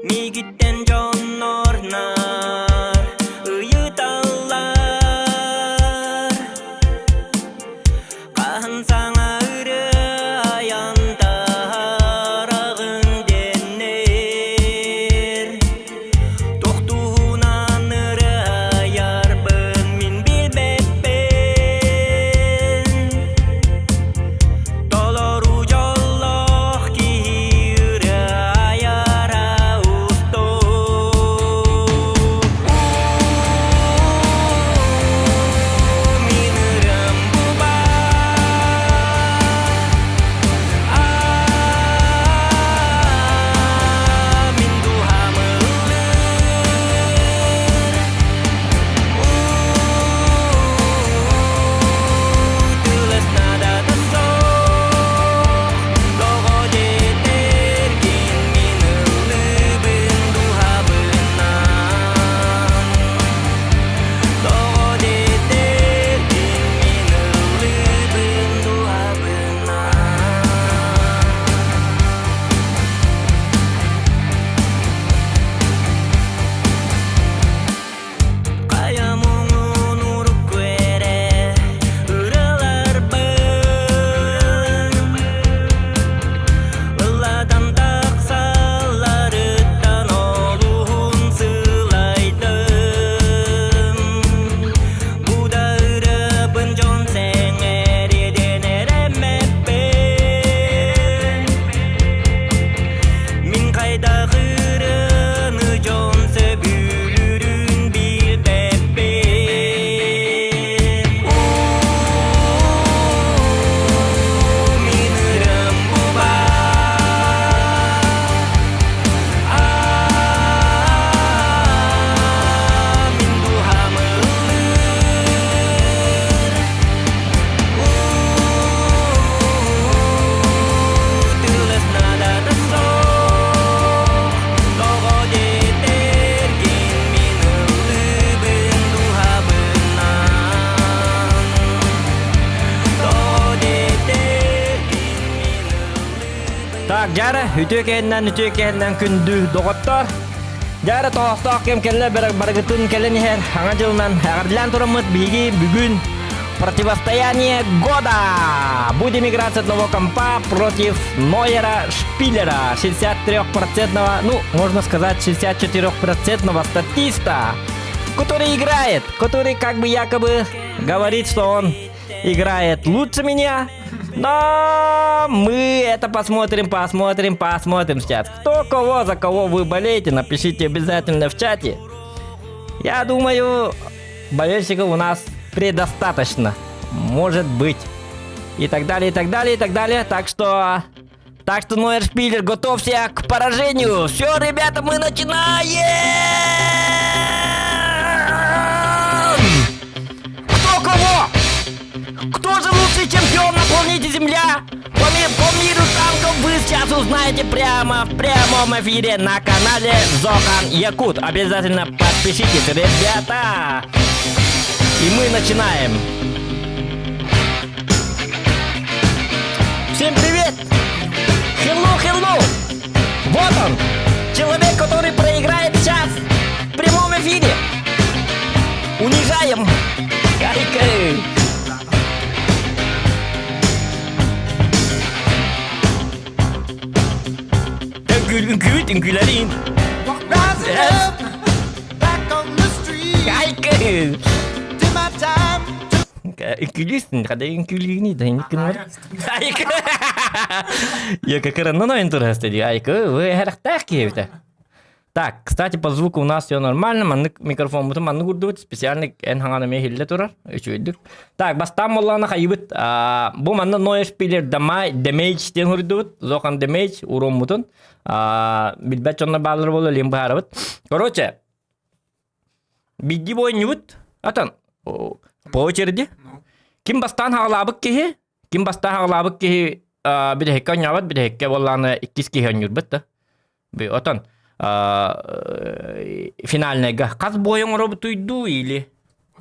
Миигиттэн дьоннор наар ыйыталлар Хаһан саҥа ырыа айан таһаараҕын дэнэр Туох туһунан ырыайарбын мин билбэппин Толору дьоллоох киһи ырыайара устук Мин ырыам бу баар Мин дууһам ыллыыр Тылыс наадата суох Тоҕо диэтэргин мин ыллыыбын дууһабынан Тоҕо диэтэргин мин ыллыыбын дууһабынан Хайа муҥун урукку эрэ ыраларбын Ыллатан тахсалларыттан олуһун сылайдым Бу да ырыабын дьон сэҥээриэн эрэммэппин Мин хайдах ырыаны дьон сөбүлүүрүн билбэппин Мин ырыам бу баар Мин дууһам ыллыыр Тылыс наадата суох Тоҕо диэтэргин мин ыллыыбын дууһабынан Тоҕо диэтэргин мин ыллыыбын Так, дьара, үтүө кэһиннэн, үтүө кэһиннэн күндү доҕоттор. Дьара тоҕостоох кэм кэллэ барыгытын кэлэн иһэр Хаҥа дьылынан эҕэрдэлээн тураммыт биһиги бүгүн Противостояние года! Будем играть с одного компа против Нойера Шпилера, 63-процентного, ну, можно сказать, 64-процентного статиста, который играет, который как бы якобы говорит, что он играет лучше меня, но мы это посмотрим, посмотрим, посмотрим сейчас. Кто кого, за кого вы болеете, напишите обязательно в чате. Я думаю, болельщиков у нас предостаточно. Может быть. И так далее, и так далее, и так далее. Так что... Так что, Нойер Шпилер, готовься к поражению. Все, ребята, мы начинаем! Кто кого? Кто же лучший чемпион на планете Земля? По, ми по миру танков вы сейчас узнаете прямо в прямом эфире на канале Зохан Якут. Обязательно подпишитесь, ребята! И мы начинаем. Всем привет! Hello, hello! Вот он! Человек, который проиграет сейчас в прямом эфире! Унижаем! Айка! Үҥкүүт үҥкүүлэрин. Айка! Үҥкүүлүүсүн, хада үҥкүүлүүнүй да инникин Айка! Я как ранно Айка, вы харахтаах киһибитэ. Так, кстати, по звуку у нас все нормально. Маннык микрофон маннык урдубут. Специально эн хаҥан эмиэ иһиллэ турар. Үчүгэйдик. Так, бастаан буоллаҕына хайыбыт. Бу манна Ноя Шпилер Damage диэн урдубут. Зохан Damage уруоммутун. Билбэт дьоннор бааллар буолла, илин быһаарабыт. Короче, Биги бойньубут. Атан, по очереди. Ким бастаан хаҕалаабыт киһи, ким бастаан хаҕалаабыт киһи бүтэһиккэ оонньообот, бүтэһиккэ буоллаҕына иккис киһи оонньуурбут да. Отон финальныйга хас бой оҥоробутуй дуу или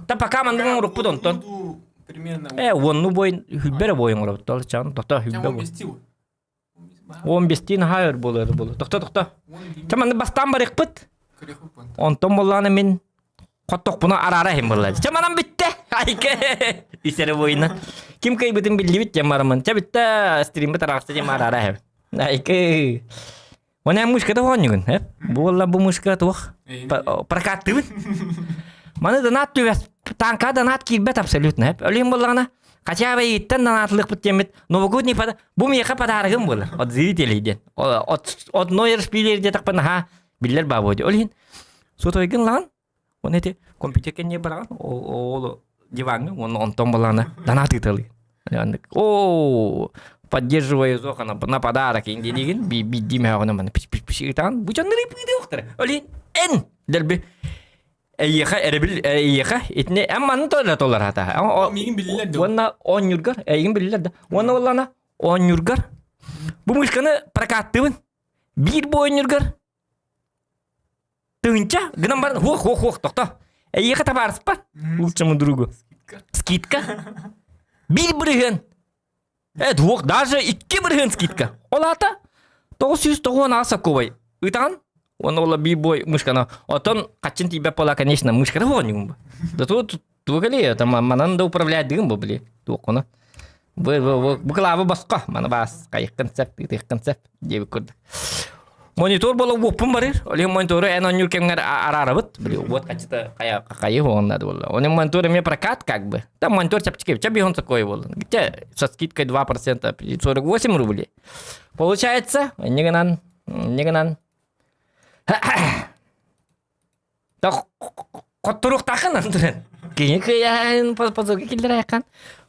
Та пока маннык оҥоруппут онтон. Примерно. Э, уонну бой хүлбэрэ бой оҥоробут. Ол чан тота хүлбэ бой. 15-тин аһаа өр буолар буолар. Тохто, тохто. Чэ, манна бастаан барыахпыт. Онтон буоллаҕына мин хоттохпуна араара иһин буолла. Чэ, манан бүттэ. Айка. Исэрэ буойна. Ким кыайбытын биллибит диэн бараммын. Чэ, бүттэ. Стримбит араҕаста диэн араара иһэбин. Айка. Оны мышка да оонньугун, э? Буолла бу мышка туох? Прокаттыбын. Маны донат түбэс, танка донат киирбэт абсолютно. Өлүн буоллаҕына, хотя бы иттен донатлыхпыт диэммит новогодний подарок, бу миэхэ подарогым буолар. От зрителей диэн. От от Нойер шпилер диэтэхпин наһаа биллэр баа буолуо. Ол иһин сотойгын лаҕан Оны эти компьютер кэнниэ бараҕын, ол диваҥҥа, уонна онтон балаана донат ыыталыы. О, поддерживаю Зохана на подарок диигин биирдии мөҕөнө маны пиш пиш пиш ыытаҕын. Бу дьоннор ыытыахтара. Олин эн дэлби эйиэхэ эрэбил эйиэхэ итини эн манны толор толор хата. Миигин биллилэр да. Уонна оонньуургар эйигин биллилэр да. Уонна боллана оонньуургар бу мышканы прокаттыыбын. Биир бу оонньуургар Тыһыынча гынан баран хуох хуох хуох тохто. Эйиэхэ табаарыспар лучшему другу. Скидка. Биир бырыһыан. Э, двух, даже икки бырыһыан скидка. Ол аата 998 сокковай. Ыытаҕын? Уонна ол биир бой мышканы. Оттон хаччын тиийбэт буола, конечно, мышканы оонньугун бу. Да тут туох эле, там манан да управлять дыгын бу, били. Туоххуна. Бу бу бу кылаабы босхо маны баас хайыккын сөп ыытыаххын сөп диэбит курдук. Монитор буола уоппун барыр. Ол иһин монитору эн оонньуур кэмҥэр араарабыт. Били уот хаччыта хайа хайы уоннады буолла. Оның монитор эмиэ прокат как бы. Там монитор чапчики, ча бихон такой буолла. Где со скидкой 2% 48 рублей. Получается, не гынан, не гынан. Да хотторуохтааххын андырын. Кини кыйаһын позорга киллэрээххин.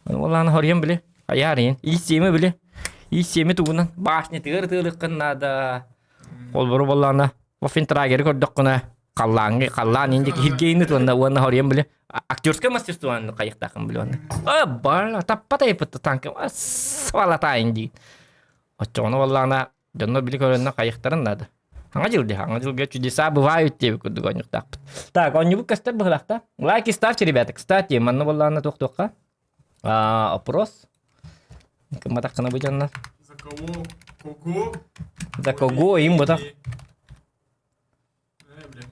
Уолааны хоруйан били. Айаарыйын. Иис-сиэми били. Иис-сиэми тугунан башня тыгыр тыылыккын наада. Холбору боллаана Ваффентрагеры көрдөххүнэ халлааҥҥы халлаан инди киһиргейни туонна уонна хоруйан били актерское мастерство хайыктаахын били уонна. А бала таппат айыппыт танка свалатаайын дии. Оччоҕуна боллаана Дьоннор били көрөннө хайыхтарын наада. Хаҥа дьыл дии, хаҥа дьылга чудеса бывают диэбит курдук оонньуктаахпыт. Так, оонньубут көстөр быһылаахта. Лайки ставьте, ребята. Кстати, манна буоллаҕына туох-туохха? Опрос. Кымматаххына бу дьоннор. За кого? Кого? За кого им ботах? Э, бля.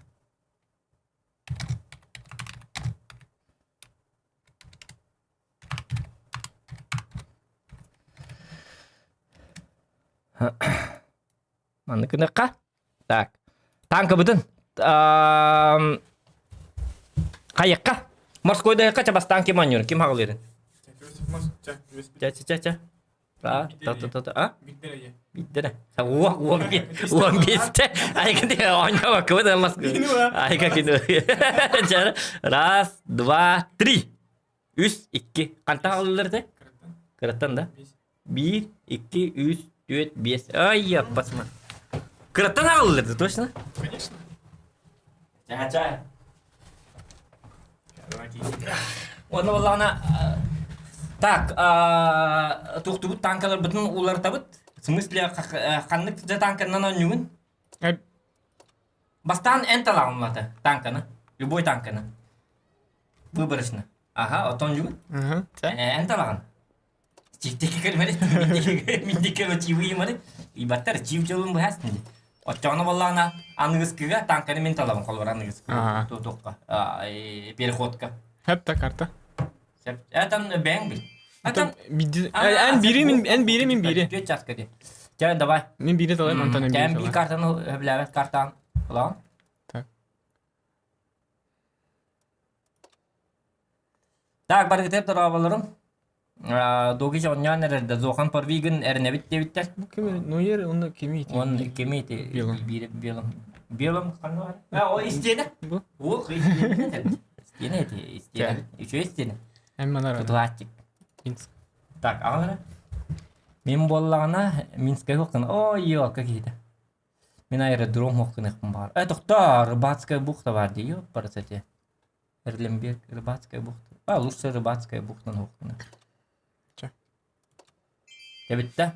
Маннык гыныахха. Так. Танкабытын хайыахха. Морскойдайыахха ча бастаан ким оонньуур, ким хаҕылыырын? Ча ча ча ча. А, та та та та а? Биирдэ Уон уон уон биэстэ. Айка оонньообоккубут ылмас. Айка кино. Раз, два, три. Үс, икки. Хантан аҕаллылар этэ? Кыраттан да? Биир, икки, үс, түөрт, биэс. Ай, яппасма. Кыраттан аҕаллылар да, точно? Конечно. Ча-ча. Уонна буоллаҕына так туохтубут танкаларбытын уларытабыт. В смысле ханнык дьэ танканан оонньуугун? Бастаан эн талаҕын улата танканы. Любой танканы. Выборочно. Ага, оттон оонньуугун? Эн талаҕын. Тиктики кэлмэри, миндикке чивы имары, ибаттар чив дьолун быһаас дии. Оччоҕуна буоллаҕына аныгыскыга танканы мин талабын холобур аныгыскыга туохха переходка. Хэп та карта. Этан бэҥ бил. Этан эн бири мин эн бири мин бири. Түөрт часка ди. Чэ давай. Мин бири талайм онтон эн бири. Кэм би картаны өбүлээбэт картаан ылаҕын. Так. Так, барыгытыгар дорооболорум. Догич оонньоон эрэр да Зохан Парвигын эрэнэбит диэбиттэр. Бу кими Нойер онно кими ити? Он кими ити? Белом. Биир белом. Белом ханна бар? А, о истиэнэ. Бу. Уох истиэнэ. Истиэнэ ити, истиэнэ. Үчүгэй истиэнэ. Эн манара. Тутуһааччык. Минск. Так, аҕалара. Мин буоллаҕына Минскай хуохтан ой, елка киһитэ. Мин аэродром хуохтаныахпын баҕар. Э, тохтоо, Рыбацкая бухта бар дии, ёппарасати. Эрлемберг, Рыбацкая бухта. А, лучше Рыбацкая бухтан хуохтана. Чэ. Эбиттэ.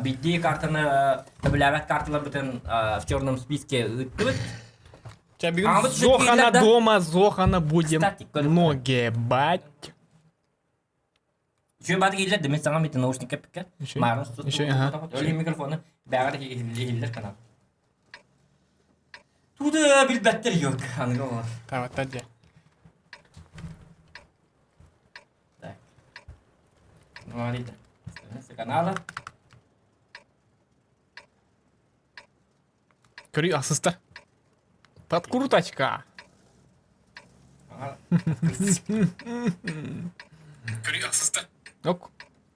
Биирдии картаны төбүлээбэт карталарбытын в черном списке ыыттыбыт. Чэ, бүгүн Зохана дома, Зохана будем Кстати, ноги бать. Үчүгэй бааты кииллэр да мин саҥа мит наушник кэппиккэ. Маарыс Өлүү микрофону бэҕэр иһиллэр канал. Туда билбэттэр yok аныгы оҕолор. Таваттар дьэ. Так. Говорит. Канала. Көрүй асыстар. Подкруточка. Көрүй асыстар. Ок.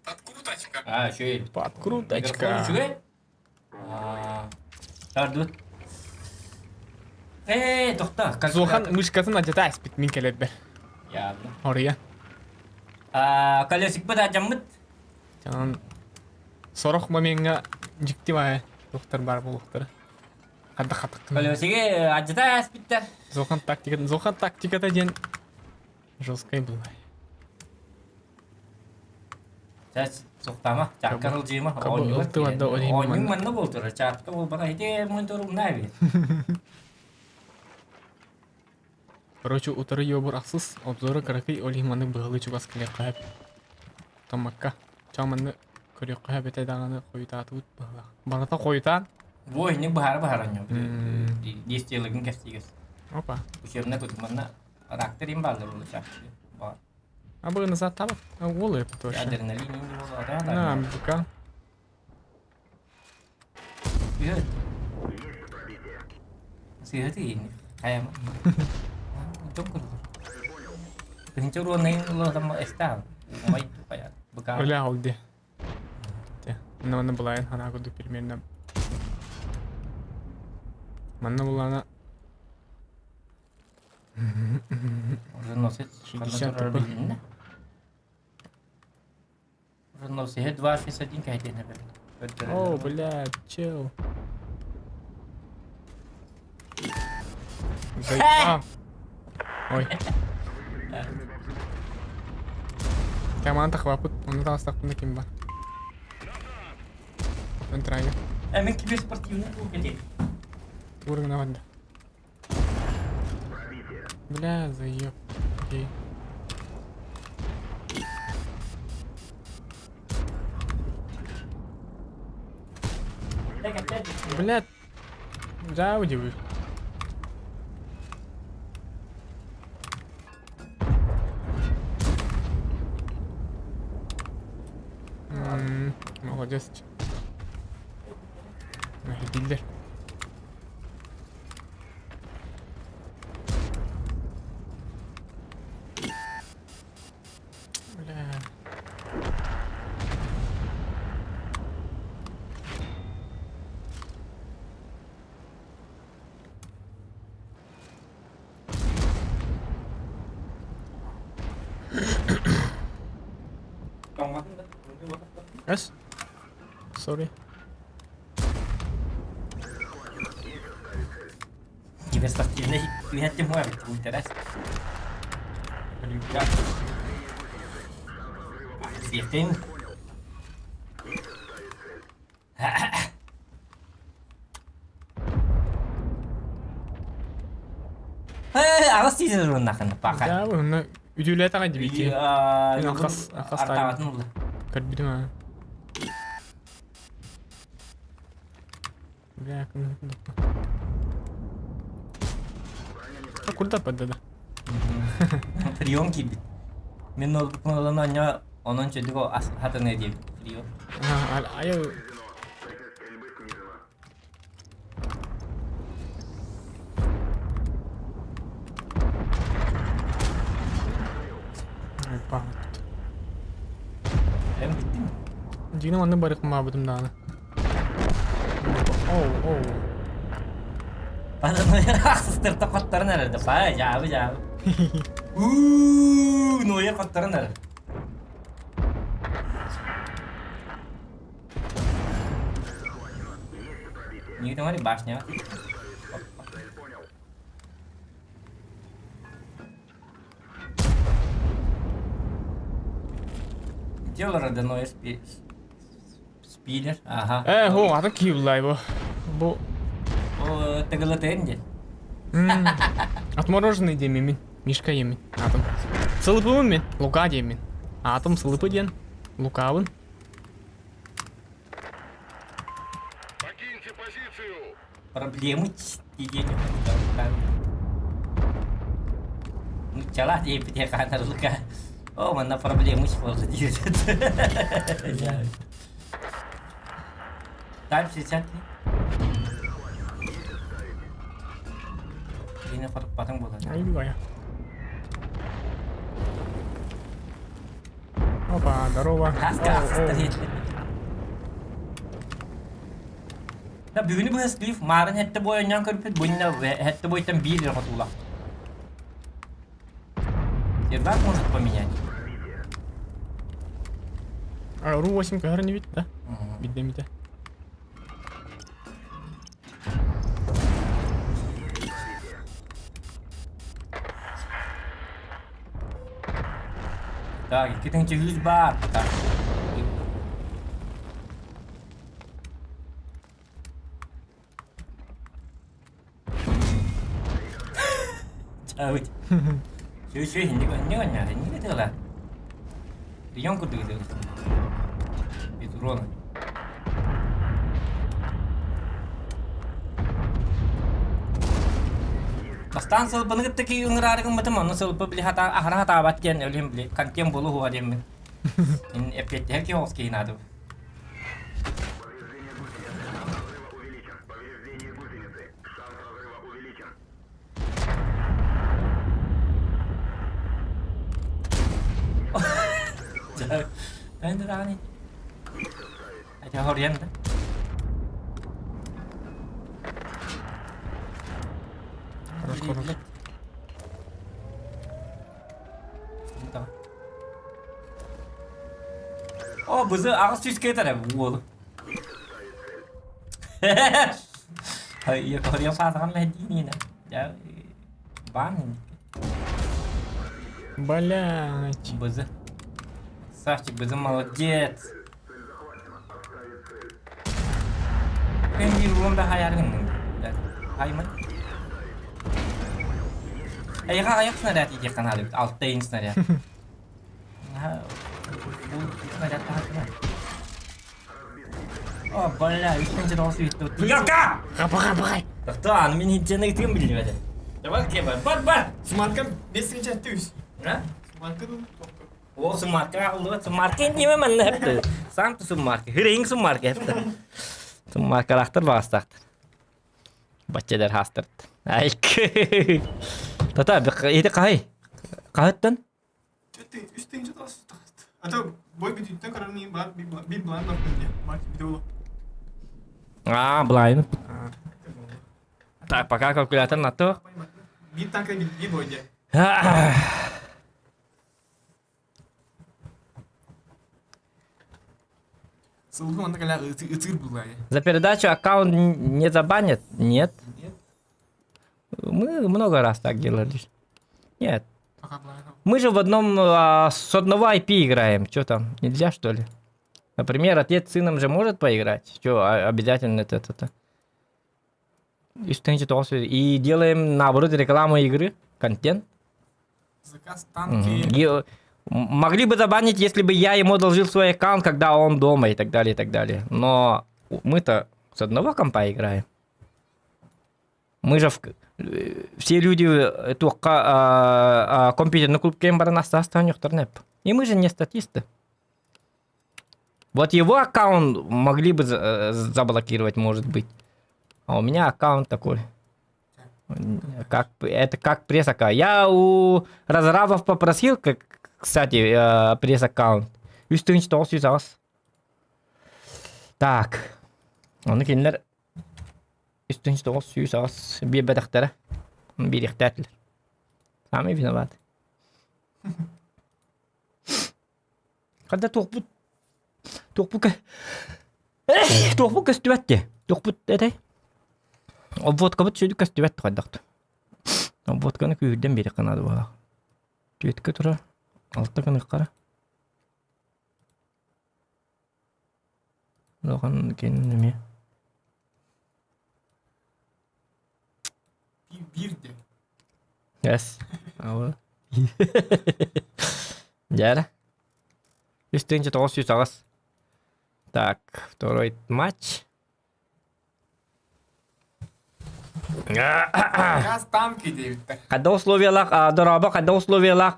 Подкруточка. А, үчүгэй. Подкруточка. Үчүгэй. Тардыбыт. Ээ, тохто. Зохан мышкатын адьата аспит мин кэлэрбэр. Явно. Ория. А, колесикпыт адьаммыт. Онон сорох момеҥҥа дьикти баайа туохтар баар буолуохтара. Хадда хатыккын. Колесиги адьата аспиттар. Зохан тактиката, Зохан тактиката диэн жесткай была. Сейчас сухтама, чакка ылдьыма, оонньуур. Оонньуур манна буолтура, чаатка буолбата, ити монитор умнаа бит. Короче, утары йобур ахсыс, обзора кыракый ол иһин маннык быһалыы чугас кэлиэххэ сөп. Томмакка. Чаҥ манны көрүөххэ сөп этэ даҕаны хойутаатыбыт быһалаах. Барыта хойутаан. Бу инник быһаара быһааран ньом. Действиялыгын кэстигэс. Опа. Учебная кутук манна рактор им бааллар буолу чаапчы. Бар. А бы назад табак. Уолы тоже. Адреналин не было, да? На, бука. Сыыһа тиийин. Хайам. Дьон курдук. Тыһынча уруоннайын улаатама эстаал. Умай хайа. Быка. Оля олди. Манна манна булайын ханаа курдук примерно. Манна булана Оруженосец 60 тп. Оруженосец 261 кэһэтиэн эбит. О, блядь, чел. Заебал. Ой. Команда хвапыт, оны таастахпына ким бар? Ынтырайга. Ә мен киберспортивный клуб кетейін. Тур гына барда. Бля, заеб. Окей. Бля, да, удивил. М, Молодец. Биллер. Бля. Эс? Sorry. Киберспортивнай түһэттим хуа бит интерес. Сиэхтин. Аҕыс тиийдэ уоннахын паха. Да, онно үтүлэтэҕэ дибити. Ахас ахас Артаҕатын улла. Көрбүтүм аа. Бля, Курда паддада. Прием киирбит. Мин ол онон онон чөдүк хатыны диэбит прием. Айыл Эн бүттүн. Дьиҥэ маннык барык маабытым даҕаны. Оу, оу. Ахсыстырта хоттарын эрэрде. Па, жаабы, жаабы. Уу, нойер хоттарын эрэр. Như thế башня. Дело родное спилер. Ага. Э, хо, атын киевлай бу. Бу О, тыгылытын дед. Отмороженный диэмин мин. Мишка диэмин. Атым. Сылыпыбын мин. Лука диэмин. Атым сылыпы диэн. Лукабын. Покиньте позицию! Проблемы тиийэн Нуччалаах диэбитэ хаанарлыка. О, манна проблемы буолла диир. Там сейчас Yine faruk буолан. Айбая. Опа, здорово. Да бүгүнү быһас глиф маарын хэтте бой ойнон көрбүт бунна хэтте бойтан биир эрэ хотуулах. Сервак может поменять. А, Ру-8 көһөр не бит, да? Биддемите. Так, икки тыһыынча баар. Так. Чаабыт. Үчүгэй инник инник анньаата инник ытыала. Прием курдук ытыалыттым. Без урона. Бастаан сылбаны кытта кии ыҥыраары гыммытым, онно сылбы били хата аһара хатаабат диэн өлүм били контент буолу хуа диэммин. Ин эппиэттэһэр киһи оҕус киһи наада. Дьэ, даҕаны. Этэ хоруйан да. Хорош, хорош. О, бызы аҕыс сүүс кетер уолу. Хоруйан саатаҕын мэһдиин Дьэ, баан Блять. Бызы. Савчик, Бызы молодец. Мен биир уон да хайаргын. Хаймын. Эйиэхэ аҕыйах снаряд иитиэххэ наада эбит. Алта иин снаряд. Бу снаряд таһаарбына. О, бля, үстэн тоҕус үйүттү. Ярка! Баҕай, баҕай. Тохтоо, мин хинчэни ытыгым биллибэтэ. Бар киэ бар, бар, бар! Сумарка 5 үс. А? Сумарка ну О, сумарка аҕыллыбат. Сумарка инниме манна хэпті. Сам сумарка. Хырыйың сумарка хэпті. Сумаркалаахтар баҕастаахтар. Баччалар хаастарт. Айк. Тата, ити хаһый? Хаһыттан? Үс тыһыынча тоҕус. А то бой бүтүүттэн көрөр бар бир блайн бар диye. Марк видео. А, блайн. Так, пока калькулятор на то. Биир танка биир бой диye. Сылгы манна кэлэ ытыыр булла За передачу аккаунт не забанят? Нет. Нет. Мы много раз так делали. Нет. Пока блайн. Мы же в одном, с одного IP играем. Что там, нельзя что ли? Например, отец с сыном же может поиграть. Что, обязательно это, это, это. И делаем, наоборот, рекламу игры, контент. Заказ Мгм. танки. И, могли бы забанить, если бы я ему одолжил свой аккаунт, когда он дома и так далее, и так далее. Но мы-то с одного компа играем. Мы же все люди только компьютерный клуб баран. И мы же не статисты. Вот его аккаунт могли бы заблокировать, может быть. А у меня аккаунт такой. Как, это как пресс-аккаунт. Я у разрабов попросил, как, кстати, пресс-аккаунт. Үс тыһыынча 908. Так. Ону кинилэр үс тыһыынча 908 биэрбэтэхтэрэ. Биэриэхтээтилэр. Сами виноваты. Когда туохпут көстүбэт дии. Туохпут этэй. Обводкабыт сүдү көстүбэт хайдахт. Обводканы күүһүрдэн биэриэххэ наада буолар. Түөткэ турар. Алта гыныххара. Улахан кэннин эмиэ. Биир диye. Yes. Ава. Дьэ. 3908. Так, второй матч. Газ танки диэбиттэр. Хадда условиялаах, дорообо, хадда условиялаах,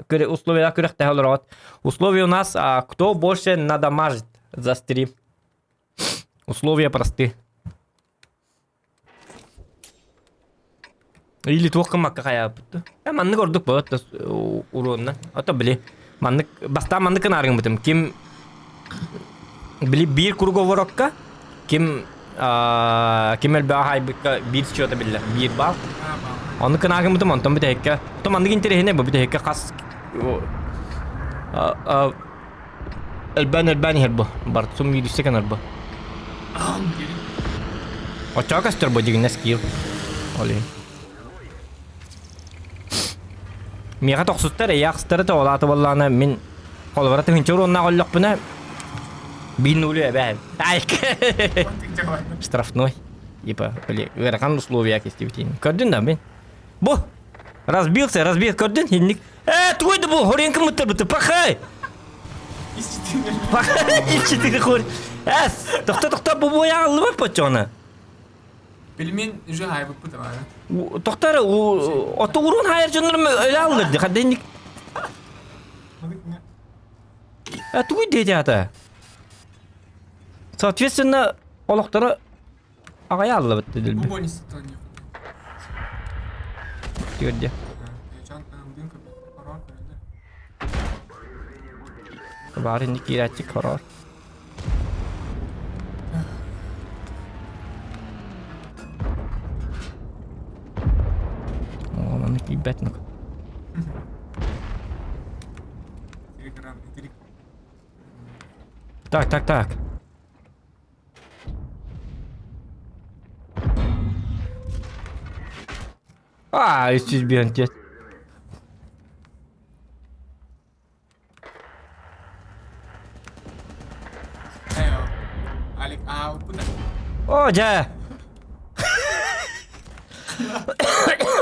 условиялаах күрэхтэһэ олороҕут. Условия у нас, кто больше надамажит за стрим. Условия просты. Или туох гыммакка хайаабыт. Э, маннык ордук болот да уруонна. Ото били маннык бастаан маннык гынаарыҥмытым. Ким били биир круговорокка ким ким элбэҕи хаайбыкка биир счета биллэр, биир балл. Оннук гынааргыммытым, онтон бүтэһиккэ. То маннык интэриэһинэй бу бүтэһиккэ хас Элбээн-элбээн иһэр бу. Барцум миириссе гынар бу. Оччоҕо көстөр бу дьигинэс киил. Ол иһин. Миэхэ тохсуттар эйээх сытары тоҕолааты буоллаҕына мин холобура тыһыынча уруоннаах өллөхпүнэ биир нулю эбээ. Айк! Штрафной. Типа, били, ыарахан условия кистибитин. Көрдүн да мин? Бу! Разбился, разбил, көрдүн, инник. Э, тугуй да бу, хоренка мыттырбыты, пахай! Пахай, иччитини хор. Эс, тохто, тохто, бу буя аллыбат почоны. Пельмень уже хайбыппыт ана. Тохтар, ото урун хайыр дьоннорум өлө аллыр, хадденник. Э, тугуй дети ата? Соответственно, олохторо Аҕай ааллыбыт Бу дэлби. больницаттан не Түөрдэ. Баар инник киирээччик хороор. Оо, манна киирбэт нук. Так, так, так. Аа, 301 диэт. Алик, аа, куда? О, дьэ!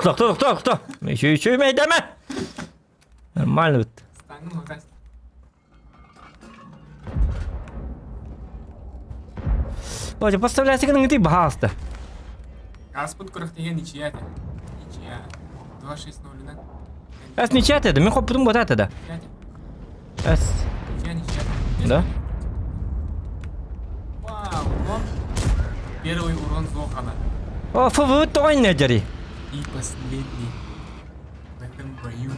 Тохто, тохто, тохто! Еще, еще мэйдэмэ! Нормально вот. Стану, Ой, поставляйся гыныгыты баһаалыста. Ааспыт күрэхтэһиэ ничья этэ. Ничья. 2-6-0 Эс ничья этэ, мин хоппутум буота этэ да. Эс. Ничья, ничья. Да? Вау, урон. Первый урон Зохана. О, ФВ тоҕой дьари. И последний в этом бою.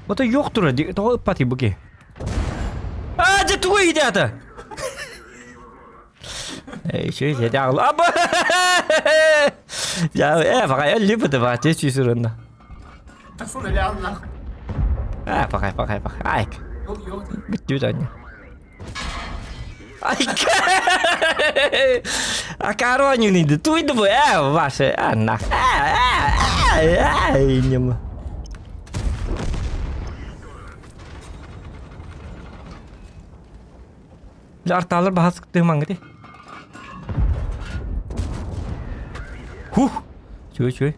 Ото yok турар, тоҕо ыппатый бу киһи? Аа, дьэ тугу иһитэ Эй, үчүгэй дьэ аҕыл. Аба! Я, э, пахай, өллү бу баатыа сүүсүрүнна. Тахсан эле аллах. Аа, пахай, пахай, пахай. Айк. Yok yok. Бүттүбүт аня. Айк! Акаары оонньууну туйду бу, ээ, ваше, а, нах. Ээ, ээ, ээ, ньыма. Артаалар баһа сыктыымаҥҥыт Хух! Чуй, чуй.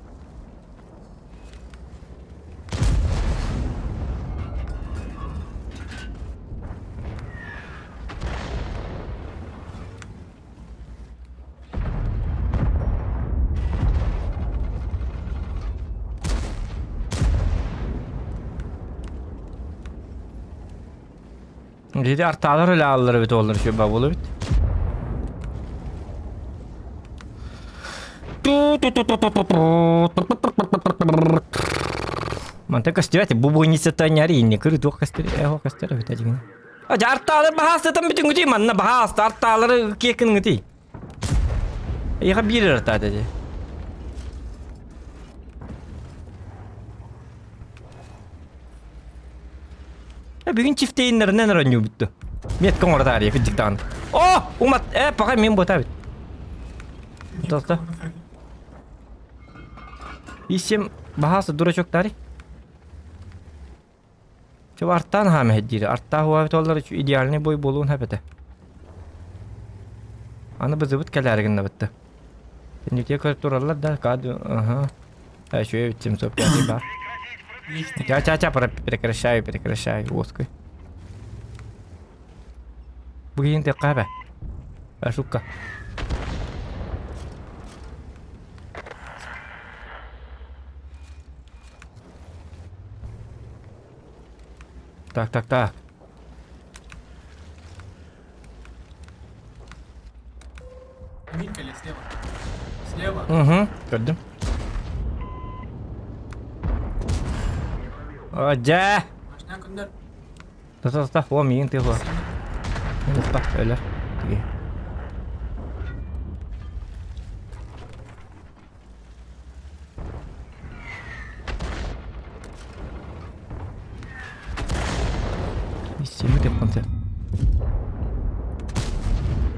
Ити артаалар үлэ ааллар эбит уоллар үчүгэй бабыл эбит. Мантан көстүбэт бу буйница няри инни кыры туох көстөр эһо көстөр эбит дьигин. А артаалар баһаастатан бүтүҥүтүй манна баһааста артаалары киэкингытый. Эйиэхэ биир артаата дии. Бүгүн чифтейиннэринэн оронньуубутту. Метка оҥоро таарыйа кырдьык даҕаны. О! Умат! Э, пока мин буота эбит. Тоста. Исем баһааса дурачок тари. Чё артаан хаамэһит диир. Артаах уаабит оллар идеальный бой буолуон хэп этэ. Аны бызыбыт кэлээри гыннабытта. Тэннүтиэ көрө тураллар да, каду, аха. Э, үчүгэй эбит 705 баар. Ча-ча-ча, прекращаю, прекращаю, уоскуй. Бу киһини тыахха эбэ. Шутка. Так, так, так. Мин слева. Слева. Угу, көрдүм. О, дьэ! Машина күннэр. Та та о миигин тыа Мин өлөр. Тиги. Истиэми теппонте.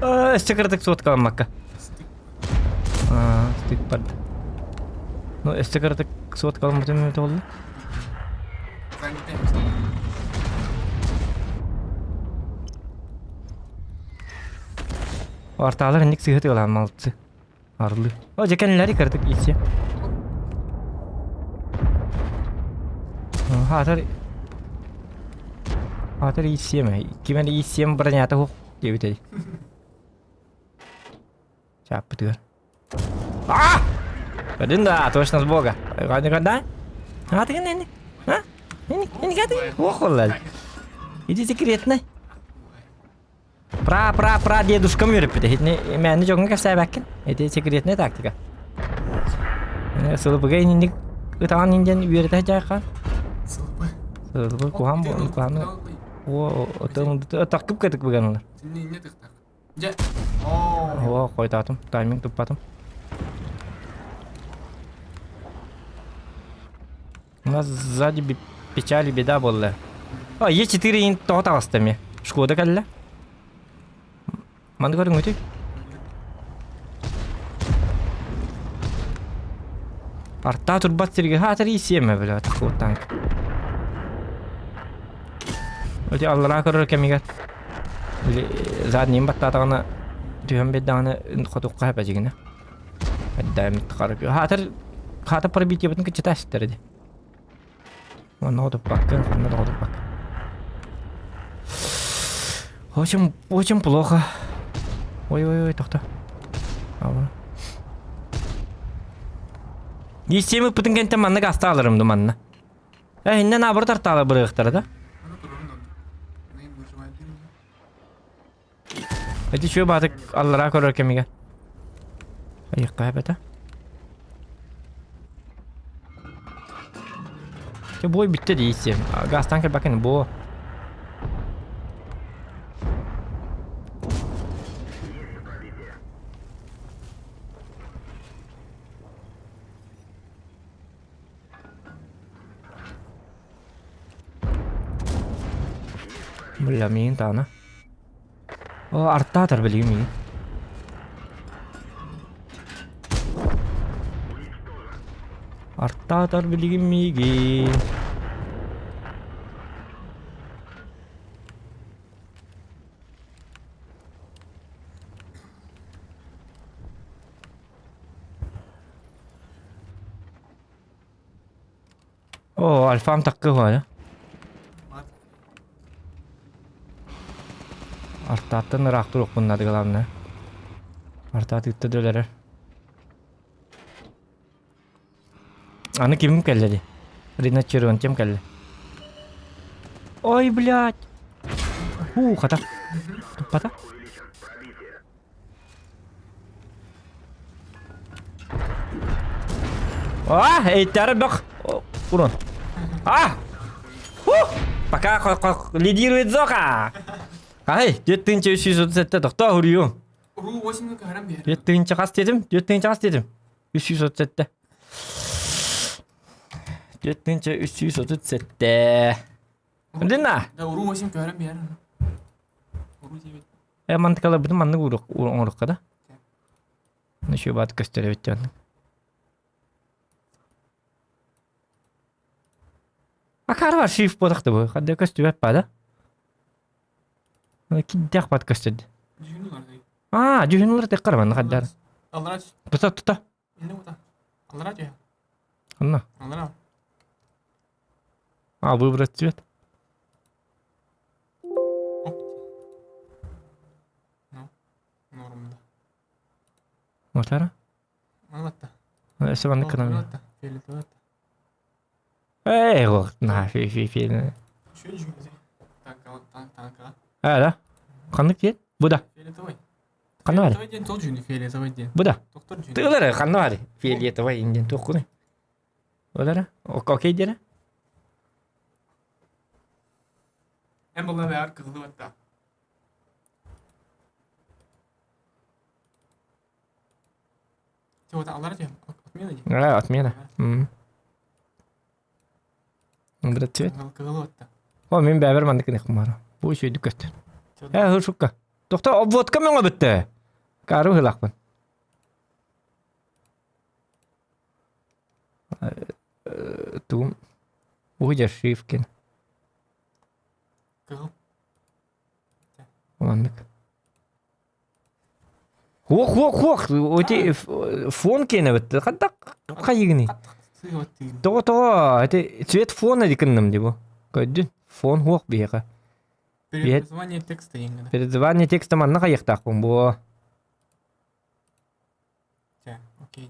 Өссө кыратык суоткаламмакка. Стык барды. Ну, өссө кыратык суоткаламмытым эмит буолла. Орталар инник сыһы тыалаан молодцы. Орлы. О, дьэ кэннилэри кыратык иитсиэ. Хаатар Хаатар иитсиэм ким эрэ иитсиэм бронята суох диэбитэй. Чааппытыгар. А! Один да, точно с бога. Да? А ты не А? Не Ох, Иди секретно. Пра пра пра дедушкам үөрэппитэ. Итини мээнэ дьоҥҥо кэпсээбэккин. Ити секретная тактика. Сылбыга инник ытаҕан индиэн үөрэтэ сылдьаахха. Сылбы. Сылбы куһаан куһаан о таккып кытык быганалар. Инне тыктак. Дьэ. Оо. О, хойутаатым, тайминг туппатым. У нас сзади печаль и беда буолла. А, Е4 ин тоҕо таҕыста эмиэ. Шкода кэллэ. Маны көрүҥүтүй? Артаа турбат сиргэ хаатар иисиэмэ бля такой танк. Өте аллараа көрөр кэмигэр били заднийын баттаатаҕына түһэн биэрдэҕинэ хотукка хэпэдьигинэ. Эрдээбит Хаатар хаата пробитиебытын кыччата эстэр ди. Онно туппаккын, ханна да туппаккын. Очень, очень плохо. Ой-ой-ой, тохто. Истиэм ыппытын кэнтэн манна гаста аларым ду манна. Э, иннен наоборот артаала бырыахтара да? Эти чүө баатык аллараа көрөр кэмигэр. Айыкка эбэтэ. Чэ бой бүттэ дии Газтан кэлбэккин бу. Бля, миин таана. О, артаатар билигин миин. Артаатар билигин миигин. О, альфам таккы хуа Артааттан ыраах туруохпун наада главное. Артаат ыытта да өлөрөр. Аны кимим кэллэ дии? Рина Червонтем кэллэ. Ой, блядь! Уу, хата. Туппата. А, эйттары бөх. Урон. А! Фу! Пока лидирует Зоха. Ай, 4337 тохтоо хуруйуом. Ру 8 көһөрөн биэр. 4000 хас дедим, 4000 хас дедим. 337. 4337. Дина. Да, уру 8 көһөрөн биэр. Уру 9. Э мантыкаларбытын маннык оҥорукка да. Еще баат көстөр эбит дьон. Акар бар шрифт буолах да бу. Хадда көстүбэт ба да? Киддэх бат көстөд. Дьүһүн улар. Аа, дьүһүн улар теккар манна хаддар. Аллара Тута тута. инне ута. Аллара түһэ. Онно. Аллара. А, выбрать цвет. Оп. Ну, норм да. Матара? Манатта. Өссө маннык гынан. Манатта. Фиолетовый. Эй, вот, на, фи фи фи. Үшө жүгүнү. Танка, танк, танка. Ээ, да? Ханнык диэн? Бу да. Фиолетовый. Ханна бар? Фиолетовый диэн тол жүнү, фиолетовый диэн. Бу да. Доктор жүнү. Тыылары ханна бар? Фиолетовый диэн туохкунуй? Олара? Окей диэрэ? Эн була бээр кыһылы батта. Чего-то алар диэн? Отмена диэн. А, отмена. Брат цвет. Кыһылы батта. О, мин бэбэр маннык гынык мара. Бу үчүгүйдүк көстөр. Э, хыршукка. Тохто, обводка мөҥө бүттэ. Кары быһылаахпын. Тугум Уһуйа Шивкин. Кыһыл. Маннык. Хуох, хуох, хуох. Эти фон киэнэбит. Хантак хайыгыный? Тоҕо тоҕо эти цвет фона дикинным ди бу. Көрдүн? Фон хуох биһиэхэ. Переназвание текста иҥҥэ. Переназвание текста манна хайыахтаахпын буо. Чэ, окей.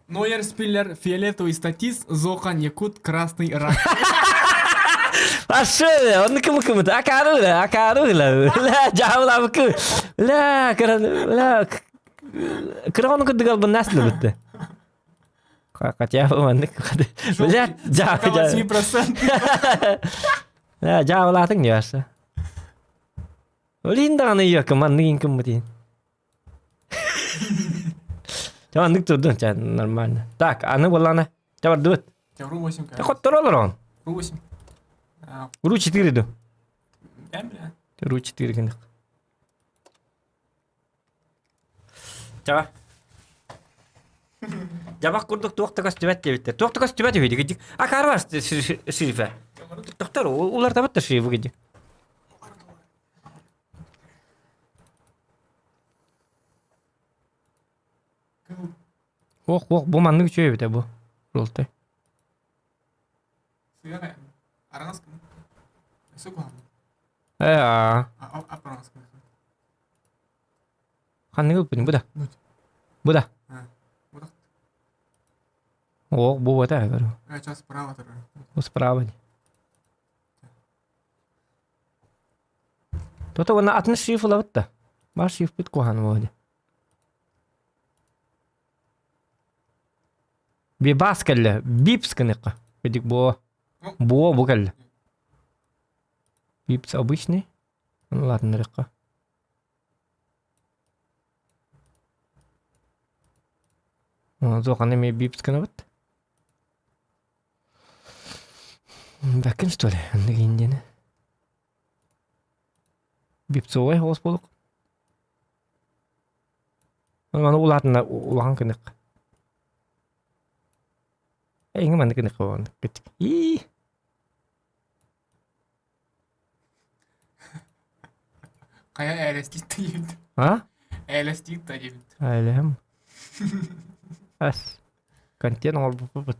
Нойер Спиллер, фиолетовый статист, Зохан Якут, красный рак. Ашы, оннук кымыкымыт, акаарыла, акаарыла, ла, жаабылабыкы, ла, кыра, ла, кыра ону кырдык албын наслы бытты. Хотя бы маннык, бля, жаа, жаа. 8%. Ла, жаабылаатыҥ диэхсэ. Олин даҕаны ийэккэ маннык иҥкыммытын. Чэ маннык турдун, чэ нормально. Так, аны буоллаҕына, чэ бардыбыт. Чэ, ру 8 Чэ хотторо олороҕун. Ру 8. Ру 4 ду. Эн бля. Ру 4 гынык. Чэ. Дьабах курдук туох да көстүбэт диэбиттэр. Туох да көстүбэт үһү дигидик. А карвас шрифе. Тохтор улар табат да шрифы гидик. Ох, ох, бу маннык үчүгэй эбитэ бу. Ролтай. Сыга араҥас гын. Өссө куһаҕан. Ээ, аа. Ап араҥас гын. Ханныгы ылбытын бу да. Бу да. Бу да. Ох, бу вот это говорю. А, сейчас справа турар. Бу справа. Тото уонна атын шриф ылабыт да. Баар шрифпит куһаҕан буолуо. Бибас кэллэ. Бипс гыныахха. Бидик буо. Буо бу кэллэ. Бипс обычный. Ну ладно, нарыхха. Суох, аны эмиэ бипс гынабыт. Бэккин что ли? Оннук индияны. Бипсовай оҕус буолук. Маны улаатына улахан гынык. Эйиҥэ маннык гынык буолан И Хайа ээлэстиит да диэбит. А? Ээлэстиит да диэбит. Ээлэһим. Ас. Контент оҥорбуппут.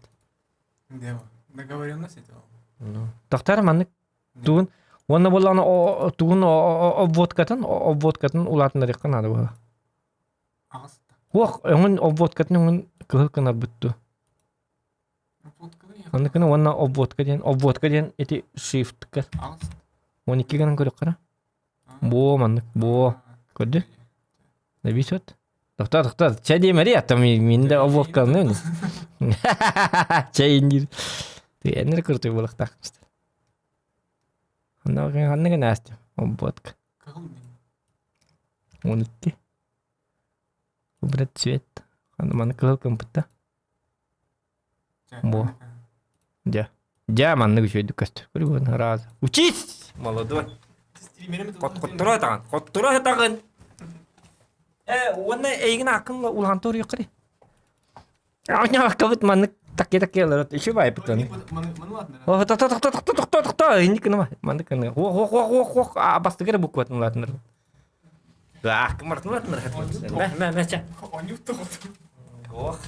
Дева. Договоренность это. Ну. Тохтар маннык тугун уонна буоллаҕына тугун обводкатын обводкатын улаатыннарыахха наада буолла. Аҕыс. Уох өҥүн обводкатын өҥүн кыһыл гынарбыт дуу. Оннук гына уонна обводка диэн обводка диэн ити шрифтка. Аҕыс. 12 гынан көрүөххэ Буо маннык буо көрдү. Нависет. Тохтоо тохтоо чэй диэмэри аттам мин да обводканы. Чэй индир. Ты крутой буолуохтаах. Ханна гына Обводка. 12. Выбрать цвет. Маны кыһыл кымпытта. Бу. Дьэ. Дьэ, маннык үчүгэйдик көстөр. Көрүгүн раз. Учись, молодой. Хотторо таҕын. Хотторо таҕын. Э, уонна эйигин ааккын улахан торуйуккари. Аанньаабаккабыт маннык такки такки олорот үчү баайбыт аны. О, тохто тохто тохто тохто тохто инник гыныма маннык гына. Хуох хуох хуох хуох хуох а бастыгара букватын улаатынар. Ааккын бартын улаатынар. Мэ мэ мэ чэ. Ох.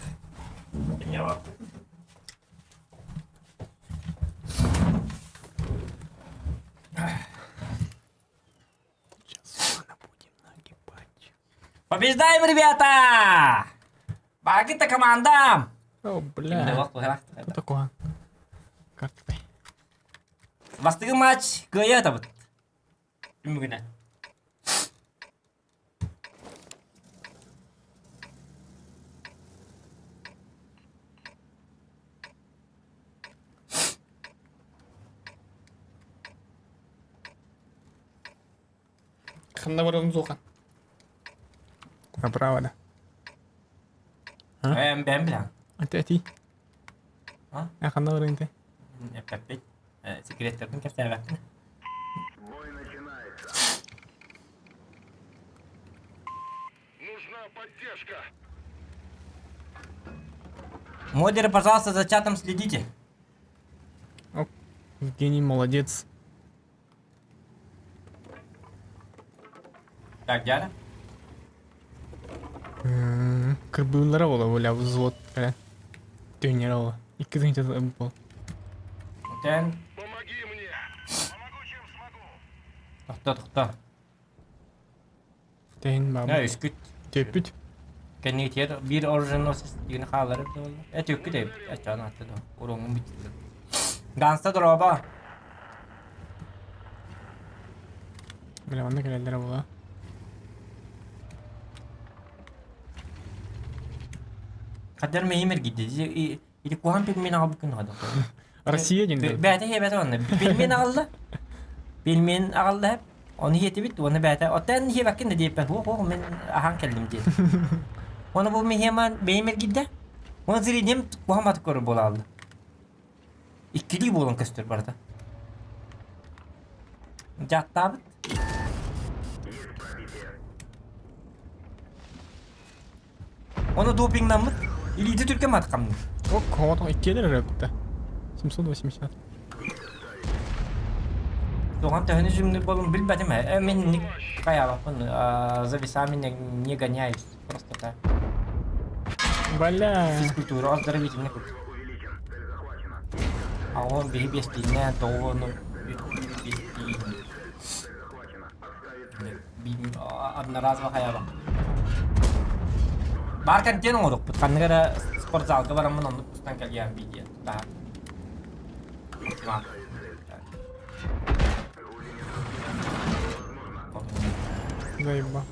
Побеждаем, ребята! Багыта командам! О, бля. Что такое? Карты. Бастыгы матч кыайа табыт. Түмүгүнэн. Ханна баран суоха? Направо да. Эм бэм билэн. Аты эти. А? Э ханна баран инте? Эппэппит. Секреттербин кэпсээбэппин. Бой начинается. Нужна поддержка. Модеры, пожалуйста, за чатом следите. Оп. Евгений молодец. Так, дьара. Кырбыыллара буола бля взвод бля. Тренера буола. Икки тыһыынча буол. Тэн. Помоги мне. Помогу, чем смогу. Тохто, тохто. Тэһин Да, баабыт. үскүт. Төппүт. Кэннигитигэр биир оруженосец дигини хааллар эбитэ буолла. Э, түккүт эбит. Эччоон атты да. Уруоҥҥун бүттүлэр. Ганста дорообо. Бля, манна кэлэллэрэ буола. Хаддар мэйим эргийдэ. Ити куһаҕан пельмень аҕалбыккын хайдах Россия диэн Бээтэ иһэбэтэ онно. Пельмень аҕалла. Пельмень аҕалла эп. Ону иһиэтибит уонна бээтэ оттон иһиэбэккин да диэппэр хуох хуох мин аһаан кэллим диэн. Уонна бу миһиэман бэйэм эргийдэ. Уонна зрением куһаҕан батык көрөр буолаалла. Иккилии буолан көстөр барыта. Дьааттаабыт. Ону допингнаммыт. Илиитэ түргэн маткамныр. О, кого-то иккиэлэр эрэ эбиттэ. 780. Туган төһөнү сүмнүр болун билбэтим ээ. Мин хайаабаппын за весами не гоняюсь. Просто так. Бля. Физкультура оздоровительный курс. А он биһи биэстииннээн тоҕуону биэстиин одноразово хайаба. Баар кантиэн оҥорукпут. Ханнык эрэ спортзалга бараммын оннук устан кэлиэм видео. Таһа. Заеба.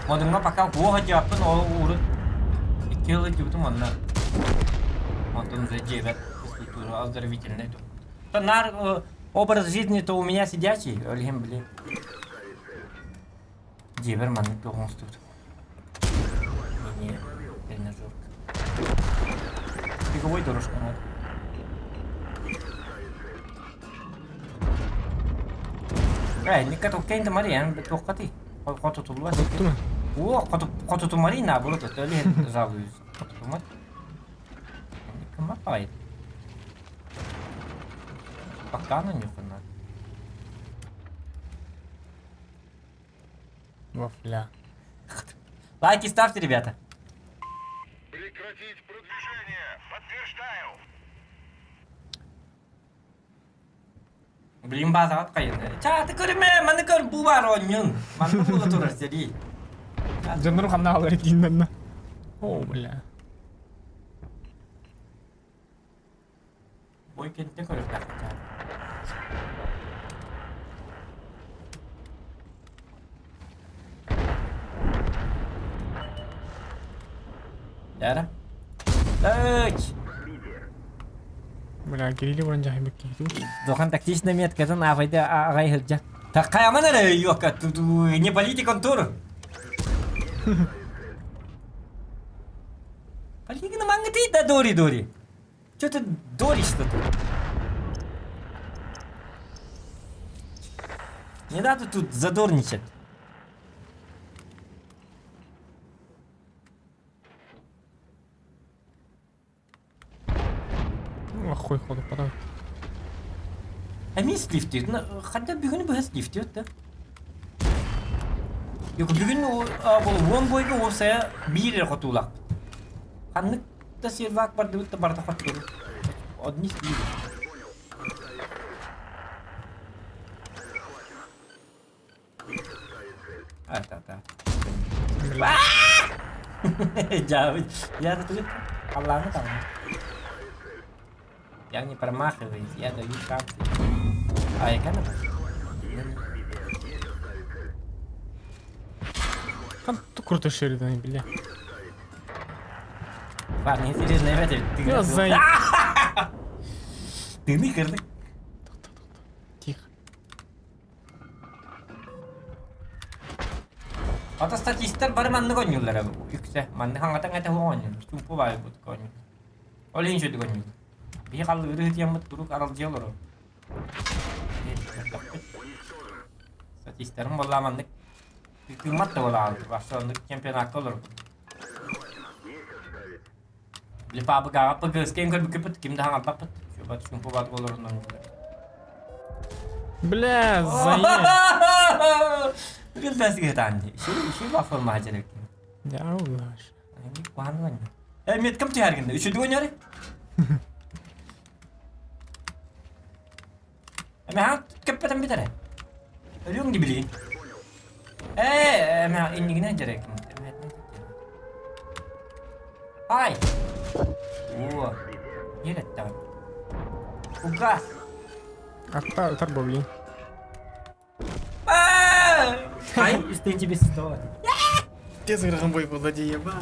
Модуҥҥа пока уох дьааппын ол урут икки ылы дьыбытым онно. Онтон уже дьиэбэр физкультура оздоровительная То нар образ жизни-то у меня сидячий, ол иһин били дьиэбэр маннык туох оҥостубут. Мини тренажерка. Беговой дорожка надо. Э, никка токкейн Мария, туоххатый? Хотутуллар. Хотуттума? О, хотутумари наоборот, это ли жалуюсь. Хотутумар. Кымапай. Пока на них надо. Вафля. Лайки ставьте, ребята. Прекратить продвижение. Подтверждаю. Блин, базаҕат хайын. Чааты көрүмэ, маны көр бу бар онньун. Манна буола турар сэрии. Дьоннорум ханна хаалар дииннэннэ. О, бля. Бой кэнтэ көрүөхтээхпит. Дара. Эч! Бля, Кирилли баран дьаһайбыт киһи дуу. Дохан тактичная меткатын аҕайда аҕай сылдьар. Таккайаман эрэ юокка ту не политик контур. Политика маңгытый да дори дори. Че ты доришь-то тут? Не надо тут задорничать. Охуй ходу подав. Эмиэ слифтиир. Ханна бүгүн быһа слифтиир да. Yok бүгүн уон бойга уопсайа биир эрэ хотуулаахпыт. Ханнык да сервак бардыбыт да барыта хоттору. Одни слив. А, та. Дьаабы. Я тут халлааны там. Я не промахиваюсь, я даю шансы. А, я камера? Там круто ширина, бля. Парни, серьезно, это ты... Я за... Ты не кырдык. Тихо. Ата статистар бары маннык оонньууллара үксэ. Маннык хаҥатан этэ суох оонньууллар. Чуумпу баайы курдук оонньууллар. Ол иһин үчүгэй оонньууллар. Биһи халлыыры ытыаммыт куруук аралдьыйа олоробут. Статистарым буоллаа маннык тыыммат да буолаҕын. Барса оннук чемпионакка олорбут. Били паабыкаҕа ПГС-ка көрбүккүппүт ким да хаҥалбаппыт. Чуумпу баатык олорон оонньууллар. Бля, заеб. Билбэс гытаан дии. Ши вафл маһа Я улаш. Э, меткам түһэргин үчүдүк ойнары. Эме ха кэппэтэн бүтэрэ. Өлүөҥ ди билигин. Э, эме иннигинэ дьэрэ Ай! О, ереттэҕин. Угас! Атта ытар блин. Ай, истин тебе стоит. Тез ырган бой буолла дии еба.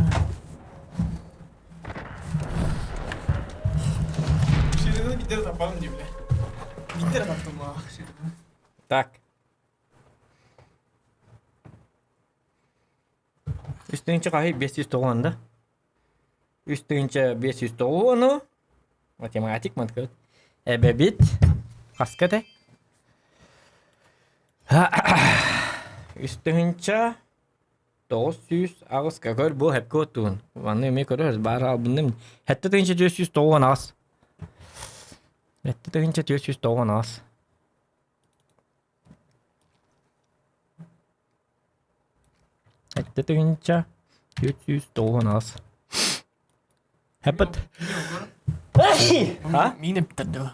Ширина бидер таппадым дии бля. Бидер таптым ах ширина. Так. Үс тыһыынча хаһый 590 да? 3 590 математик манткабыт. Эбэбит хаска этэй? 3 908 көр бу хэпкэ оттугун. Манна эмиэ көрөр баар албынным. 7498. 7498. 7498. Хэппит. А? Миин эптэр дуо?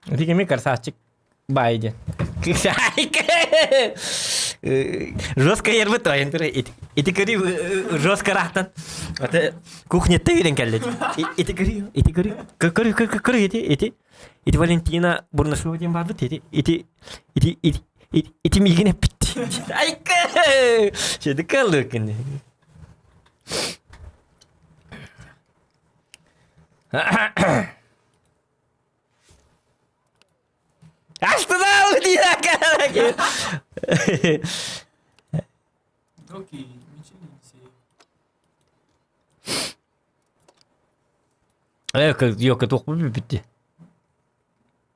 Ити кими красавчик баай диэн. Жестко ербит ойын тура ити көрүү жестко рахтан. Аты кухнятта үйрен кэллэ. Ити көрүү, ити көрүү, көрүү, көрүү, көрүү, ити, ити. Ити Валентина Бурнашова диэн баарбыт ити, ити, ити, ити, ити миигин эппит. Айка! Шедика лыкын. Астына Доки, мечи Йока туох бүппүт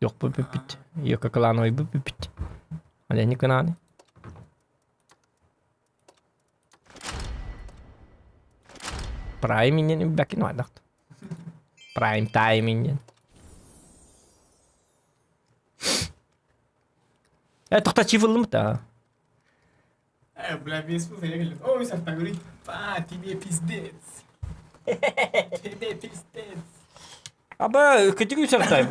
Yok bu бүппүт. Йока клановый бүппүт. Олени кынаны. Prime иннен бәкин вайдахт. Prime time иннен. Э, тоқта чифылдым та. Э, бля, без смысла, я говорю, ой, Сарта говорит, па, тебе пиздец. Тебе пиздец. Аба, көтүгү сартай.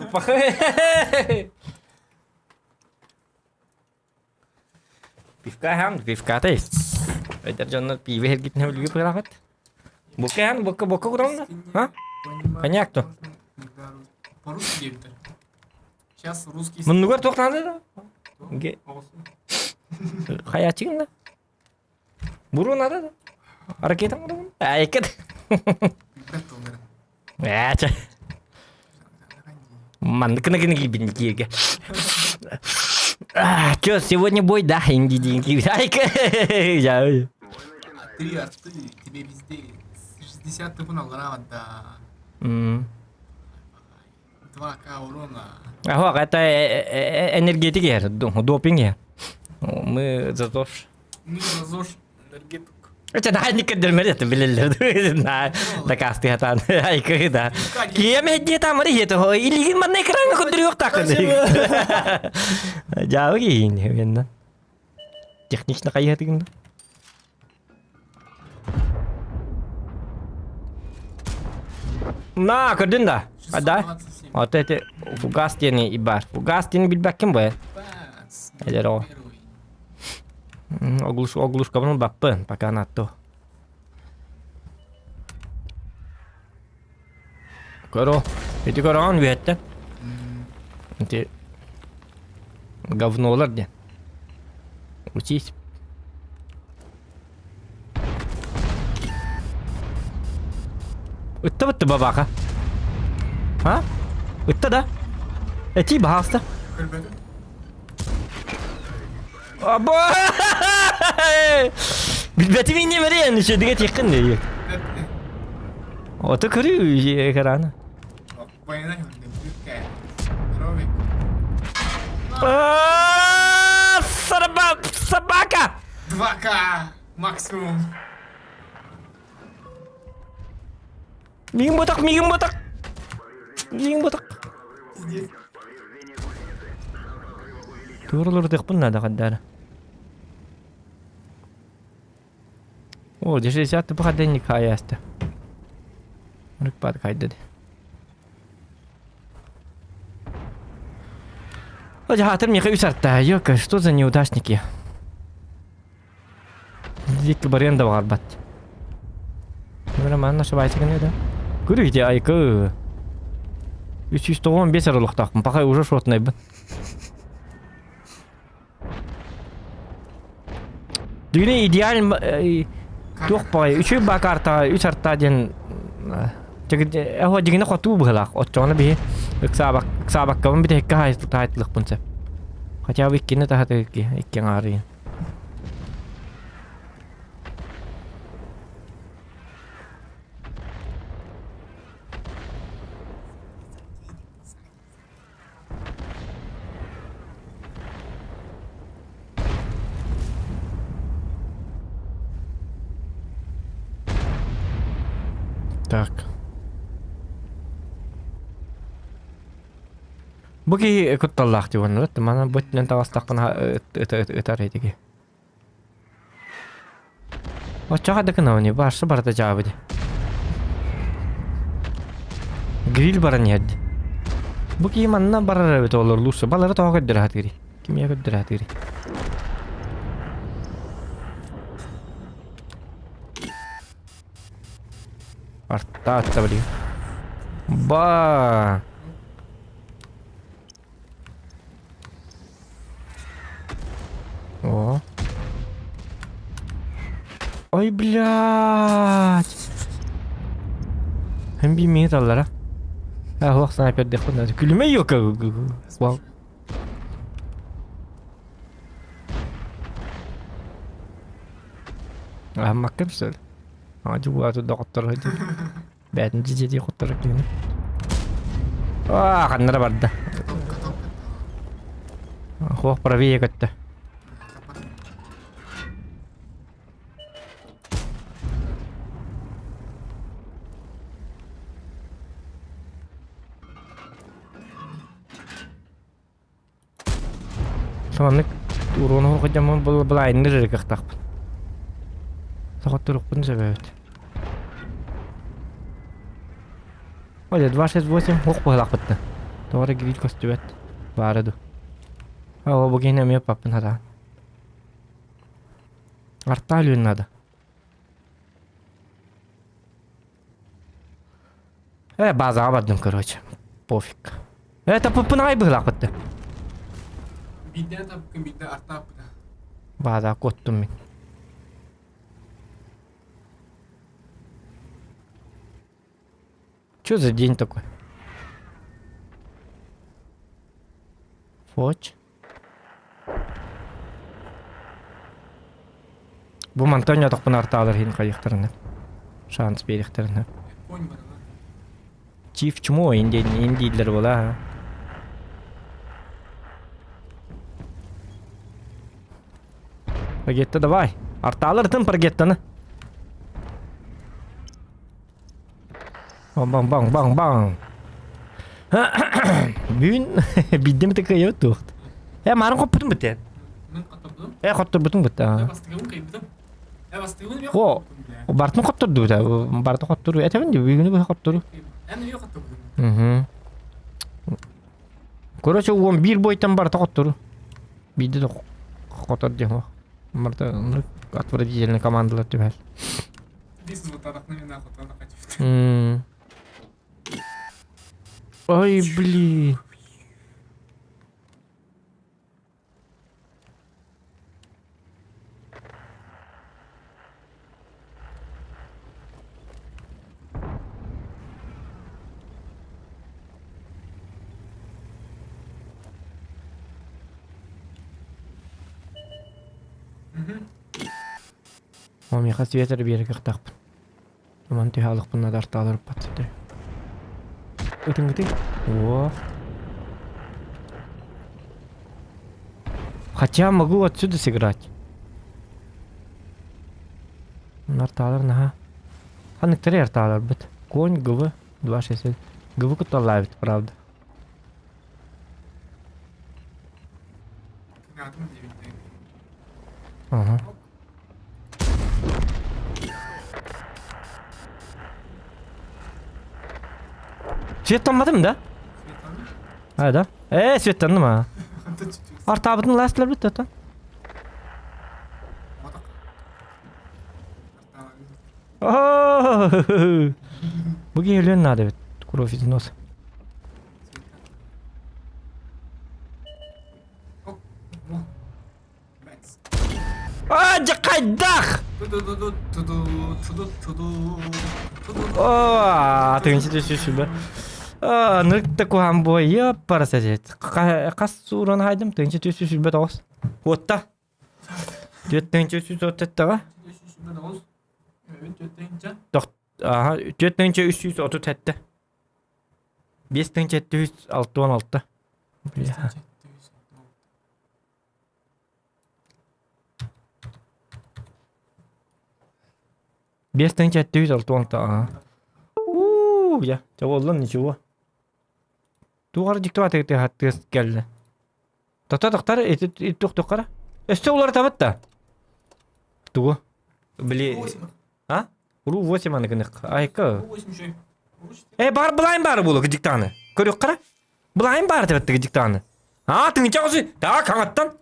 Пивка хан, пивка та Эдер дьоннор пиво эргитинэ өлүгү пыраҕыт. Бука хан, бука бука кураҥ да? А? Коньяк то. По-русски диэбиттэр. Сейчас русский... Муннугар туох наада да? Хайачыгын да? Буру надо да? Ракетаң да? Айкет. Билбэт тылларын. Ээчэ. Манныкына гына киирбин кииргэ. Чё, сегодня бой, да, инди дин Айка. Я. Три арты, тебе везде. 60 ты аллара да. 2к урона. Ага, это энергетик ер, допинг ер. Мы за то, Мы за ЗОЖ энергетик. Это да, не кадермер, это билеллер. На, дакасты хатан. Айка, да. Кием хедде тамары хете хо. Илигин манна экран көндүрүөх такын. Жабы кийин, менна. Технично кайхатыгын. На, көрдүн да. А да? Вот это фугас диэни и бар. Фугас диэни билбэккин бу. Эдер о. Оглушкабын ылбаппын, пока натто. Көрө, ити көрөҕүн үөһэттэн. Ити говнолар диэн. Учись. Ытта бытты бабаха. А? Ытта да? Этии баһаалыста. Көрбөтүм. Або! Билбэтим инне бэрен, үчүдүгэ тиэххин дии. Ото көрүү экраны. Собака! 2К максимум. Миигин ботак, миигин ботак! Миигин ботак! Туорулурдуохпун наада хаддаара. О, 60 бухаденник хаяста. Рыкпат хайдады. Хатыр миха үс арта. Ёка, что за неудачники? Дикки барыан да баҕарбат. Нөмірі манна ошибается да? Көрү айкы. 395 аралықтақпын. Пока уже шотнайбын. Дүйне идеаль туох баҕайы үчүгэй баа картаҕа үс арта диэн эһо дьиҥинэ хотуу быһыылаах оччоҕуна биһи ыксаабак ыксаабаккабын бүтэһиккэ хаайтылыахпын сөп хотя бы иккини таһатыгы икки аҥаарыйын Так. Бу киһи кутталлаах дии уонна манан бу өттүнэн таҕыстахпына ытар этиги. Оччоҕо да гынабын барса барыта дьаабы дии. Гриль баран иһэр дии. Бу киһи манна барар эбит олор лучше балары тоҕо көрдөрө сатыырый? Кимиэ көрдөрө сатыырый? Артаатта блин. Ба! О. Ой, блядь. Hem bir minut allara. Ha, хуак снайпер дехпин. Күлүмэ ёка. Вау. Аһыммаккын сөл. Аадьы доҕоттор Бээтин дьиэ хотторор киһини. Аа, ханнара барда. Хуох правее көттө. Соннук уруону ходьаммын былайынныр эрэ кыахтаахпын. Соҕотторукпун сөбөбүт. Ой, 268 ох быһалаахпытта. Тоҕо эрэ гриль көстүбэт. Баара дуу. Оо, бу киһини эмиэ ыппаппын хатаан. Артаа өлүөн наада. Э, базаҕа бардым, короче. Пофиг. Э, таппыппын аҕай быһыылаахпытты. Биирдэ таппыккын, биирдэ артааппыта. Базаҕа куоттум мин. Что за день такой? Фоч. Бу мантан отохпун артаалар иһин хайыахтарына. Шанс биэриэхтэринэ. Конь барыла. Чиф чмо индииллэр буола. Паргетта давай. Артаалар тын паргеттаны. Баң баң баң баң. Бүгүн биирдэ эмэ кыайабыт туохт. Э маарын хоппутун бутэ. Мин хоттордум. Э хотторбутун бутта. Э бастыгыбын кыйбытым. Э бастыгыбын эмиэ О, хотторбутум бартын хоттордубута. Бартын хоттору. Этэбин дии бүгүнү быһа хоттору. Эн эмиэ хотторбутум. Угу. Короче, уон биир бойтан барыта хоттору. Биирдэ да хотор диэн. Марта отвратительный командалар түбэл. Бис звутадахна мина хотона хатифт. Ой, блин. О, миэхэ свет эрэ биэрэ кыахтаахпын. Ыман түһэ алыкпын артааларыппат сытыы. Ытыҥытый. О. Хотя могу отсюда сыграть. Артаалар наһаа. Ханныктары артааларбыт? Конь ГВ 261. ГВ кутталлаабыт, правда. Ага. Светтанмадым да? А, да? Э, светтанным а. Артабытын ластылар бит это. Бу киһи надо бит. Кровь из носа. А, дьэ хайдах? О, тыгынчы түсү сүбэ. Нык да куһаан буой, ёппараса дет. Хас сууран хайдым, тыгынчы түсү сүбэ тоҕус. Уотта. Түөрт тыгынчы үс сүүс отуттаҕа. Аха, 4337. 5766. Бля. 5766, ага. Уу, я, чэ буоллун, ничего. Туох эрэ дьикти тыас кэллэ. Тохто тохтор, ити туох Өссө уларытабыт да? Тугу? Били... А? Ру 8 аны гынык. Айка. Э, бар былайын бары болу кыдьыктааны. Көрүк кара. Былайын бары тебетти кыдьыктааны. А, тыҥча осы. Так, хаҥаттан.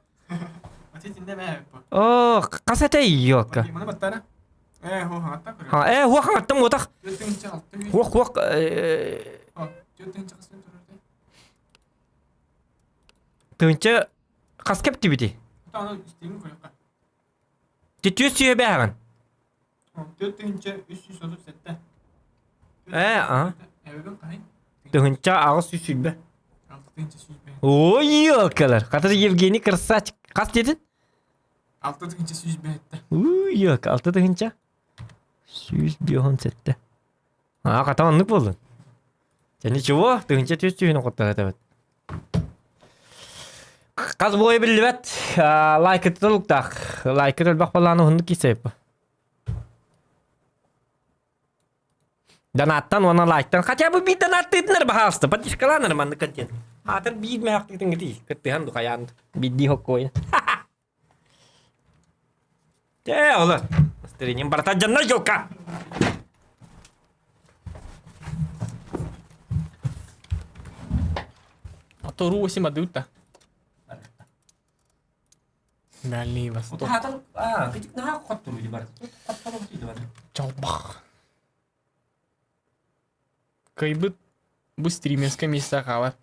О, хас этэй ёлка. Ха, э, хуа хаҥаттан буотах. Хуох, хуох. Тыҥча хас кэптибити? Түс сүйэбээҕин. 4337. Ээ, аа. 1820. Ой, елкалар. Хата Евгений красавчик. Хас дедин? 6107. Уй, елка, 6157. Аа, хата оннук буоллун. Дьэ, ничего, тыһынча түс түһүн хотторо этэбит. Хас буойа биллибэт. Лайкыты толуктаах. Лайкыт элбэх балааны уһуннук кисэйп. Донаттан уонна лайктан хотя бы биир донаттыытынар баһаалыста подпискалаанар маннык контент. Аатыр биир мээхтиитин гити кыттыһан духайаан биирдии хоккуойун. Те олор. Настроением барата дьоннор елка. А то ру 8 адыта. Дальний Восток. Чалбах. Кайбыт бу стримерское место хаалар.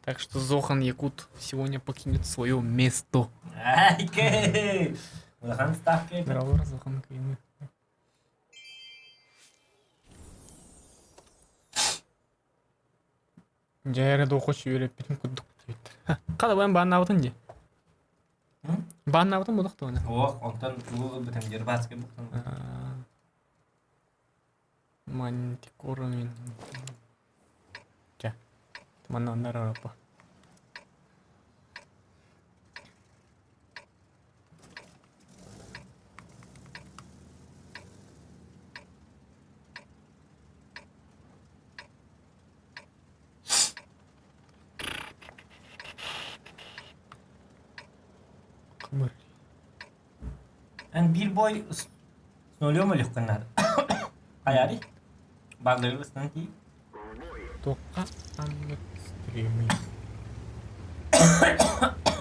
Так что Зохан Якут сегодня покинет свое место. Улахан ставка. Здорово, Зохан Кайны. Дьэ эрэ дохуч үөрэппитин курдук диэбиттэр. Хата бэйэм бааннаабытын дии. Бааннаабытын будах туһана. Ох, онтон тугу ылбытым дербацкай буктан. Мантикора мин. Чэ. Манна оннор Европа. Кымыр. Эн биир бой с нулем өлүөххүн наада. Хайаарый? Бааллары ыстан тиий. Туохха анаммыт стримый?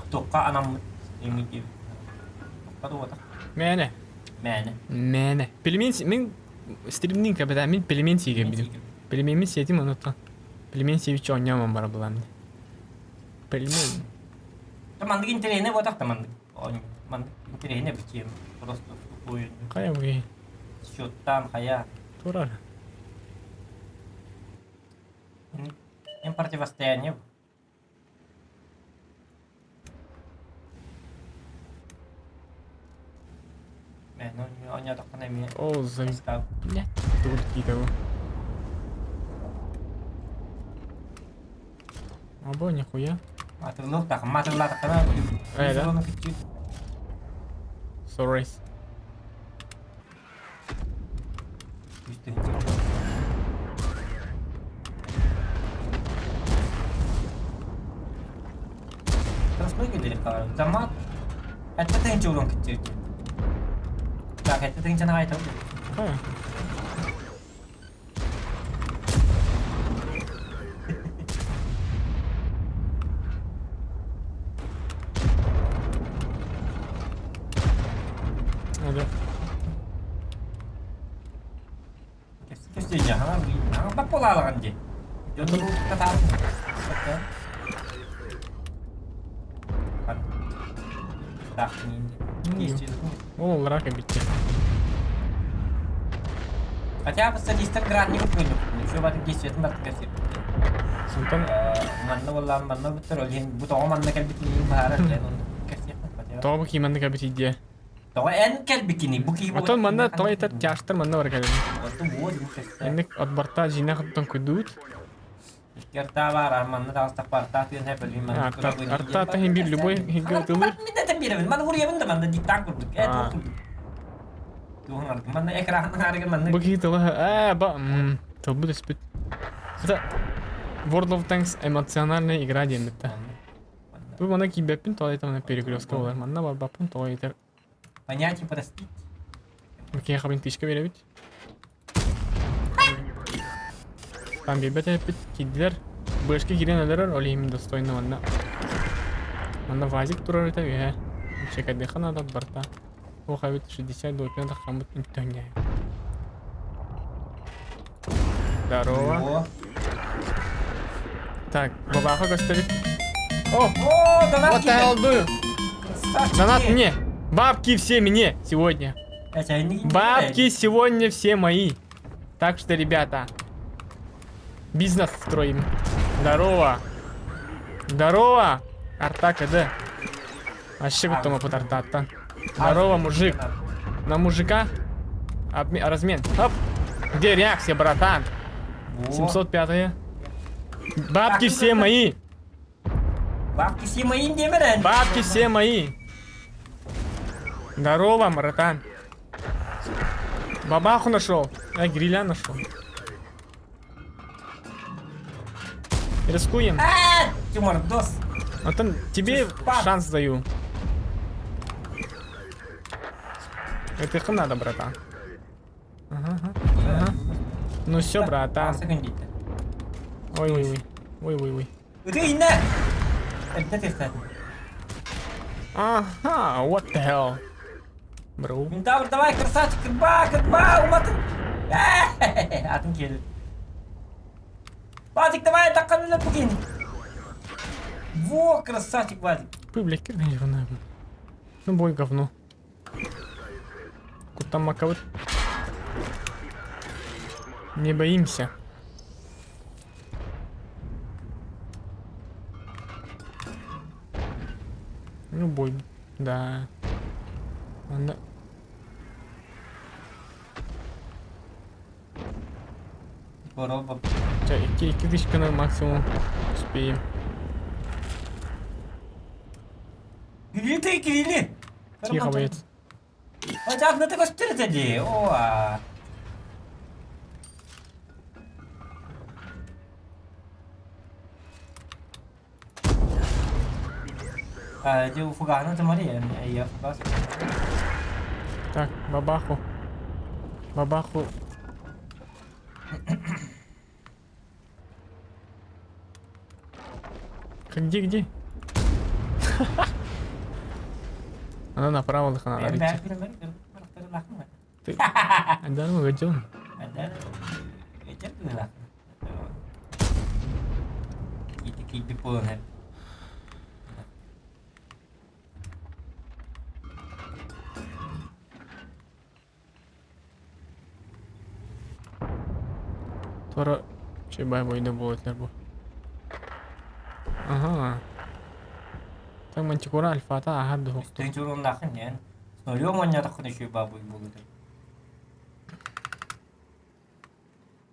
Туохха анаммыт стримый диэбит. Подуотах. Мээнэ. Мээнэ. Мээнэ. Пельмень мин стримнин кэбэтэ мин пельмень сиигэрбитим. Пельмеммин сиэтим онуттан. Пельмень сиэбиччэ оонньоомон бара булан. Пельмень. Маннык интэриэһинэй буотах да маннык. Маннык интэриэһинэй бичиэм. Просто тупой. Хайа бугей? Счеттаан хайа. Турар. Им противостояние. Оонньоотоххуна эмиэ Ол за блядь, тугу киитэбин. Або нихуя. Матырлыахтаах, матырлаатаххына Э, да? Sorry. Замат Хәтта тыһыынча урон кытчыр Так, хәтта тыһыынчаны айтабын. Хайа. Hadi. Ол рака битте. Хотя бы статистик градник көрдүк. Еще баты действиятын баты кәсеп. Онтон Манна боллаан манна бүттөр ол иһин бу тоҕо манна кэлбитин баара диэн оннук кэпсиэхпит. тоҕо бу кииманны кэлбит идея. Тоҕо эн кэлбиккиний бу киһи Отон манна тоҕо этэр тяжтар манна бар кэлэн. Оту буо дуу кэссе. Инник отбарта жинах оттон куйдуут. Икки арта баар манна таҕыстах барта тыын хэп өлүү манна Арта тахин бир любой хигге ытылыр. Мин да бирэбин маны хуруйабын да манна диктант курдук. Э туох курдук. Туох ардык манна экран арыгын манна. Бу киһи тыла ээ ба тылбыт өспүт. Это World of Tanks эмоциональная игра диэн битта. Бу мана киирбэппин тоҕо этэ перекрестка болар. Манна барбаппын тоҕо этэр. Понятие простить. Окей, хабын тишка беребит. Там биэрбэт эппит киирдилэр. Бышка киирэн өлөрөр, ол иһин достойно манна. Манна вазик турар этэ үһэ. Чекайдыха надо барта. Ох, эбит 60 допина таххаммыт үттөҥҥэ. Здорово. Так, бабаха көстөрүк. О, О, донат what the hell do you? Донат мне. Бабки все мне сегодня. Бабки сегодня все мои. Так что, ребята, бизнес строим. Здорово. Здорово. Арта КД. Вообще будто под Артата. Здорово, мужик. На мужика Обме... размен. Оп. Где реакция, братан? 705 Бабки все мои. Бабки все мои диэмэрэн. Бабки все мои. Здорово, братан. Бабаху нашел. Я гриля нашел. Рискуем. А, Тимур, дос. Антон, тебе шанс даю. Это их надо, братан. Ага, ага. Ну все, братан. Ой-ой-ой. Ой-ой-ой. Ытыйна! Эрдэ тестэн. Ага, what the hell? Bro. Минтавр, давай, красавчик, кырба, кырба, уматын. Атын кел. Вадик, давай, таққанына бүгін. Во, красавчик, Вадик. Пы, блядь, кирден говно. Ну, бой говно. Кутамака Не боимся. Ну, бой. Да. Анда... Чэ, икки, икки тысячаны максимум успеем. Кирилли ты, Кирилли! Тихо, боец. Очаах ты көстөр дии. Оа. Дьэ фугаһынан тымарый эйэ фугас. Так, бабаху. Бабаху. Где, где? Ана направо лыхана арыччы. Айданым ыгыдьын. Туора чебай бойда буолар бу. Ага. Так мантикора альфата аһар духукту. Тыынчуруннаахын диэн. Нолём онньатаххына үчүгэй баабый буолуо.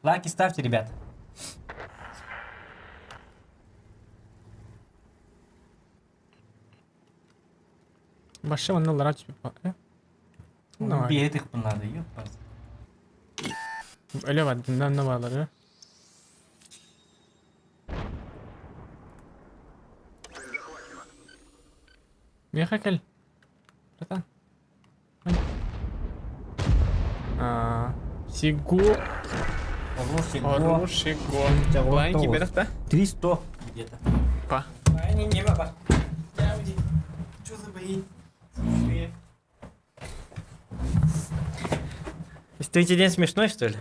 Лайки ставьте, ребят. Башша манна лара түспүт. Давай. Биэри тыкпын надо, ёппас. Өлө бардын да баалары. Миэхэ кэл. Братан. А, Сигу. Хороший го. Хороший го. Лайки берех да? 300 где-то. Па. Не, не, баба. Что за бои? Третий день смешной, что ли?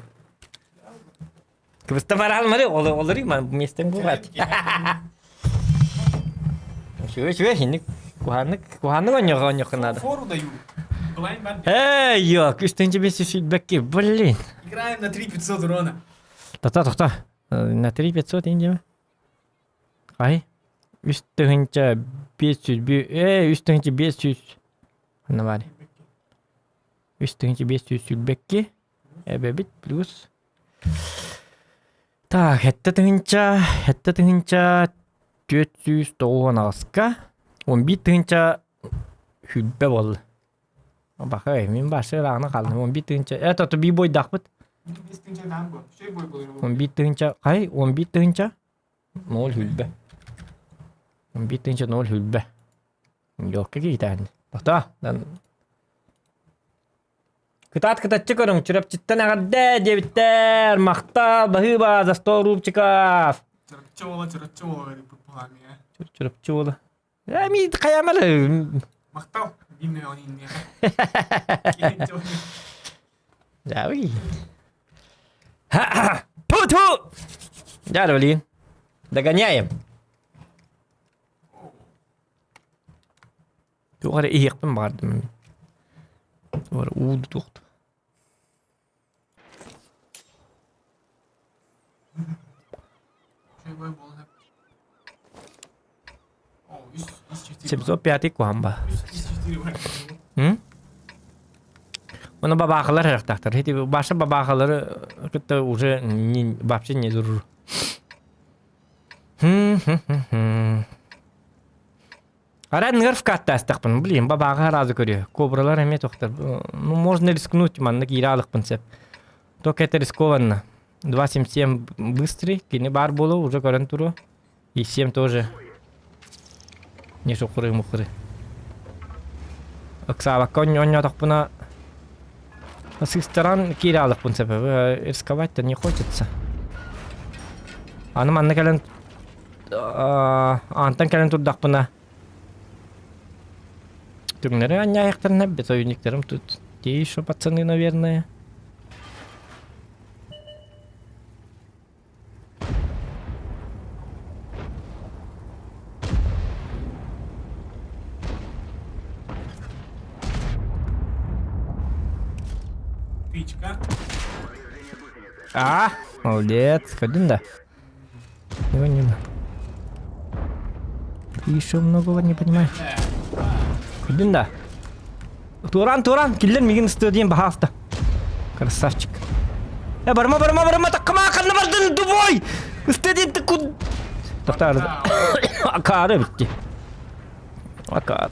Кыбыстамар алмары, олору ман местен бывает. Чего, чего, хинник, куханнык, куханнык оньоҕо оньоху надо. Фору даю. Blind бан. Эй, ёк, үстүнче бес фидбэкки, блин. Играем на 3500 урона. Тоқта, тоқта. На 3500 индеме? Ай. Үс тыһынча 500, э, үс тыһынча 500. Ханна баар. Үс тыһынча 500 сүлбэкки. Эбэбит плюс. Так, хетте тыһынча, хетте тыһынча 490 аҕыска. 11 тыһынча хүлбэ буолла. Баха, мин башы ыраҕына хааллым. 11 тыһынча. Это то би бойдахпыт. 11 тыһынча, хай, 11 тыһынча 0 хүлбэ. 11 тыһынча 0 хүлбэ. Лёгкэ киһитээни. Тохтоо. Кытаат кытаччы көрүҥ, Чурапчыттан эҕэрдэ диэбиттэр. Махтал, баһыыба, за 100 рубчиков. Чурапчы уола, Чурапчы уола говорит пламя. Чурапчы уола. Э, ми хайамары. Махтал, димне он инне. Дауи. Ту-ту! Да, блин. Догоняем. Туох эрэ иһиэхпин баҕардым мин. Туох эрэ уу тутуохту. 705 куһаҕан ба. М? Оны бабаахалар харахтаахтар. Ити баша бабаахалары кытта уже не, вообще не дружу. Арай нерв каттаастахпын, блин, бабааҕа араазы көрүө. Кобралар эмиэ тохтор. Ну, можно рискнуть, манна киирэ алыкпын сөп. Только это рискованно. 2.77 быстрый, кини баар буолуо, уже көрөн туруо. И 7 тоже не сукуры-мукуры. Ыксаабакка оонньоотохпуна сыстаран киирэ алыкпын сөп. Рисковать-то не хочется. Аны манна кэлэн Аантан кэлэн турдахпына түҥнэри анньаайахтарына бетойниктерым тут те еще пацаны, наверное. Тычка. А, молодец, ходим да. Его не Ты еще многого не понимаешь. Ходим да. Туран, Туран, киллер мигин студиен бахаста. Красавчик. Э, барма, барма, барма, таккама, ханна бардын, дубой! Студент ты куд... Тоқтар. Акары бітті. Акар.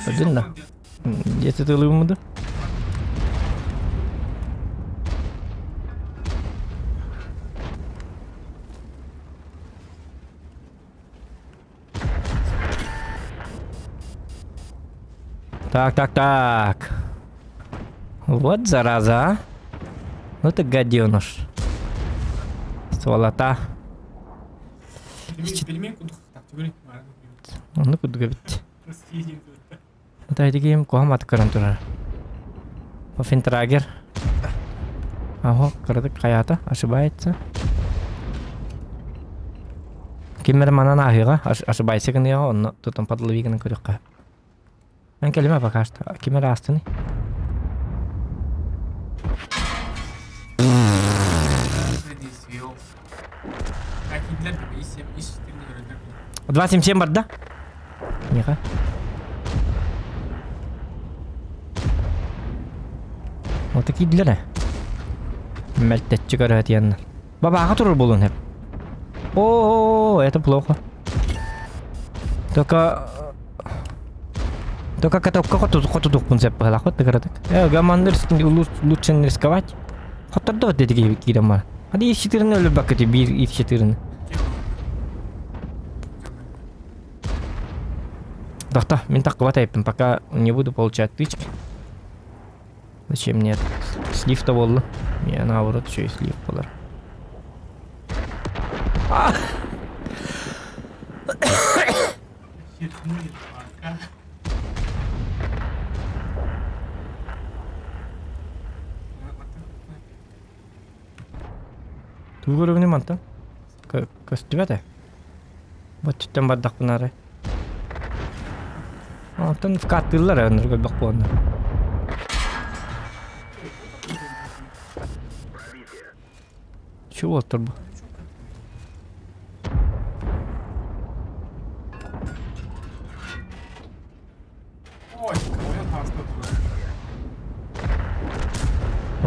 Один да. Десять ылымыды. Так, так, так. Вот зараза, а. Ну ты гаденыш. Сволота. Оннук курдук эбит. Ата ити киһим куһам аты көрөн турар. Финтрагер. Аһо, кыратык хайаата, ошибается. Ким эрэ манан ааһыаҕа, ошибайся гыныаҕа, онно тутан подлови гынан көрүөххэ. Мен кэлимэ пока что. Ким эрэ аастыный? 277 барда. Миха. Вот такие длины. Мэлтэччи көрөтиэн. Бабааха турар буолуон сөп. О, это плохо. Только Только катокка хотудукпун сөп быһалаах кыратык. Э, гаманныр лучше не рисковать. Хоттордо деди киирэн бар. Hadi ишчитирин өлөрбөккүтү биир ишчитирин. Тохто, мин таххыбат эппин, пока не буду получать тычки. Зачем мне это? Слив-то буолла. Я наоборот еще и слив буолар. Тугу көрөбүнүй мантан? Көстүбэт ээ. Боччуттан бардахпына эрэ. Онтон вкаттыыллар ээ, оннук элбэх буоланнар. Чего уолаттар бу?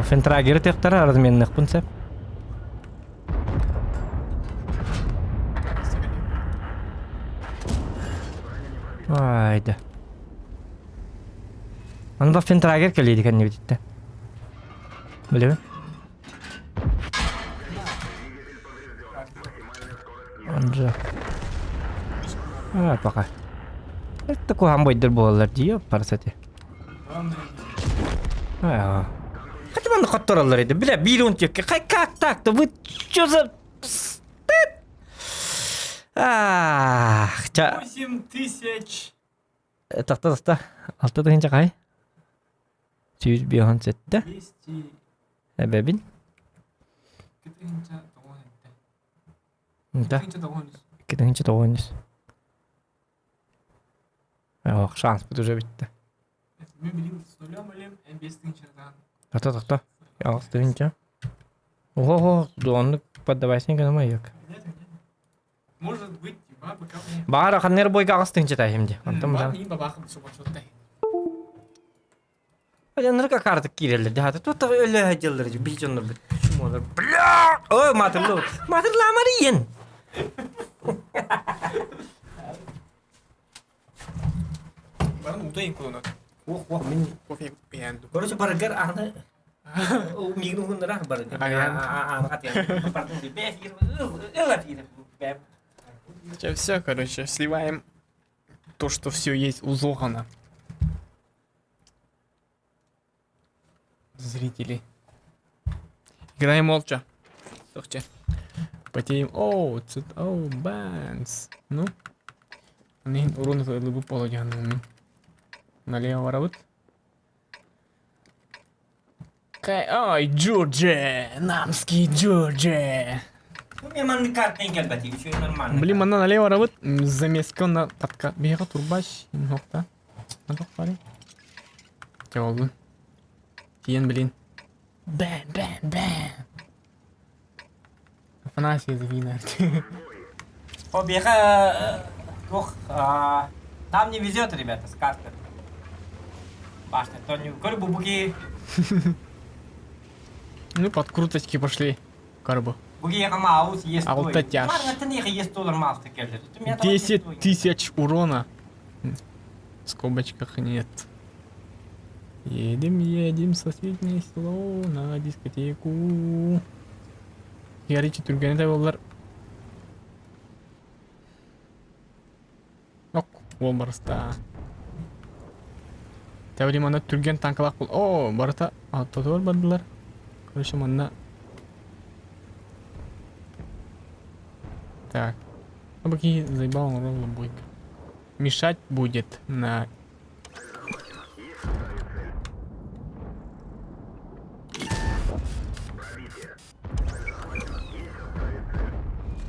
Фентрагеры тыахтара разменныхпын сөп. Айда. Аны Фентрагер кэлиэди кэннибититтэн. Билэбин. Анжа. А, пока. Это куһаҕан бойдор буолаллар дии, парасати. А. Хотя манна хоттороллор edi. Бля, биир он текке. Как так-то? Вы что за... Ах, ча... 8 тысяч. Тахта тахта. Алта тыһынча хай. 157. 200. Эбэбин. 2 тыһынча Да. 2 тыһынча 2 тыһынча тоҕус. Ох, шанспыт уже бүттэ. Мен билим с нулем илим, 5 тыһынчадан. Тохто, тохто. Аҕыс тыһынча. Ого, оннук поддавайсың гына yok. Может быть, баба ко мне. Баара ханнер бойга аҕыс тыһынча таһым ди. Онтон бара. Бабахым субачоттай. Ынырык акаартык киирэллэр дьаһата туох өлө сылдьаллар били дьоннорбут чумолар бля ой маатырлаа маатырлаамар иен Баран утайын кулунат. Уох уох мин Кофе пьянду. короче барыгар ааны мигин уһуннара барыгар ааны хатыан Сейчас все, короче, сливаем то, что все есть у Зохана. Зрители. Играем молча. Слушайте. Потеем. О, цит, о, банс. Ну. Они урон лыбы полодян. Налево воробут. Ой, Джордже! Намский Джордже! Блин, манна налево работ, замеска на тапка. Бега турбаш, нокта. Нокта пари. Те Тиен, блин. Бэм, бэм, бэм. Афанасий Завинар. О, бега, ох, там не везет, ребята, с карты. Башня, то не... Көр бу буги... Ну, подкруточки пошли. Карбо. Буги маус есть. Алтатяш. 10 тысяч урона. В скобочках нет. Едем, едем в соседнее село на дискотеку. Яричи түргәне болар. Ок, ол барыста. Тәври мана түрген танкалак бол. О, барыта тотор бардылар. Короче, манна. Так. Абаки заебал он бойка. Мешать будет на...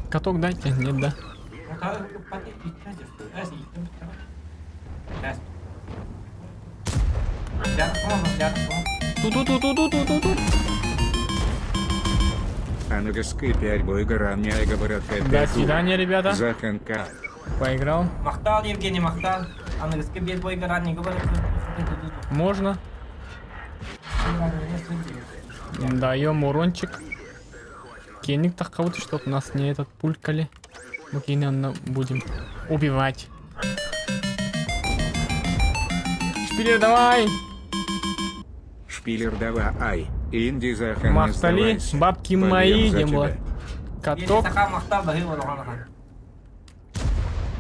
Каток дайте, нет, да? Ту-ту-ту-ту-ту-ту-ту. Аныгыскы пять бойга ранняй говорят До свидания, ребята. Заханка. Поиграл. Махтал, Евгений, махтал. Аныгыскы биэс бойга ранника бар. Можно. Даем урончик. Кеник так вот, чтоб нас не этот пулькали. Мы именно будем убивать. Шпилер, давай! Шпилер давай. Инди Захан не Махтали, сдавайся. бабки Болеем мои, за не было. тебя. Каток.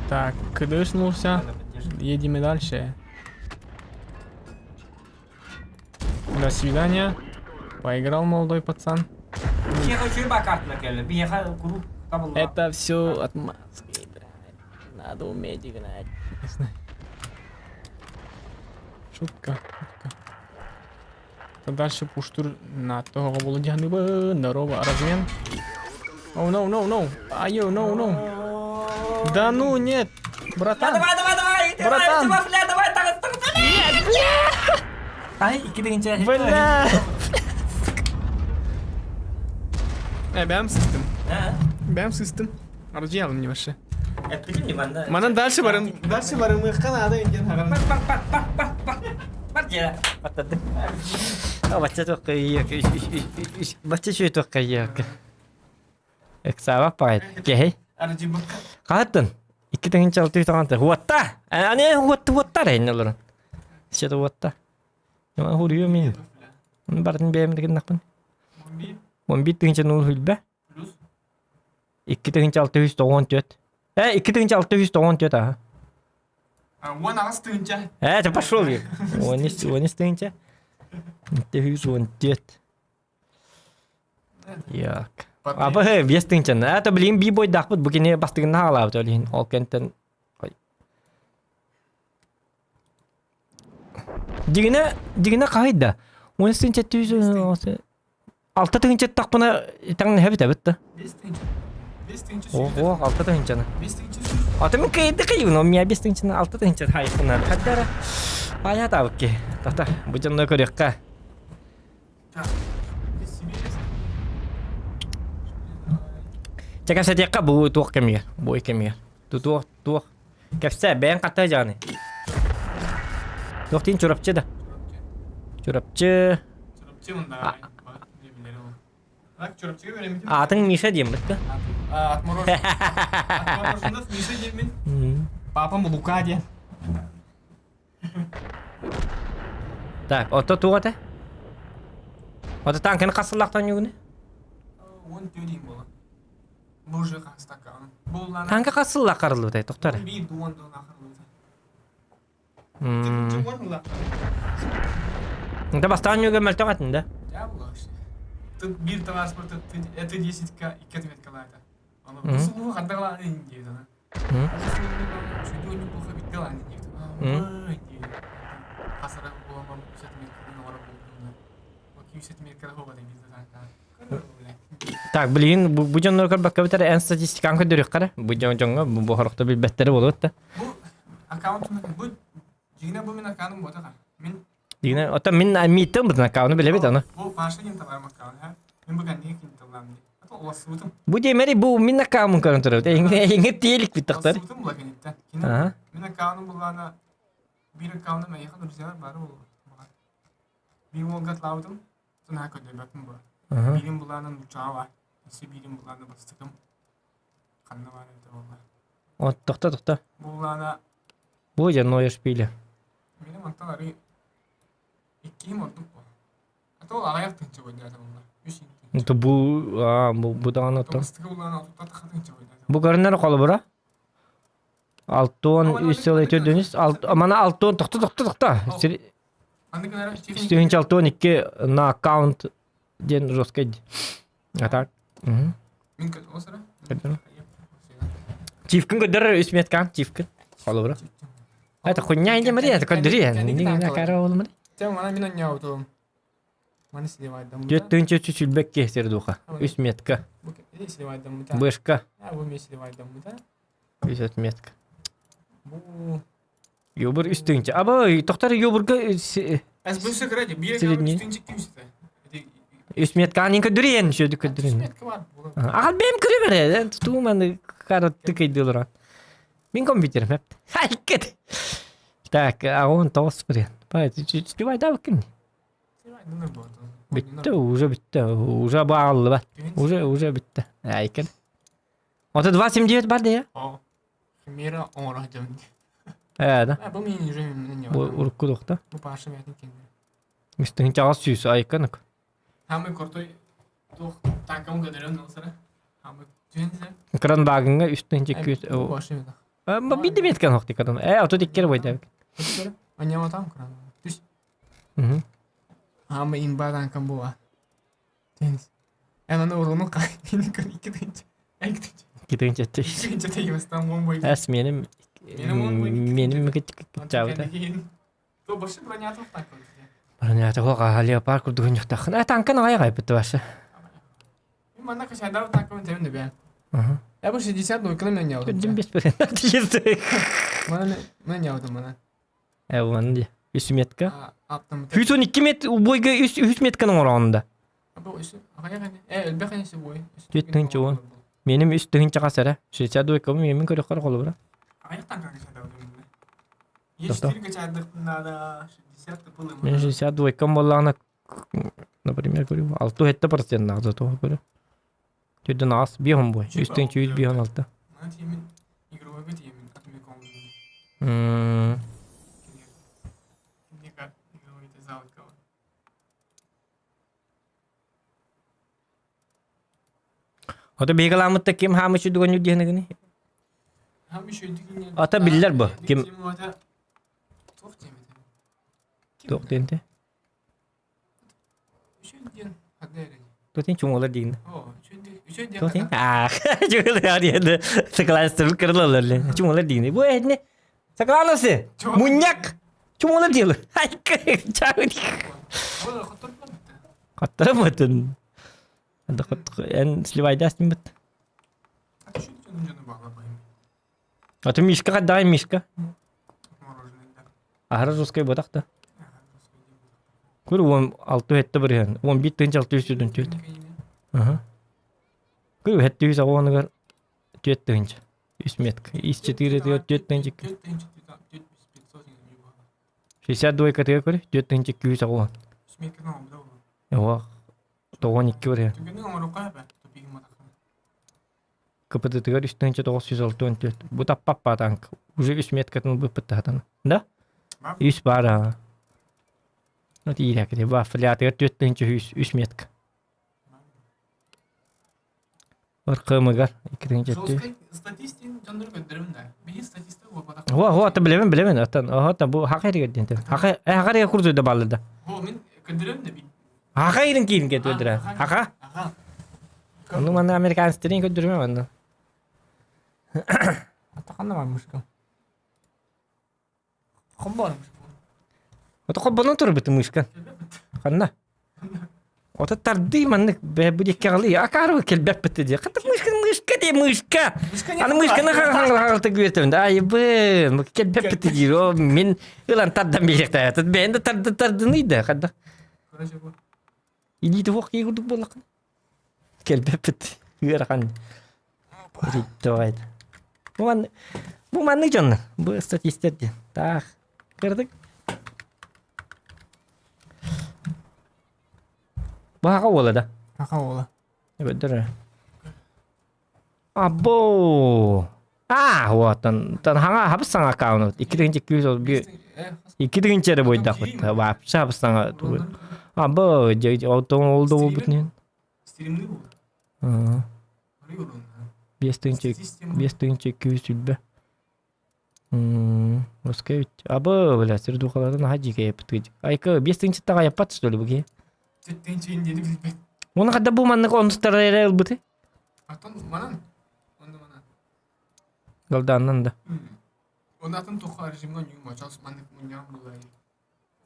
Так, кдышнулся. Едем и дальше. До свидания. Поиграл молодой пацан. Это все отмазки, блядь. Надо уметь играть. Не знаю. Шутка, шутка. То дальше пуштур на того Володяны. Здорово, размен. Oh, no, no, no. Айо, no, no. Да ну, нет, братан. Давай, давай, давай! Братан! Бля, давай, так, так, Нет, бля! Ай, икки Бля! Бэм систем. Бэм систем. Аржиялым не вообще. Манан дальше барым. Дальше барым. Канада индиан харам. Бар, бар, бар, бар, бар. Бар дьэ. Баттады. Бачча туох Бачча шүй туох кайыак. Эксаба пайт. Кехей. Хааттын. Икки тыһынча алты таҕанта. Хуатта! Ане хуатта хуатта рейн олорон. Сето хуатта. Нема хуруйу мин. Барын бэйэм дегеннахпын. Он бит тыһынча нул хүлбэ. 2694. Э, 2694, ага. Уон аҕыс тыһыынча. Э, это пошел я. Он тыһыынча. 614. Як. Аба биэс тыһыынчаны. Это блин би бойдаахпыт бу кини бастыгын хаалаабыт олиһин. Ол кэнтэн Дигинэ дигинэ хаһыйда. Он тыһыынча түз алта тыһыынча тахпына таҥна хэбит эбит да. Биэс тыһыынча. Биэс тыһыынча Ого, алта тыһыынчаны. Биэс тыһыынча сүүс. Ата мин кыйды кыйын, он меня биэс тыһыынчаны алта тыһыынча хайыппына. Хаддара. Ая табыкки. Тата, бу дьонно көрүөххэ. Так. Здесь Чэ кэпсэтиэххэ бу туох кэмигэр, бу кэмигэр. Ту туох туох. Кэпсэ, бэйэҥ хатта дьааны. Туох тиин Чурапчы да. Чурапчы. Чурапчы мында. Так, Чурапчыга беремин. Аатыҥ Миша диэн бытта. Отмороженных. Отмороженных Миша диэммин. Папам Лука диэн. Так, ото туох этэ? Ото танканы хас сыллаахтан ньугуну? Он тюрин була. Бу уже стакан. Буллана. Танка хас сыллаах харыллыбытай, тохтор. Биир дуон дуон ахырылыта. Да бастаан ньуга мөлтөх этин да. Я була вообще. Тут биир транспорт это 10к икки отметкалаата. Аны сулуу хардагала диет ана. Чуду неплохо биттелан диет. Хасара буламам үсәт меткадын ора булдым. Оки үсәт меткада хоба дейбиз танка. Так, блин, бу дьоннор көрбөккө бүтэр эн статистикаң көрдөрүөх Бу дьон дьоҥҥо бу бу хорохто билбэттэри буолуот да. Бу аккаунтум бу жигине бу мин аккаунтум ботака. Мин Дигине, ота мин миттен бутун аккаунту билебит аны. Бу Паша диэн табарым аккаунт, ха. Мин бу гандига кин таллам ди. Ата улассыбытым. Бу диэмэри бу мин аккаунтун көрөн турабыт. Эңе тиэлик биттахтар. Улассыбытым була кениттен. Кини Ага. мин аккаунтум буллана бир аккаунтум эйха друзьялар бары болу. Бир волгатлаабытым. Тuna көдөбөпүн бу. Ага. Бирин буллана нучаава. Иси бирин буллана бастыкым. Ханна бар эбите болла. От тохта тохта. Буллана Бу же ноешь пиле. Мени мантан ары иккиһим ордук бу. Ата ол аҕыйах тыһыынча бойдаата булла. Үс тыһыынча. То бу а бу бу даҕаны оттон. Бастыкы буллана отуттан тахха тыһыынча бойдаата. Бу көрүнэр холобура. Алтон үс сыл өтөдөнүс. Мана алтон тохта тохта тохта. Аны гынара Үстүһүнч алтон икки на аккаунт диэн жесткий. А так. Мин осыра. Чивкин көдөрөр үс меткан чивкин. Холобура. Это хуйня иде Мария, это көддүрү. Тем мана мин онньообутум. Маны сливайдаммыта. Түөрт тыһыынча үс сүүрбэк киһи сирдуха. Үс метка. Бу сливайдаммыта. Бышка. Бу ми сливайдаммыта. Үс отметка. Бу Юбур үс тыһыынча. Аба, тохтор юбурга Эс бу секрете биир Средний. үс тыһыынча кимсите. Үс метка анин көдүрүен, шөдү Үс көдүрүен. метка бар. Ағал бэм көрө бере, тутуу кара тыкайдылар. Мин компьютерим хеп. Хайкет. Так, а он тоғыз бірен. Бай, успевай да ким? Бүтті, уже бүтті. Уже бағылы ба. Уже, уже бүтті. Айкет. Ота 2.79 бар да О. Химера оңора дем. Э, да. Бу мин уже не Бу урукку дохта. Бу паша мятын кенде. Үстүн чагас сүйс айканык. Хамы крутой тух танкам көдөрөн олсара. Хамы түнсе. Кран багыңа үстүн чеккүс. Башы мята. Бидди меткен хохти кадан. Э, ото диккер бойда. Аняма там кран. Түс. Мгм. Хамы имба танкам буа. Түнс. Эн аны ургуну кайын көр ики тынч. Эки тынч. Китин четти. Тынч тегибестен он бой. Әс меним Меним он бой. меним чабыта. То башы бронятов так Бронята хоға леопард курдугун юхтахын. Ә танкын ай гайып битти башы. Мен манна кашайдар танкам темде бе. Аха. Я бу 60 дойканы мен яудым. Күндүм бес берен. Тиесті. Мана мен яудым мана. Ә оны де. Үс метка. Аптым. 112 метр бойга 3 метканың орағында. Бу үсү. Агая кане. Э, элбе кане бой. Жетинчи он. Меним үс тыгынча касара. 62 ком мен көрө кар колу бра. Агая танка кашайдар. Я Досто. 4 качайдык надо 60 кыпылы. Мен 62 ком боллағына например көрү 6-7% нағза то көрү. Түрден ас бихон бой. Үс тыгынча үс бихон алты. Мана тиемин игровой тиемин атмеком. Мм. Ника игровой заводка. Ото бегаламытта ким хамы чүдүгөн үдиһенегини? Хам еще дигин. Ата биллер бу. Ким Ким Тух тиемин. Туох диэнте? Еще дин. Хадерин. Туох диэн чуҥулар диин. О, еще дин. Еще дин. Туох диэн? Аа, чуҥулар диэн. Сакалаастыр кырылалар лен. Чуҥулар диин. Бу эһне. Сакалаанасы. Мунньак. Чуҥулар диэн. Айка. Чаҕын. Ол хотор Хаттараматын. Анда хат эн сливайдас бит. А еще дин жаны багла байым. Аты мишка хаддай мишка. Мороженое да. Ахара жускай бодақта. Көр он алты хетте бір хэн. Он бит тынч алты үс жүдін төт. Аха. Көр хетте үс ағуаныгар төт тынч. Үс метк. Из 4 төт төт тынч. 62 катыга көр төт тынч 200 ағуан. Оа. Тоғон 2 бір хэн. КПТ тыгар үс тынч 964. Бу таппаппа танк. Уже үс меткатын быппыттахатан. Да? Үс бар а. Ну тиирәкте ба флятыгар төт тынч үс үс метк. Ыркымыгар 2 Статистин жандыр көдөрүм да. Биһи статиста болбадак. Хо хо ата билемен билемен аттан. Хо та бу хакайрыгар диэн. Хакай хакайрыгар курсу да баллы да. Хо мен көдөрүм да би. Хакайрын киин кет өдүрэ. Хака. Аха. Ону манна американецтерин көдүрмө манна. Ата кандай бар мышка? Хомбор мышка. Ото хоббонон турбут мышка. Ханна. Ото тарды маннык бу дикке галы акару келбеп битти ди. Ката мышка мышка де мышка. Аны мышканы хаңгы күөтөм да. Ай бы, келбеп битти ди. О мен ылан тардан беректе. Тут бенде тарды тардыны да када. Короче бу. Илиити хуох кии курдук буоллаххына. Кэлбэппит ыарахан. Риттоҕайт. Бу ман бу маннык дьоннор. Бу статистер диэн. Таах. Кырдык. Бу хаха уола да. Хаха уола. Өбөдөр. Або. А, вот он. Тан хаҥа хабыс саҥа аккаунт. Икки тыһыынча күүс ол би икки тыһыынча эрэ буойдахпыт. Вообще хабыс саҥа Або, отон ол да буолбут нин. Стримный бу. Аа. Арый Биэс тыһыынча биэс тыһыынча күүс сүлбэ. Мм, Оскевич. Абы, бля, сердухалардан наһаа дьиикэйэппит. Айка, биэс тыһыынчаттан айаппат, что ли, буги? Тыһыынча диэни билбэт. Уонна хадда бу маннык онустара эрэ ылбыты? Аттан манан. Онно манан. Галдааннан да. Онатын туха режимҥа ньуу мочос маннык мунньаҕын булай.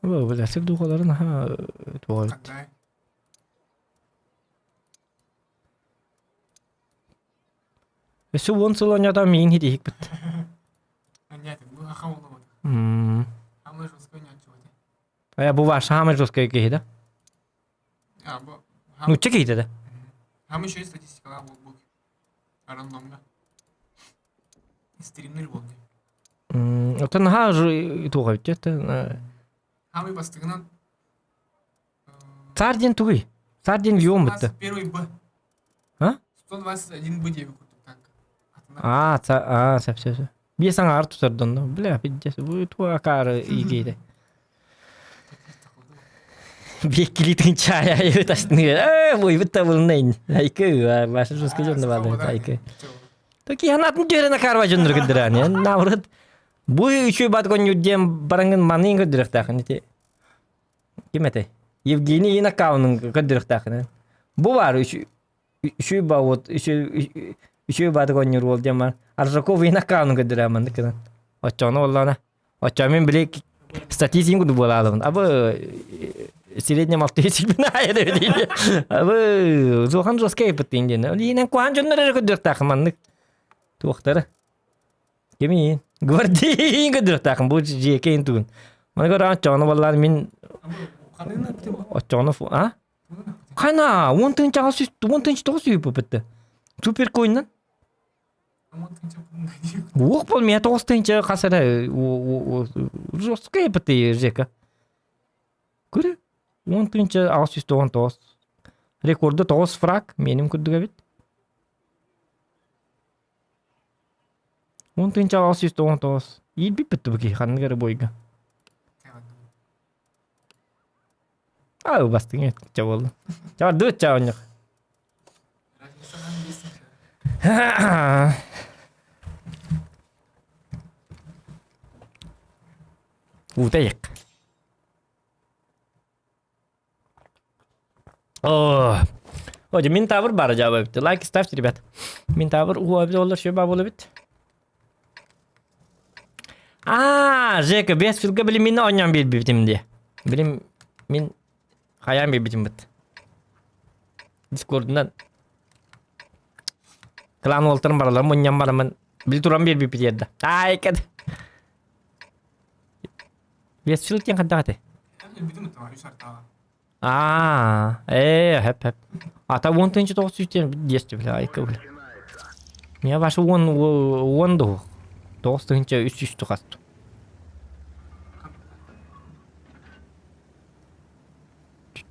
Бу духаларын аха туох эбит. Ханнай. Өссө уон сыл оонньоото миигин хитиһикпит. Анньаатын бу аха олобот. М. Самый жесткий ньаччы Э, бу ваш самый жесткий киһи да? А, бу Нуучча киһитэ да? Хам еще статистикалаах буолбут. Рандомҥа. Стримнер буолду. Оттон наһаа туох эбит это Хамый бастыгынан Царь диэн тугуй? Царь диэн Леон бытты. Первый Б. А? 121 Б диэби курдук танка. А, а, сөп сөп сөп. Биэс аҥаар тутардон, бля, пиздец, бу туа акаары игейде. Биэккилитин чая тастны. Э, буйбут табылнайн. Айкы, башы жесткий жонда бады, айкы. Токи ханатын дөрена карва жоннор көдөрәне. Наоборот, бу үчүй бат конюддем бараңын манын көдөрөхтәхин ити. Ким этэй? Евгений аккаунун көдөрөхтәхин. Бу бар үчүй ба вот үчүй үчүй бат конюр бол дем бар. Аржаков ин аккаунун көдөрәмән дикен. Очону боллана. Очо мен биле статистикин курдук буолаалыбын. Абы среднем алты силбин айыр дейди. Абы зохан жоске быттын диэн. Олиинен куан дьоннор эрэ көрдүөхтаахын маннык туохтара. Кимиин? Гвардейин көрдүөхтаахын бу жиэкэйин тугун. Маны көрөн оччоҕуна буоллаан мин оччоҕуна а? Хана он тыынчаҕа сүс он тыынча тоҕус сүүппүттэ. Суперкоиннан Уох бол меня тоҕус тыһыынча хас эрэ жесткая ПТ Жека. Көрө он тыһыынча аҕыс сүүс тоҕон тоҕус. Рекорду тоҕус фраг меним курдук эбит. Он тыһыынча аҕыс сүүс тоҕон тоҕус. Иирбиппит бу киһи ханнык эрэ бойга. Аа бастыҥ ча буолла. Ча дуу ча онньох. Утайык. О, Оде, Минтавр бара жаба бит. Лайк ставьте, ребят. Минтавр уа бит олар шөба бола бит. А, Жека, бес филга билим мин онян бир битим де. Билим мин хаян бир битим бит. Дискордунан клан уолтарым баралар мунньан барамын били туран биэрбиппит ерда. Ай, кэт. Бес фил тиэн хайдах этэй? Аа, ээ, хэп хэп. Ата уон тыһыынча тоҕус сүүстэн диэсти бля, айка бля. Меня ваша уон уон дуһух. Тоҕус тыһыынча үс сүүс тухасту.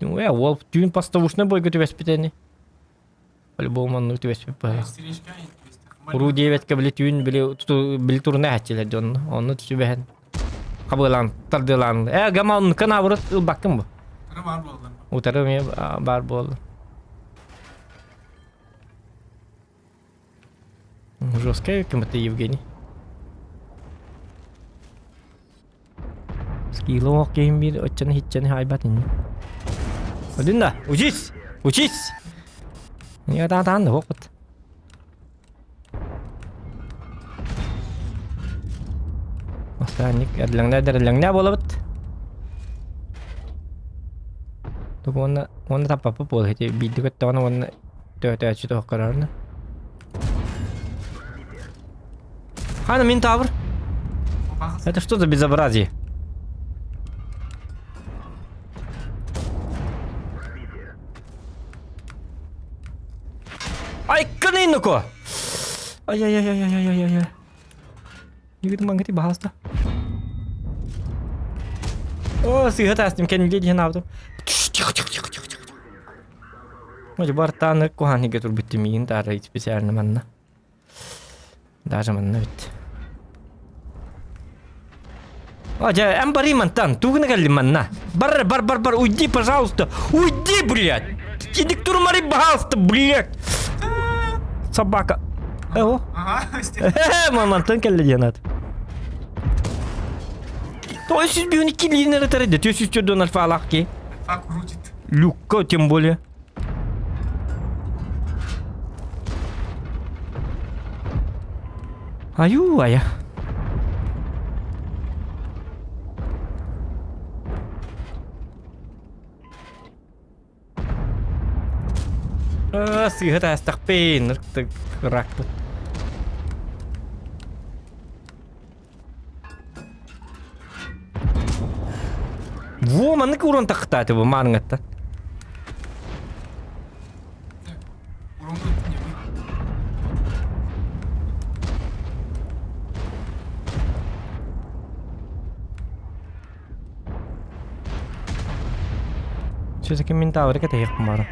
Э, уол түүн поставушный бойга түбэспит По-любому оннук түбэспит быһа. Уруу диэбэткэ били түүн били били туруна эһэччилэр дьон онно түбэһэн хабыалаан тардыалаан э гама оннукка наоборот ылбаккын бу утары эмиэ баар буолла жесткая кем-то Евгений Скилоох киһим биир оччону хиччэни хаайбат ини. Один да, учись! Учись! Не таан да опыт. Охранник эрлэҥнэ дэрэлэҥнэ буолабыт. Тугу уонна уонна таппаппыт буолла ити биирдэ көттөҕүнэ уонна төһөтөөччү туох көрөрүнэ. Хана Минтавр? Это что за безобразие? Ай, кынынуко! Ай-яй-яй-яй-яй-яй-яй. Нигит мангати баһаста. О, сыһа тастым кэнниге диэн аабытым. Тихо, тихо, тихо, тихо, тихо. Може бартааны куһаан турбут миин таара специально манна. Даже манна бит. О, дьэ, эн барый мантан, тугуна кэллим манна. Бар, бар, бар, бар, уйди, пожалуйста. Уйди, блядь. Иди к турмари, пожалуйста, блядь. Собака. Эго. Ага, Мантан кэллэ диэн ат. То есть бүүн килиинere тарыды. Төс үстөрдөн альфалах ки. Альфа крутит. Люкка тем более. Аю, ая. сыыһа таастахпын, ыракпыт. Во, маннык урон тахтааты бу маарыҥаттан. Все-таки ментавры кэтэһиэхпин баара.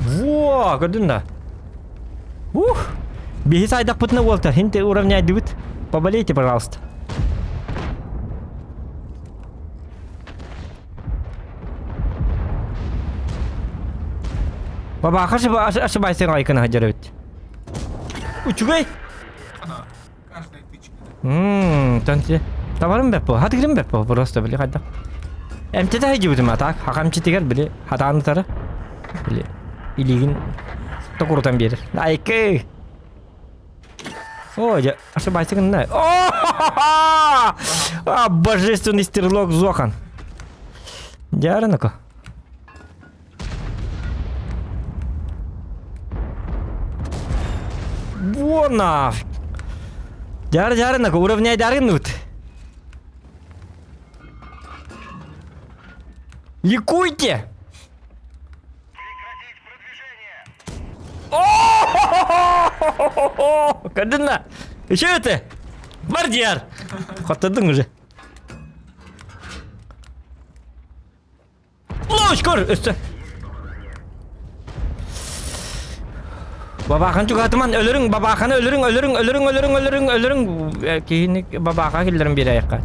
Во, көрдүн да? Ух! Биһи сайдахпытына уолтар, хинте уравняйдыбыт. Поболейте, пожалуйста. Бабаха ошибайся айкына хаджар эбит. Үчүгэй! Ммм, тонти. Табарым бэп бу. Хатыгырым бэп бу. Просто били хайдах. Эмтете хайдыбытым а так. Хакамчытыгар били хатааны тары. Били илигин токурутан биэрэр. Айкы! О, я ошибайся гынна. О, а, божественный стрелок Зохан. Дярынако. Во нафиг. Дяры дярынако, уровняй дарынут. Ликуйте! Прекратить продвижение! О! Кадына! Еще это? Бардиар! Хотадың уже. Луч, көр, өстө. Бабахан чугатыман өлөрүң, бабаханы өлөрүң, өлөрүң, өлөрүң, өлөрүң, өлөрүң, өлөрүң. Киһини бабаха киллэрин биэрэ айакка.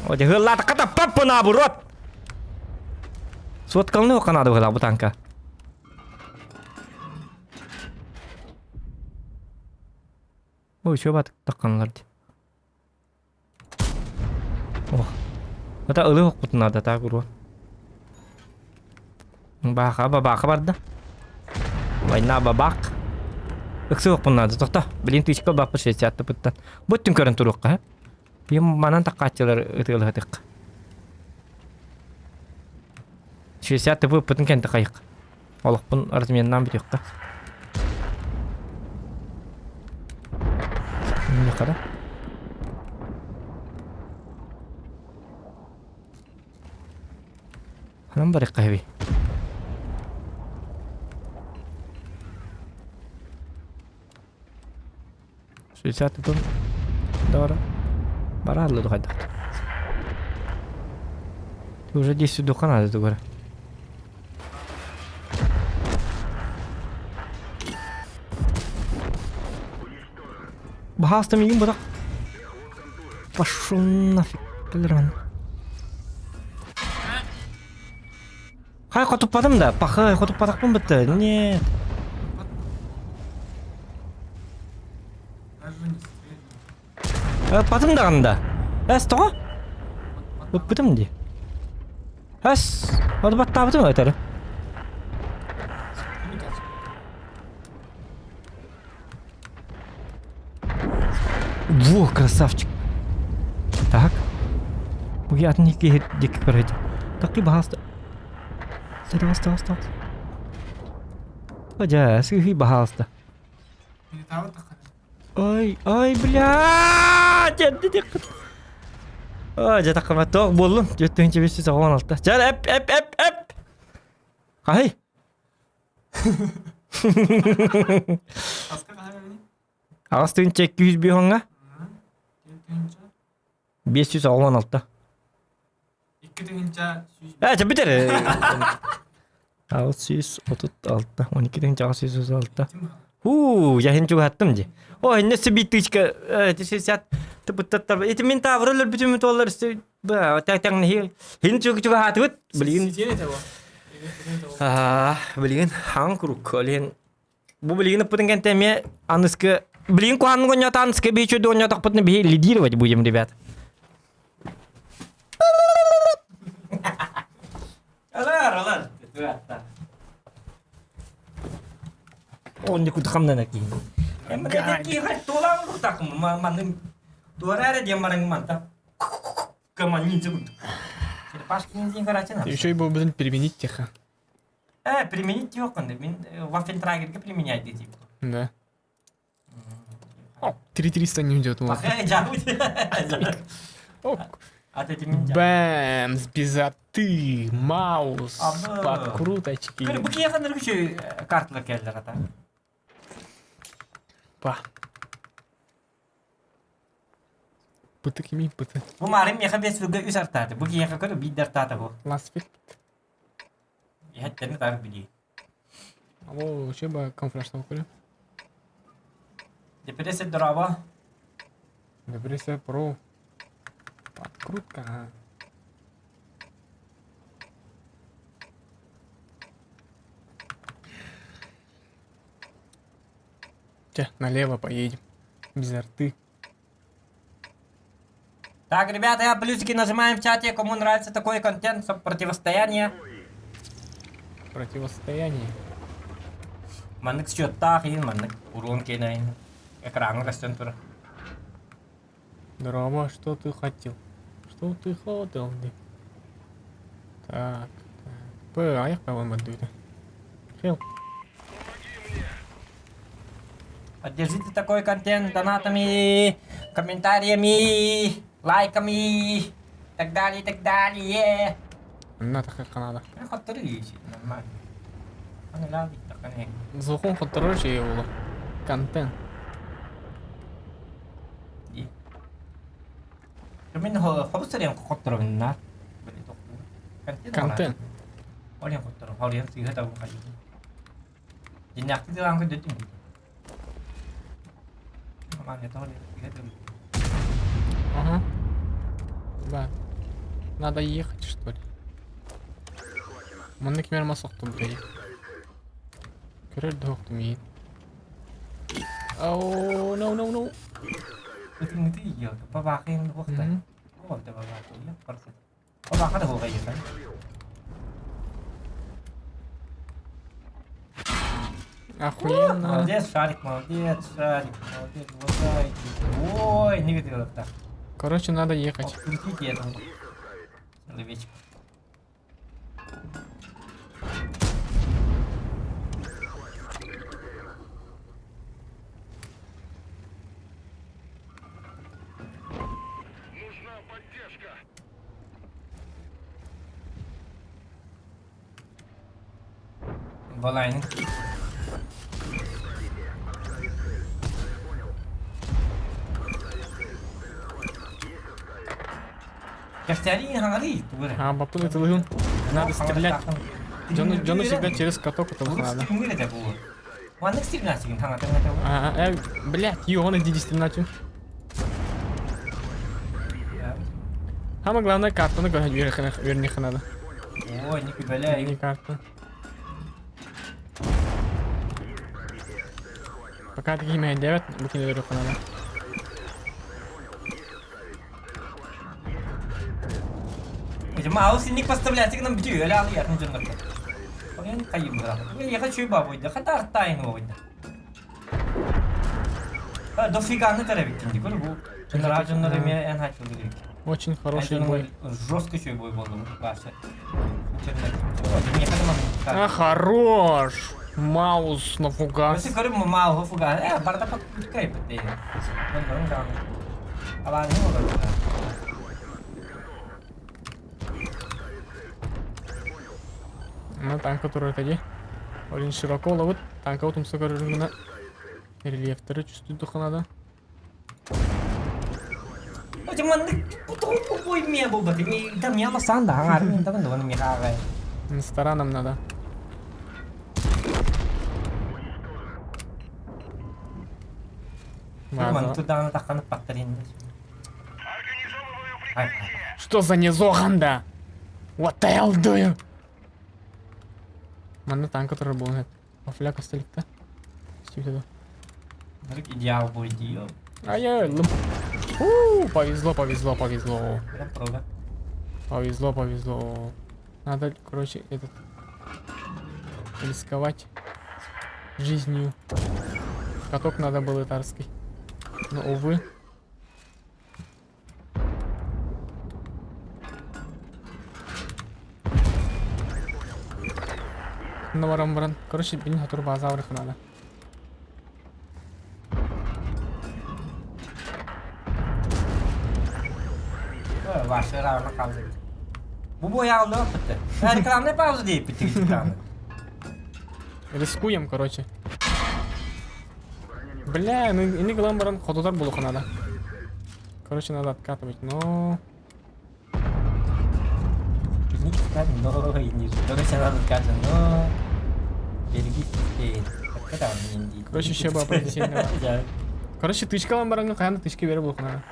О, дьыһыллаатахха таппаппын наоборот. Суоткалны оканаады быһылаах бу танка. Ой, еще батык таққанлар ди. Ох. Это ылы оккутун надо так уруон. Баха бабаха барда. Война бабак. Ыксы окпун надо. Тохто. Блин, тычка баппы 60 пыттан. Буттун көрөн туруққа. Биим манан таккааччылар ытыалаһытык. 60 тп ыппытын кэнтэ хайык. Олохпун разменнаан бүтүөххэ. Миэхэ да. Ханан барыахха эбий? 60 тутун Дора. Бараалла духайдах. Уже 10 духа надо тугара. Бахаста миигин бырах. Пошел нафиг. Кэлэрмэн. Хай хотуппатым да, пахай хотуппатахпын бытты. Нет. Ыппатым даҕаны да. Эс тоҕо? Ыппытым дии. Эс, баттаабытым өтөрү. Во, красавчик. Так. Уятын икки диэки көрөйдө. Такы баһаста. Сатаста, аста. Одя, сыхи баһаста. Ой, ой, блядь! Ой, дьэ таххама тоох буоллун. 4596. Чэ, эп, эп, эп, эп. Хай. Аҕыс тыһыынча 205 уоҥҥа 586. 2 тыһыынча 100 Ээ, чэ бүтэр. 636, 12 тыһыынча 636. Хуу, я чугаһаттым дии. О, инне биир тычка, 60 тыпыттаттар. Ити мин таавыр өлөрбүтүм туоллар тэҥ хин чугаһаатыбыт. Билигин Сидели того. билигин хаҥ курук. Олиһин бу билигин ыппытын кэнтэ эмиэ аныскы билигин куһааннык оонньоото аныскы биһи чөдү оонньоотохпутуна биһи лидировать будем, ребят. Алар, алар. Онни кутхамнана киин. Эммэ киин туолаан кутакым манны туора эрэ диэн баран манта каман ниндзя курдук. Пашкин диэн көрөөччү Еще и буолбутун применить тихо. Э, применить диэххин мин Ваффентрагерга применять диэтим. Да. О, 3300 не идет. Пахай, дьабыт. А ты мин Бэмс, безоты, маус, Абы. подкруточки. Көрө, бу киһиэхэ нөргүчү карталар кэллэр ата. Па. Пыты кими пыты. Бу маарым миэхэ бес сылга үс артааты. Бу киһиэхэ көрө биир артаата бу. Ласфилд. Иһэттэни тар билии. Алло, вообще бы камуфляжного көрө. Депрессия дорообо. Депрессия про. Подкрутка. Че, налево поедем. Без арты. Так, ребята, плюсики нажимаем в чате, кому нравится такой контент, противостояние. Противостояние. Маннык счеттаах иһин маннык урон киэнэйин экраҥҥа көстөн турар. Дорообо, что ты хотел? Что ты хотел? Так, так. П, аяқ табан бардыйды. Хел. Поддержите такой контент донатами, комментариями, лайками и так далее, и так далее. На тахыахха наада. Хоттору нормально. Аны Зохун хотторор үчүгэй буолуо. Контент. Мин хобусарыан хотторобун наар. Контент. Олен хотторо. Холиан сыыһа табын хайыы. Дьиннээхтик дылаан көрдөтүм. Ага. Да. Надо ехать, что ли? Манна ким эрэ мас охтум бэй. Көрөр да охтум иин. Oh, no, no, no. Мгм. Охуенно. Молодец, Шарик, молодец, Шарик, молодец, глаза эти. Ой, не видел так. Короче, надо ехать. Крутите этому человечку. Нужна поддержка. Балайнинг. Кэфтэрии хаҥарыы тугу А, баппын ытылыгын. Надо стрелять. Дьону, дьону всегда через каток ытылых надо. Маннык стрелять хаҥатан этэ А, блядь, ёбаный диди стрелять. Самое главное, картаны көрөн надо. Ой, не күбэлээ. Не карта. Пока такие 9, букин верху надо. Маус инник поставлять гынан бүтүү өлө алы ятын дьоннорго. Оген хайым быра. Я хочу бабойда. Хата артайын ойда. Дофиганы көрөбүттин ди бу. Дьоннор дьоннор эме эн хачылды керек. Очень хороший бой. Жестко еще бой был вообще. А, хорош! Маус на фугас. Өсө көрүм мау фугас. Э, барда подкай битте. Алан не olur. Ну, танк, который это где? Очень широко ловит. Танка вот умса көрөрүн рельефтері чувствует надо. С тараном надо. Что за незоганда? What the hell do you? Манна танк, который был, нет. Фляг осталик-то. Идеал будет. А я... У, повезло, повезло, повезло. Повезло, повезло. Надо, короче, этот... Рисковать жизнью. Каток надо было тарский. Но, увы. Онно баран баран, короче, билин сотору база барыах наада. Ваша рано kaldı. Bu boya aldı bitti. Reklamda pauza deyip bitti reklamda. Рискуем, короче. Бля, ну и не главное баран хододар булуха надо. Короче, надо откатывать, но... Но не короче, надо откатывать, но... Берегись детей. Короче, еще бы определение. Короче, тычкалан баранга хайан тычка бере булуха надо.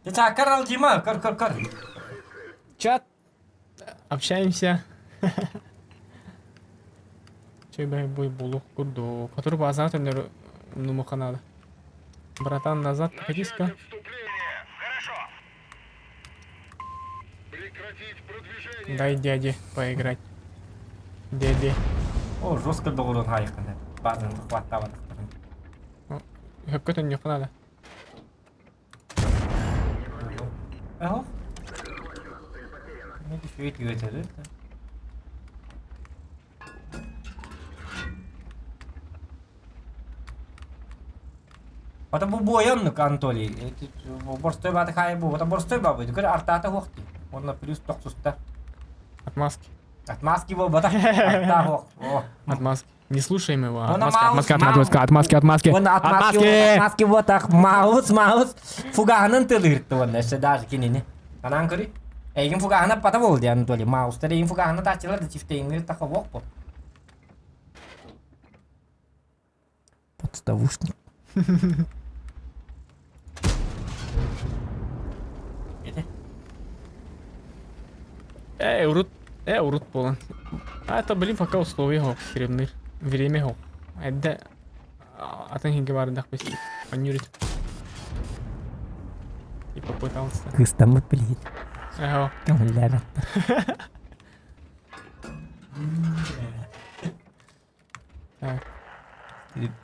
Ты карал Дима, кор кор кор. Чат. Общаемся. Чей бай бой булух курду. Который база төннөр нумуха надо. Братан, назад Начать катись-ка. отступление. Хорошо. Прекратить продвижение. Дай дяде поиграть. Дяде. О, жестко доҕорун хайыкын. Базын хваттабатыктарын. Хөккө төннүөххэ надо. Аһо. Не түшүөй түгөтөрү. Ата бу буойаннык Анатолий. Борстой баты хай бу. Ата борстой бабы. Көр артата хуохти. Онна плюс тохсуста. Отмазки. Отмазки бу бата. Арта хуох. О. Отмазки. Не слушаем его. Она Отмазки, маус, отмазки, маус. отмазки, отмазки, отмазки. Вон отмазки, Отмазки! отмазки вот так. Маус, маус. Фугаһынан тылырты вон. Эше даже кинини. Анан көрү. Эйгин фугаһына пата болду Анатолий. Маустар эйгин фугаһына тачылар да чифтейингер таха вок бу. Подставушник. Ете. Э, урут. Э, урут болан. А это, блин, пока условия хок, херебныр. Время хок. Это... Атын хинге бардах бес. Понюрить. И попытался. Кыстамыт билет. Ага. Көңүлләр. Так.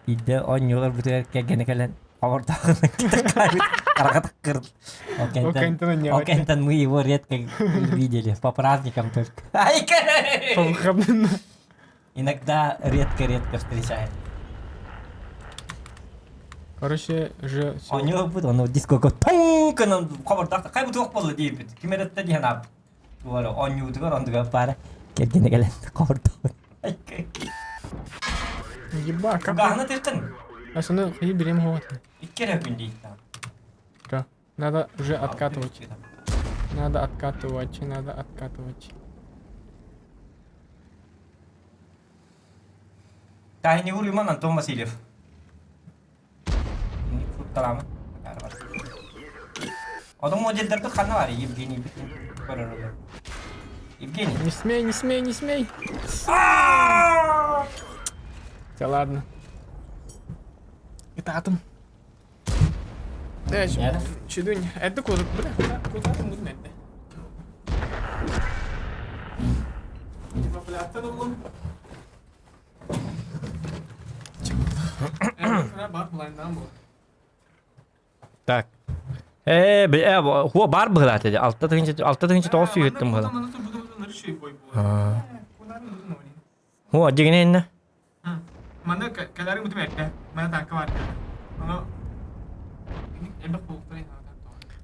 Идде оонньуулар бүтүгэр кэргэнэ кэлэн хобордоохунан карагатык кыр. Окентен Окентен мы его редко видели, по праздникам только. Ай, По выходным. Иногда редко-редко встречаем. Короче, же... всё. Оонньуу бут, ону диского тоҥ хобордоох хай бу туох буолла диэбит. Ким эрэтте диэн аап. Туора оонньуутугар ондугар пара кэргэнэ кэлэн хобордоох. Еба, как... Кугаһына тыктын. А соны хи берем вот. Икки эрэ күн диит. Надо уже откатывать. Надо откатывать, надо откатывать. Тайни Уриман Антон Васильев. Футталамы. Одон модельдерді ханна бар Евгений көрөр Евгений. Не смей, не смей, не смей. Да ладно. Это атом. Да, Нет. чудунь. Это куда? Бля, куда? Куда там будем это? Типа, бля, это булым. Так. Э, э, хуа бар быһылаат edi. Алта тыһынча алта тыһынча тоҕус сүүһүттүм быһыла. Хуа дигине инна. Манна кэлэрин бутум эрдэ. Манна танка бар. Ону элбэх буолуктар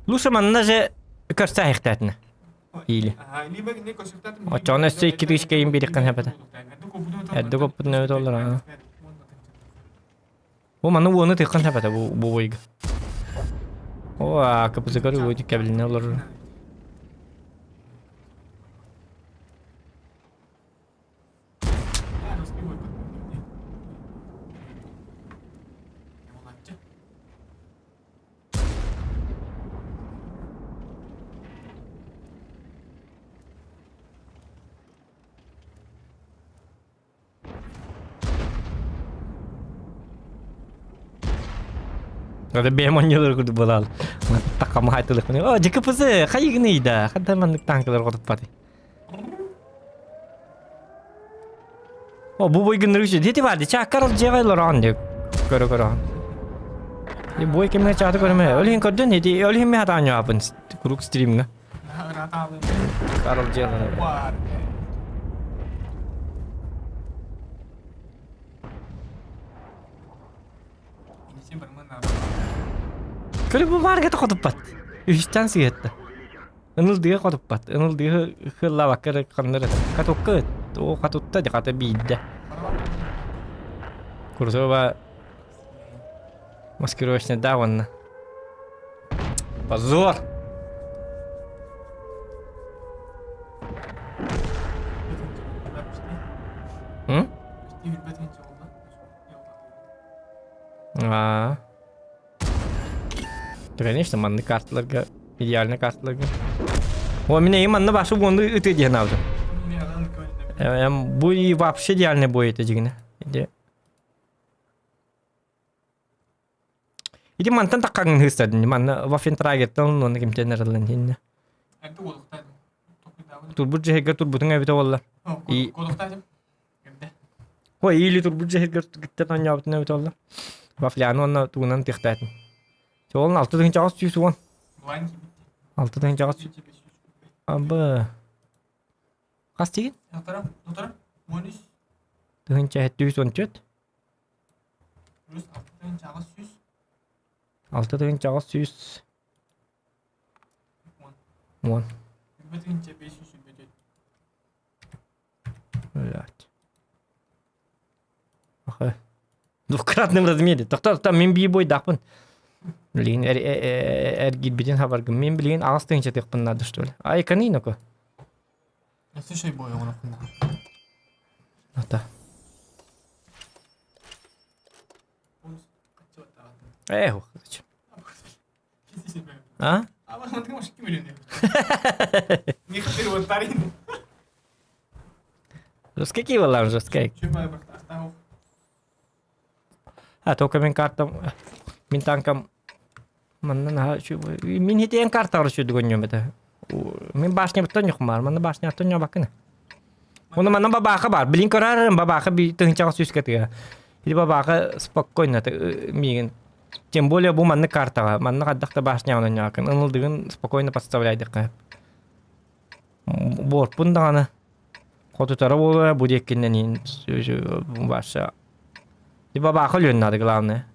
Лучше манна же көрсө айыктаатына. Или. Очоон өссө икки тыһыч кэйин бириққан хэпэтэ. Эрдэ коппут нөбүт оллар аа. Бу манна уону тыыккан хэпэтэ бу бу бойга. О, капызыгар уоти кэбилине олорор. Ада бэйэм оонньуулар курдук буолаал. Таккамаһай тылыхпын. О, дьыкыпысы хайыгыныйда. Ханта маннык танкалар хотуппаты. О, бу бойгыннар үчү. Дети бар, чааккар ол жебай лорон деп. Көрө көрө. И бой кемне чааты көрөмө. Өлүн көрдөн, эти өлүн ме хатаан апын круг стримга. Карл жебай. Көрө бу баарга хотуппат. Үһүстэн сыһытта. Ынылдыга хотуппат. Ынылдыгы хыллаабакка эрэ ханнар катукка ыт. О катутта хата биирдэ. Курсова маскировочный да уонна. Позор! М? Аа. Да, конечно, манны карталарга, идеальный карталарга. О, меня и манна башы буонду ыты диэн алды. Бу и вообще идеальный бой это дигине. Ити мантан таккаҥын хыстадын, манна Вафентрагертан онно кимтэн арыллан хиннэ. Турбут дьэһигэр турбутуҥ эбитэ буолла. И Ой, или турбут дьэһигэр киттэн оонньообутун эбитэ буолла. Вафляны уонна тугунан тыахтаатын. Ол 6 810. 6 800. Абы. Хас тигин? 1714. 6 800 уон. Блядь. Ага. Двукратном размере. Тохтоо, тохтоо, мин бии бойдаахпын. Билигин эргийбитин хабаргым. Мин билигин 8 тыһыынча тыахпын надо, что ли? Ай, каниноко. Слушай, бой оҥороххун Ата. Эх, зачем? А? Жесткий была, жесткий. А только мин картам, мин танкам манна наһаа үчүгэй мин итиэн картаҕар үчүгэй гонньуом этэ. Мин башнябыттан ньухмаар, манна башняттан ньобаккына. Уну манна бабааха бар. Билин көрөр бабааха би тыһынчаҕа сүүскэ тыга. Или бабааха спокойно миигин. Тем более бу манны картаҕа, манна хайдах да башняҕынан ньаакын. Ынылдыгын спокойно подставляйдыхха. Буорпун даҕаны хотутара буолуо бу диэккиннэн баша. Бабааха өлүөн надо главное.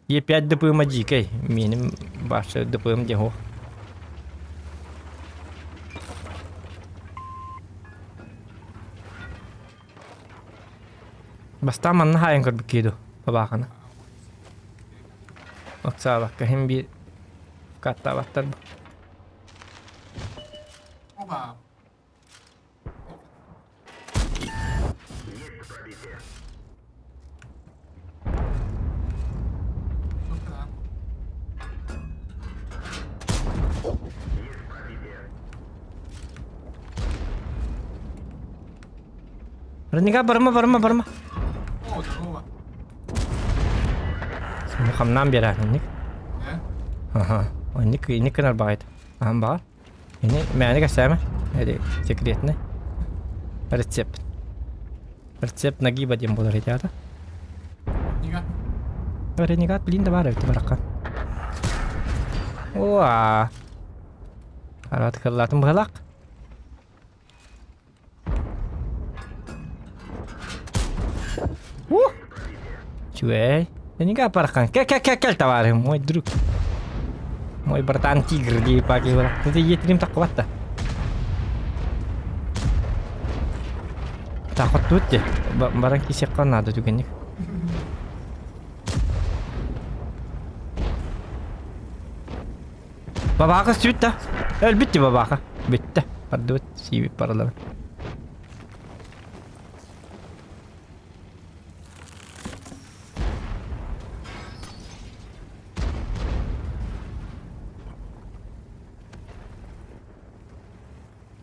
Е5 ДПМа дьиикэй, миэним бааччы ДПМ диэн суох. Бастаан манна хаайан көрбүт киһи дуу, бабааханы. Ыксаабакка иһин биир каттаабаттар бу. Оба. Ренега барыма барыма барыма. О, здорово. Хамнаан биэрээр инник. Да? Аха. Инник инник гынар баҕайыт. Аһан баҕар. Ини мээнэ кэпсээмэ. Эти секретный. Рецепт. Рецепт нагиба диэн буолар ити аата. Ренегат. Ренегат блин да баар эбит бараххан. Уа. Арат кыллаатын быһалаах. Ух! Үчүгэй. Ренегат бараххан. Кэл кэл кэл кэл товарищ мой друг. Мой братан тигр дии паки Ты етирим таххыбат да. Тахоттуут де. Баран кисиэххэ наада түгэнник. Бабаака сүт да. Өлбүт ти бабаака. Бүттэ. Бардыбыт. Сиибит барыларын.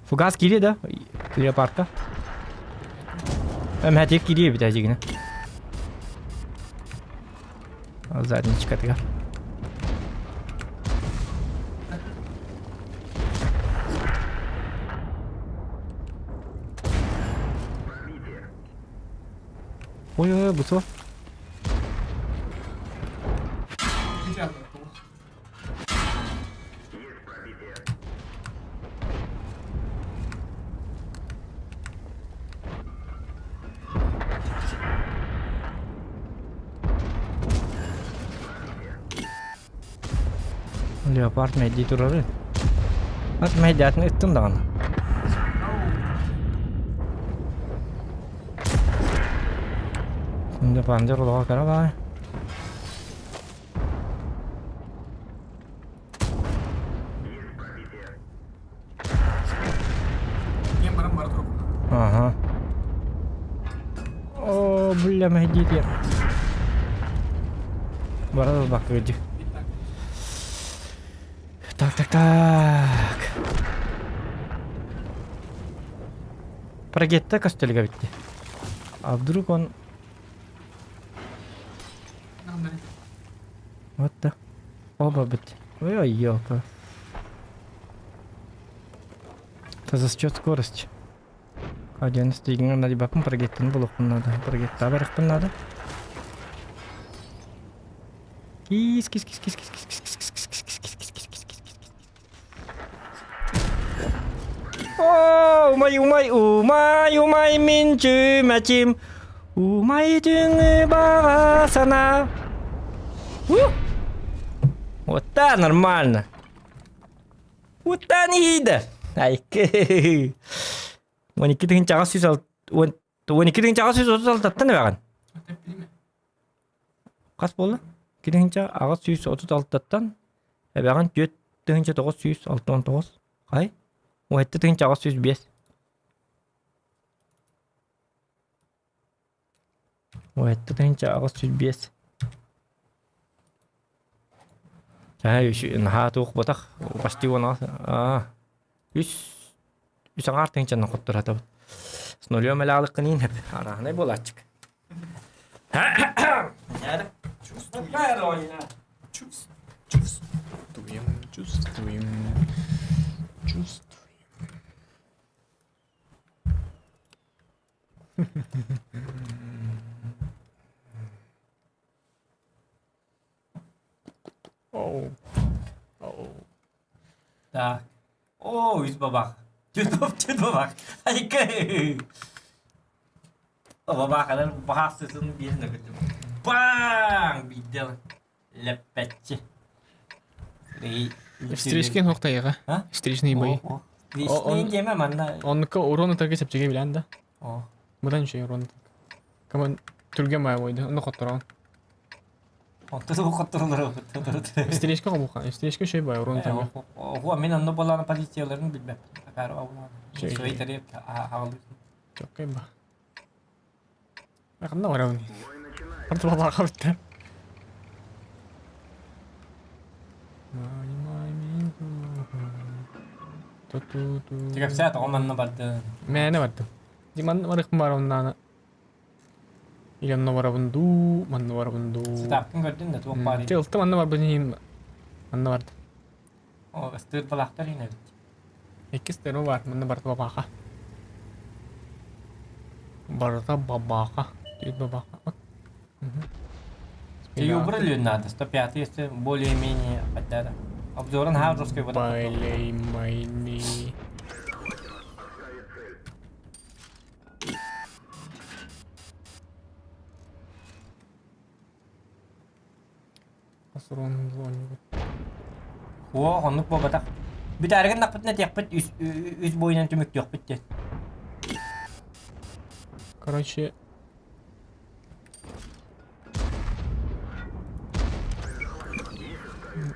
Фугас киириэ да леопардка? Эмһэтик киириэ эбит эдьигинэ. Задничкатыгар. Ой-ой-ой, бу суох. Леопард мэйдии турары. Ат мэйдээтин ыттым даҕаны. Леопардер олоҕо кыра баҕай. Ага. О, бля, мэйдии Барар баккыдьы. Так, так, так. Прогетта костелга битти. А вдруг он... Вот да. Оба бит. Ой, ёлка. Это засчет скорости. Один стигин надо бакын прогеттин булукпун надо. Прогетта барыкпын надо. Кис, кис, кис, кис, кис, кис, кис, кис, кис, кис, кис, кис, кис, кис, кис, кис, кис. О, умай, умай, умай, умай, мин чүмэчим. Умай түҥү баҕа санаа. Вот так нормально. Вот так иһийдэ. Айкы. 12 тыһыынчаҕа 12 тыһыынчаҕа 136-тан эбэҕин. Хас буолла? 2 тыһыынча 836-тан эбэҕин 4 969. Хай? 17 тыһыынча 805. 17 805. Наһаа туох ботах почти уон үс үс аҥаар тыһыынчанан хотторатабыт. С нулем элаалыккын иин хэп арааһынай буолааччык. Чувствуем, чувствуем, чувствуем. Оу. Оу. Так. О, үс бабах. Түт бабах. Айка. Бабах анан баһаастытын биэрин өкүттүм. Баң! Биирдэ лэппэччи. Встречкин хуктайыга. Встречный бой. Встречный диэмэ манна. Оннукка урон ытарга чэпчэки билэн да. Быдан үчүгэй урон. Коман түргэн баа бойда. Онно хотторон. Онто хотторолор. Встречка хобуха. Встречка үчүгэй баа урон ытарга. Ого, мен онно болааны полицияларын билбэп. Акары абылааны. Сөй тареп аҕалыы. Чоккай ба. Ханна барабын? Арты бабаға бітті. Тигапсаа тоҕо манна барды? Мээнэ бардым. Ди манна барыхпын бар оннаана. Или онно барабын дуу, манна барабын дуу. Сытаапкын көрдүн да туох баар. Те ылтым манна барбын иһин манна бардым. О, ыстыыр балаахтар иһин эбит. Иккис теру бар, манна барыта бабааха. Барыта бабааха. Түйүт бабааха. Ты убрали надо, 105 если более-менее хотя Обзорын хаа жесткий Байлей майни. Оо, оннук буолбатах. Бүтээригин нахпытына тиэхпит үс үс буойунан түмүктүөхпүт диэн. Короче,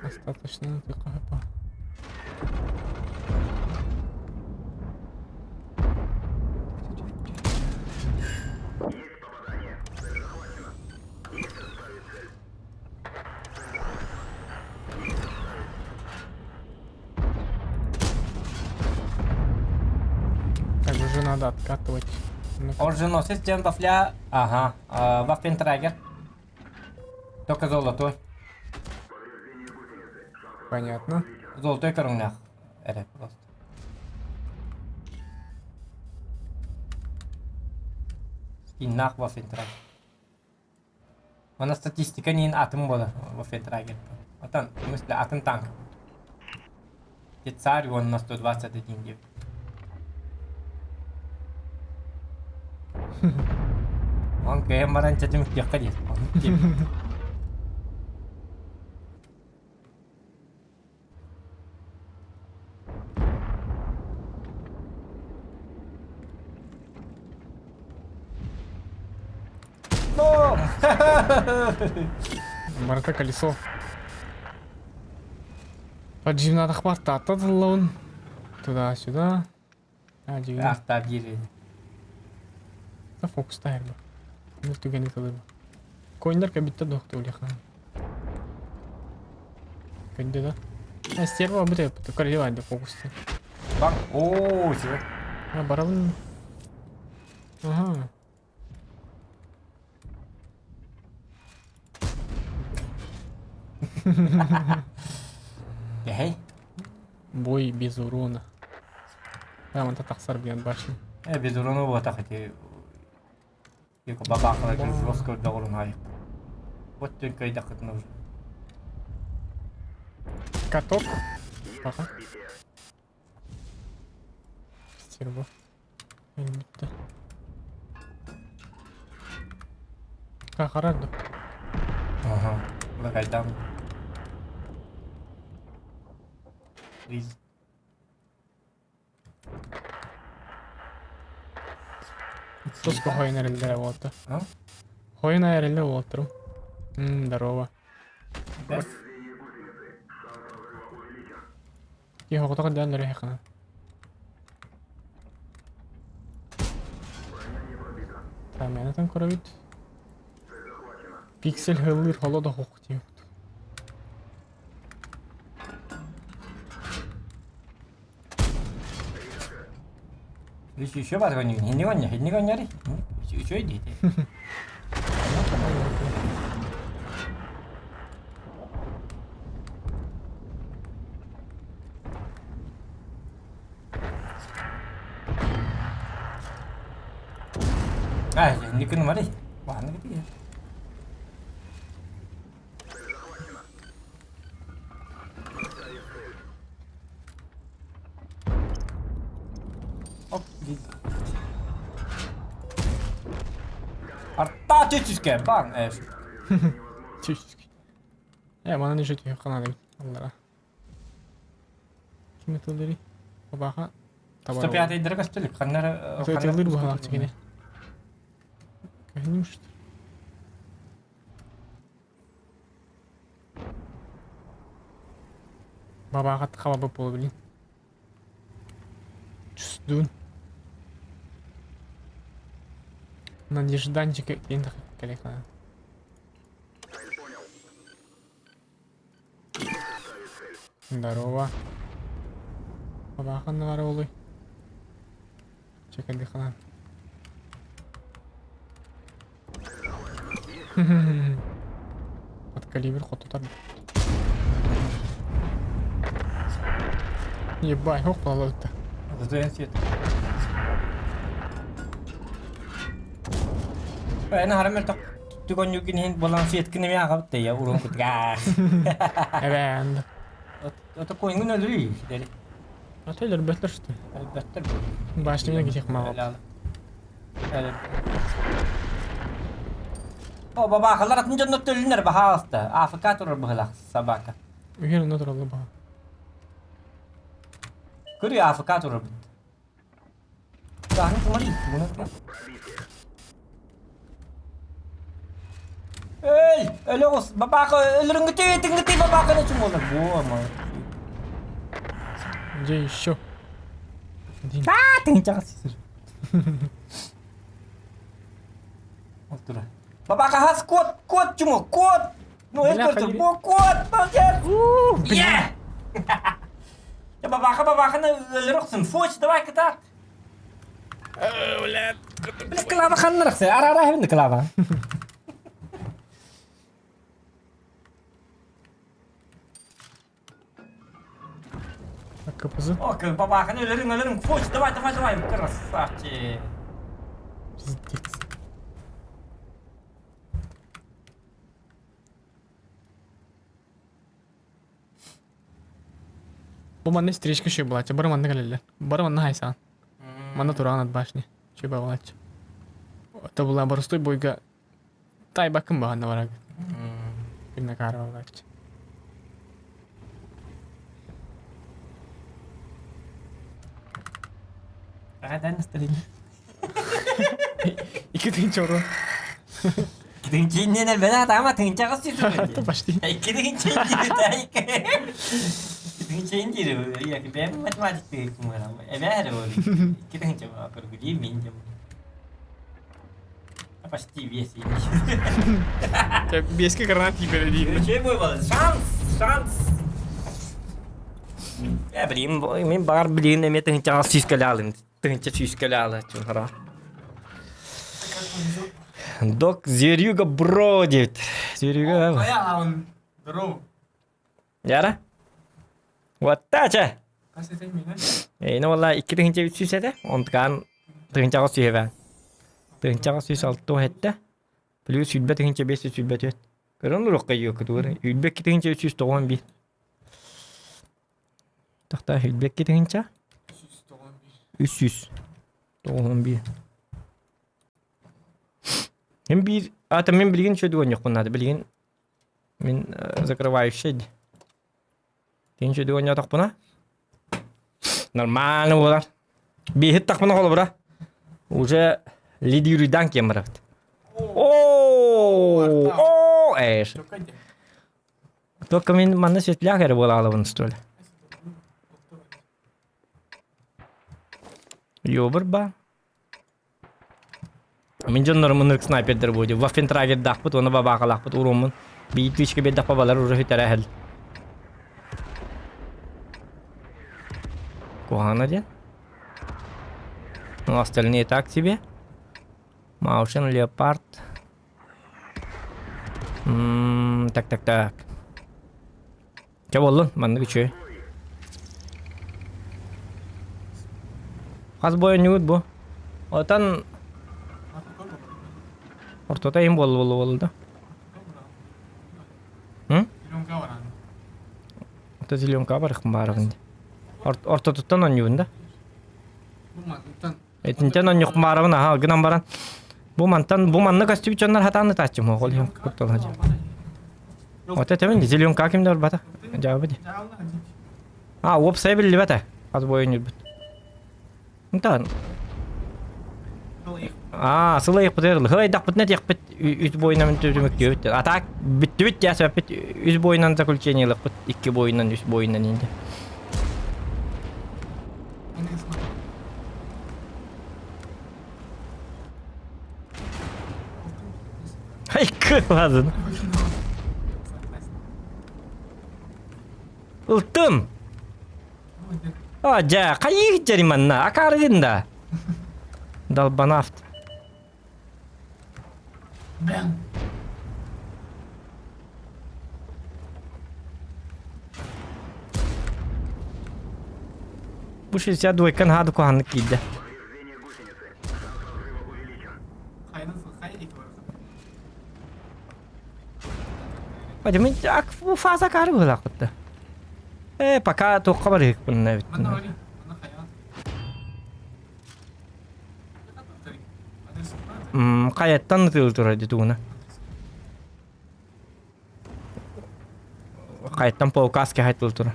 остаточно тыкапа. Так, уже надо откатывать. Ну-ка. Оруженосец диэн вафля... Ага, ваффентрагер. Только золотой. Понятно. Золотой көрүҥнээх эрэ просто. Скиннаах ваффентрагер. Манна статистика ниин атын буолар Ваффентрагер. Отон, в смысле, атын танк. Царь он на 121 диэбит. Он кыайан баран чэ түмүктүөххэ диэн. Оннук диэбит. Потом! Барыта колесо. Поджимнатах бар таатта тыллабын. Туда-сюда. А, дьиҥэ. Ахтар диир. Та фокустаһар бу. Бу түгэни тылыр. Коиннар кэбиттэ дохту улихан. Көндө да. А стерва бу теппит. Королева да фокусты. Бар. Оо, сибэ. А барабын. Ага. Эй. Бой без урона. Да, онто тахсар диэн башня. Э, без урона буотах ити бабаахала жестко доҕорун аайы. Вот только айдаххытына уже. Каток. Ага. Стерва. Бүттэ. Хахарар да. Ага. Лагайдан. Please. Туска хойун эрэллэрэ буолта. А? Хойун эрэллэ буолтарым. Мм, здорово. Да? Киһи оҕотох дээн өрүһэххинэ. Таамыанатан көрөбүт. Пиксель һыллыыр холо да суох диэбит. Еще бар не гоня, не гоня, еще идите. А, инникин барый. Баһаны битиге. Оп, Арта чүчүскэ бан э. Чүчүскэ. Э, манан еще түһүөх канада аллара. Ким этэллэрий? Табаха табар. 105 көстөлүк ханнар Тыллыр быһалаах чигини. Көһүнүм что? Бабаҕа хабабы буола билин. Чувствуют. Надежданчик диэн кэлиэххэ. Здорово. Бабахан баар буолуй. Чэ кэлиэххэ. Под калибр хотутар. Ебать, ох, балалыкта. Зато свет. Эн харамел ток түгөн югин хин болан сеткин эме агабыт я урун кутга. Эбээн. Ото коингун өлүрүй дери. Ата өлөрбөттөр что? Өлбөттөр. Башня гитих мало. О, бабахалар атын дьонно төлүнэр баһаалыста. Африка турар быһылах собака. Үһүн онно туралла баһа. Көрү Африка турар бит. Таһын кымар буну. Эй, өлөҕүс, бабаха өлөрүҥүтүй, этиҥҥитий бабаханы чумолар. Бу ама. Где еще? Один. Аа, тыҥчаҕас сир. Ол тура. Бабаха хас кот, кот чумо, кот! Ну, Бля, это ходи. бу кот, молодец! Е! Я бабаха, бабаханы өлөрөхсүн. Фоч, давай кытаат. Бля. Бля, клава ханнарахсы. Ара ара хэмнэ клава. КПЗ. О, бабаханы өлөрүң, өлөрүң. Фоч, давай, давай, давай. Красавчик. Пиздец. Бу манна встречка еще была, бары манна кэлэллэр. Бары манна хайсаан. Манна тураан от башни. Чү бабалач. Это была боростой бойга тайбакын баһанна бараг. Күннэ каарабалач. Ага, дай настроение. Икки тыһыынча урун. Тыынча элбэҕэ атаама тыынчаҕа сүүс Почти. Икки тыынча Тыынча диир бэйэм математик эбээ эрэ Икки тыынча көргүлүү мин дем. Почти весь. Биэскэ гранат тиийбэрэ диир. Че буолбалы? Шанс! Шанс! Э, блин, мин баҕар билигин эмиэ тыһынчаҕа сүүскэлэ алым. Тыһынча сүүскэлэ ала чуҥхара. Док Зверюга бродит. Зверюга. Хайа аун. Здорово. Яра? Ваттача. Хас этей мина? Эйне валла 2 300 этэ. Онтукаан тыһынчаҕа сүүһэбээн. Тыһынчаҕа 167. Плюс 105 524. Көрөн олоруохха йокутугар. 102 391. Тахта 102 тыһынча. 391. Мин биир ата мин билигин үчүгэй оонньуохпун наада. Билигин мин закрывающий Тин үчүгэй оонньоотохпуна нормально буолар. Бииһит тахпына холобура уже лидируйдаан киэн барабыт. О, о, эш. Только мин манна светляк эрэ буолаалабын что ли? Йобур ба. Мин дьоннорум ынырык снайпердер буолуо. Ваффентрагердаахпыт уонна бабаакалаахпыт уруоммун. Биир тыычка биэрдэхпэ балар уже сүтэрэ Куһаҕана диэн. Ну, остальные так тебе. Маушен, Леопард. М так, так, так. Чэ буоллун, маннык үчүгэй. Хас бойонньугут бу? Отон ортото иһин буолла буолла буолла да? М? Ото зеленка барыхпын баарабын дии. Ортотуттан онньугун да? Итинтэн онньукпун баарабын аха гынан баран бу мантан бу манна көстүбүт дьоннор хатаан ытааччым ол иһин куттал Ото этэмин зеленка ким да барбата дьаабы ди. А уопсайа биллибэтэ хас бойун үрбүт. Ынтан Аа, сылайыппыт хылайдахпытына этиэхпит үс бойунан түмүктүөбүт. А так бүттүбүт дьэ сөппүт үс бойунан заключение ылыппыт икки бойунан үс бойунан инде. Ай, кылазын. Ылтым. А, дьэ, хайыы дьэри манна, акаарыгын да. Долбанафт. Бу 62 наһаа куһаҕаннык киирдэ. Бу фаза акаары быһыылаахпыт Э, пока туохха барыһыкпын эбит. Хайаттан ытыыл турар дии тугуна. Хайаттан полкаски хайтыл турар.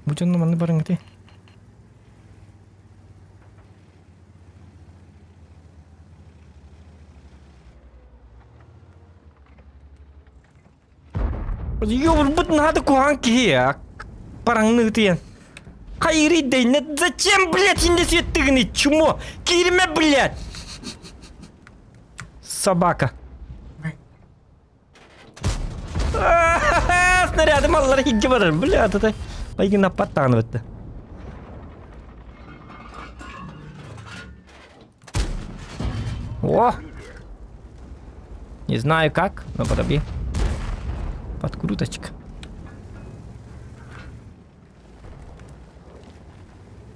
Бу дьонно манны барыҥҥытый? Ёбурбут надо куһаҕан киһи параҥны ытыйан. Хайырый дейне зачем, блядь, инде светтыгыны, чмо? Киирмэ, блядь! Собака. Снаряды маллар хигге барар, блядь, это... Айгын аппаттааны бітті. О! Не знаю как, но подобью. Подкруточка.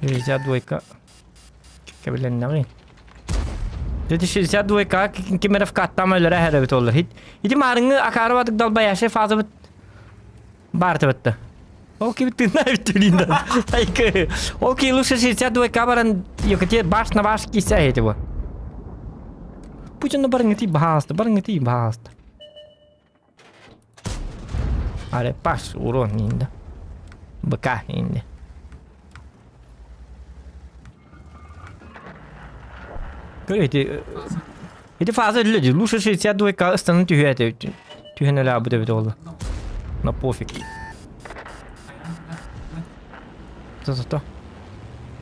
62 Кэбилэннэҕин. 62 ким эрэ вкаттаам өлөрө эһэрэбит оллар. Ити маарыҥҥы акаарыбатык далбаяши фазабыт баартыбытта. Ол киби тыынаа бүттүлүүн да. Айкы. Ол ки лучше 62 баран йокете баш на баш кисе эти бу. Путин барыңыти баасты, барыңыти баасты. Аре паш урон инде. БК инде. Көр ити ити фаза өллө дии. Лучше 62 ыстанан түһүө этэ. Түһэн өлөөбүт эбит ол. На пофиг. То-то-то.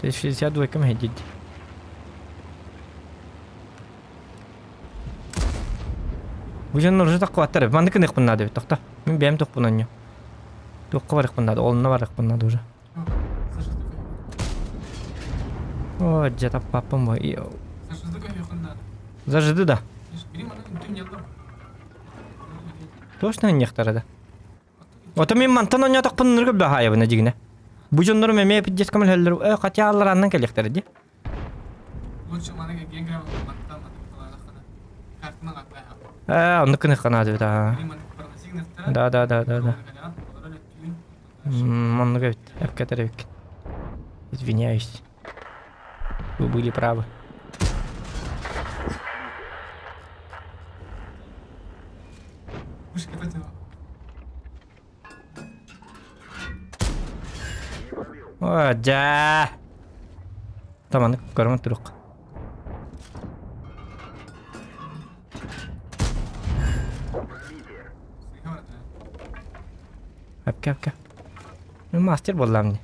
Ты 62 кем дид. Бу дьоннор уже таккыбаттар. Маннык гыныахпын наада эбит, тохто. Мин бэйэм тохпун онньо. Туохха барыахпын наада, олунна барыахпын наада уже. О, дьэ таппаппын бу. Зажиды да. Точно анньыахтара да. Ото мин мантан онньоотохпун ныргы баһаайабына дьигинэ. Бу дьоннорум эмиэ пиздец көмөлөһөллөр. Э, хотя алларааннан кэлиэхтэрэ дии. Э, оннук гыныахха наада эбит аа. Да, да, да, да, да. Оннук эбит. Эпкэтэр эбиккин. Извиняюсь. Вы были правы. О, дьэ. Таманы көрөмөн турук. Әпке, әпке. Мен мастер боллам не.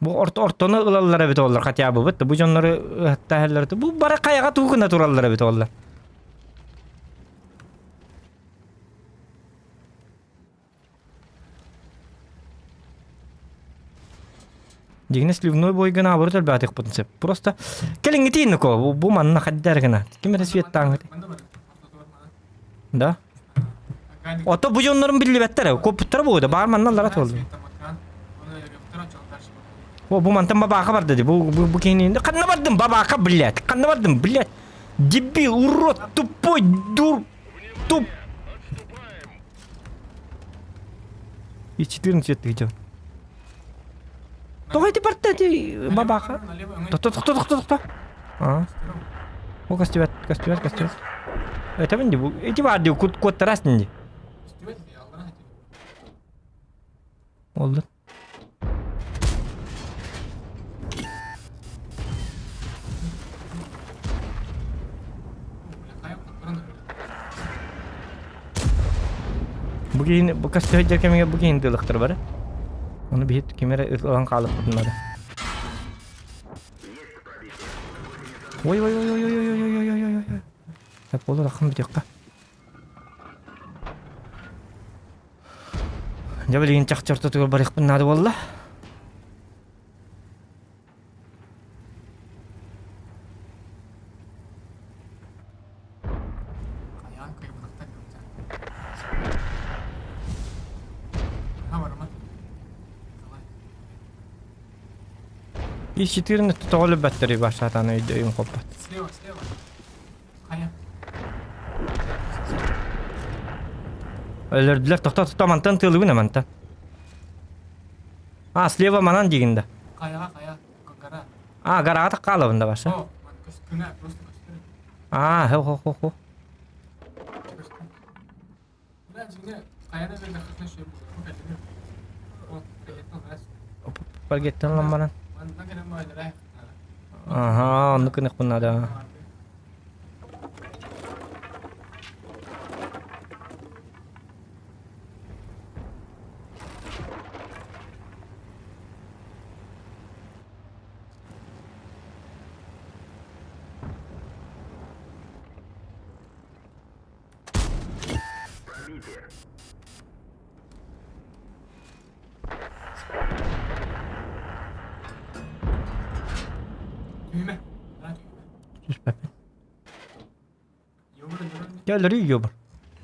Бу орто ортону ылаллар эбит оллар хотя бы бу дьоннору ыһаттаһаллар бу бары хайаҕа туу гына тураллар эбит оллар. Дьиҥинэ сливной бойга наоборот элбээтихпитин сөп. Просто кэлиҥҥитиин ко бу манна хаддар гына. Ким эрэ светтааҥҥыт. Да? Ото бу дьоннорун биллибэттэр. Коппуттара буолда. Баар манна аллара туолду. О, бу мантан бабаака барда ди. Бу бу, бу киһини ханна бардым бабаака, блядь. Ханна бардым, блядь. Дебил, урод, тупой, дур, туп. И 14 видео. Тоҕо ити барда ити бабаака? Тохто, тохто, тохто, тохто. А. О, көстүбэт, көстүбэт, көстүбэт. Этэбин ди бу. Ити бар ди кут куоттарас ди. Oldu. Бу киһини бу көстө кэмигэр бу киһини тыылыктар бары. Ону биһит ким эрэ ылан хаалыппытыннара. Ой ой ой ой ой ой ой ой ой ой ой. Так болор ахын бүтүөххэ. Дьэ билигин чахчы ортотугар барыахпын наада буолла. И 14 тоҕо өлбөттөрүй башатаны өйдөйүм хоппот. Слева, слева. Хайа. Өлөрдүлэр тохто тохто мантан тыалыбын мантан. А, слева манан дигин да. Хайаҕа хайа. Гора. А, гораҕа хаалабын да баша. О, ман көстүнэ, просто көстүнэ. А, хо хо хо хо. Көстүнэ. Бля, дьиҥэ, хайаны бэрдэххитинэ шөй буолар. Кэллиҥ. Вот, кэлиттэн раз. Паргеттан ламманан. Манна кэлэн баайдара. Ага, оннук гыныахпын наада. Түһүмэ. Түһүмэ. Түспэппин. Дьэ өлөрүй юбр.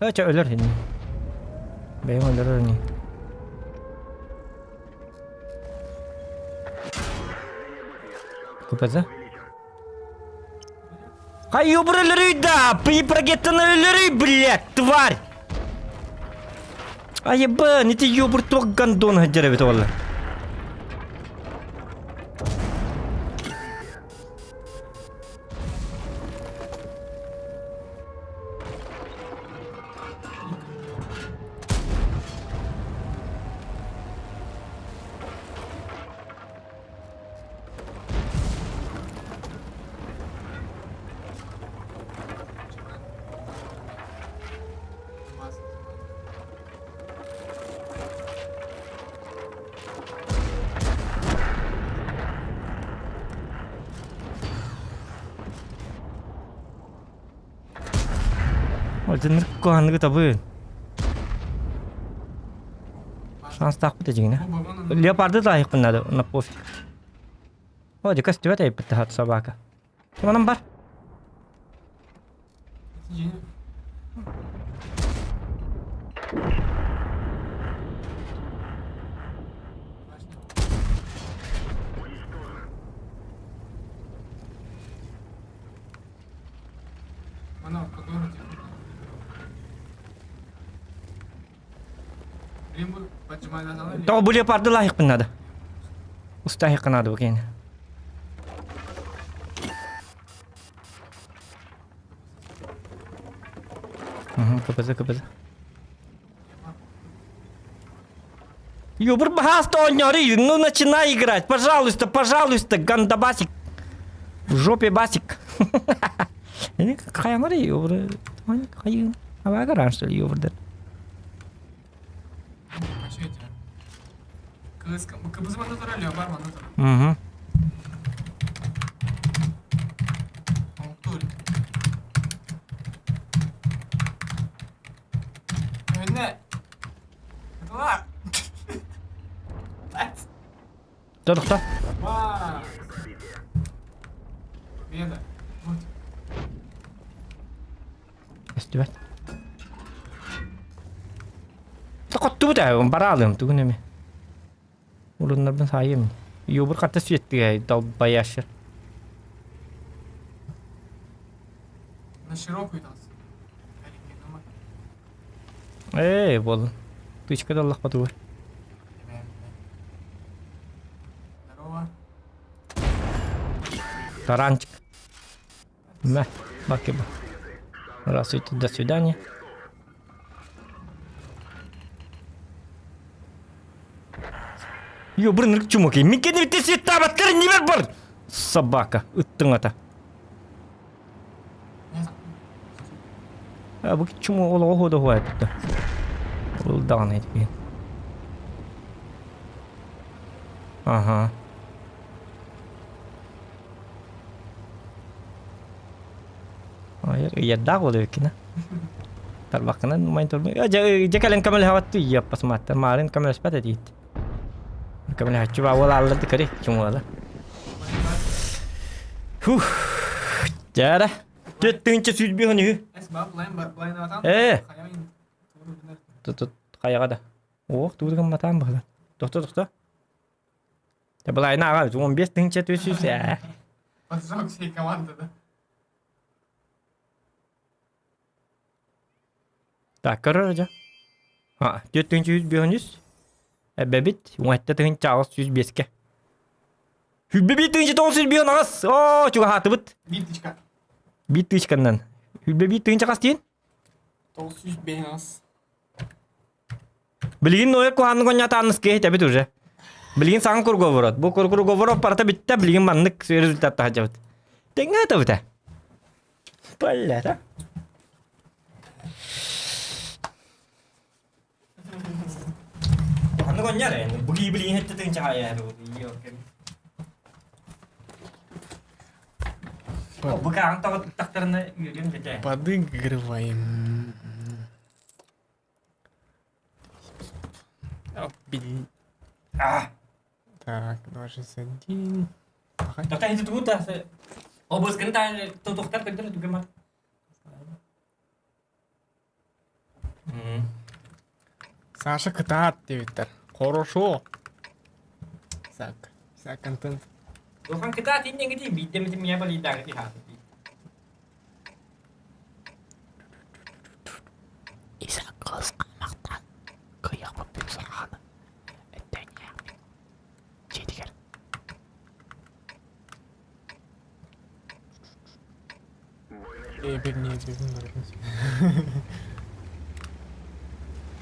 Э чэ өлөр ини. Бэйэм өлөрөр ини. КПЗ? Хай юбр өлөрүй да! Припрогеттаны өлөрүй, блядь, тварь! Айыбын, ити юбр туох гандон сылдьар эбит буолла. Ол куһаныгы табын. Шанстаахпыт дьиҥинэ. Леопарды таайыахпын надо, на пофиг. О, дьэ көстүбэт эйпит таһат собака. Манан бар. Тоҕо бу леопарды лаайыхпын надо. Устаайыхха надо бу киһини. КПЗ, КПЗ. Ёбр бахаста оонньоору, ну начинай играть, пожалуйста, пожалуйста, гандабасик. В жопе басик. Хайамар ёбр, хайын. Авагаран что ли ёбрдер. Угу. Тохто. Көстүбэт. Тоқоттубут ээ, бараалыам тугун эми. Уруннарбын саайым. Юбур хатта сүөттүгэ долбояшыр. На широкую даст. Ээ, буоллун. Тычка да ыллахпатыгар. Здорово. Таранчик. Мэ, бакиба. Здравствуйте, до свидания. Ё, бұрын чумаки. Микені бітті светтабаттар не бар бар. Собака, ыттың ата. А бу чума ол оҕо да хуайбыта. Ол даҕаны этигин. Ага. Ыйардаах буолар эбиккин Тарбаххынан умайын турбун. Дьэ кэлэн көмөлөһөҕөттүү иэппасымааттар. Маарын көмөлөспөт этиит. Көмөлөһөччү баа уол аалларды көрүй чуҥуола. Фух. Дьэ 4 105 үһү. Ээ. Тут хайаҕа да. Ох, тугу гымматаан быһылан. Тохто, тохто. Дьэ былайына аҕа 15 тыһыынча 400 ээ. Поджог всей команды, да? Так, көрөр дьэ. А, 4 105 Эбэбит 17 805-кэ. 101 908. Оо, чугаһаатыбыт. Биточка. Биир тыычканнан. 101 тыһыынча хас диэн? 905. Билигин Ноя куһааннык онньоотаанныс киһи этэбит уже. Билигин саҥа круговорот. Бу круговорот барыта бүттэ, билигин маннык результат таһдьабыт. Тэҥҥэ этабыта. Паллята. Маннык онньар ээ. Бу киһи билигин хэттэ тыынча хаайа Бу каан тоҕо тахтарына үөрүм дэтэ. Подыгрываем. А, Так, 261. Ага. Тота хити тугута. Обыскын та тутухтар көндөрө түгемат. Саша кытаат диэбиттэр. Хорошо. Сак. Сак контент. Улахан кытаат иннеҥити биирдэ миэ балыйдааҥы хааты. Исаак кыыс хаамахтаан кыайыахпыт саҕана эттэҥҥээхпит дьиэтигэр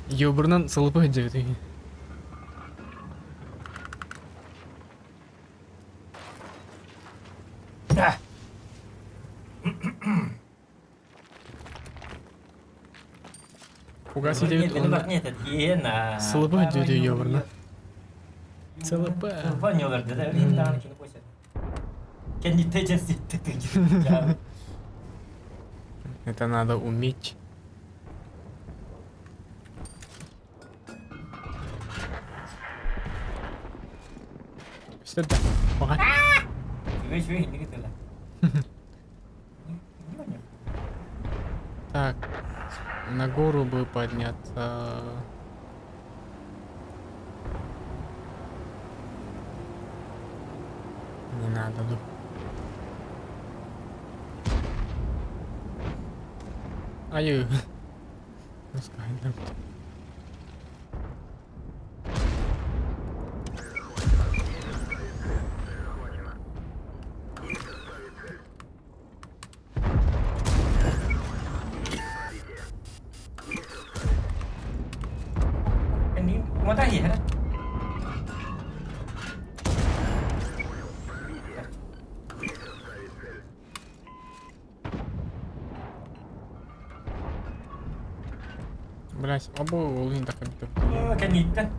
Ёбурнан сылыпы сылдьыбыт. А, Фугас идебит Нет, нет, это Сылыпы сылдьыбыт ёбурна. Сылыпы. Сылыпы ньолорду да, билин даҕаны кини койсо. Кэнниттэ дьэн ситтэ Это надо уметь. Көстөр да. Баҕар. Үчүгэй үчүгэй инники тыла. Так, на гору бы подняться. Не надо, ду. Айы. Блять, оба ол так Кэнниттэн.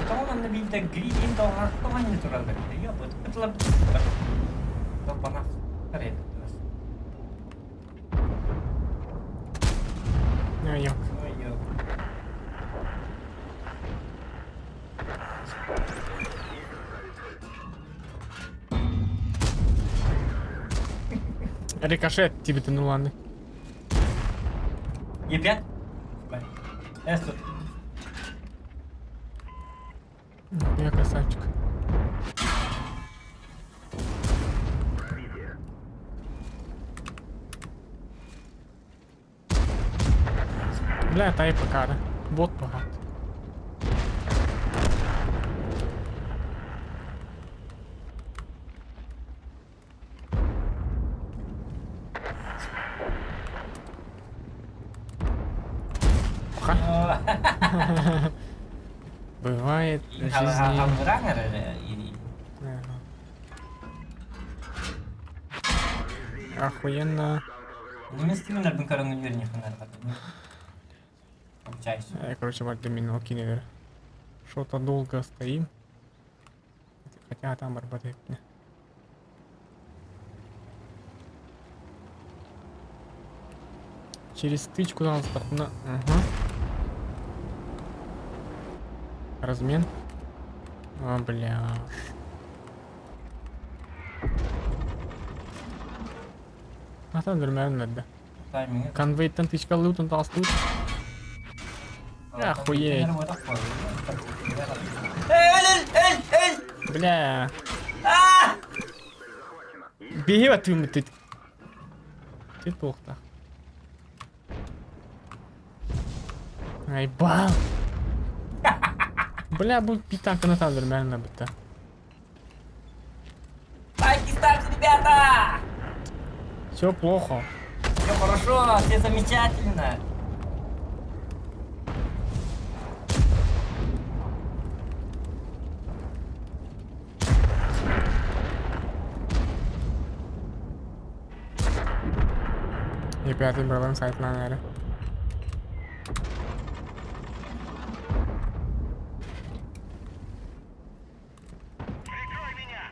Тоҕо манна биирдэ грин тоҕо тураллар Yok. Рикошет тебе ты ну ладно. Епять? Эс тут. Я красавчик. Бля, та и покара. Бот погад. Бывает в жизни... Охуенно. Я, короче, вот домино киневер. Что-то долго стоим. Хотя там работает. Через стычку транспортно. Ага. Размен. А, бля. А там нормально да. Конвейтен тычка лутон толстут. Охуеть. Бля. Беги в ты. Ты плохо. Ай, бал. Бля, будет питанка на там нормально быта. Лайки ставьте, ребята! Все плохо. Все хорошо, все замечательно. И пятый бралым сайт на наверное. Прикрой меня!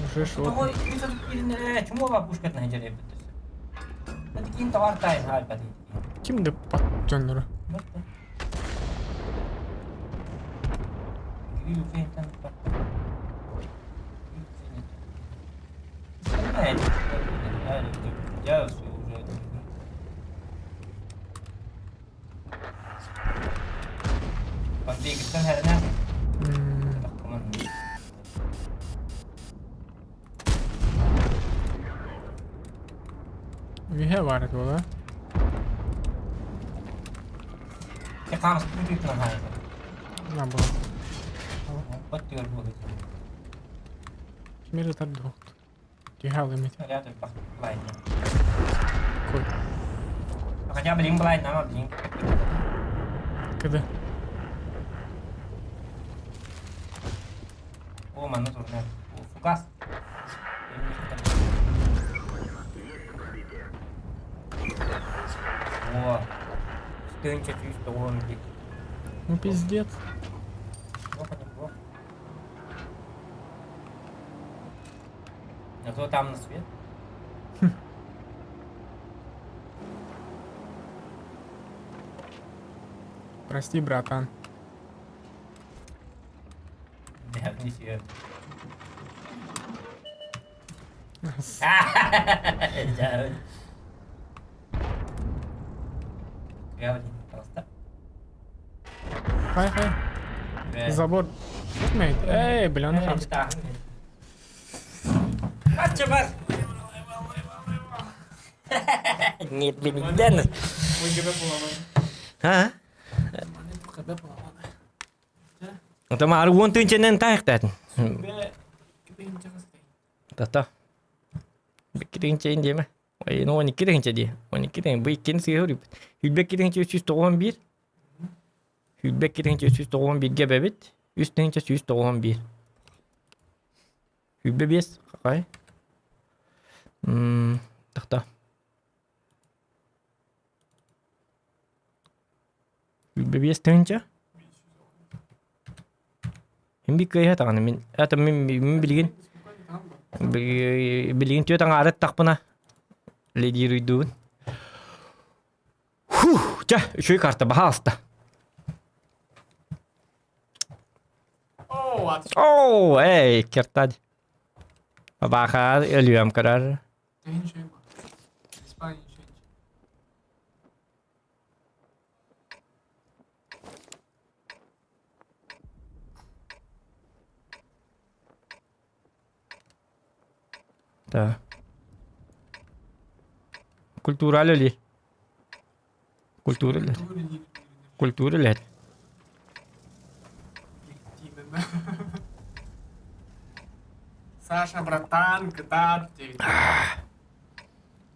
Уже шо? Ким да подтянул? Үһэ баар буола. На было. Кимер тардуохт. Түһэ алымит. Кой. Хотя блин блайн, нама блин. Кыды. О, манна турнар. Фугас. О, 1191. Ну пиздец. Плохо, неплохо. Зато там на свет. Прости, братан. Да, не серьезно. Просто. Хай хай. Забор. Эй, бля, ну хам. Бар. Нет, бенигден. А? Ота маар уон тыынчанан таайхтаатын. Тата. Биккиринчэ диэмэ. Ой, ну 12 тыһыынча дии. 12 тыһыынча. Бу иккини сыыһа үрүппүт. 22 тыһыынча 391. 22 тыһыынча 391-гэ эбэбит. 3 тыһыынча 191. 25 какай? М тахта. 25 тыһыынча. Мин бик кыайа даҕаны мин это мин мин билигин билигин түөрт аҥаары аттахпына лидируйдуубун. Фух, чэ, үчүгэй карта баһаалыста. Оо, эй, кертад. Бабаха өлүөм көрөр. Да. Культура ли? Культура ли? Культура ли? Саша, братан, кытаат диэбит.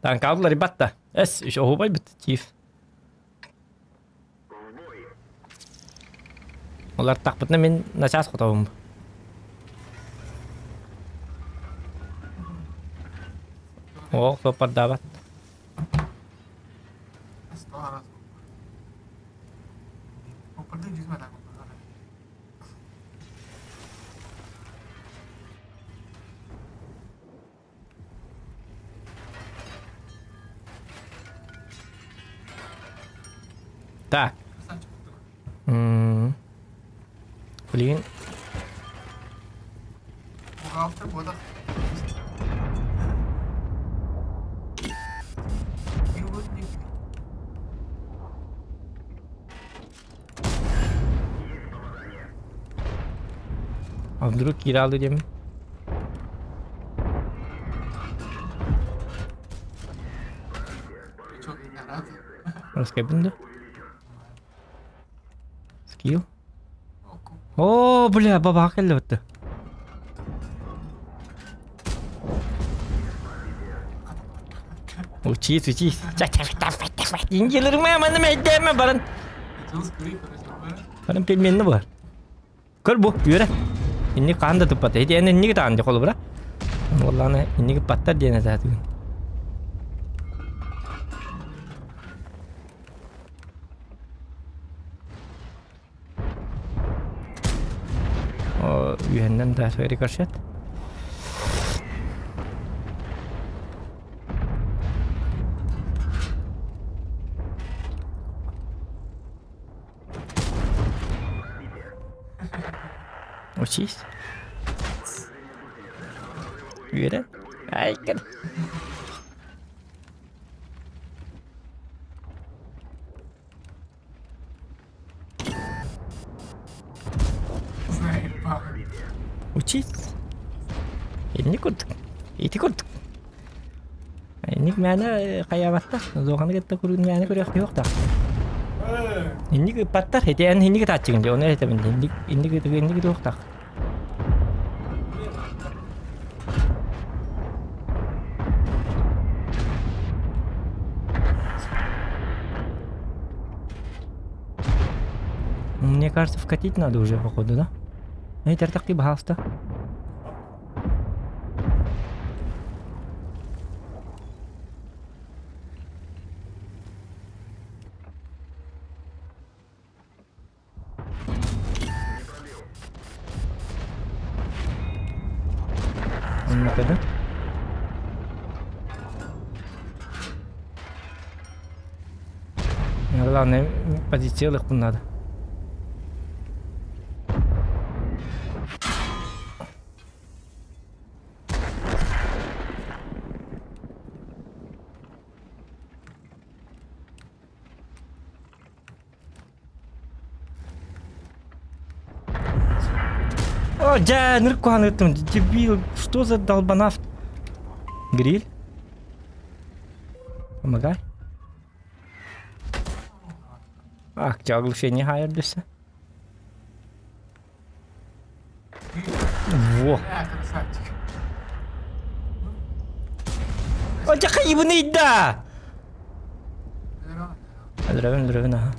Танкааллар батта. Эс, еще оһуобай бит, тииф. Олортахпытына мин начаас хотобум. Оо, суоппардаабат. Так. М. Блин. Бухгалтер буолар. А вдруг кииралды диэмин? Раскайбын да? Скилл? О, бля, бабаха кэллэ бытты. Учись, учись. Инжелерме, маны мэйдеме баран. Баран пельменни бар. Көр бу, үөрэ. Инник хаһан да туппата. Ити эн инники таҕан дьэ холобура. Уоллааны инники паттар диэн этаатыгын. О, үһэннэн да рикошет. Учись. Үөрэн. Ай, кэл. Учись. Инник курдук. Ити курдук. Инник мээнэ хайаабаттар. Зооханы кытта курун мээнэ көрүөх суохтаах. Инник ыппаттар. Ити эн инник ытааччыгын дии. Ону этэбин. Инник инник инник туохтаах. Мне кажется, вкатить надо уже, походу, да? Эй, тартаки, пожалуйста. Манна Главное, позиция ылыахпын наада. О, дьэ, нырк куһаныттым. Дебил, что за долбанавт? Гриль? Помогай. Ах, тебя оглушение хайырдыся. Во. красавчик. О, дьэ хайыбыный да! Өлөрөбүн, өлөрөбүн, аха.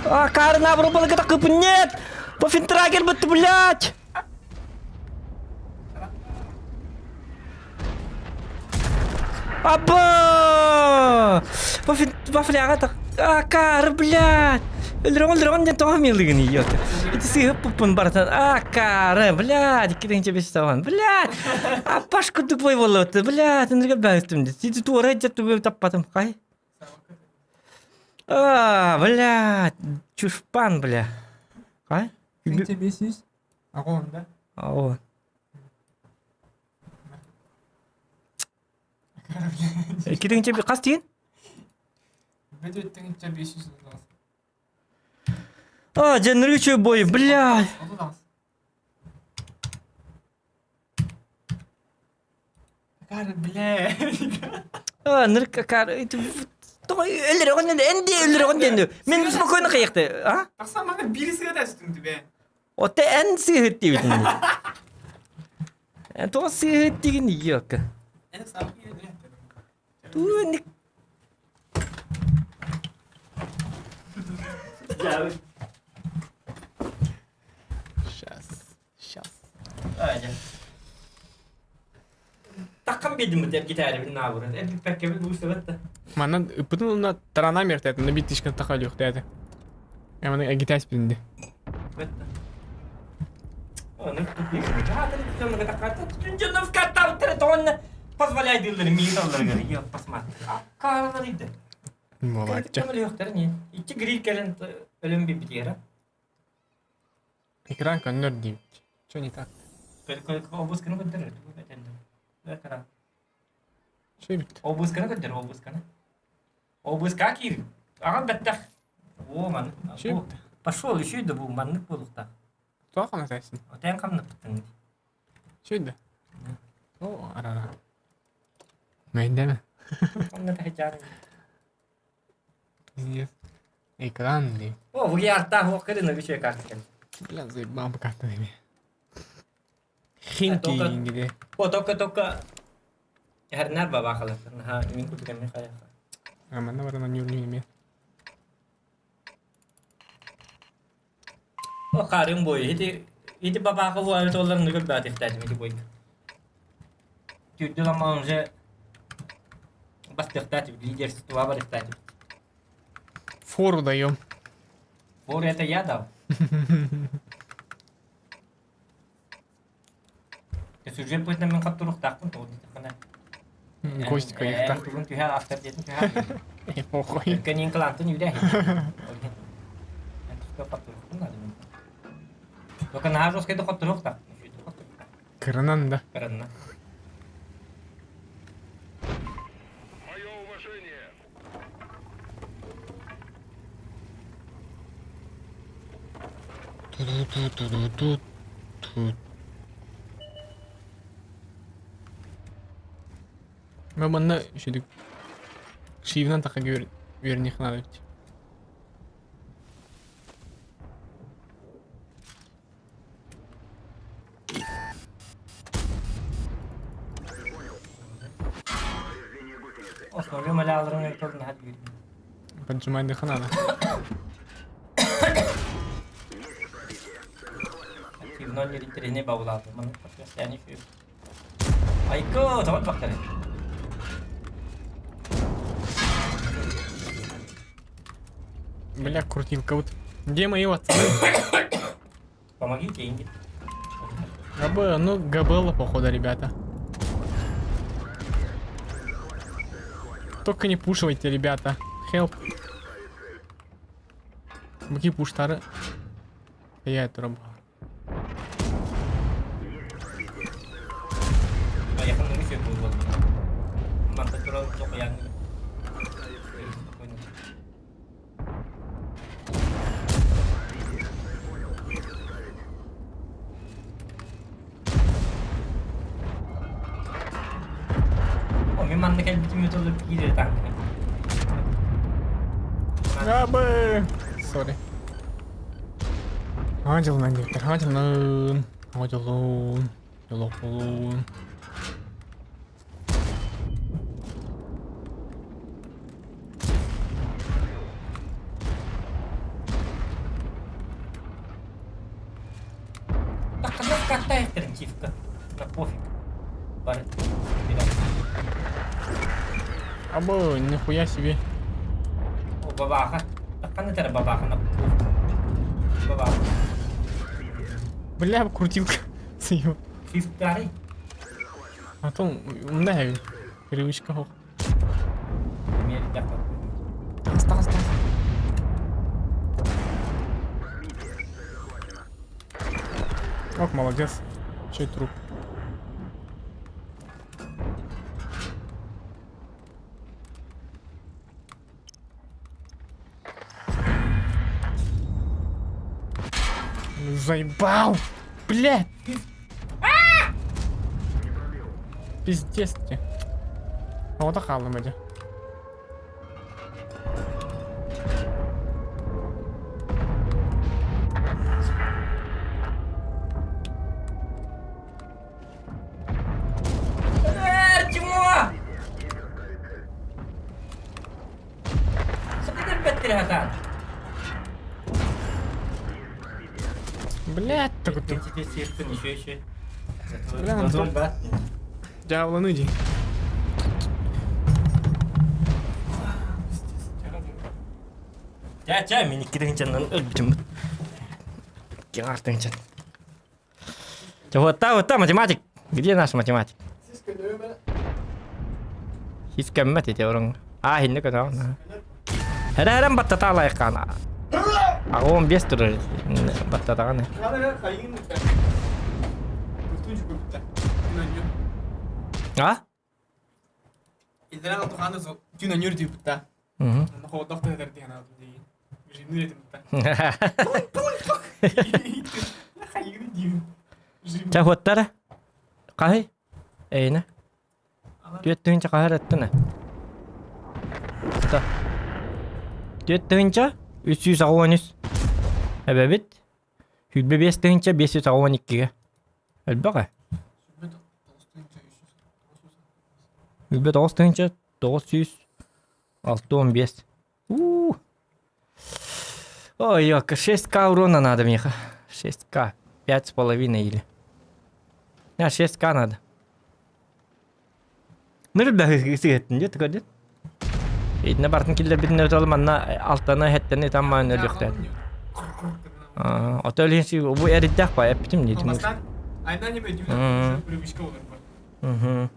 А, Карна врубала такой, нет! Пофинтрагер бы ты, блядь! Аба! Вафляга так... А, кар, блядь! Өлөрөҥ өлөрөҥ диэн тоҕо милыгын идиот. Ити сыыһыппыппын барытын. А, кары, блядь, икки тыһыынча бес блядь! Аппаш курдук бой буоллубут, блядь, ынырга баһыттым. Ити туора дьэ тугу таппатым, хай. А, блядь, чушпан, бля. Хай? Тыһыынча бес жүз аҕа да? О. Икки тыһыынча хас тиин? Бөтө тыһыынча бес жүз А, дьэ нырычы бой, блядь. Бля. А, нырка кар, өлөрөҕүн эн дии өлөрөҕүн диэн Мен спокойно кайыкты, а? Тахсан мана биир сыгата үстүн түбэ. Оте эн сыыһыт диэбитин. Эн тоҕо сыыһыт дигин ийиокка. Эн саапы Туу Сейчас. Сейчас. Таккан биэдим бит эргитээрибин наабырын. Эргиппэккэбин буусабат да. Манна ыппытын уна тарана мертет, на бит тишкин таха лүхтээти. Эманы эгитээс бинди. Позволяй дыллары миин алларыгар я посмотри. Аккааралар иде. Молодча. Ичи гриль кэлэн өлөн бибитиэра. Экран көннөр диибит. Чё не так? Обусканы көрдөрөр. Чё бит? Обусканы көрдөр, обусканы. Обуска киир. Аҕам бэттэх. О, ман. Чё бит? Пошел еще да бу маннык буолуктаах. Туох хамнатайсың? Отен хамнаппыттың. Чё да? О, арара. Мэйдеме. Хамнатайжаар. Пиздец. Экран ли? О, буги артаах уоккары нагычы карткен. Бля, заебал бы карта неме. Хинки ингиде. О, только только Эрнер баба халаттан. Ха, мин кутуган мен хая. Аманна барана нюрню неме. О, харым бой. Ити ити бабака бу айт олар нүгөр баат ихтаажым ити бой. Түрдү ламма уже бастыхтаатым лидерство бар ихтаажым. Фору даем. Фору это я дал. Сюжет быһыытынан мин хаптуруохтаахпын тоҕо диэтэххинэ. Костика ихтах. Тугун түһэ автор диэтин түһэ. Похуй. Кэнин кылаантын үүрэ. Хаптуруохпун наада мин. Только наһаа жесткай да хаптуруохтаах. Кырынан да. Кырынан. Мое уважение! Ту-ту-ту-ту-ту. Мен манна шүдүк шиивнан таха үөрниэх наада эбит. Основной маляларын өлтөрүн наһаа биирдим. Поджимайдыха надо. Активно интэриэһинэй баҕалаатым. Маннык подразделение Айко, тоҕо бахтары. Бля, крутилка вот. Где мои пацаны? Помогите, Инги. ГБ, ну ГБЛ, походу, ребята. Только не пушивайте, ребята. Help. Какие пуштары? Я это работаю. Мин манна кэлбитим өтөлүп киирэр таҥна. Абы! Sorry. Хаҥа дьылынан диэбиттэр. Хаҥа дьылынан. Хаҥа дьолун. Дьолохпун. Ханнык чивка? Да пофиг. Бары. Абы, нихуя себе. О, бабаха. Ханна тара бабаха на Бабаха. Бля, крутилка. Съеб. Фифтарый. А то умная привычка хох. Тас, тас, тас. Ох, молодец. Чей труп? Заебал! Блядь! Пиздец ты. Оҕото хааллым дьэ. Чмо! Сатан. Блядь, так ты. Бля, Антон. Дьяволаны дии. Ча, ча, мин икки тыһыынчаннан өлбүтүм. Киҥ тыһыынчан. Вот та, вот та, математик. Где наш математик? Хис кэммэт ити орон. А, хинне көтөҕөн. Эрэ-эрэн баттата алайыккаан. Аҕуон биэс турар баттатаҕын. А? Мгм. Чэ, хуоттара. Хаһый? Эйнэ. 4 тыһыынча хаһар эттэнэ. 4 тыһыынча 383. Эбэбит. 25 тыһыынча 582-гэ. Элбэх ээ. 29 тыһыынча 965. У. Ой, ёка, 6к урона надо мне. 6к. 5,5 или. А, 6к надо. Нырда сыгыттын дет көрдүн. Итинэ бартын киллэрбитин өтөл манна алтаны хэттени там маан өлүөхтэ. Ото өлүн си бу эриддэх ба эппитим диэтим. Мгм.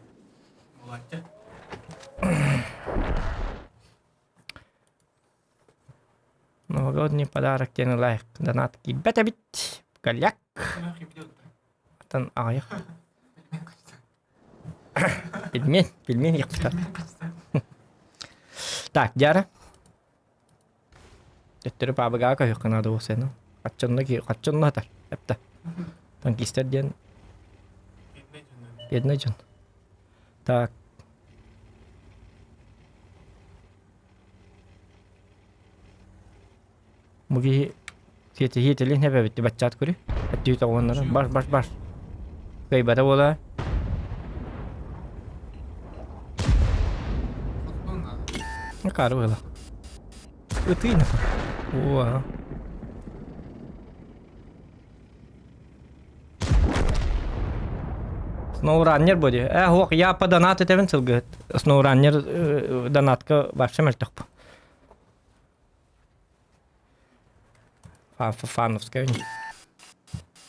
Новогодний подарок диэн лайк донат киирбэт эбит. Голяк. Atan аҕыйах. Пельмень, пельмень яппыта. Так, Дяра. Төттөрү паабыгаа көһүөххэ наада буолсайна. Хаччанна хаччанна атар. Эпта. Танкистер диэн бедный дьон. Так. Бу киһи сиэтиһии эбэбит баччаат көрү. Өттүү тоҕуоннара бар бар бар. Кыайбата буолаа. Акаары буола. Ытыйна. Уа. Сноураннер бу дии. Э, хуох, я по донат этэбин сылгыһыт. Сноураннер донатка вообще мөлтөх бу. Фановская.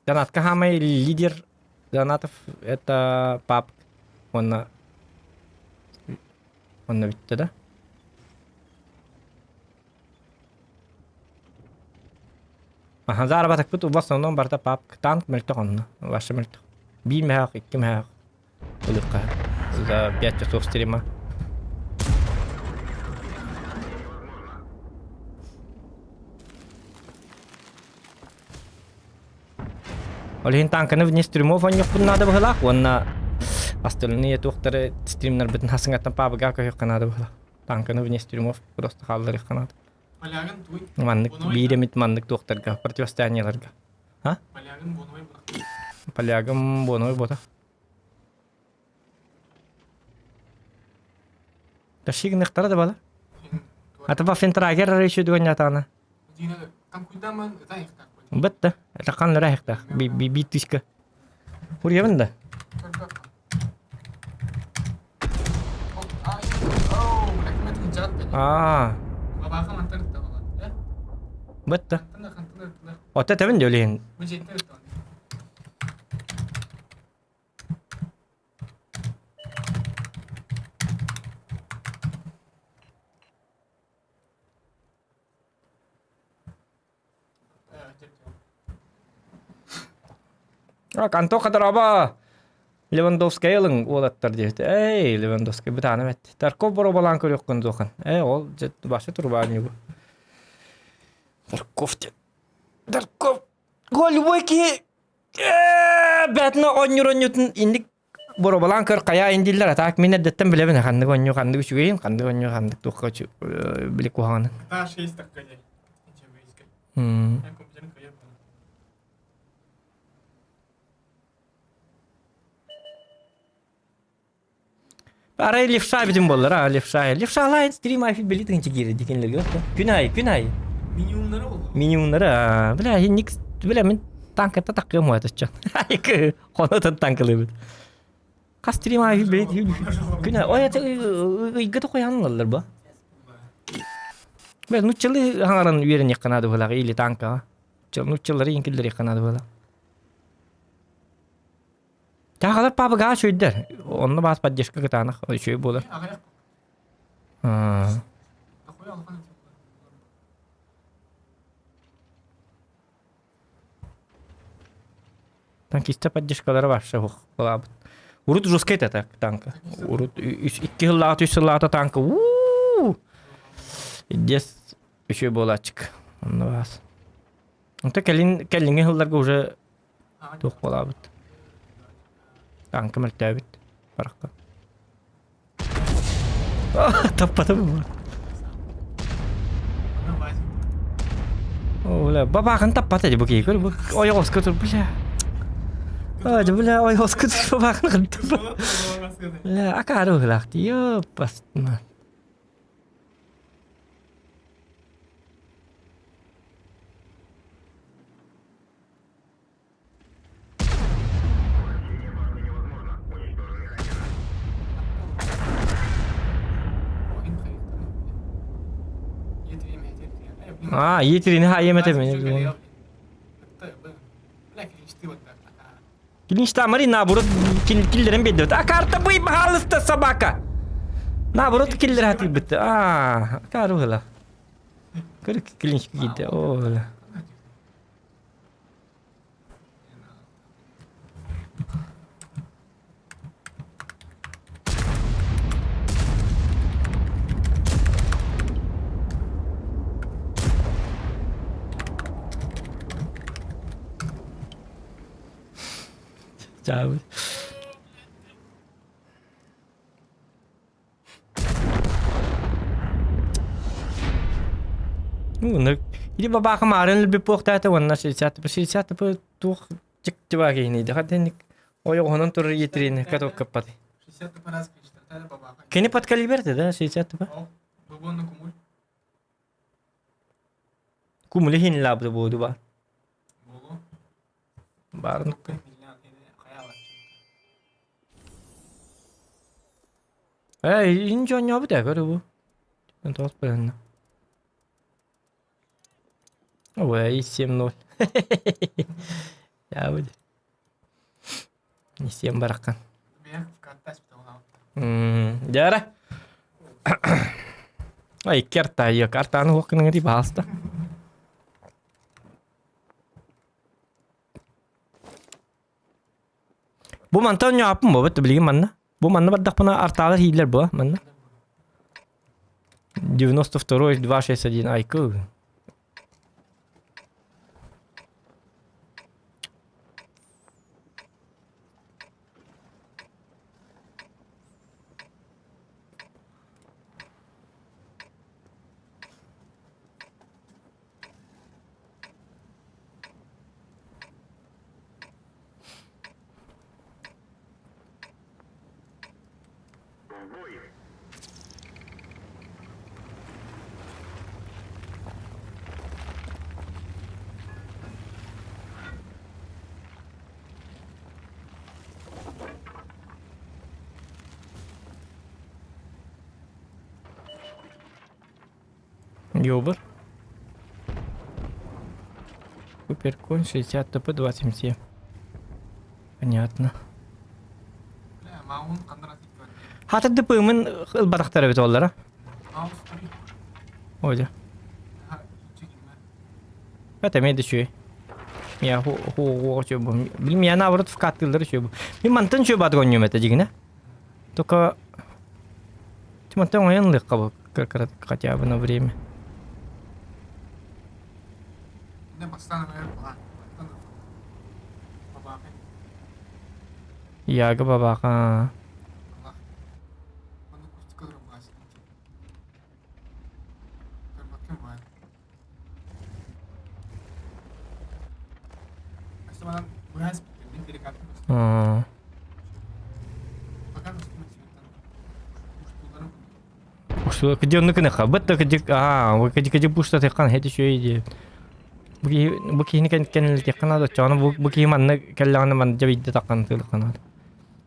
Донатка хаамай лидер донатов это пап. Онно онно бүттэ да. Аха заработокпут в основном барыта пап танк мөлтөх онно. Вообще мөлтөх. Биир мөһөөх, икки мөһөөх. Ылыхха. За 5 часов стрима. Ол иһин танканы вне стримов онньохпун наада быһылаах уонна остальные туохтары стримнарбытын хасыҥаттан паабыга көһүөххэ наада быһылаах. Танканы вне стримов просто хаалларыахха наада. Полягын туй. Маннык биир эмит маннык туохтарга противостояниеларга. А? Полягын буонуй Полягым буонуй бота. Ташигныхтара да бала. Ата фентрагер еще дугонятана. Бытта. Такан ларахта. Би би би тышка. Урьябын да. Аа. Бытта. Ота тебин дөлейін. Антон Хадараба Левандовскай ылыҥ уолаттар диэбит. Эй, Левандовскай бытаана эт. Тарков боробалаан көрүөххүн дуохан. Ээ, ол башы турбаан Тарков Тарков Голубой киһи бээтинэ оонньуур оонньуутун инник боробалаан көр хайаа индиллэр а так мин эрдэттэн билэбин ханнык оонньуу ханнык үчүгэйин ханнык оонньуу ханнык туохха били куһаҕанын. Арай левша бүтүн буоллар, а левша. Левша алайын стрим айфи били тыгынчы киирэ дикинлерге. Күн айы, күн айы. Минимумнары болду. Минимумнары, бля, инник, бля, мин танката таккым уатыччан. Айкы, хонотон танкылыбыт. Хас стрим айфи били күн айы. Ой, это ыйга тохуян ба. Бля, нуччалы хаңаран үөрэн канады буолаҕа или танка. Нуччалары инкиллери канады буола. Таахалар папагаа үчүгэйдэр. Онно баас поддержка кытаанах үчүгэй буолар. Танкиста поддержкалара вообще буолаабыт. Урут жесткий это танка. Урут икки сыллаата, үс сыллаата танка. У-у-у! Дес үчүгэй буолааччык. Онно баас. Онто кэлин кэлиҥҥи сылларга уже Туох буолаабыт? Тааҥка мөлтөөбүт. Барахха. Таппатым. Бля, бабаахын таппата дии бу киһи көр бу ойоҕоско тур бля. Ой, бля, ойоҕоско тур бабаахын таппата. Бля, акаары быһыылаах дии, ёппастына. А, етерини хайем этемин. Клинч Мари наоборот киллерин биэрдибит. А карта бый баһаалыста собака. Наоборот киллер хатыйбыт. А, карыла. Көр клинч киирдэ. О, Чаабыт. Ну, или бабаха маарын өлбүт буохтаата уонна 60 60 туох дьиктибаа киһиний хатыник ойоҕоһунан турар етрини катоккаппат. 60 раз кричтата бабаха. Кини подкалиберте да 60 О, бобонна кумуль. Кумули хин лабды буоду ба. Болу. Барын. Эй, инче оонньообут ээ, көрү бу. Тоҕус бырыһынна. Ой, 7-0. Я будет. Не всем баракан. Дьара. Ай, керта, ее картаны хоккының ди баста. Бу мантан ньааппын бу билигин манна. Бу манна бардахпына артаалар хииллэр бу манна. 92 261 айкы. Ёбр. Суперконь 60 ТП 27. Понятно. Хата ДП-мын ылбатахтар эбит оллара. Ой, Это эмиэ да үчүгэй. Я ху бу. Билим я наоборот вкатылар үчүгэй бу. Мин мантан үчүгэй баатык оонньуом этэ дьигинэ. Только мантан оҥойон ылыахха бу хотя бы на время. Яга бабаха. Аа. Где оннук гыныха? Бытта кыдьык аа кыдьык кыдьык буштатыаххан хэти үчүгэй дии. Бу киһи бу киһини кэннилэтиэххэ наада оччоҕуна бу бу киһи манна кэллэҕинэ манна дьэ биирдэ таххан тыылыахха наада.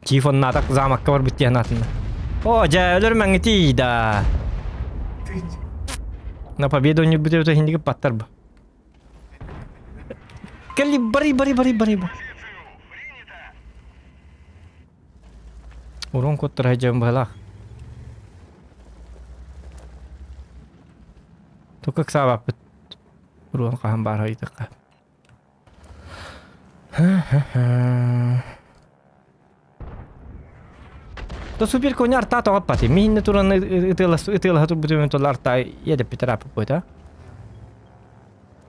Чиф оннаатах замокка барбыт диэн аатынна. О, дьэ өлөр мэҥҥитий да. На победу не будет это паттар бы. Кали бары бары бары бары. Урон коттар хajам быһалаах. Только ыксаабаппыт. Урон хаһан баар ыйытыкка. То супер коня арта тоҕоппати. Миһинне туран ытыалаһа турбутум толла арта едеппитер аппыта.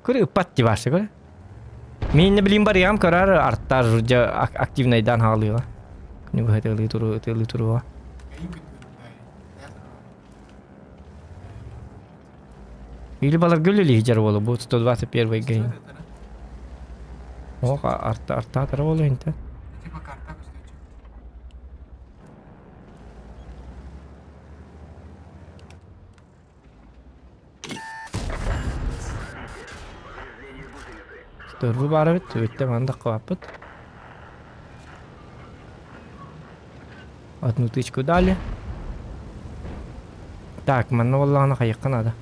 Көрө ыппат ти барсы көрө. Миһинне билим барыям көрөр арта журдя активнайдан хаалыга. Күнү ытыалыы туру ытыалыы туруга. Или балар гүлү жар болу бу 121 гейм. Ох, арта арта тара болу инте. Типа карта көстөчү. Дөрбү баар эбит, түбүттэ манна кыбаппыт. Одну тычку дали. Так, манна буоллаҕына хайыахха наада.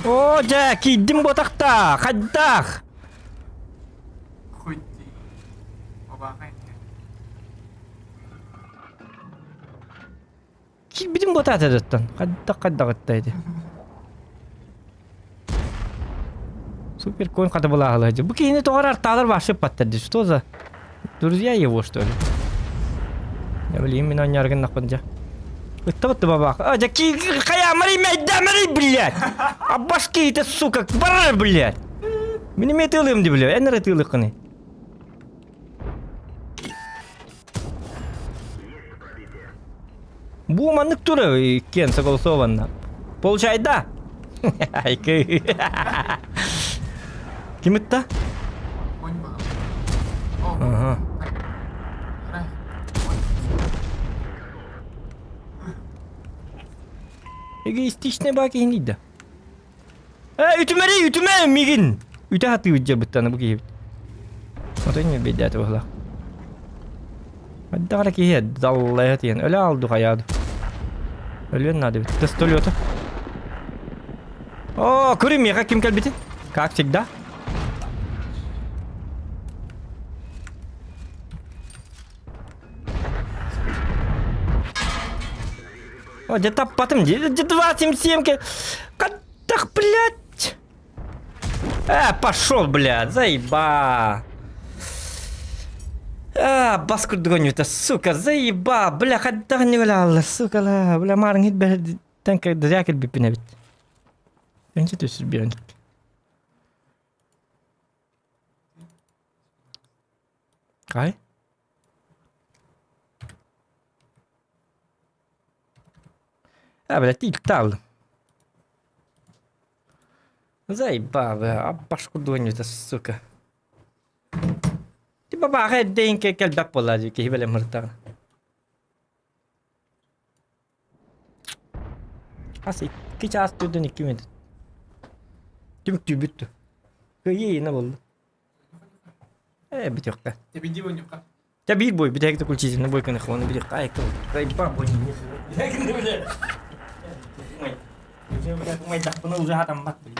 Оо, дьэ, киирдим буотахта, хайдах? Хоть Киирбитим буотаата даттан. Хайдах хайдах ити. Супер конь хата былааһылаһа Бу киһини тоҕор артаалар вообще паттар Что за друзья его, что ли? Я блин, мин анньаргын дьа. Ытта бабах. А, дьа ки хайа мари мэйдэ блядь! А башки это, сука, бар, блядь! Мин эме тылым ди, блядь. Эн эрэ тыылыккыны. Бу маннык тура иккиэн согласованно. Получай да! Айкы. Ким ытта? Ага. Эгоистичный баа киһини да. Э, үтүмэри, үтүмэ мигин! Үтэ хатыы дьабыттана бу киһибит. Отой не бейдээти быһла. Хайдах эрэ киһи даллайа тиэн өлө алду хайаады. Өлүөн наада бит. Тестолета. О, көрүм миэхэ ким кэлбитин? Как всегда. О, где таппатым, где 2,77 ке... Так, блядь! Пошел, блядь, заеба! А, бас курдук ойнуута, сука, заеба, бля, хайдах не өлө сука, ла, бля, маарыҥ иһит зря кэлбиппин эбит. Энче төсүр биэрэн. Кай? А, блядь, тиктал. Заебал, бля, башку доню, сука. Ти бабаҕа эрдэйин кэлбэт буолла дии киһи бэлэм мыртаҕа. Хас икки чаас түрдэн икки мүнүүтэ. Түмүктүүбүт дуу. Кыайыы иһинэ буолла. Ээ бүтүөххэ. Тэбиди бонньукка. Тэ биир бой бүтэһик заключительный бой кынах оны билиэххэ айка Заебал бой Умайдахпына уже хатаммат блин.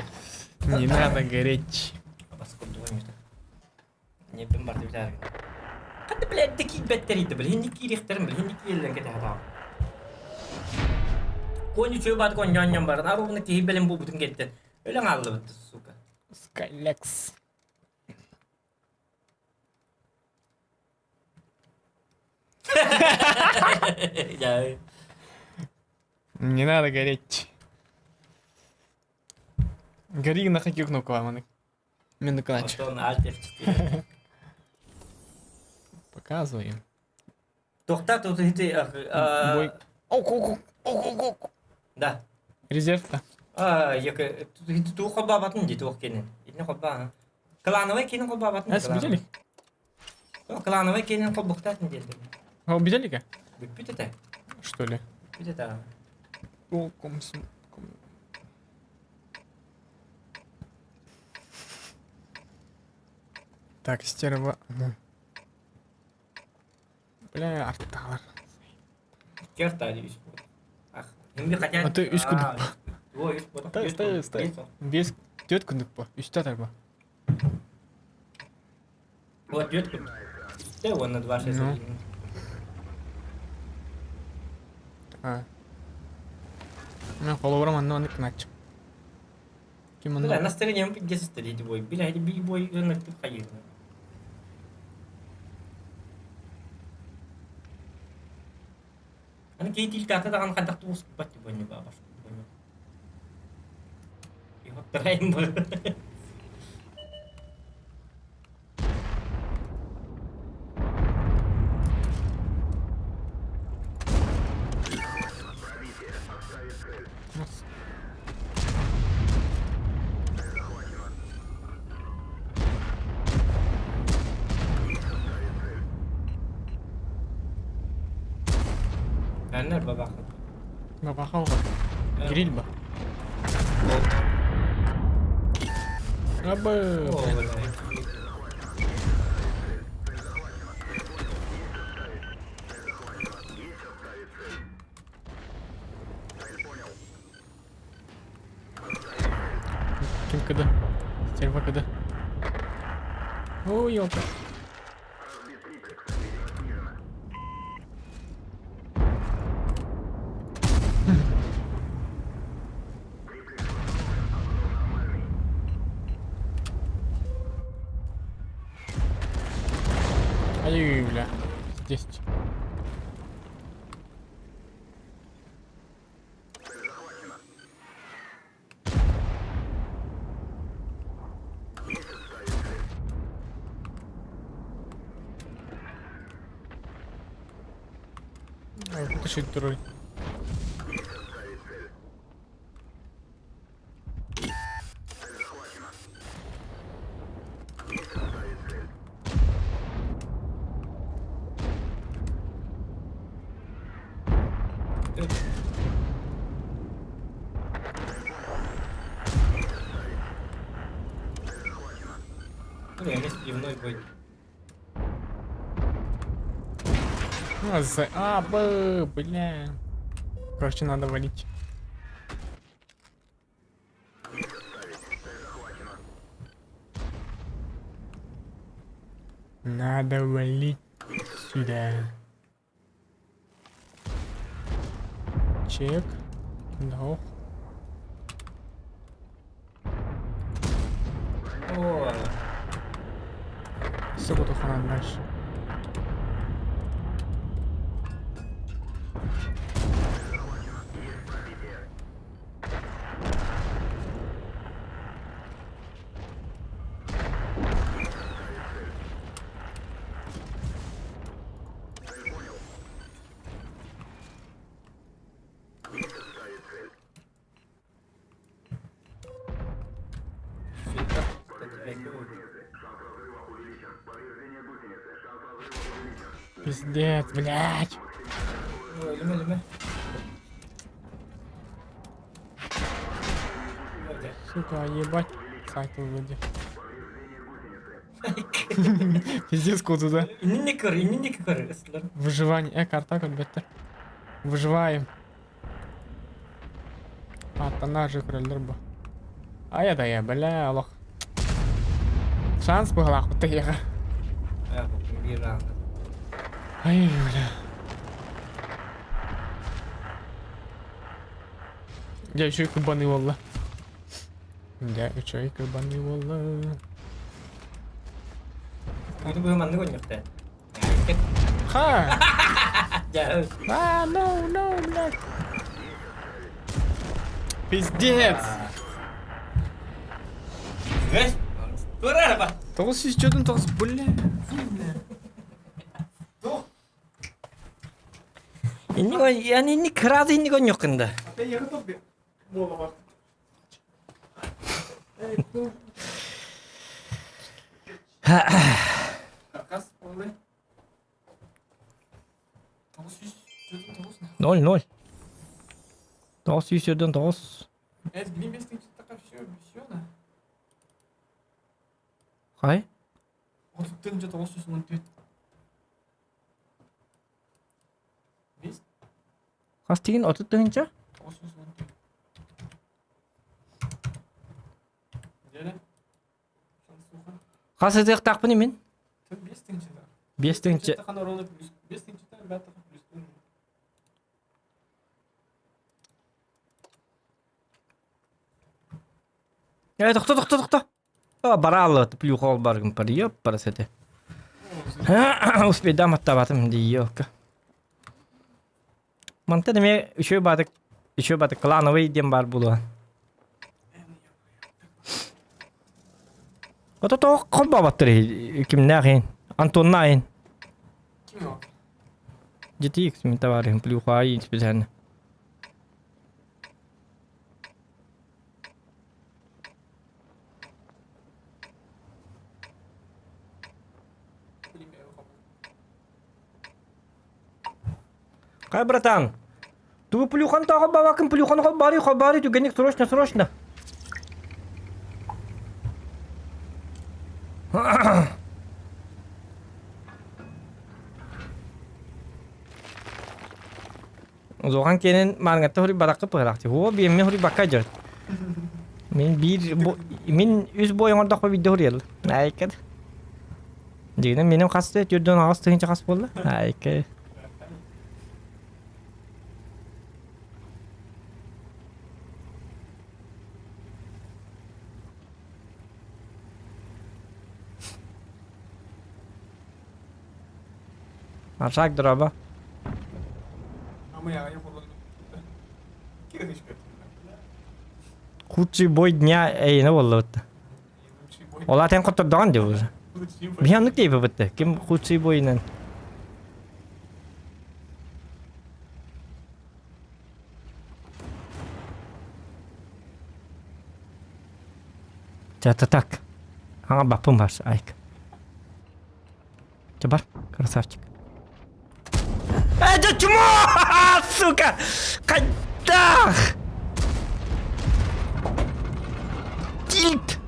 Не надо гореть. Ньиэбин барда билээр Ханна блядь киирбэттэр били хинни киириэхтэрин били хинни киирэллэн кэтэһэ Конь үчүгэй баат конньоонньон баран аруубуна киһи бэлэм буолбутун кэнниттэн өлөн хааллыбыт сука. Скайлекс. Не надо гореть. Гори на каких кнопку вам Минукач. Онтон Alt F4. Показываем. Тохта тут ити Бой. Ок, ок, ок, ок, ок. Да. Резерв-то. А, яка туу холбообатын дии туох киэнин. Итини холбоо. Клановай киэнин холбообатын. Эс видели? Клановай киэнин холбуктаатын диэн. О, видели-ка? Бүппүт этэ. Что ли? Бүппүт этэ. О, комс... Так, стерва. Бля, арталар. Керта үс Ах, хотя... А ты үс күндүк О, үс буолла. Стой, стой, стой. Бес, төрт күндүк по. Үстэ тарба. Вот, төрт күндүк. Үстэ уонна два шесть один. А. Мен холобура манна маннык гыначчым. Ким Бля, манна? настроением пиздец стоит бой. Бля, эти биг бой, хайыр. Аны киһи тиилтээтэ даҕаны хайдах туоскуппат типа не баабаш. Йоттарайын бу. Аннар бабаха. Бабаха оҕо. Гриль ба. Абы. Ким кыды? Стерва кыды. Ой, ёлка. Ай, бля. Здесь. Ай, вытащить тролль. Дневной бой. А, З, А, Б, бля. Короче, надо валить. Надо валить сюда. Чек. Дох. О, Все, буду хана дальше. Пиздец, блядь. Өлүмэ, өлүмэ. Сука, ебать. Сайт вроде. Пиздец, куда да? Иннинни көр, иннинни көр. Ыстылар. Выживание. Э, карта көрбөттөр. Выживаем. Аттана же көрөлдөр бу. Ая да я, бля, олох. Шанс быһалаах бутта А, бу биир раунд. Ай, бля. Я еще и кабаны волла. Я еще и кабаны волла. Бүгүн бу маннык ойнохта. Ха! Дьэ, А, no, no, блядь. Пиздец! Үс. Турар ба. 949, бля. Инник yani инник кыраады инник ойнохкында. Голова. Каркас полный. 0 0. 909. Это билбестин все, все на. Хай. 34 914. Бес? Хас тигин 30 тыһынча? 914. Деле? Хас ытыахтаахпын мин? 5 тыһынча. 5 тыһынча. Плюс 5 тыһынча, ребята, плюс Э, тохто, тохто, тохто. А, бараалы, плюхол баргын пар, ёп, парасете. Успейдам аттабатым дии, ёлка. Мантан эмиэ үчүгэй баатык үчүгэй баатык клановый диэн баар буолуо. Ото тоҕо холбообаттар кимнээх иһин Антоннаах иһин GTX мин товарищ плюхаайын специально. Хай, братан! Тугу плюхан тааҕа бабакын плюхан холбаары холбаары түгэнник срочно срочно. Зохан киэнин мааныгатта хури баракка пыһыраахти. Хуо биэмми хури бакка дьөрт. Мин биир бу мин үс бой оҥордохпо биирдэ хуруйаллар. Айкад. Дьиҥинэн миним хас 48 тыһыынча хас буолла? Айка. Аршак дроба. Худший бой дня эйне буолла Ол атын хоттордоҕун дии уже. Биһи оннук диэбиппит Ким худший бойынан. Чата так. Ага баппын бар айк. Чэ бар, красавчик. Это чмо! Сука! Хайдах! Тильт!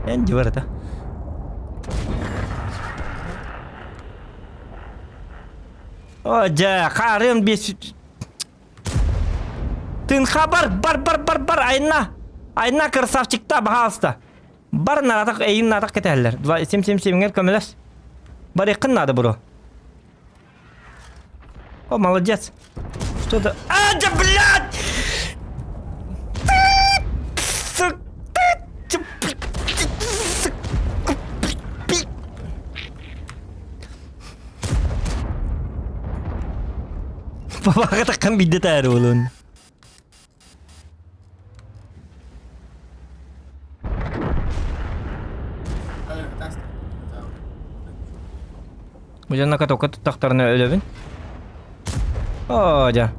Энди бар это. О, дьэ, хаарыан биэс... Тынха бар, бар, бар, бар, бар, айна. Айна, красавчикта, пожалуйста. Бар наратах, эйин наратах кэтэһэллэр. Два, сим, сим, симҥэр көмөлөс. Барыаххын наада, бро. О, молодец. Что то А, да, блядь! Бабаҕа таххан биирдэ таар буолуон. Бу дьонно катокка туттахтарына өлөбүн. Оо, дьэ.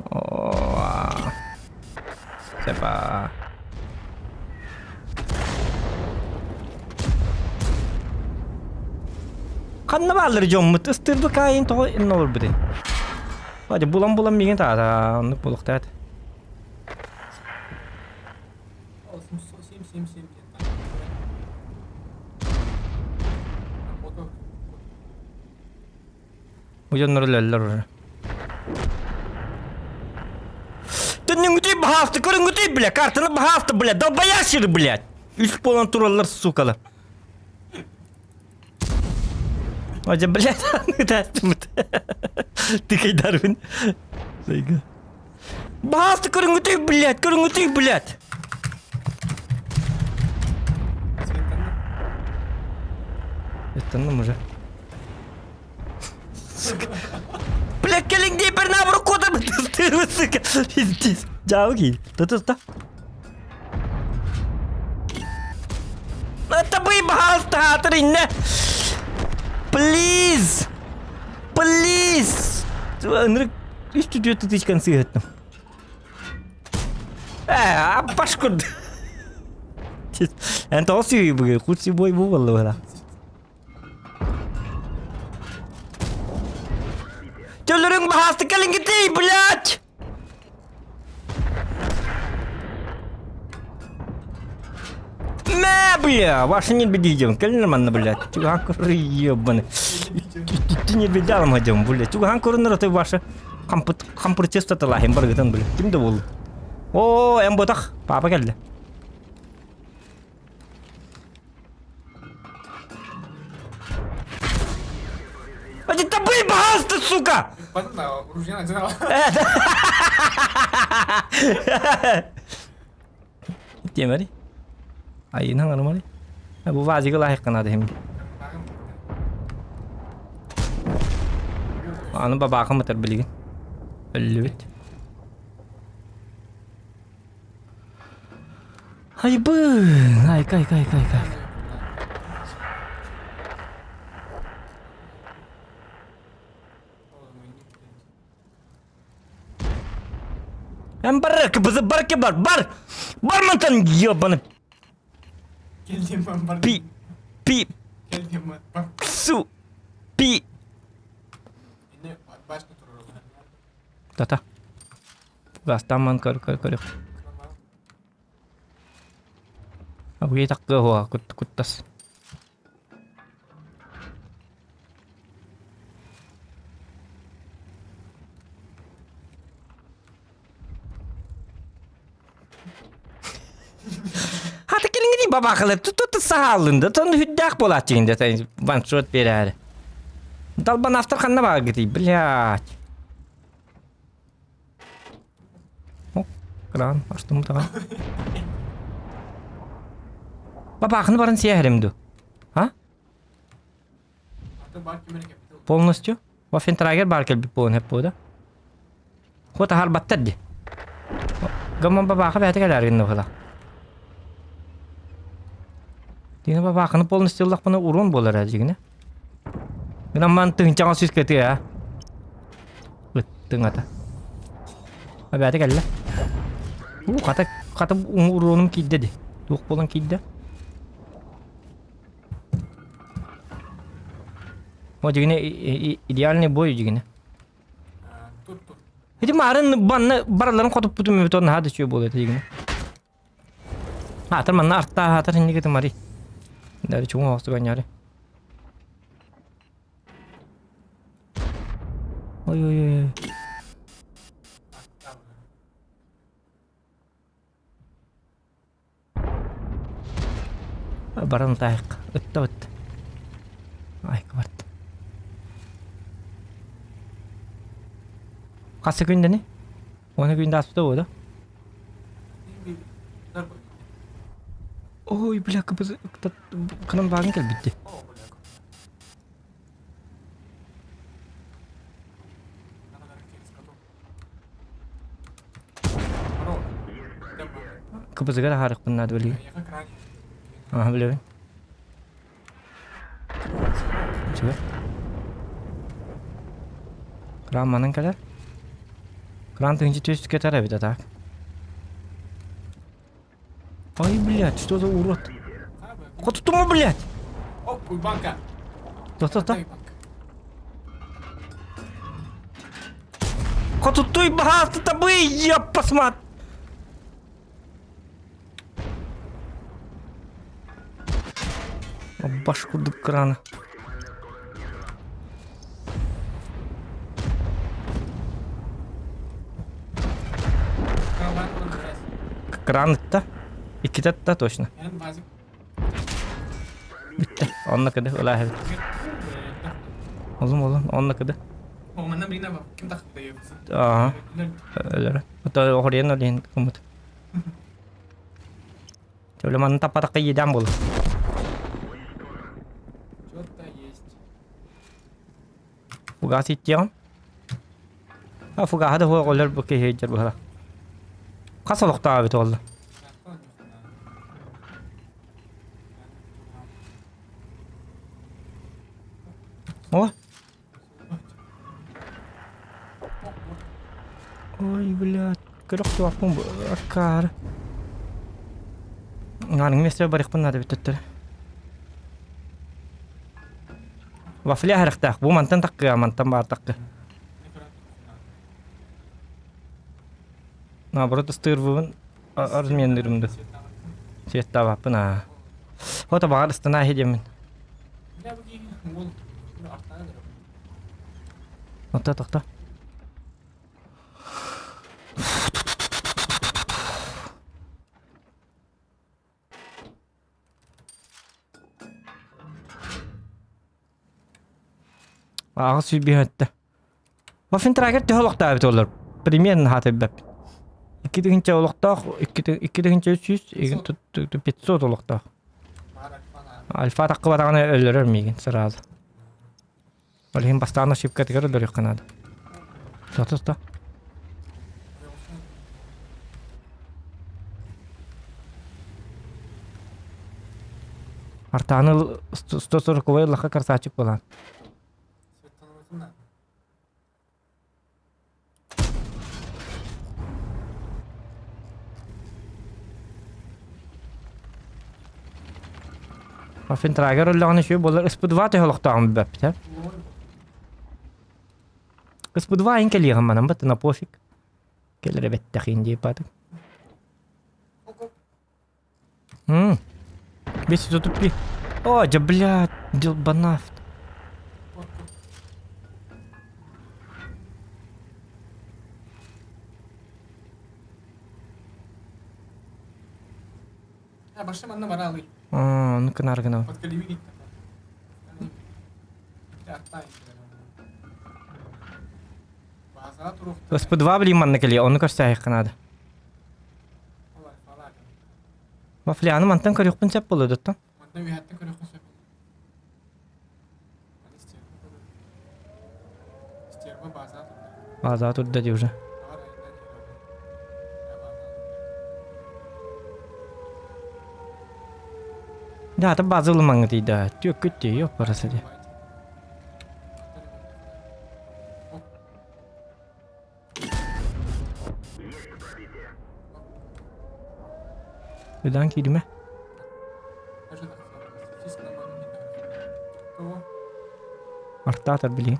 Оо. Сепа. Ханна бааллар дьоммут? Ыстырбык аайын тоҕо инна олорбутуй? Хадьа булан-булан миигин таата оннук буолуохтаат. Бу дьоннор өлөллөр уже. Төннүҥүтүй баһаалта, көрүҥүтүй, бля, картаны баһаалта, бля, долбоящеры, блядь. Үс буолан тураллар, сукалар. Ожа, блядь, ытаастыбыт. Тыкайдарбын. Сайга. Баһаалта көрүҥүтүй, блядь, көрүҥүтүй, блядь. Ыттанным уже. Сука. Бля, кэлиҥ диэпэр наоборот куотарбыт сука. Пиздец. Дьаабы киин. Та-та-та. Табый, пожалуйста, хаатыр инне. Please. Please. Ынырык үс түтүө тытычкан сыыһыттым. Ээ, аппаш курдук. Эн тоҕо сүүһүй бүгүн? Курси бой бу буолла Төлөрүҥ баһаасты кэлиҥҥитий, блядь! Мэ, бля, ваши не бедидем, кэлин манна, блядь. Чугаан көрөр, ебаный. Ты не бедалым ходим, блядь. Чугаан көрүнөр ты ваши хампырчеста талахим баргытын, блядь. Ким да болду. О, эм ботах, папа келди. Это был пожалуйста, сука! Темери. Айынан армали. Бу вазига лайық қанады хем. Аны бабақым ытар билигин. Өллүбүт. Айбын! Айка, айка, айка, айка. Эн бар, кыбызы бар ки бар, бар! Бар мантан, ебаный! Пи, пи, су, пи. Тата. Гастамман көр көр көр. Абыйы таккы хуа кут куттас. Хата кэлиҥҥи бабаахылар тут саһааллында тон хүддээх буолааччыгын дэ ваншот биэрээри. Далбанафтар ханна бааргытый, блядь. О, кран, астым таҕа. Бабаахыны баран сиэһэрим ду? А? Полностью? Вафентрагер бар кэлбит буолан хэп буода. Хо таһарбаттар ди. Гамман бабааха бэйэтэ кэлээр гынна быһыла. Дина бабаахыны полностью ыллахпына урон буолар ээ дьигинэ. Гынан тыһынчаҕа сүүс кэтиэ аа. Ыттыҥата. Эбээтэ кэллэ. Уу, хата, хата уруонум киирдэ ди. Туох буолан киирдэ? О, дьигинэ идеальный бой дьигинэ. Ити маарын банна бараларын хотуппутум эбит наһаа да үчүгэй буолуо этэ дьигинэ. Аатыр манна артаа аатыр инники мари. Дали чугун оҕустук анньаары. Ой ой ой. Баран таайык. Ытта бытта. Айка барда. Хас күндэни? Оны күндэ аспыта буолда. Ой, бля, кынан баҕын кэлбитти. Кыбызыгар аһаарыахпын наада билигин. Аха билэбин. Үчүгэй. Кран манан кэлэр. Кран тыһыынча түөс кетер эбит а так. Ай, блядь, что за урод? Хотутума, блядь! Оп, уйбанка. То-то-то. Хотутуй баһаалта табый, я посмотри. Баш курдук крана. Кран ытта. Иккитэ ытта точно. Бүттэ. Онно кыды ылааһыбыт. Олум олум онно кыды. Аа. Өлөрө. Ото охориен олин кымыт. Төлө манна таппатахха иэдээн буолар. Что-то есть. Фугас иттиэҕим. А фугаһа да суох өлөр бу киһи дьэр быһала. Хас олохтоох эбит буолла? О! Ой, блядь, көрөх туохпун аккаары. Ааныҥ миэстэбэр барыахпын наада эбит төттөрү. Вафля аһарыахтаах. Бу мантан таккыа, мантан баар таккы. Наоборот ыстыырбыбын разменныырым да. Светтаабаппын аа. Хото баҕар ыстанаа диэммин. Тохто, тохто. Аҕыс сүүрбүһэттэ. Вафентрагер төһө олохтоох эбит олор? Примерно хаатырбаппын. Икки тыһыынча олохтоох, икки тыһыынча үс жүз, 500 олохтоох. Альфа таххыбатаҕына өлөрөр миигин сразу. Ол иһин бастаан ошибкатыгар өлөрүөххэ наада. Сото-сто. Артааны 140 лаха красавчик буолан. Финтрагер өллөҕүнэ үчүгэй буолар. СП2 төһө олохтооҕун билбэппит ээ. СП2 ин кэлиэҕим манан бат на пофиг. Кэлэрэ бэттэхин дии патык. М. Весь затупи. О, да блядь, долбанафт. Башта манна баралый. А, ну-ка наргана. Подкалиберить. СП2 блин манна кэлиэ, ону көрсөөһүөххэ наада. Вафляны мантан көрүөхпүн сөп буолуо дуттан? Мантан үөһэттэн көрүөххүн сөп. Стерва база турда. База турда дии уже. Да, аты база ылымаҥҥыт да. Түөккүт дии, ёп бараса дии. Ыдаан кииримэ. Артаатар билигин.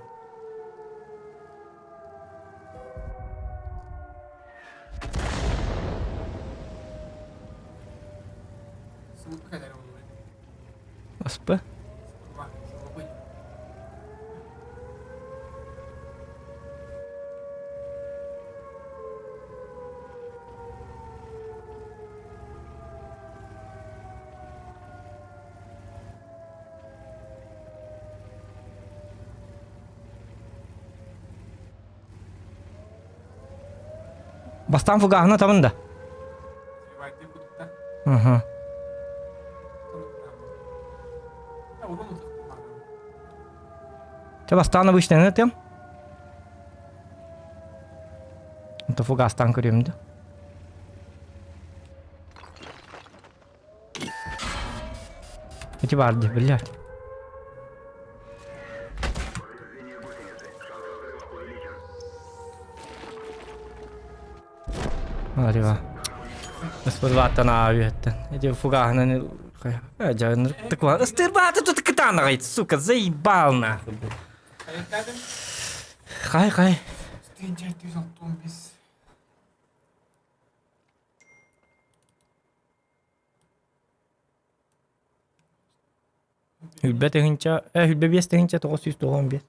Бастаан фугаһына табын да. Угу. Чэ бастаан обычныйны тыам. Это фугастан көрүөм да. Эти бар дии, блядь. Арива. Спырбааттан аабыаттан. Эти фугаһынан Такой, ыстырбааты тут кытаанагай, сука, заебал нахуй. Хай, хай. Хүлбэ тыһыынча, хүлбэ биэс тыһыынча 995.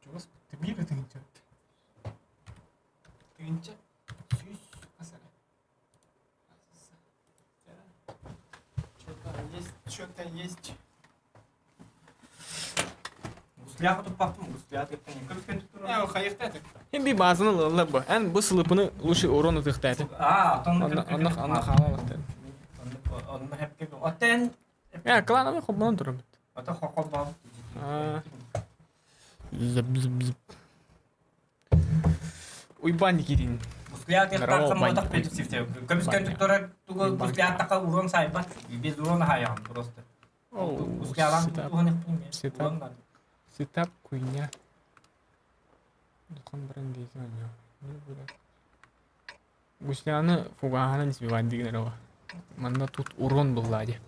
Чугас биир тыһыынча. Тыһыынча сүүс хас эрэ. Что-то есть, что-то есть. Гусляха туппахтым, гусля Э, хайыхта Хин би базаны ылаллар бу. Эн бу сылыпыны лучше урон ытыхта А, Онно онно онно хаалалахтар. Онно хепке. Оттен. Э, клановый хоббонон турабыт. Ото хокол А. Зып зып зып. Уйбан Никитин. Гусля тахтар мотох петусивте. Көмүскөн туттара тугу гусля така урон сайбат. Без урона хаян просто. Гуслялан Сетап. Сетап куйня. Духан баран дейсің анё. Не будет. Гусляны фугахана не сбивать дигнерова. Манна тут урон был лади.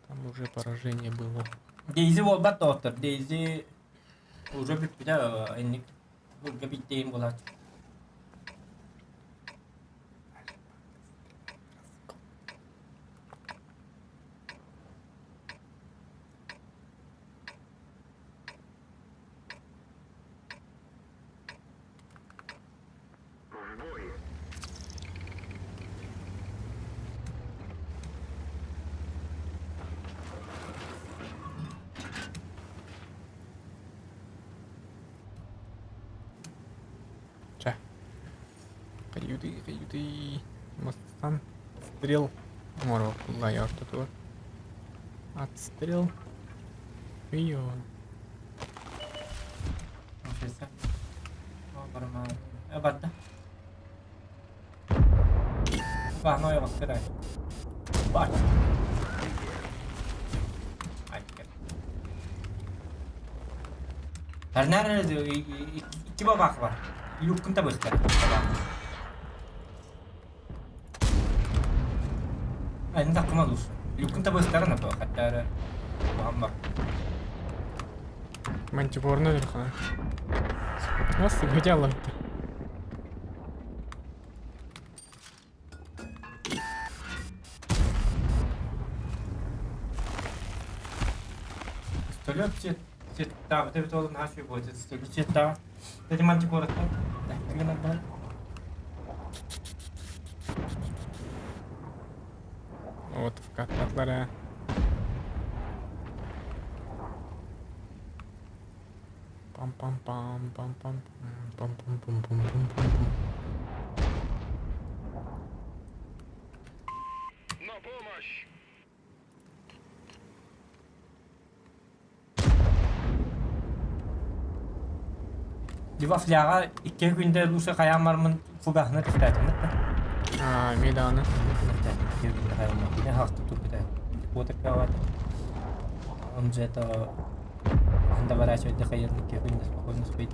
Там уже поражение было. Дейзи болбат доктор. Дейзи уже бүппүтэ инник бурга биттейин булат. Ча. Каюты, каюты. Мастан. Стрел. Моро, лайор тут. Отстрел. Прием. Барда. Бахной бактырай. Бак. Эрнер икки бабах бар. Юккун табыстар. Эн такма лус. Юккун табыстар на то, хотя бар. Мантикорны верхана. Нас хотела. Пистолет цвета, вот это вот наш будет. Цвета. Это мантикора. Да, надо. Вот в кататлара. Пам-пам-пам, пам-пам, пам-пам-пам-пам-пам-пам. На помощь! Дива фляга икки күндэ луша хаямармын фугахны тифтәтим. А, меданы. Икки күндэ хаямар. Кине хахты турбута. Вот такая Он же это анда варачивать хайыр икки күндэ спокойно спит.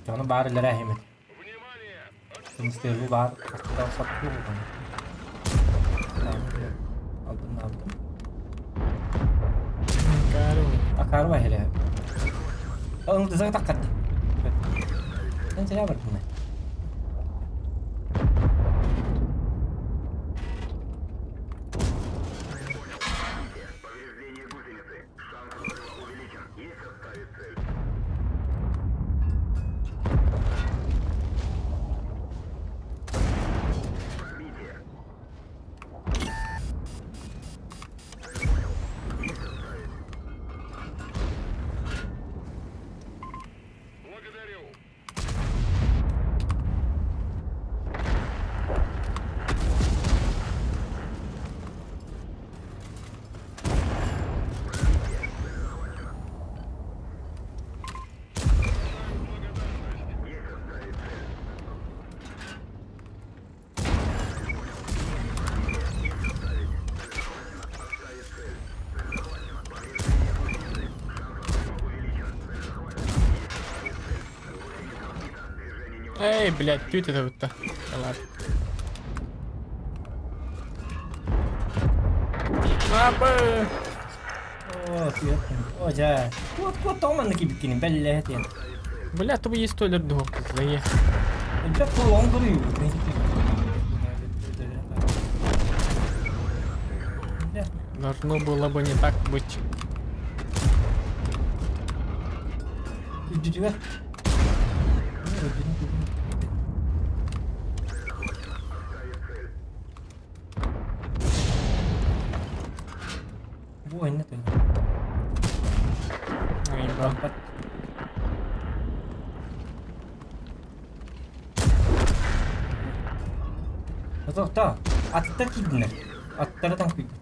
Чону бар лера хемет. Внимание! Күнүстөрү бар. Хастыда сатты бу. Алдым алдым. Кару. Акар бар хеле. Оның дызығы таққатты. Сен сәле бар бұны. Благодарю! Эй, блядь, түт это бутта. Ладно. Апы! О, О, дьэ. Куот, куот, тоҕо манна киирбиккиний, бэллэ диэн. Бля, тобу есть туалет дух, зае. Элбэх куолаҕын көрүү. Должно было бы не так быть. Үрдүтүгэр. Бу иннэ тыын. Айба. Тохто. Аттар киирдилэр. Аттары там күйдү.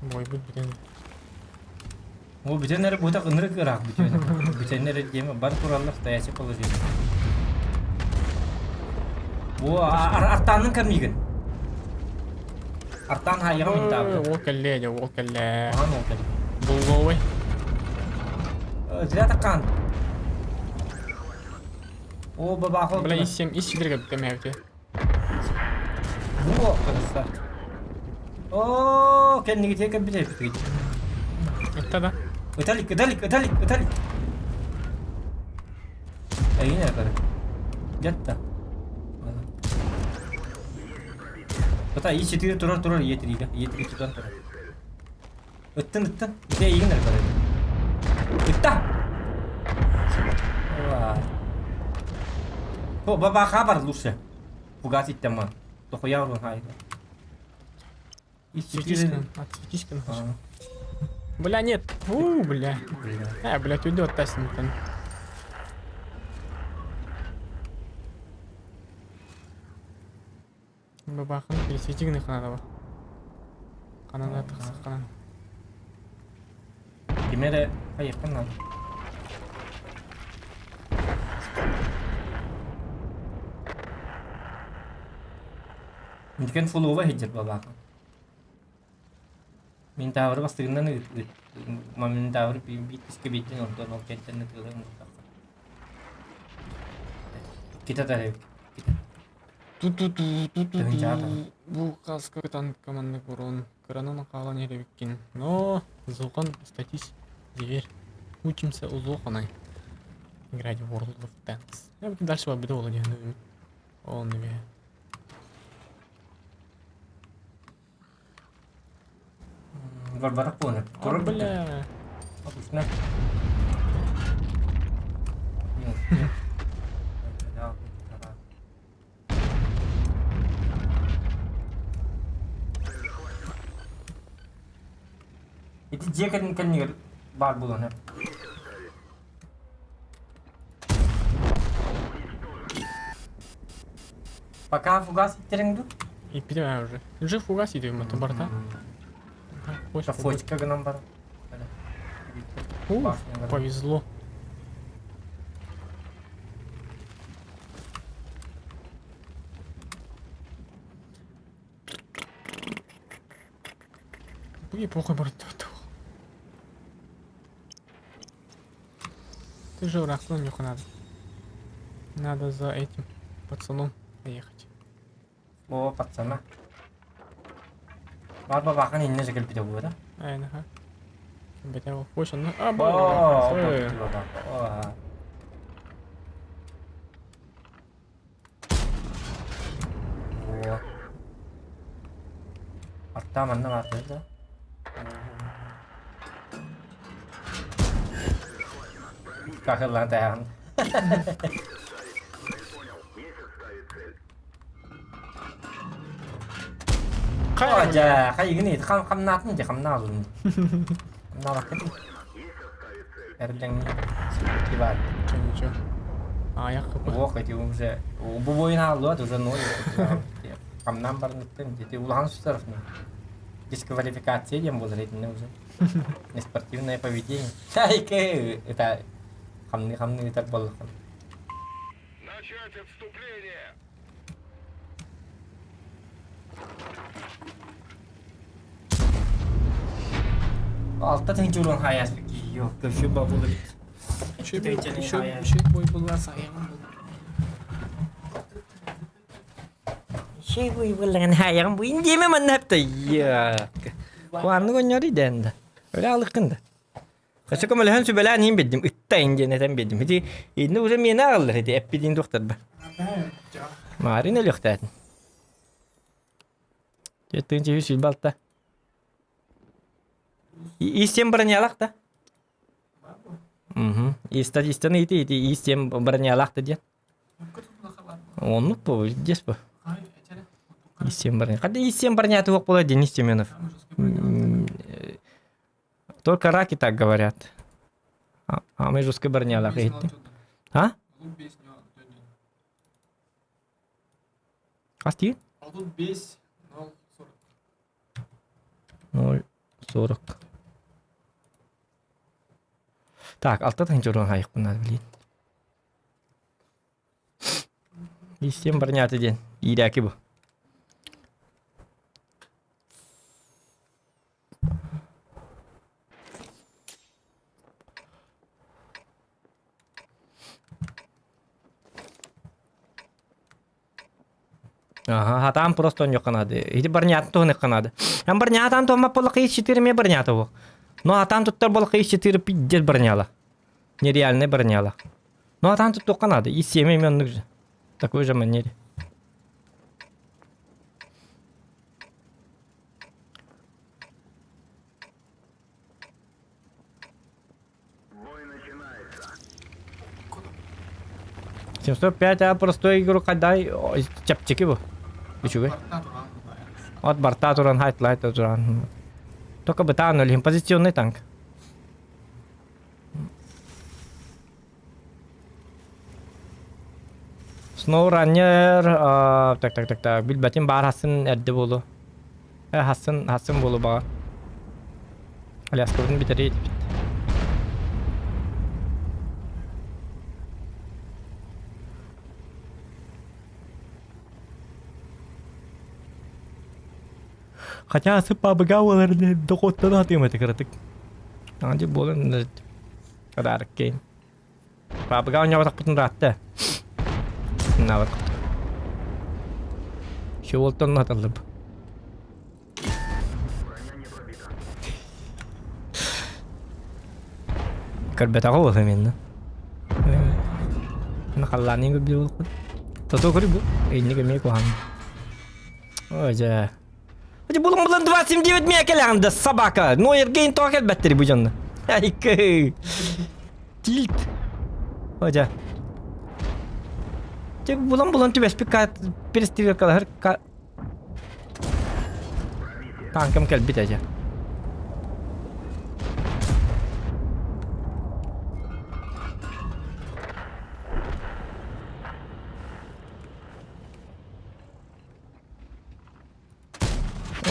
Бойбут бүтэн. О, бүтэн эрэ бутах ынырык ыраах бүтүөн. Бүтэн эрэ диэмэ бар тураллар стоячий положение. О, артаанын кэмигин. Артаан хайыга мин таабыта. Ол кэллэ, дьэ, ол кэллэ. Аан ол кэллэ. Булловой. Зря таккан. О, бабахо. Бля, ис 7, ис 4 кэмээбите. Бу кырса. О, кэннигитиэ кэлбит эбит. Ытта да. Ыталик, ыталик, ыталик, ыталик. Эйин эрэ Дьатта. Бата И4 турар турар Е3-ге. Е3 тутан турар. Ыттын ыттын. Ити эйигин эрэ көрөр. Ытта! О, баба хабар лучше. Фугас иттем Тохуя урун хайда. Светись-ка, отсветись-ка. Бля, нет. У, бля. А, блядь, уйдет Тасинтон. Бабахын пересвети гыныханадова. Ханана тахсахханан. Кими эрэ хайыаххын наада. Интикен фулуоба сылдьар бабаахын. Мин таабыры бастыгынан ыыт мин таабыры биир кискэ биирдин онтон ол кэнтэн ытыалар мурдахха. Кита тарайбыт. Кита. Ту-ту-ту-ту-ту. Бу хаска танка маннык урон кыранан хаалан иһэбиккин. Но Зулхан статись дверь. Учимся у Зулхана играть в World of Tanks. Я бы дальше обиду Владимир. Он не Варвара понял. А, бля. Обычно. Ити дьиэ кэлин кэннигэр баар буолуон Пока фугас иттериҥ дуу? Иппитим ээ уже. Уже фугас идем, это барта. Фотика гынан баран. Повезло. И похуй барт. Ты же враг, ну нюх надо. Надо за этим пацаном поехать. О, пацана. Бар бабахан инне же кэлбитэ буо да? Ага. Бэтэ хочет, ну, а, О, О. Аттаа манна баатыр да? Кахыллаан тайаҕын. Дьэ, хайыгын хам хамнаатын дьэ хамнаалын. Хамнаабакка дии. Эрдэҥ Иван. Че, ничего. А, я хп. Ох, эти уже бу бойын ааллуат уже ноль. Хамнаан барныттан дети улахан штрафны. Дисквалификация диэн буолар итиннэ уже. Неспортивное поведение. Айке, это хамны хамны так буоллахан. Начать отступление! Алта тыһыынча урун хаайаспыт киһи көрсүү бабыл эбит. Үчүгэй бой булла саһыйаҕын булла. Үчүгэй бой буллаҕын хаайаҕын бу индиэмэ манна хапта. Куаннык онньор идэн да. Өлө алыккын да. Өссө көмөлөһөн сүбэлээн иһин биэрдим, ыттайын диэн этэн биэрдим. Ити инни уже миэнэ аҕаллар ити эппитин туохтарба. Маарин өлүөхтээтин. Тыын чиһи сүлбэ алта. Истен бронялах да? Угу. Истан ити ити истен бронялах да диэн. Оннук бу, здесь бу. Истен броня. Хадда истен броня туох була Денис Семенов. Только раки так говорят. А мы жестко бронялах иһиттим. А? Хас тиий? 0,40. Так, алта тыһыынча уран хайыкпын надо, блин. Истиэм бронята диэн. Иирээки бу. Аха, хатаан просто онньуохха наада. Ити барньаатын туһаныахха наада. Эн барньаатаан туһаммат буоллахха ис 4 эмиэ барньаата буол. Но атаан туттар буоллахха ис 4 пиздец барньаала. Нереальный барньаала. Но атаан туттуохха наада. Ис 7 эмиэ оннук же. Такой же манере. 705 а простой игру кадай чэпчэки бу. Үчүгэй. От барта туран хайтлай туран. Только бытаан өлүһүн позиционный танк. Snowrunner так так так так билбэтим баар хасын эрдэ буолуо. Э хасын хасын буолуо баҕар. Аляскабытын бүтэрии этибит. Хотя сыппабыга буолар дохуоттан атыым этэ кыратык. Аҥа буолан Адаркейн. Папыга оонньооботохпутун ыраатта. Навык. Чуолтан аталлып. Көрбөтөҕө буолла менна. Аны халлаанын көрбүт буолукпут. Тото көрү бу. Инник эмиэ куһаҕан. Ой дьэ. Булун булун 29 миэ кэлэҕин да собака. Ну Евгений тоҕо кэлбэттери бу дьонно. Айкы. Тильт. Ой дьэ. Те булан булан түбэспит перестрелкалаһар Танкам кэлбит эдьэ.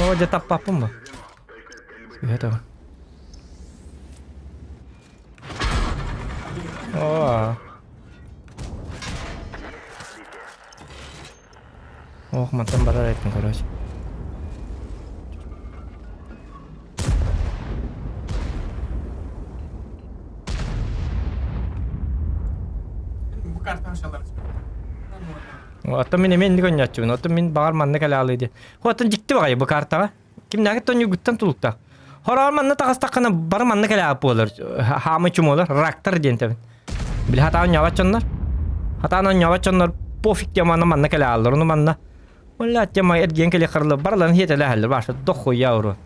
Оо, дьэ таппаппын бу. Сыһа Оо. Ох, мантан барар эттин, короче. Бу картаны шалар. Оттон мин эмиэ инник оонньооччубун. Оттон мин баҕар манна кэлэ диye. Оттон дьикти баҕайы бу картаҕа. Кимнээҕи тонньугуттан тулуктаах. Хороҕор манна таҕыстаххына бары манна кэлэ буолар. Хаамы чумуолар, рактар диэн тэбин. Били хатаан оонньообот дьоннор. Хатаан оонньообот дьоннор пофиг теманы манна кэлэ ааллар. Ону манна Оля тема эргиэн кэле харылы барыларын хиэтэлээһэллэр баша дохуя уру.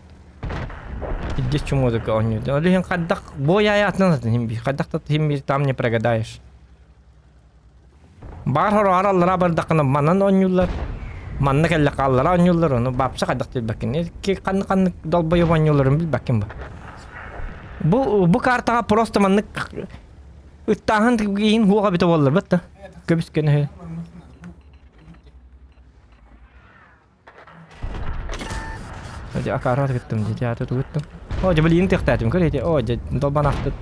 Идде чумуодука оонньуу. Ол иһин хайдах бой аятынан хим би хайдах да хим би там не прогадаешь. Баар хороҕор аллара бардаххына манан оонньууллар. Манна кэллэххэ аллара оонньууллар, ону баапса хайдах билбэккин. Ханнык ханнык долбойуп оонньуулларын билбэккин бу. Бу бу картаҕа просто маннык ыттааһын иһин хуоҕа битэ буоллар бытта. Көбүс көнөһү. Дьэ акаарат гыттым дьэ театр тугуттум. О дьэ билиин тыахтаатым көр ити. О дьэ долбан ахтыт.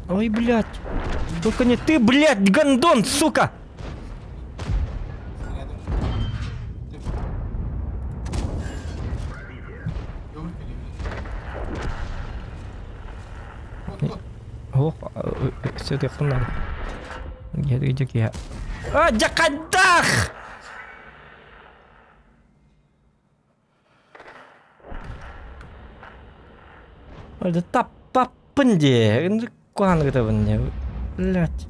Ой, блядь. Только не ты, блядь, гондон, сука! Ох, сытыахпын наада. Дьэ киһи. А, дьэ хайдах! Таппаппын дии. Ынырык куһаҕаны гытабын дии. Блядь.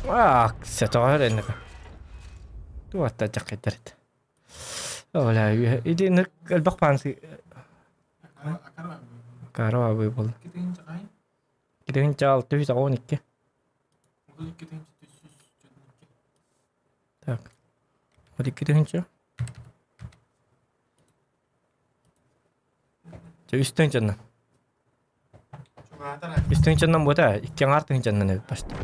Аах, сэтоҕор эннэ. Туота дьаккайдарыт. Оля, ити элбэх паансы Каро абый буолла. 2612. Так. 32 тыһыынча. Чэ, үс тыһыынчаннан. Үс тыһыынчаннан буота, икки аҥаар тыһыынчаннан эбит почти.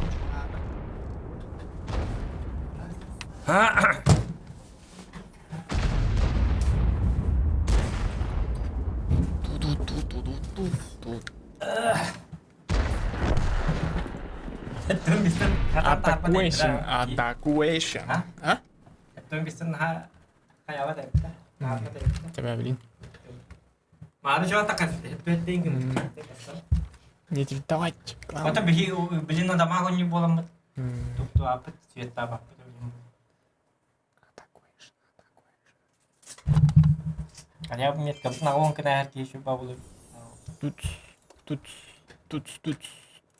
Атакуэшн, атакуэшн. А? Тебя, блин. Не тильтовать. Ото биһи блин адамаах онньу буоламмыт туктуааппыт цветтаабаппыт Атакуэшн, атакуэшн. Хотя бы меткабытын аҕа кытааһар киһи бабылы. Тут, тут, тут, тут,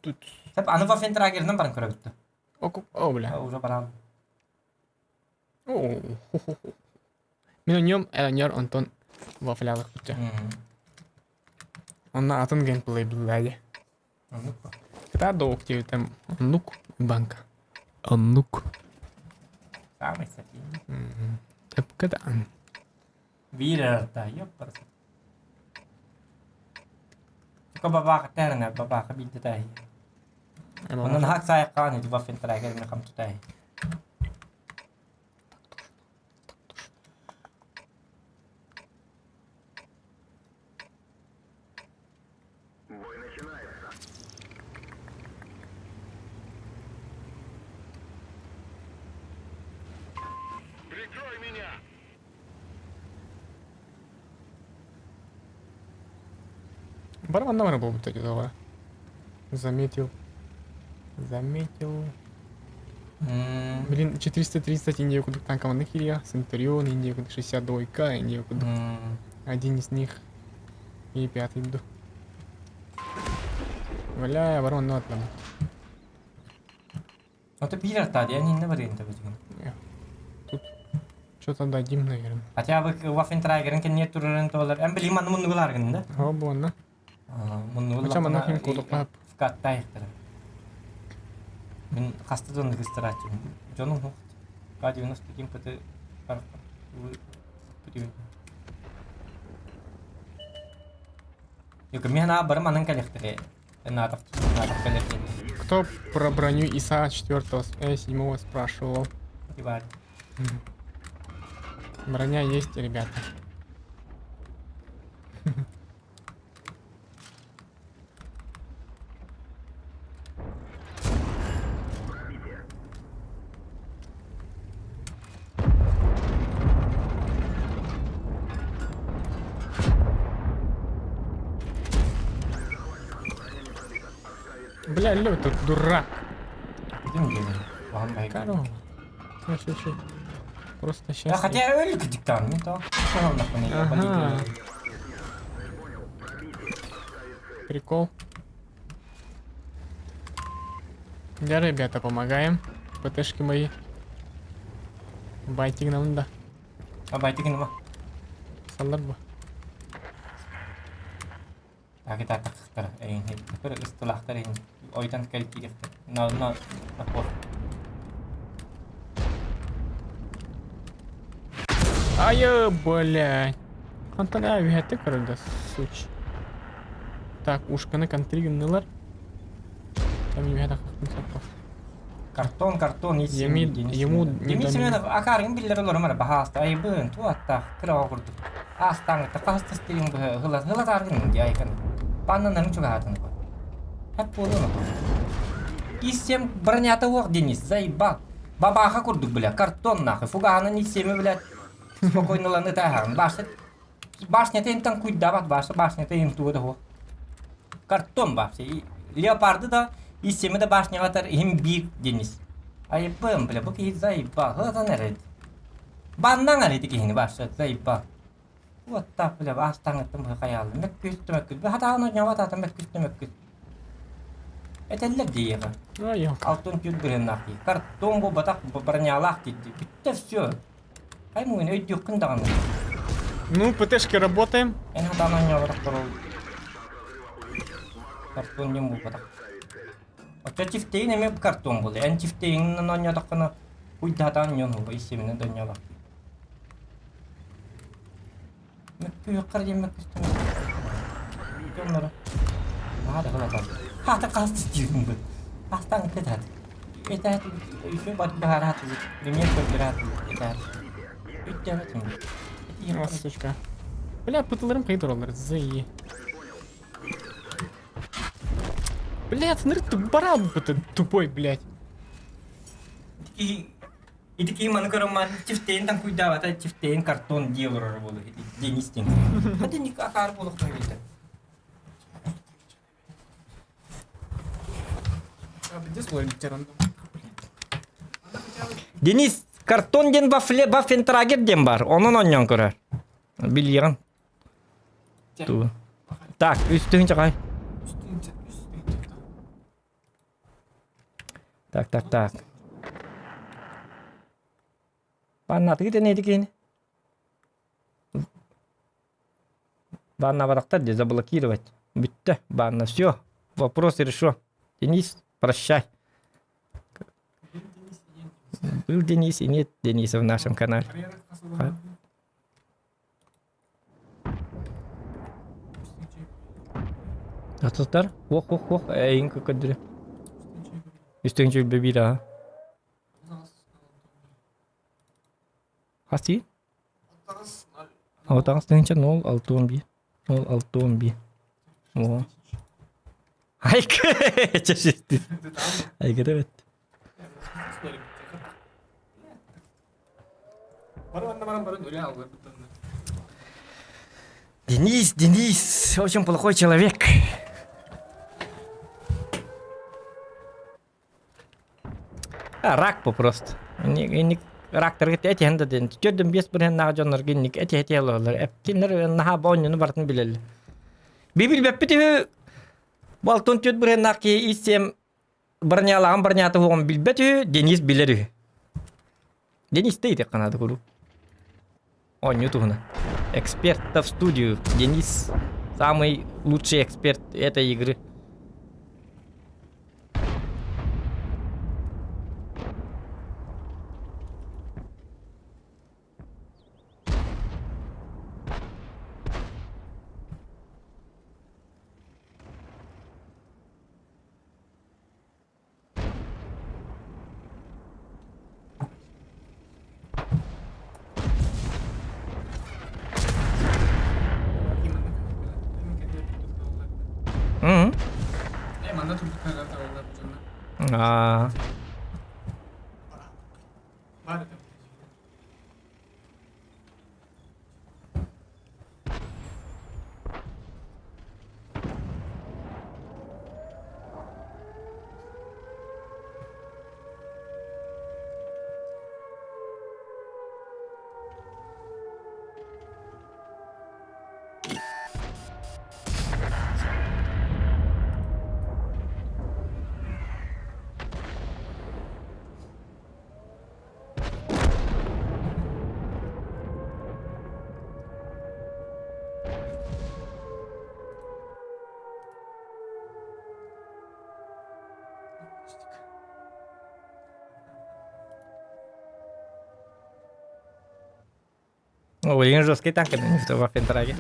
тут. Сап аны Вафентрагерынан баран көрөбүттү. О, бля. Уже баран. О, Мин онньом элоньор онтон вафлялык бутча. Онно атын геймплей билээди. Кытаа доок диэбитем оннук банка. Оннук. Самый сатин. Эпкадан. Биир арта, ёппарса. Тука бабаха тэрнэ, бабаха билде таhi. Онон хак сайыккаан ити Вафентрагер мен хамтутай. Бой начинается. Прикрой меня! Барабан номер был бы давай. Заметил. Заметил. Блин, 430 Индия кудук танка Кирия, Центурион, Индия кудук 62 Индия кудук. Один из них и пятый буду. Валя, ворон, ну отлам. Это биир арта, я не наварин табытын. Тут что-то дадим, наверное. Хотя бы Waffentrager кэнниэ турарын туолар. Эн билим манны муннугуларгын да? О, буонна. Муннугул Хотя манна хим кудукпап. Вкаттайхтара. Мин хаста дон гыстырааччы. Дьонум хух. К-91 ПТ Мин бары манан кэлиэхтэрэ. Кто про броню ИСа 4 7 спрашивал? Броня есть, ребята. Бля, Лё, тут дурак. Корова. Просто сейчас. Да хотя өлүк диктан, не то. Ага. Прикол. Да, ребята, помогаем. ПТшки мои. Байтик нам да. А байтик нам. Саллар бу. Так, так, так, так. Ыстылахтар ойдан кэлкириэхтэр. На, на, на Ай, блядь. Хантан үһәтте көрөлдө, суч. Так, ушканы контригнылар. Там үһәтә хакын Картон, картон, Еми, ему Еми Семенов акарын биллер олорум ара баһааста айбын туаттаах кыра курдук. Аастааҥҥыта хаһыс тастыйын быһа ыһыла ыһылатааргын дии айкан. Паннанарын чугаһаатын кой. Хат буолуон ото. Ис-сем бронята уох Денис, заебал. Бабаха курдук, бля, картон нахуй. Фугаһынан ис-семи, блядь, спокойно ылан ытааһаҕын. Башня, башнята интан куйдабат, башня, башнята им туга да Картон вообще. Леопарды да, ис-семи да башняҕа атар иһим биир Денис. Айыппым, бля, бу киһи заебал. Ылатан эрэ. Баннаҥ эрэ ити киһини башня, заебал. Вот так, бля, аастаҥыттан быһа хайааллым. Мөккүс түмөккүс. Хатаан оонньообот аата мөккүс түмөккүс. Этэллэр диэҕэ. Алтын түр быһыннаах дии. Картон буолбатах бронялаах дии. Бүттэ все. Хай муҥун өйдүөххүн даҕаны. Ну, ПТшки работаем. Эн хатаан оонньооботох корол. Картон диэн буолбатах. Оччо чифтейин эмиэ картон буолуо. Эн чифтейинэн оонньоотоххуна куйдаатаан ньон хуба иссиминэн да оонньообот. Мөккүһүөххэр диэн мөккүстүм. Дьонноро. Наһаа да кылатар. Хаата хас диирин бу. Астан этэ Этэ еще бат баһараат пример көрдөрөөт этэ. Үттэмэтим. Сучка. Бля, пыталарым кайы тураллар. Зы. Блядь, смотри, ты баран ты тупой, блядь. Ити киһи маны көрөн чифтейин таҥкуйдаабата чифтейин картон дии олорор буолуо Денис диэн. Хата акаар буолуохтаах эбит. Денис, картон диэн вафле вафентрагер диэн бар. Онон онньон көрөр. Билиэҕин. Так, үс тыһыынча хай. Так, так, так. Баннатыгыт эн киһини? Баннабатахтар дии, заблокировать. Бүттэ, банна, все. Вопрос решен. Денис, прощай. Был Денис и нет Дениса в нашем канале. Атыттар? Ох, ох, ох, эйин көкөдүрү. Үстүн чүлбэ биир аа. Хас тиий? Отаҕас тыһыынча нол алта уон биир. Нол алта уон биир. О. Айка! Чэшистин. Айгыда бэт. Денис, Денис, очень плохой человек. А, рак просто. Рактарга этиһэн да диэн. Төрдүн биэс бырыһыаннаах дьоннорго инник эти-эти олороллор. Эптиннэр наһаа оонньууну барытын билэллэр. Би билбэппит үһү. Бу алтын түөрт бырыһыаннаах киһи ис-сиэм бронялааҕын бронята суоҕун билбэт үһү, Денис билэр үһү. Денис ити канада куруук. Оонньуу туһунан. Эксперт в студию. Денис самый лучший эксперт этой игры. Аа. О, жесткий танк не в Ваффентраге.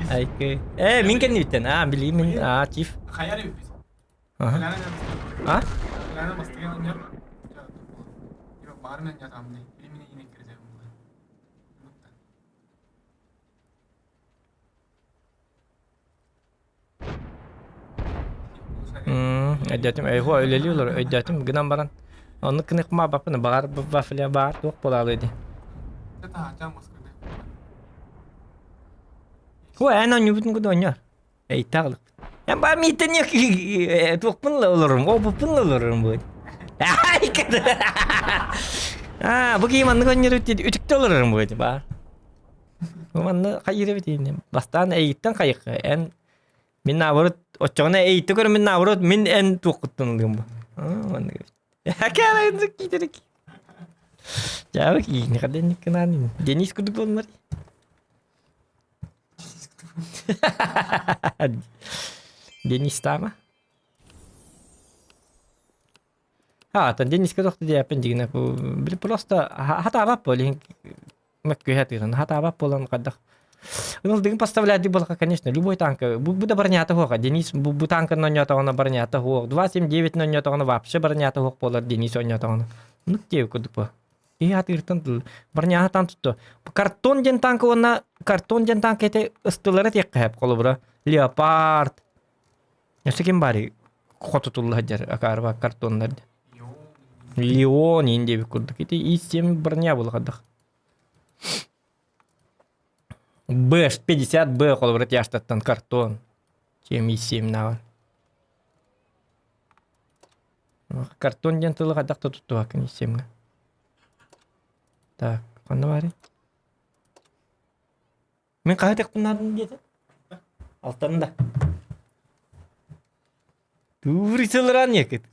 Айкы. Э, мин кэнниттэн. А, били мин. А, тиф. Ага. А? Өйдөөтүм, өйү үлэлии олор өйдөөтүм гынан баран оннук гынык баппын баҕар вафля баар туох буолаалый дии. Ху эн оонньуубутун куда оонньоор. Эйтээх Эн баа мииттэн туохпун олорорум, опуппун олорорум бу. Аа, бу киһи маннык оонньуур үтүктэ олорорум бу баар. Бу манна хайыыр эбит Бастаан эйиттэн хайыхха эн мин наоборот оччоҕуна эйитте көрө мин наоборот мин эн туоххуттан ылыам бу. Аа, маннык эбит. Киитерик. Дьаабы киини хаденник кынаан Денис курдук буоллар. Денис таама. А, тан Дениска тохты диэппин дигинэ били просто хатаабап бол иһин мөккүһэ тыырын хатаабап буолан хайдах Ыныл дыгын поставлять буолаха, конечно, любой танка. Бу, бу да бронята хуоха. Денис бу, бу танкын онньотоҕуна бронята хуох. 279 онньотоҕуна вообще бронята хуох буолар Денис онньотоҕуна. Ну, тиэ курдук бу. Киһи атыыртан тыл броньяһатан тутtu. Картон диэн танка уонна картон диэн танка ити ыстылара тиэххэ сөп холобура. Леопард. Өссө ким баарый хотутулла сылдьар акаарба картоннар диэн. Леон иин диэбит курдук. Ити И-7 броня буолла Б-50 Б холобура тяжтаттан картон. Чем И-7 нааҕар. Картон диэн тылы хайдах да туттубаккын И-7-ҥэ. Так, ханна баарый? Мин хаһы тахпын диэтэ? Алтанда. Туурисыларан якыт.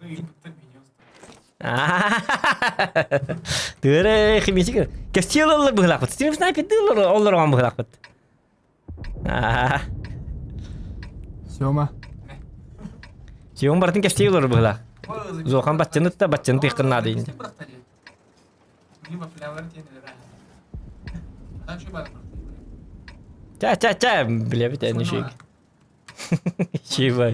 Тыра химичик. Кэсиэл оллар быһылаахпыт. Стрим снайперды оллар оҕон быһылаахпыт. Сёма. Сёма барытын кэпсии олорор быһылаах. Зохан баччаны та баччаны тыйхын наада инде. Ча ча ча билебит эни шик. Чива.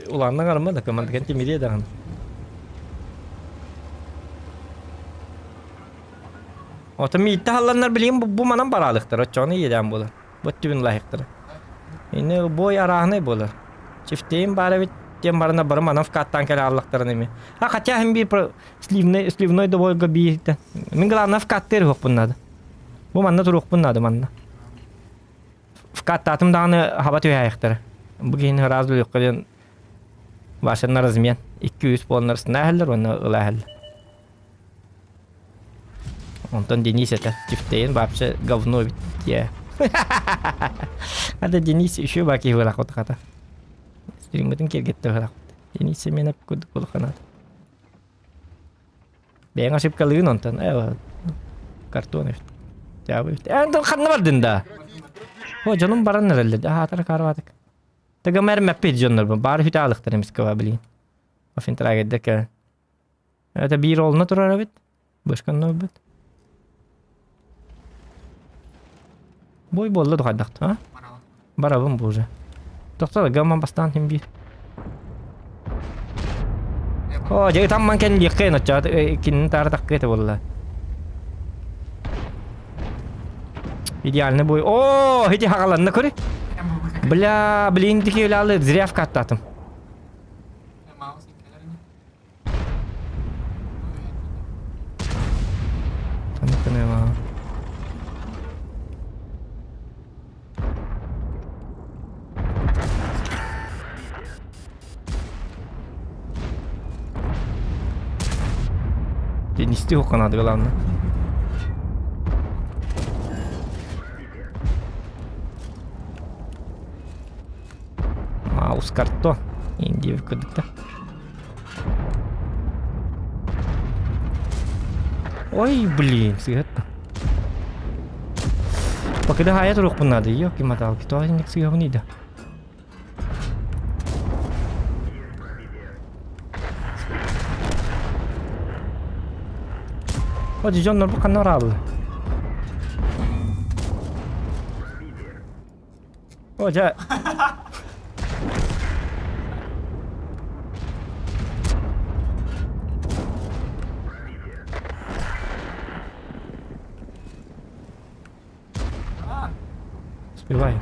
Улааннаҥ арма да командыган тимириэ даҕаны. Ото миитте халланнар билигин бу манан бараалыктар оччоҕуна иэдээн буолар. Бу өттүбүн лаһыктара. Ини бой арааһынай буолар. Чифтейин баар эбит диэн барана бары манан вкаттаан кэлэ аллахтарын эми. А хотя хим биир сливной сливной добойга бииртэн. Мин главное вкаттыыр уһукпун надо. Бу манна туруохпун надо манна. Вкаттаатым даҕаны хаба түһээйэхтэрэ. Бу киһини ыраас бүлүөххэ диэн Васянна размен 2-3 буоланнар сынааһаллар уонна ылааһаллар. Онтон Денис этэ Тифтейн вообще говно ведь я. Ада Денис еще баки вырахот хата. Стриммытын киргетте вырахот. Денис Семенов курдук улаханат. Бэйэҥ ошибкалыын онтон э картон эбит. Дьаабы эбит. Эн ханна бардын да? О, дьонум баран эрэллэр. Аһаатар карватык. Тыгым эрмэппит дьоннорбун. Баар хүтэ алыктар эмискэ блин. Офинтрагедде Это биир олна турар эбит. Бышканна өлбүт. Бой буолла тухайдахта, а? Барабын бу уже. Тохтоо, гамман бастаан хим биир. О, дьэ тамман кэн диэххэ ноччоот кинини таара таккыата буолла. Идеальный бой. О, ити хагаланна көрү. Бля, блин, дики өлалы зря вкаттатым. Денисти хукканады главное. Маус карто. Индия кудыкта. Ой, блин, сыһытта. Пока хайа туруохпун наада, ёки маталки, тоҕо инник сыһабын да. О, дьоннор бу ханна барааллар? О, дьэ. Успевай.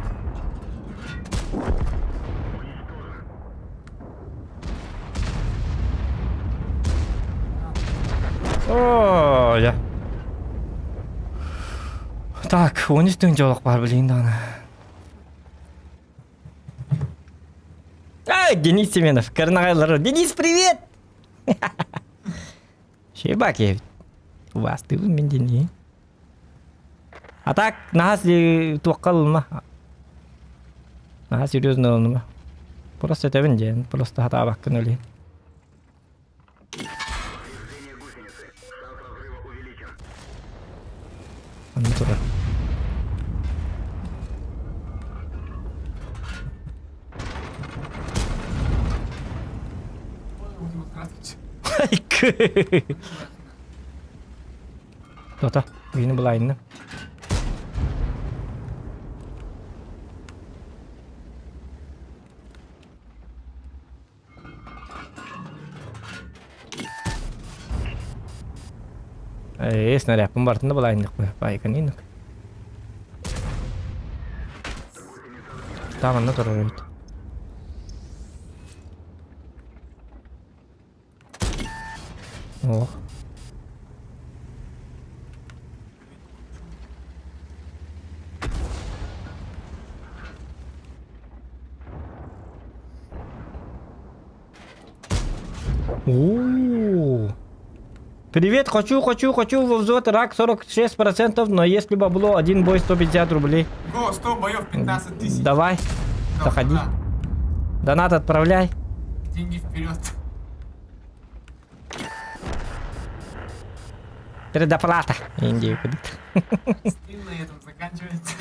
О, я. Так, 13 тыһыынча олох баар билигин даҕаны. Ай, Денис Семенов, Карнагайлар. Денис, привет! Шебаки. Убаастыыбын мин Дениһи. А так, наһаа туохха ылынма. Наһаа серьезно ылыныма. Просто этэбин диэн, просто хатаабаккын өлүн. Онно турар. Тота, үйүнү булайынным. Ээ, снарядпын бартын да булайындык байкын инник. Там онно турар эбит. Ох. О, Привет, хочу, хочу, хочу во взвод рак 46%, но если бабло один бой 150 рублей. Го, 100 боев 15 тысяч. Давай, заходи. Донат отправляй. Деньги вперед. Предоплата. Индию кудыт. Стрим на этом заканчивается.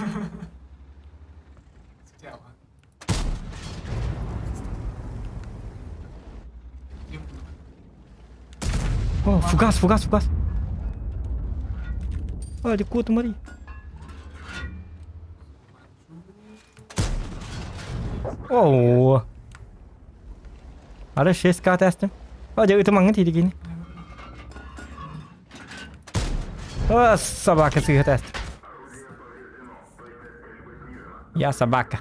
О, фугас, фугас, фугас. А, кот, Мари. Оо. Ары 6К тэстим. О, дьэ ытымаҥҥын тиийдигини. О, собака сыыһа тэстим. Я собака.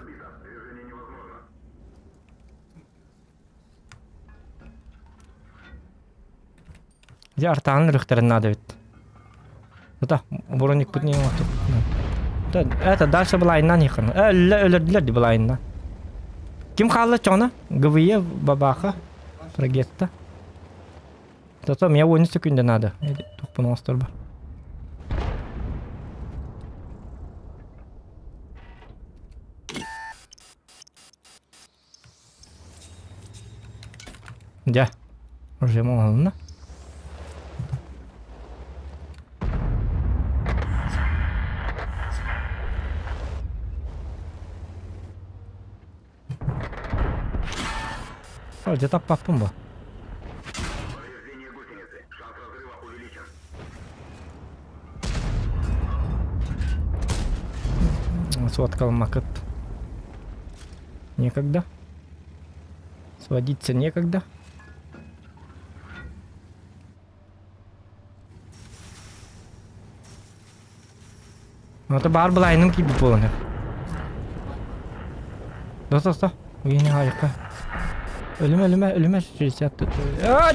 Дьэ артаан үрүхтэрин наада эбит. Да, броникпыт не Да, это дальше былайынан ехана. Өллө өлөрдүлэр ди былайынан. Ким хаалла чоҕуна? ГВЕ бабаха Прогетта. Зато мне 10 секунды надо. Тухпун оҥосторбор. Дьэ, уже оҥоһулунна. О, где таппаппын бу. Соткаламмакыт. Некогда. Сводиться некогда. Это баар былайным киирбит буолан Да, да, да. Үйіне harika. Ölüme ölüme ölüme 60 Aa,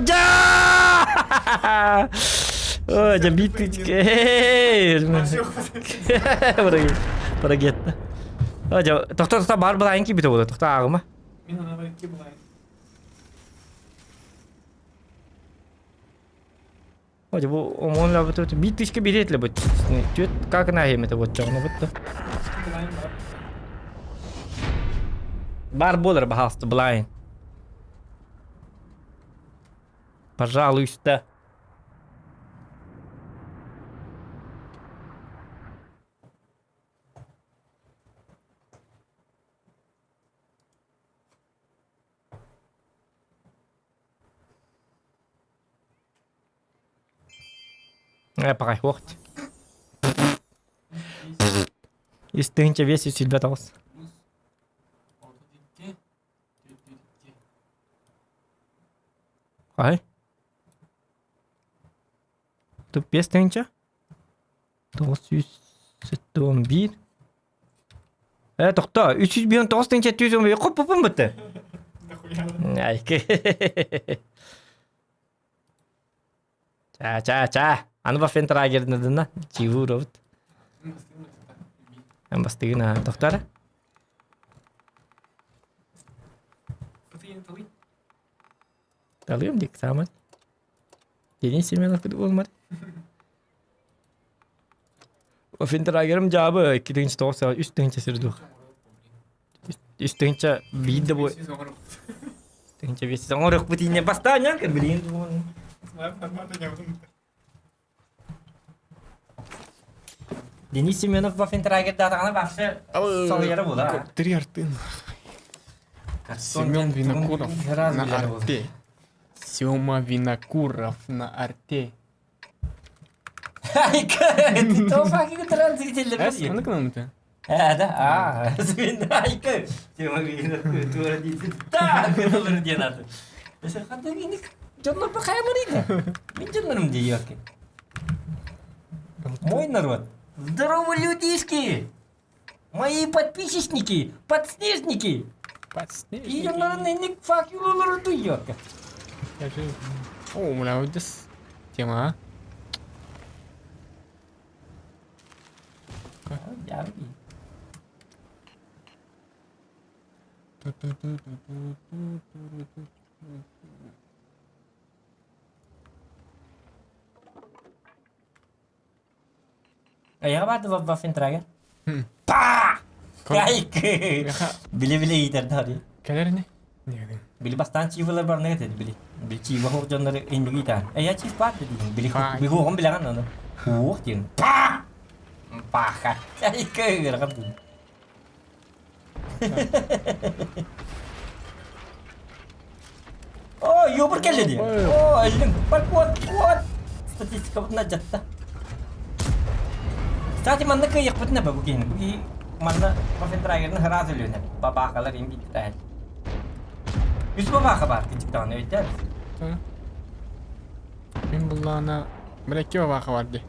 О, бит Эй, Прогетті. Тоқта, тоқта, бар былайын кибит болды. Тоқта ағыма. Мен ана барыкке былайын. О, бу омон лабы бит тысяча берет ли бут. Чөт как на это вот чоғны бутты. Былайын бар. Бар болар, пожалуйста, былайын. Пожалуйста. Э, пахай, уохт. Үс тыһыынча вес сүүрбэ тоҕус. 32, 42. Хай. Тут 5 тыһыынча. 971. Э, тохто, 359 тыһыынча хоппупун бытты. Айкы. Ча, ча, ча. Аны Ваффентрагердына чивуровут. Бастыгына тохтара. Талыам дик самат. Денис Семенов кыды болмар. Ваффентрагерым жабы 2 тыһыынча 9 3 тыһыынча сирдух. 3 тыһыынча биир да бу тыһыынча 500 оҥоруохпут инньэ бастаан билигин Денис Семенов Ваффентрагердаатаҕына вообще салыйара буолар. Три арты. Семен Винокуров на арте. Сема Винокуров на арте. Ты то факин транзителлер. Ханнык гынаммыта? Ээ да, аа, Айка, Сема Винокуров так гыналар диэн аты. Дьоннор бахайамарыйда. Мин дьоннорум диэки. Мой народ. Здорово, людишки! Мои подписчики, подснежники! Подснежники. Дьоннорун факел дуйёка. Я же... О, у меня вот здесь тема, а? Айаҕа баарды Ваффентрагер. Па! Айкы! Били-били иитэр да Кэлэр ини? Били бастаан чивылар барныга dedi били. Били чива хоох дьоннору инниги итаан. Эйя чив баар дедин. Били хоҕун билэҕин ону. Хуох диэн. Па! Паха. Айкы ыарахат дин. О, ёбур кэллэ дии. О, өллүм. Бар куот, куот. Статистикабытын алдьатта. Кстати, манна кыайыахпытын эбэ бу киһини. Бу киһи манна Ваффентрагерны сразу өлүөнэ. Бабаахалар им биттэ. Үс бабааха бар кичиктаҕына өйдөөр. Мин буллаана Бля, бабааха бар дии.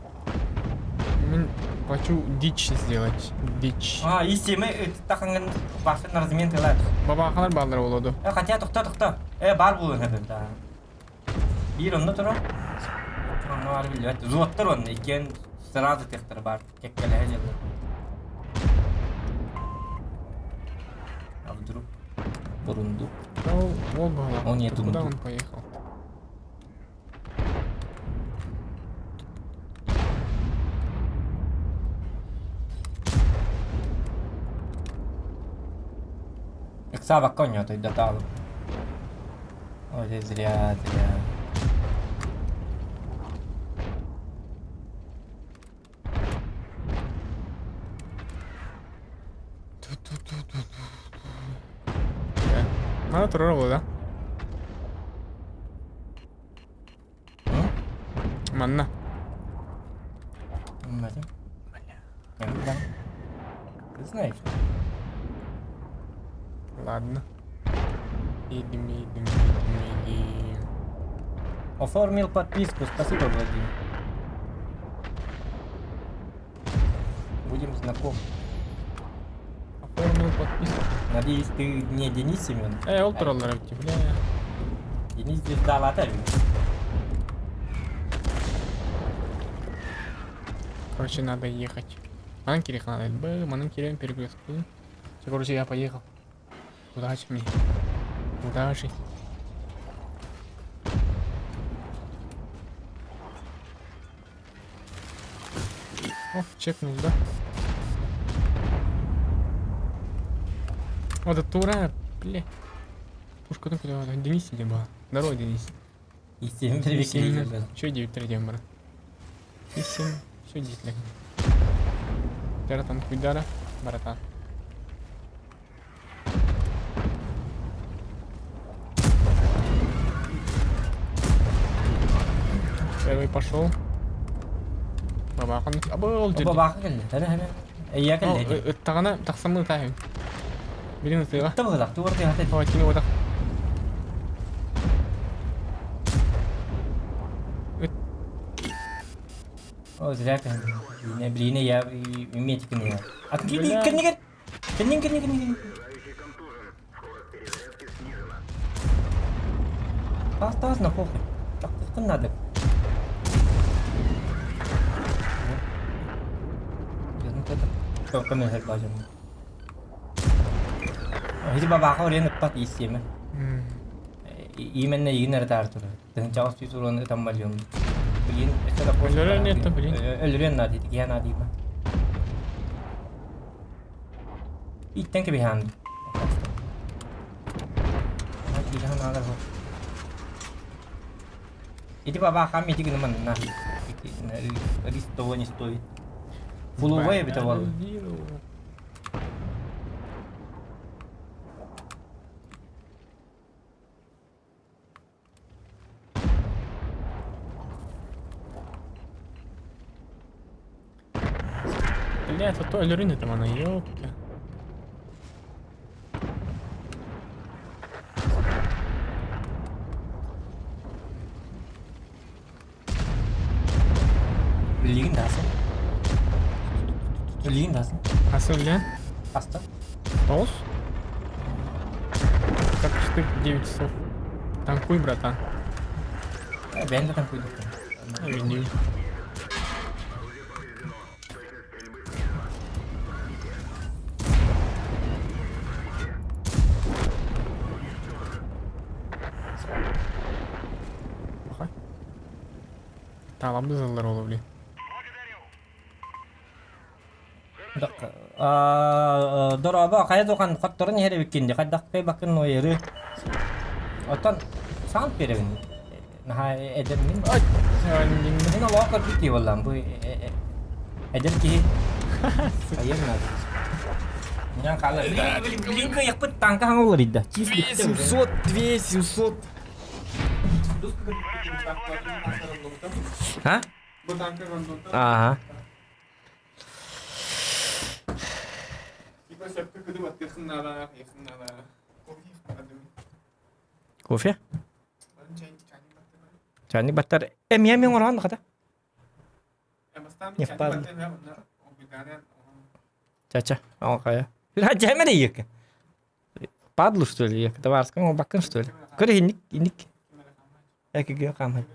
Мин хочу дичь сделать. Дичь. А, истеме тахангын башын размен тылар. Бабаахалар бааллар болоду. Э, хотя тохто тохто. Э, бар булун хэбэн да. Биир онно турар. Онно бар билбэт. Зуоттар онно иккиэн сразу техтер бар. Кэккэлэһэ дьыллар. А вдруг бурундук? Ол была. Он не Куда он поехал? Ыксаабакка оонньоото датаалым. Ой, ты зря, зря. Мана турар буолла да? Манна. Ты знаешь. Ладно. Едем, едем, едем, едем. Оформил подписку, спасибо, Владимир. Будем знакомы. Оформил подписку. Надеюсь, ты не Денис Семенов? Э, ол тураллар эбит, бля. Денис звездалата Короче, надо ехать. Манан кириэх надо. Б, манан кириэн перекрестку. Все, короче, я поехал. Удачи мне. Удачи. О, чекнул, да? Вот это ура, бля. Пушка ну куда? Денис иди ба. Здорово, Денис. Истин привлекли. Че 9 3 брат? Истин, все 9 Братан, куйдара, братан. Первый пошел. Бабахан. Абыл дьэ. Бабаха кэллэ. Хана хана. Эйя кэллэ. Ыттаҕына тахсаммын ытаһын. Билин ытыга. Ытта быһылах, тугар тыһата. Ой, кини отах. Ыт. О, зря кэллэ. Блин, блин, я иметь кини. А кини кини. Кэннин кэннин кэннин кэннин. Таас таас на похуй. Тахтыххын надо. Көмөһөр бажан. Ити бабаха орен ыппат иссиэмэ. Именно игин эрэ таар турар. Тыһынчаҕа сүүс уруон ытаммалыым. Блин, өссө да Өлөрөн это, блин. Өлөрүөн наада, ити киһи наада дима. Иттен кэбиһээн. Киһи наада бу. Ити бабаха ити гына манна. Риск того не стоит. Буловой эбитэ буолла. Блять, а то өлөрүн этим аны, ёпта. Билигин дасын. Билигин дасын. Асы билен? Аста. Тоғыз? Как штык 9 часов. Танкуй, братан. Бэйэм да танкуйдук. Билим. Таалам бызыллар ол блин. Дорообо хайа духан хотторун иһэр эбиккин дии хайдах кыайбаккын нуойары оттон саҥа биэрэбин наһаа эдэр мин мин олоҕо көрбүт киһи буоллаҕым бу эдэр киһи айыам наада Мин хаалар билин кыайахпыт танка хаҥа уларыйда 700 2700 А? Ага. Кофе? Чайник баттар. Эмиэ мен ораан хата. Не впадло. Чача, он кая. Ла жемер ек. Падлу что ли, ек. Таварском бакын что ли. Көрө инник инник. Экиге камай.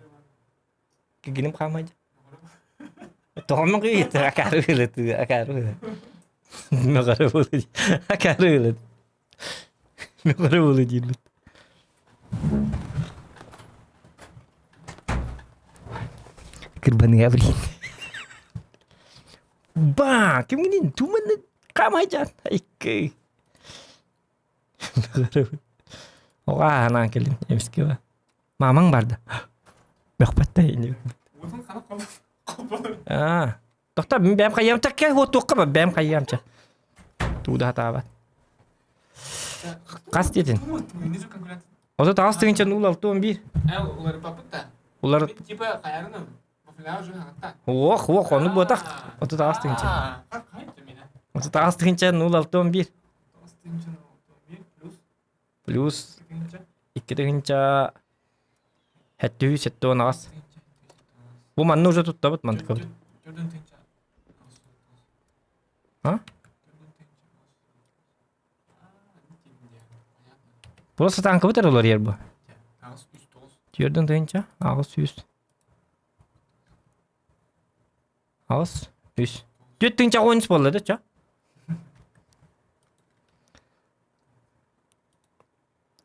Кигиним камай. Тоҕо кыйыт акары ылыт акары Мөҕөрө буолу акары ылыт Мөҕөрө буолу диирбит. Кырбаныга блин. Ба, кимгинин туманы камайжан. Икки. Оҕа анаан кэлин эмискэ ба. Мамаҥ барда. Бөхпөт да ини. Аа. Тохто мин бэйэм хайыам такке уотуохха ба бэйэм хайыам ча. Тууда хатаабат. Хас диэтин? Ото таҕас тыгынча нуул алты он биир. Улар Уох, уох, ону буотах. Ото таҕас тыгынча. Ото таҕас тыгынча нуул алты он биир. Плюс икки тыһыынча сэттиһүү сэттэ уон аҕыс. Бу манна уже туттабыт мантыкабыт. А? Просто танкыбыт эрэ уларыйар бу. Түөрдэн тыһыынча аҕыс сүүс. Аҕыс үс. Түөрт тыһыынча оҕонньус буолла да чо?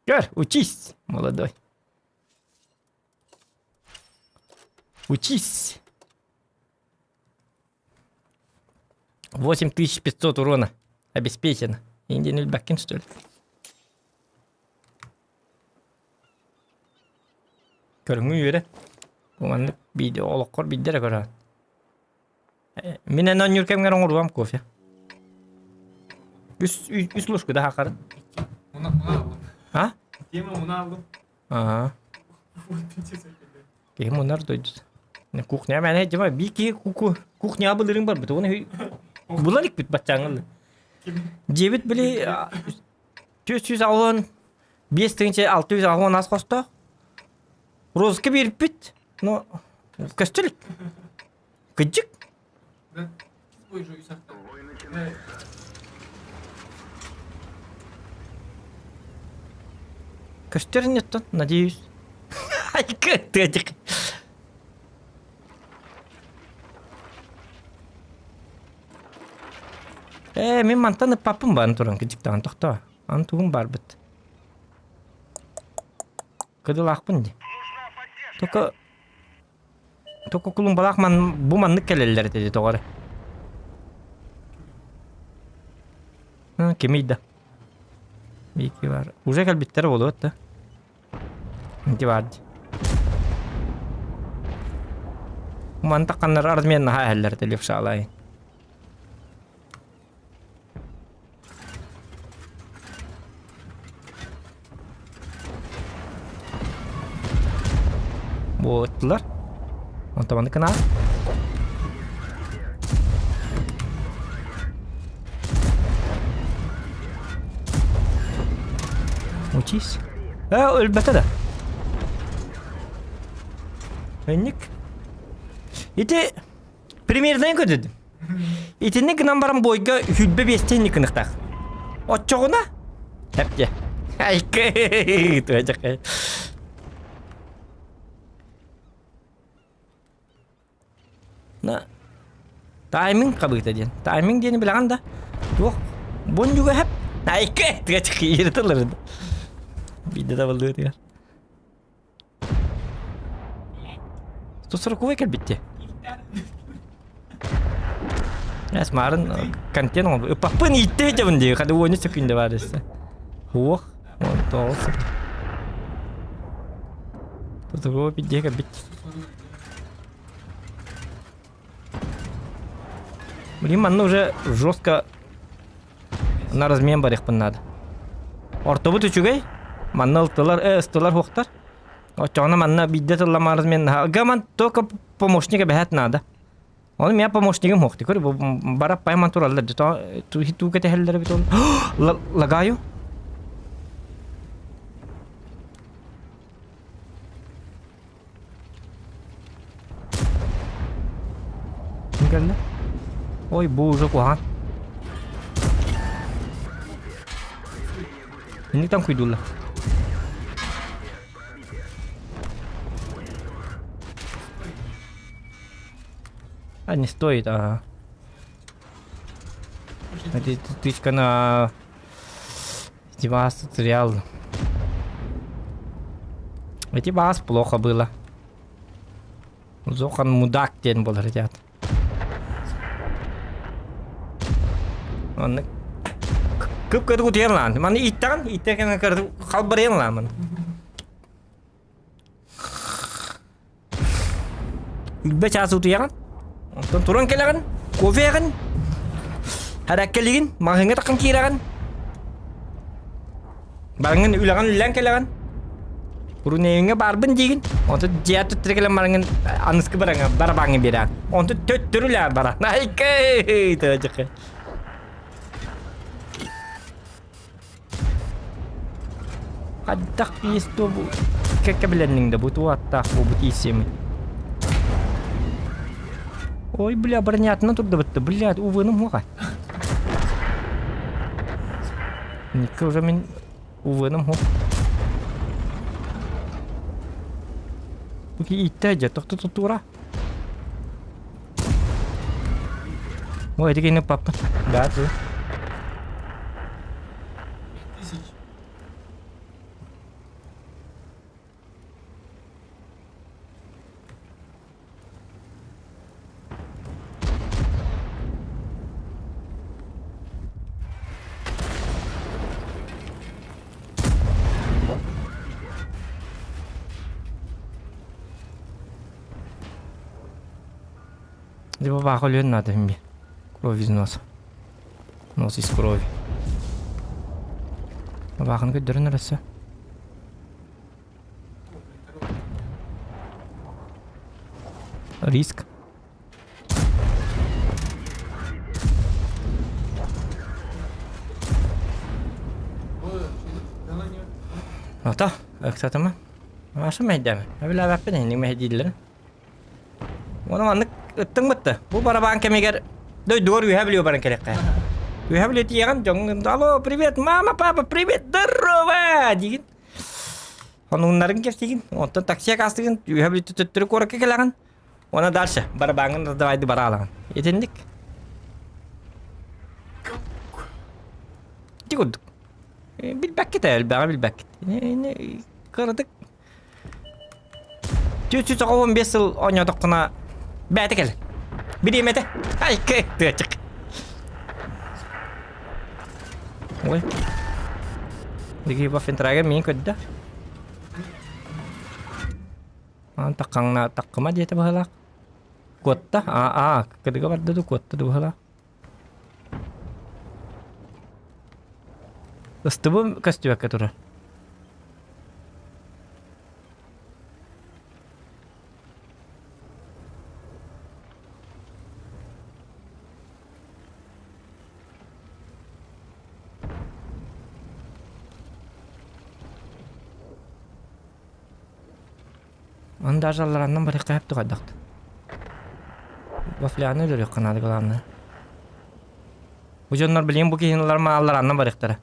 Көр, учись, молодой. Учись. 8500 урона обеспечено. Индин өлбәккин, что ли? Көрүҥҥү үөрэ. Бу маннык видео олоххор биирдэ эрэ көрөҕүн. Мин эн оонньуур кэмҥэр оҥоруом кофе. Үс, үс ложка да хахарын. А? Аа. Киһи мунар дойдута. Кухня мэнэ дьима би киһи кухня былырын барбыт. Оны булар икпит баччаңыл. Дьиэбит били 400 5 600 ас хостоох. Розыска биэрбит, но көстө илик. Кыдьык. Көстөр инниттэн, надеюсь. Айка, тыатик. Ээ, мин мантан ыппаппын баан туран кыдьыктаан тохтоо. Ан тугум барбыт. Кыдылаахпын дии. Только только кулумбалаах ман бу маннык кэлэллэр этэ дии тоҕо эрэ. Кимий да? Бики бар. Уже кэлбиттэрэ буолуо да. Ити бар дии. Мантан ханнар размен наһаа эһэллэр этэ левшалай. Буоттулар. Онтон маннык гына. Учись. Э, өлбөтө да. Өннүк. Ити Примернайын көрдүм. Итинник гынан баран бойга хүлбэ биэстэ инник гыныктаах. Оччоҕуна тэпте. Айкы туһачакай. На тайминг хабыыта диэн. Тайминг диэни билэҕин да? Туох бонньуга хэп. Айкы тыгачык ииритылыр. Биирдэ табыллыы тыгар. 140 кэлбитти. Эс марын контент оҥорбут. Ыппаппын ииттэ сылдьабын дии. Хады уонча сөкүндэ баар өссө. Уох. 19. Тутугу пиддиэ кэлбит. Блин, манна уже жестко на размен барыахпын наада. Ортобут үчүгэй. Манна ылтылар, э, ыстылар хуохтар. Оччоҕуна манна биирдэ тылламаар размен Гаман только помощника бэһэт наада. Оны меня помощнигым хуохты. Көр, барап пайман тураллар. Туу кэтэһэллэр эбит ол. Лагаю. Ким кэллэ? Ой, бу уже куһаҕан. Инник там куйдулла. А, не стоит, ага. Это тычка на Дивас реал. Эти бас плохо было. Зохан мудак диэн буолар этят. Онно кып кырдык утуйан лаан. Маны ииттэҕин, ииттэҕин кырдык халбарыйан лаамын. Үлбэ чаас утуйаҕын. Онтон туран кэлэҕин, кофе иһэҕин, Хэрэккэлигин, маҕаһыыҥҥа таххан киирэҕин. Бараҥҥын үлэҕин үлэлээн кэлэҕин. Брунейҥа баарбын диигин. Онтон дьиэ төттөрү кэлэн бараҥҥын аныскы бараҥҥа барабааҥҥа биэрэҕин. Онтон төттөрү үлэҕэр бара. Айкэй тыадьыкы. Хайдах биэс бу кэккэ билэнниҥ да бу туаттаах буолбут иисиэмий. Ой, бля, бронятынан турдабытта, блядь, УВ-ным хуаха. Никка уже мин УВ-ным хуах. Буки иттэ дьэ, тохто тура. Ой, это кине папа. Да, ты. Либо баах өлүөн наада мин. Кровь из носа. Нос из крови. Баахын көрдөрөн эрэ Риск. Ата, ыксатыма. Аша мэйдэме. Эбилээбэппин инник мэһэйдииллэрин. Уонна маннык ыттыҥ бытта. Бу барабаан кэмигэр дойдугар үөһэ билиэ баран кэлиэххэ. Үөһэ билиэ тиийэҕин дьоҥҥун алло, привет, мама, папа, привет, здорово диигин. Хонууннарын кэпсиигин, онтон такси акаастыгын, үһэ бүтү төттөрү куоракка кэлэҕин. Уонна дальше барабааҥҥын давайды бараалаҕын. Итинник. Ити курдук. Билбэккит ээ, элбэҕи билбэккит. Кыратык 495 сыл оонньоотоххуна бэйэтэ кэл. Бириэмэтэ. Ай, тыачык. Ой. Диги Вафентрага миин көрдө. Аан таккаңна таккыма диэтэ быһалаах. Куотта. Аа, аа, кыдыга барда ду куотта ду быһалаах. Ыстыбым көстүбэккэ турар. Аны даже аллараннан барыахха сөп тугайдахт. Вафляны өлөрүөххэ наада главное. Бу дьоннор билигин бу киһини ылар аллараннан барыахтара.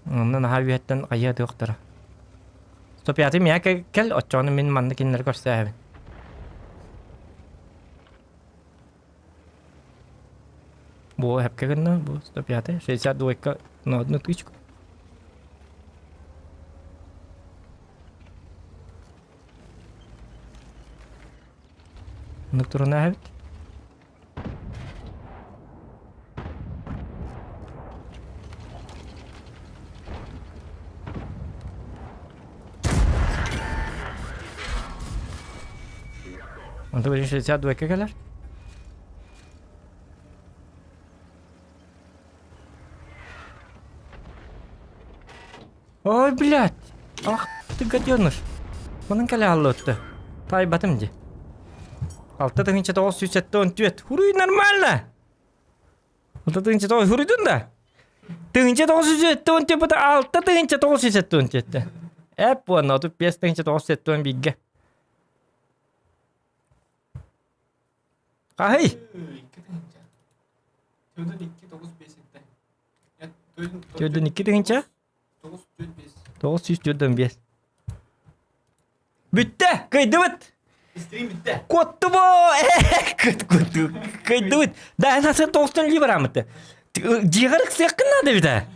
Онно наһаа үөһэттэн хайыа тыахтара. 105 миэхэ кэл, оччоҕуна мин манна кинилэри көрсөөһөбүн. Бу эпкэ гынна, бу 105 62 на одну тычку. Оннук туруна эбит. Онто билин 62 кэлэр. Ой, блядь! Ах ты гаденыш! Манан кэлэ аллытты. Тайбатым ди. 6974. Хуруй нормально! 6900 хуруйдун да? 1974 быта 6974. Эп уонна 35971-ге. Хаһый? Төрдүн икки тыһыынча? 945. Бүттэ! Кыйдыбыт! Стрим бүттэ. Куоттубу! Кыйдыбыт! Да, эн асы тоғыстан ли барамыты. Дьиэҕэр ыксыаххын наада эбит ээ.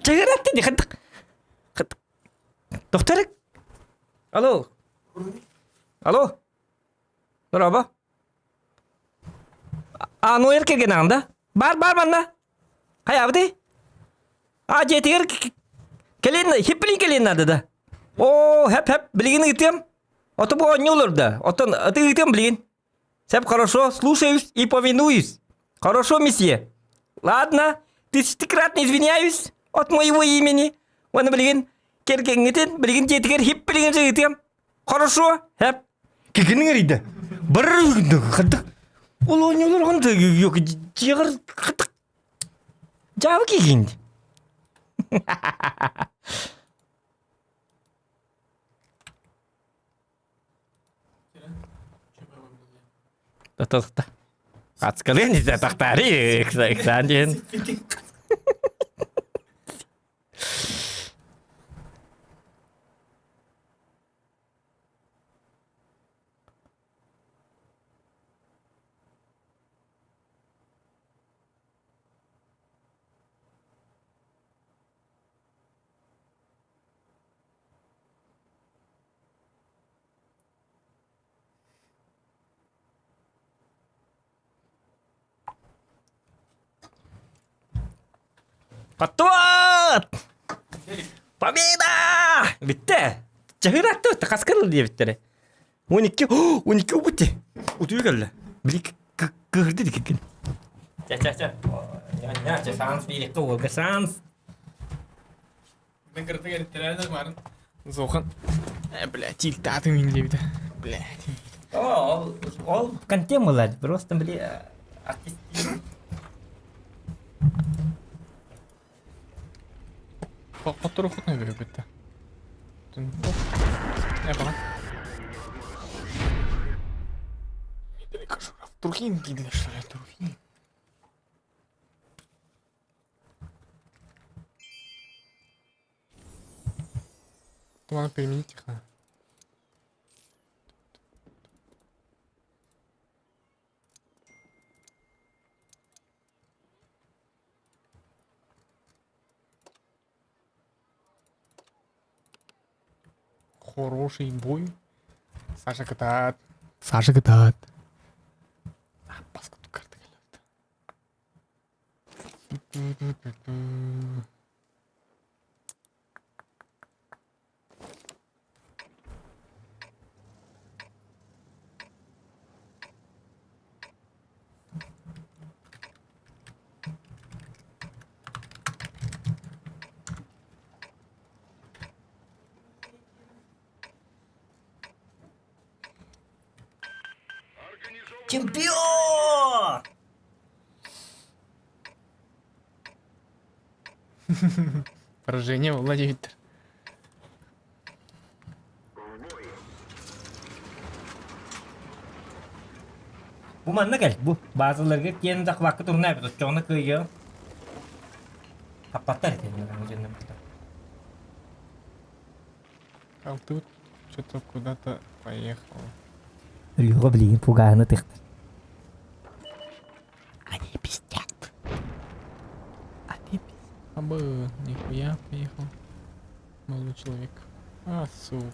Чэгэр атты ди хаттык. Тохторик. Алло. Алло. Дорообо. А, ну эркергенаҕын да? Бар, бар манна. Хайаабытый? А, дьиэтигэр кэлин, хиппилин кэлин наада да. О, хэп-хэп, билигин ыытыам. Ото бу оонньуулар да. Оттон аты ыытыам билигин. Сэп, хорошо, слушаюсь и повинуюсь. Хорошо, месье. Ладно, тысячекратно извиняюсь от моего имени. Уонна билигин кэргэҥҥитин, билигин дьиэтигэр хип билигин ыытыам. Хорошо, хэп. Кикиниҥ эрийдэ. Барар хаддык. Ол оонньуулар ханта дьиэҕэр хатык. Дьаабы киһиин. Таталта. Ацкалын тахтари эксан диэн. Хотуот! Победа! Бүттэ! Чаһыыратты хас кырыл диэбиттэрэ. 12, 12 убути. Утуйу кэллэ. Били кыһырды дикикин. Ча ча ча. Ня ча шанс биэриэххэ уолга шанс. Мен кырата кэлиттэрээр барын. Зохан. Бля, тилтаатым мин диэбитэ. Бля. Ол ол контент была, просто били артист. Хоттору хотно беребит. Не бана. Турхин киде что ли, Турхин. Туманы применить их надо. Хороший бой. Саша кытаат. Саша кытаат. Аппаска карта Чемпион! Поражение Владимир. Бу манна кэл, бу баазаларга тиэн захвакка турна эбит, оччоҕуна кыайыа. Хаппаттар этэ А тут что-то куда-то поехал. Өлүөҕэ билигин пугаһыны тыхтар. Они пиздят. Они пиздят. Абы, нихуя поехал. Молодой человек. А, сука.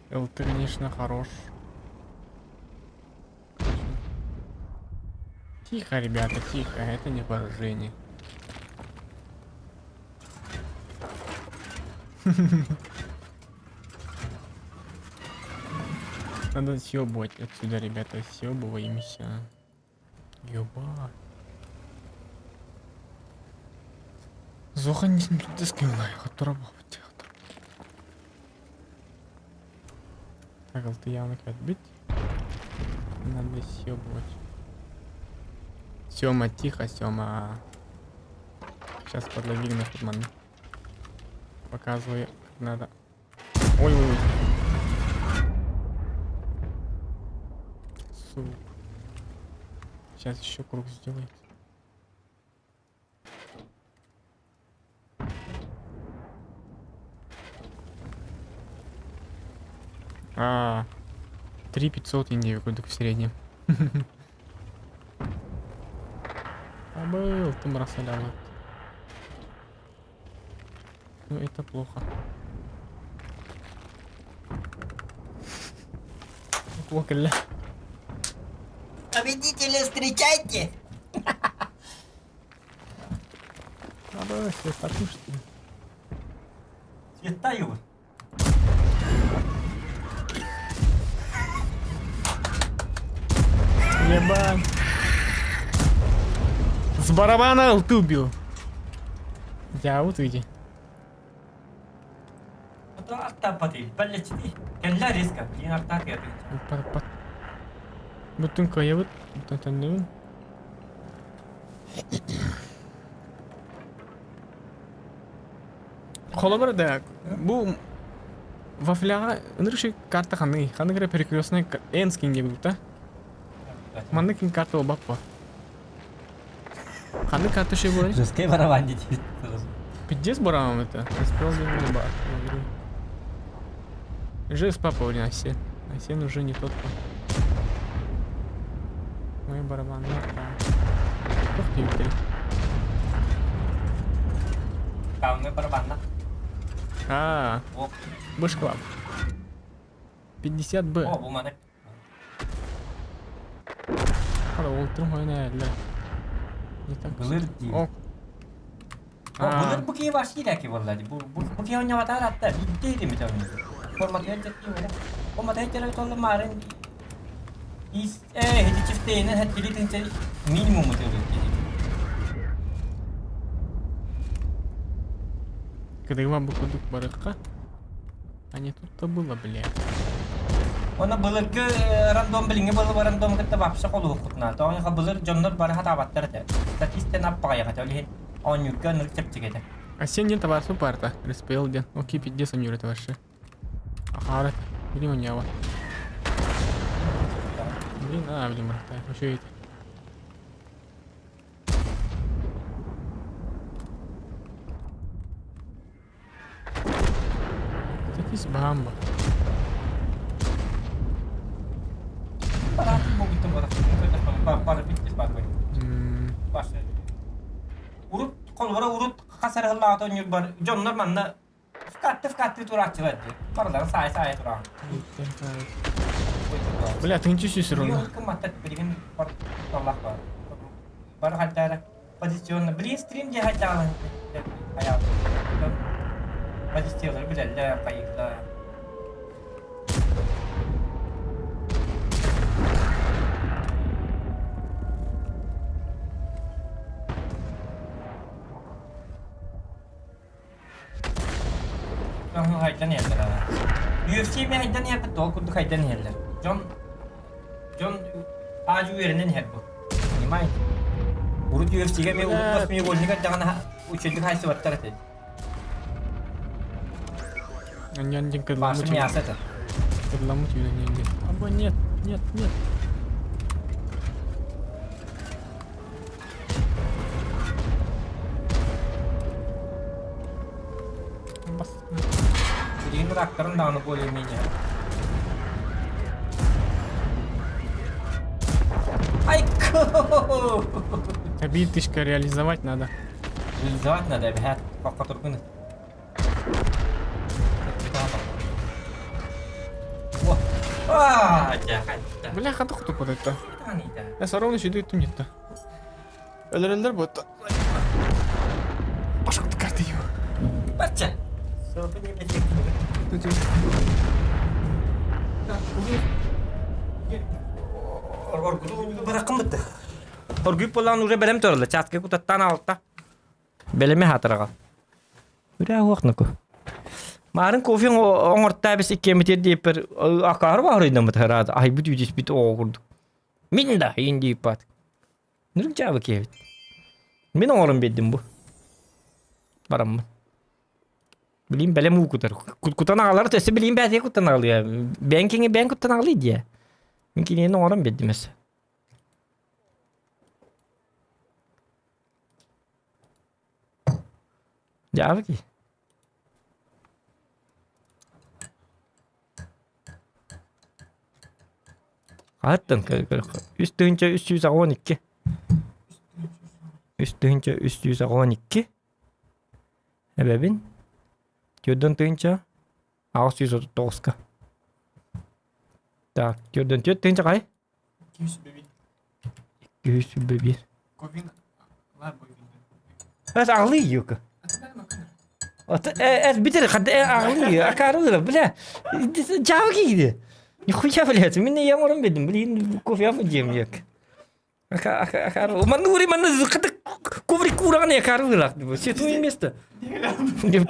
Эл, ты, конечно, хорош. Тихо, ребята, тихо, это не поражение. Надо съебывать отсюда, ребята, съебываемся. Ёба. Зохан Так, ты явно бить. Надо съебывать. Сёма, тихо, Сёма. Сейчас подловили на подман. Показываю, как надо. Ой-ой-ой. Сука. Сейчас еще круг сделает. А, 3500 Индии курдук в среднем. А был ты бросалял. Ну это плохо. Плохо ля. Победителя встречайте! А давай все что ли? Цветаю. Ебать. С барабана ты убил. Я вот иди. Кэллэ резко. Блин, артак Бүтүн кыайабыт, төннөбүн. Холобур да, бу вафляҕа ынырык карта ханныгый? Ханнык эрэ перекрестный Энскин диэбит да? Маннык карта буолбаппа. Ханнык карта үчүгэй буолар? Жесткий барабан диэт. Пиздец барабан это. Успел ба. Жест папа, блин, Асен. Асен уже не тот. Мой барабан, ну да. Ух ты, Каунный барабан, да? А, Буш Клаб. 50 Б. О, бу маны. Хара, ол турмайна әлі. Не так. Былыр дии. О. О, былыр бу киһи бар сиирээки буолла дии. Бу бу киһи оонньообатаар атта биирдэ ирими оонньуур. Форматыгар дьэттии буолла. Форматыгар дьэрэ толла маарын ис э хити чифтейинен хэттили тынча минимум ытыыр киһи. Кыдыгыма бу курдук барыахха. А не тут-то было, блядь. Оны былыргы рандом билиҥҥи былы рандом кытта вообще холуһуккутуна. Тоҕо былыр дьоннор бары хатаабаттар этэ. Статистен аппаҕайах этэ. Ол иһин оонньуурга ынырык чэпчэки этэ. А сен ден товарищ парта. Респел ден. Окей, пиздец он это вообще. Ахара. Блин, у него. Блин, а, блин, брат, еще это. Ис баһаам ба. Урут холобура урут хас эрэ сыллааҕыта оонньуурбар дьоннор манна вкатты вкатты турааччылар дии. Барыларын саайа-саайа тураҕын. Бля, тынчы сүүс ровно. Кымматтар билигин бар таллах бар. Бар хайдара позиционно билигин стрим диye хайдаалан хайаал. Позициялары билэллэр, хайыылар. Хайдан иһэллэр ана. UFC ми хайдан иһэрбит тоҕо курдук хайдан иһэллэр. Дьон дьон аадьы үөрэнэн иһэр бу. Понимаете? Урут UFC-гэ ми урут восьмиугольник эрдэҕинэ үчүгэй хайсыбаттар этэ. Аньян дин Башы мясо это. Кырламмыт үүнэн диэн. Або нет, нет, нет. Бас. Билигин рактарын даҕаны более-менее. Айко! Биир тышка реализовать надо. Реализовать надо, эбэһээт хохотургун. Бля, хата хоту это. Я сором еще идут нет. Өлөрөллөр буотта. Пошел ты карты ю. Барча. Оргуй болан уже бэлэм туралла. Чааска кутаттан алта. Бэлэми хатыраҕа. Үрээ уох ноку. Маарын кофе оҥортаа бис иккиэмитир диэппэр акаары баһырыйдаммыт хараат айбыт үдүспүт оҕо курдук. Мин да иин дииппат. Нүрүк дьаабы киэбит. Мин оҥорон биэрдим бу. Бараммын. Билим бэлэм уу кутар. Кутан аҕалар өссө билим бээтигэ куттан аҕалыа. Бэйэҥ киҥи бэйэҥ куттан аҕалый диэ. Мин кинини оҥорон биэрдим өссө. Дьаабы кии. Хаһыттан 3382. 3382. Эбэбин. 4839-ка. Так, 44 тыһыынча хай? 201. Эс аҕалыы юка. Эс битер хадда аҕалыы акаарылыра бля. Жаабы кииди. Нихуя блядь, мин я мором бедим, блин, кофе дием як. Ака ака акаарыл. Манны ури манны хадда коврик кураган акаарылыра. Все твое место.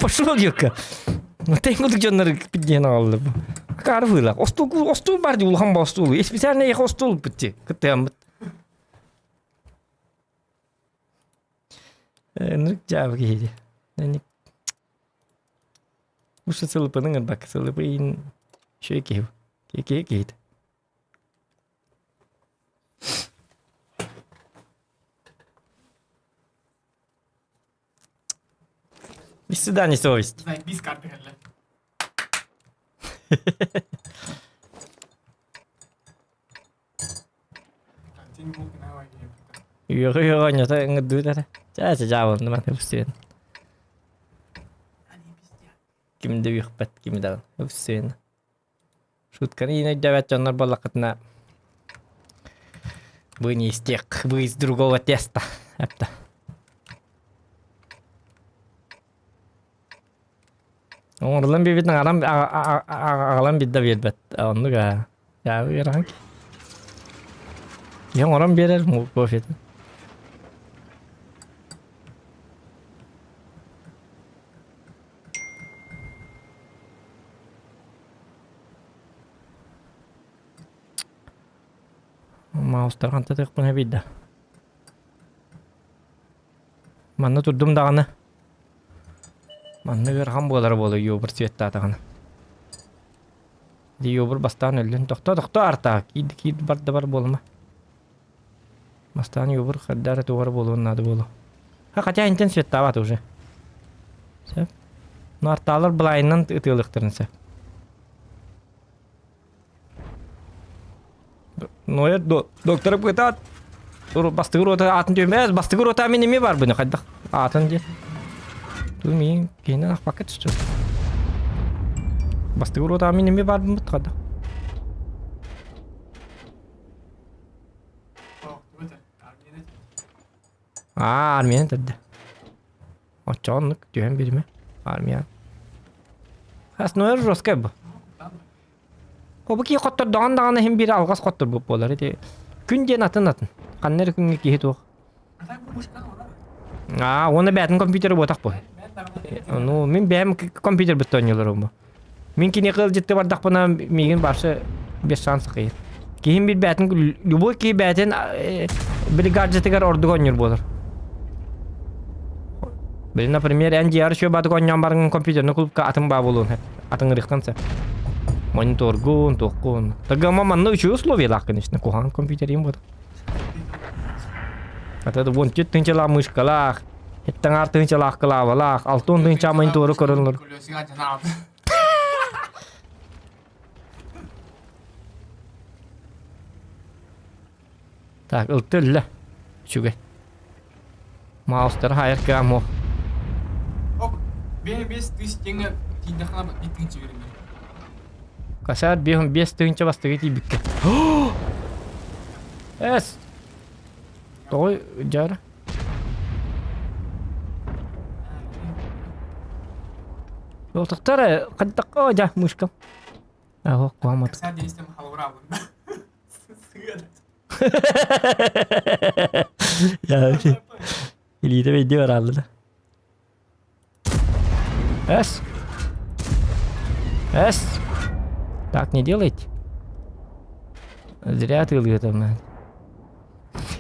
Пошел юка. Тэн курдук дьоннор пиддиэн аҕалла. Акаарылыра. Остуол остуол бар ди улахан остуол. Специально ехал остуол битти. Кыттыаммыт. Ынырык дьаабы киһи дии. Уша сылыппын ыҥырбакка сылыпыйын үчүгэй киһи киһи киһитэ. До свидания, совесть. Без карты кэллэ. Үөҕү оонньото ыҥырдыбыт эрэ. Чээ чэ дьаабылынным аны үпсүөн. Ким да үөхпэт, ким даҕаны үпсүөн. Шутканы иин өйдөөбөт дьоннор буоллаххытына вы не из тех, вы из другого теста. Эптэ. Оҥоруллан биэрбитин аҕалан аҕалан биирдэ биэрбэт. Оннук аа. Дьаабы ыарахан Киһи оҥорон биэрэр кофетын. Маустар хантатыахпын эбийдэ. Манна турдум даҕаны. Манна ыарахан буолара буолуо юбр цветтаатаҕына. Юбр бастаан өллүн. Тохтоо, тохтоо артаа. Киирди, киирди бар да бар буолума. Бастаан юбр хардара тугара буолуон наада буолуо. Ха, хотя интен цветтаабат уже. Сөп. Ну артаалар былайынан ытыалыктарын сөп. Ноет доктор пытаат бастыгыр рота аатын түмээс бастыгыр рота мин эми бар быны хайдах аатын ди. Ту мин киһини ахпакка түстүм. Бастыгыр рота мин эми бар быт хайдах. Аа, армияны төрдө. Оччоҕо оннук түһэн биэримэ. Армия. Хас нойор жесткай бу. Бу киһи хоттордоҕун даҕаны иһин биир алҕас хотторбут буолар. Ити күн диэн атын атын. Ханна эрэ күҥҥэ киһи туох. Аа, уонна бээтин компьютера буотах бу. Ну, мин бэйэм компьютербыт оонньууларым бу. Мин киниэхэ ыалдьытты бардахпына миигин барсы без шанса кыйыр. Киһим бир бээтин любой киһи бээтин били гаджетыгар ордук оонньуур буолар. Били, например, эн дьиэҕэр үчүгэй баатык оонньоон бараҥҥын компьютерный клубка атын баа буолуон сөп. Атын ырыахтан сөп. Мониторгун, туохкун. Тагама манна үчүгэй условиялаах, конечно, куһаҕан компьютерим буолар. Это вон түт тынчалаах мышкалаах, Эттэн тыһыынчалаах кылаабалаах, алтын тыһыынча монитору көрөн Так, ылты өллө. Үчүгэй. Маустары хайар кыам Ок, 5 тысяч теңге тиийдэххинэ биир тыһыынча биэрэллэр. Косарь 5 тыһыынча бастакы тиийбиккэ. Эс! Тоҕо дьара? Тохтор хайдах дьа мышкам. Аһо куамат. Я Илиитэ бэйдиэ барааллы да. Эс. Эс. Так не делайте. Зря ты там.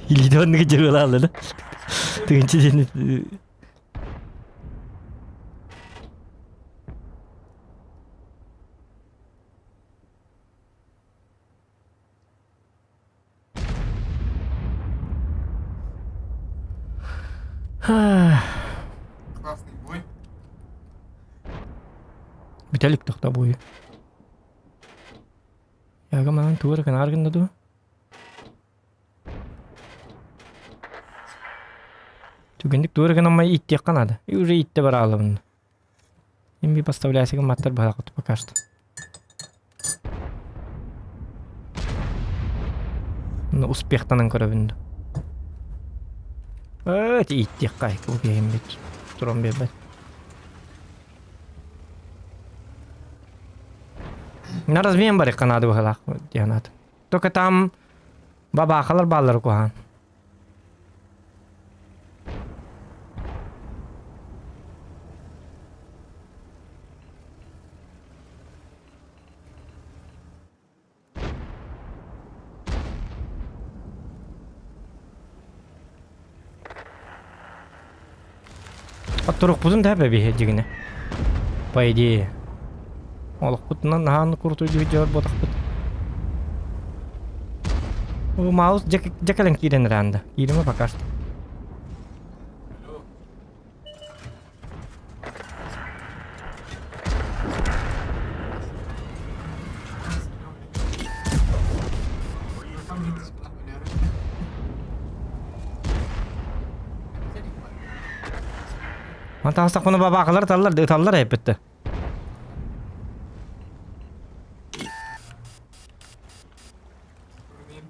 Илиитэ оннук дьырылааллы да. Тыынчы диэн Классный бой. Бүтэлик тохтобуй. Яга манан тугу эрэ гынаар гынна дуу? Түгэнник тугу эрэ гынаммай ииттиэххэ наада. И уже ииттэ бараалабын. Им би поставляйся маттар быһаҕыт пока что. Ну, успехтанан көрөбүн да. Эти ииттиэххэ бу киһим бит. Туран биэрбэт. На размен барыахха наада быһалаах диэн аат. Только там бабаахалар бааллар куһаан. Отторукпутун да бэбиһэ дьигинэ. По идее. Олохпутунан наһаан курутуй дьүһүдьүөр буотахпыт. О, маус дьэ кэлэн киирэн эрэ Кииримэ пока что. Мантан астахпына бабаакалар ыталлар, ыталлар эппитте.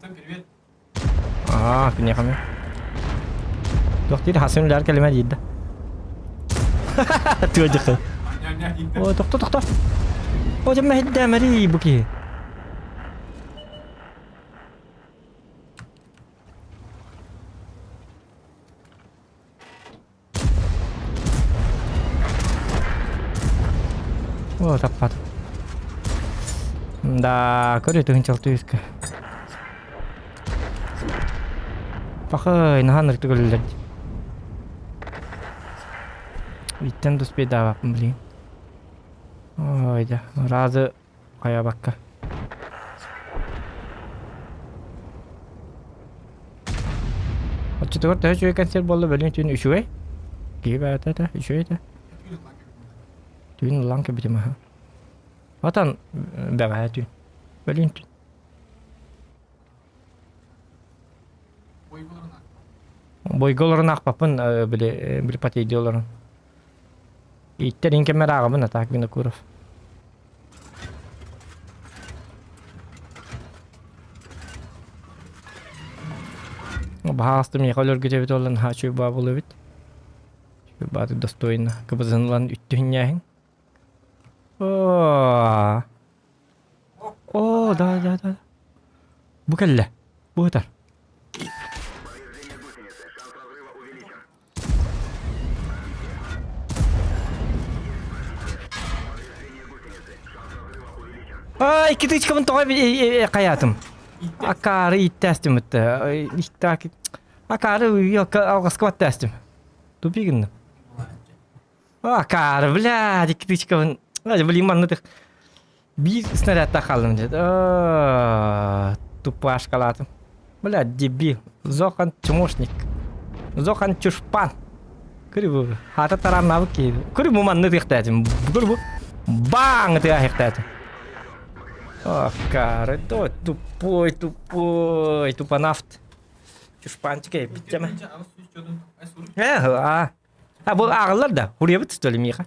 Привет. Аа, киниэхэ эмиэ. Туох диир хасын үлээр кэлимэ диир да. Тыа дьыхы. О, тохто, тохто. О, дьэ мэһэйдээмэрий бу киһи. О, таппатым. Да, көрө тыһынчалты үскэ. Пахай, наһаа ынырыктык өлөллөр дии. Иттэн дуспейдаабаппын блин. Ой, да, разы хайабакка. Оччотугар төһө үчүгэй концерт буолла бөлүн түүн үчүгэй? Киһи бэйэтэ этэ, үчүгэй этэ. Түүн ыллаан кэбитим аһа. Отон бэҕэһээ түүн. Бөлүн түүн. Бойго олорон аахпаппын, били, били потейди олорон. Ииттэр иҥ кэммэр ааҕабын, а так Винокуров. Баһаалыста миэхэ өлөргүт эбит уолла наһаа үчүгэй баа буолуо эбит. Үчүгэй баатык достойно кыбызын ылан үттүһүнньээһин. О, О, да, да, да. Бу кэллэ. Бу ытар. А, икки тычкабын тоҕо хайаатым. Акаары ииттээстим бытта. Акаары алҕаска баттаастым. Тупи гынным. Акаары, блядь, икки тычкабын. Блин, манна биир снарядтаах хааллым дед. Тупашкалаатым. Блядь, дебил. Зохан чмошник. Зохан чушпан. Көрү бу. Хата тараннаабыт киһи. Көрү бу манны тыахтаатым. Көрү бу. Баң тыахтаатым. Акаары, тупой, тупой, тупанафт. Чушпанчик эбиттеме. Э, а. А бу ааҕыллар да, хуруйабыт что ли миэхэ?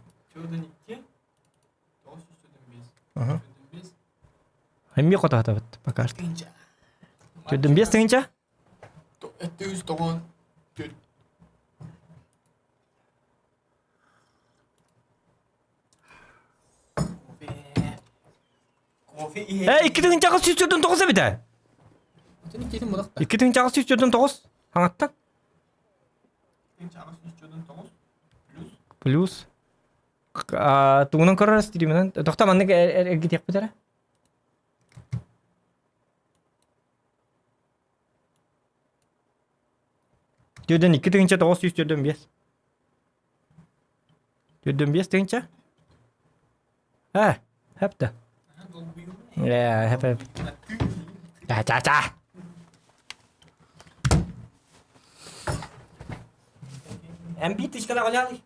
Эмиэ хотоотобут пока что. Төрдүн биэс тыһыынча? Өттүгүс тоҕон Э, 2849 эбитэ. 2849 хаҥаттан. Плюс тугунан көрөр стриминэн тохто маннык эргитиэхпит эрэ Төрдөн 2945. Төрдөн 5 тыһыынча. Э, хэпте. Э, хэп хэп. Ча ча ча. Эн биир тычкалаах олялый.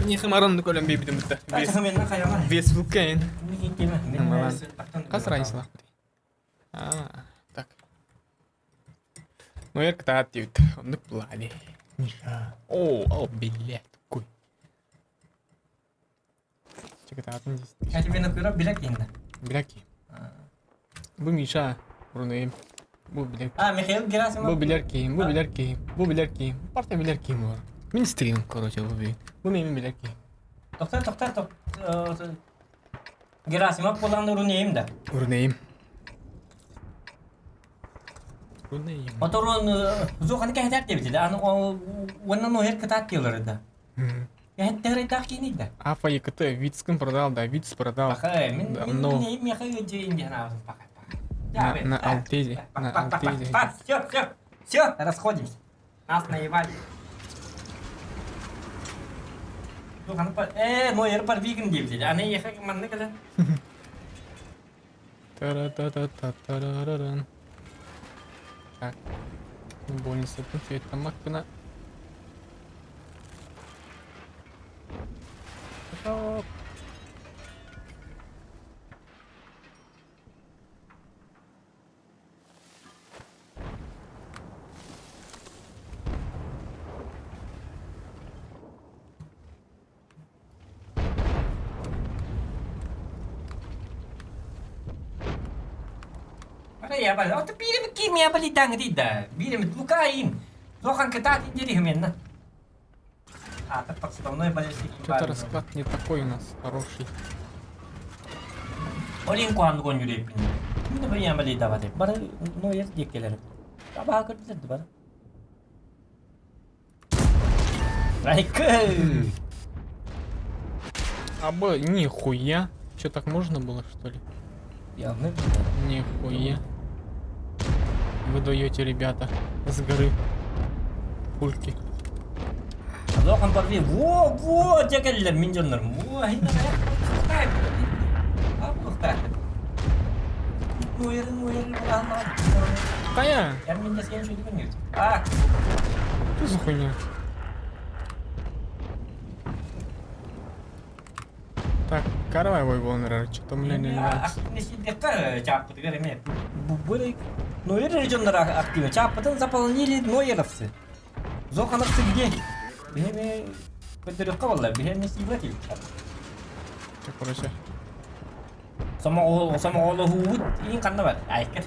Нихымарын көлөн бейбитим битте. Вес вулкан. Хас разницалаах бит. А, так. Ну, я кытаат диэбит. Оннук булаали. Миша. О, о, блядь, такой. Кытаатын Билэки. Бу Миша. Урунайым. Бу билэр. А, Михаил Герасимов. Бу билэр киһим, бу билэр киһим, бу билэр киһим. Барта билэр киһим олор. Мин стрим, короче, бу бу. Бу менин билэр киһим. Тоқтар, тоқтар, тоқтар. Герасимов буолан урунейим да. Урунайым. Урунайым. Оторон зоханы кэһэтэр диэбитэ да. Аны уонна нуһер кытаат диэлэр да. Кэһэттэһэр кииний да. Афа ЕКТ Вицкин продал, да, Виц продал. Паха, мин Да, мин но мин миэхэ дьиэн диэн аабын паха. На Алтезе, на Алтезе. Все, все, все, расходимся. Нас наебали. Э, нойер парвигин диэбитэ. Аны ехе манны кэлэн. Та-ра-та-та-та-та-ра-ра-ран. Так. Больница Макпина. Стоп. Ото биир кимия балитаҥ да. Биир лукаин. Лохан кытаат индириһменна. А, так подставной болельщик. Что-то расклад не такой у нас хороший. Олин куан гон юрепин. Мин бу ямали давады. Бары ну ер дикелер. Таба көрдүлөр бар. Айкы. А б, нихуя. Че, так можно было, что ли? Явно. Нихуя. Вы даете, ребята, с горы. Пульки. Лохан барби. Во, во, декелер мин жоннор. Во, хинна. Ну ер, ну ер, Какая? Я мин дескен шуйду мен. А, Что за хуйня? Так, каравай вой волнер, что-то мне не нравится. Нойер регионнара активы. Чааппытын заполнили нойеровцы. Зохановцы где? Биһи көрдөрүөххэ буолла. Биһи эмиэ сиибэт Короче. Сомоҕолоһуубут иин ханна бар? Айкыр.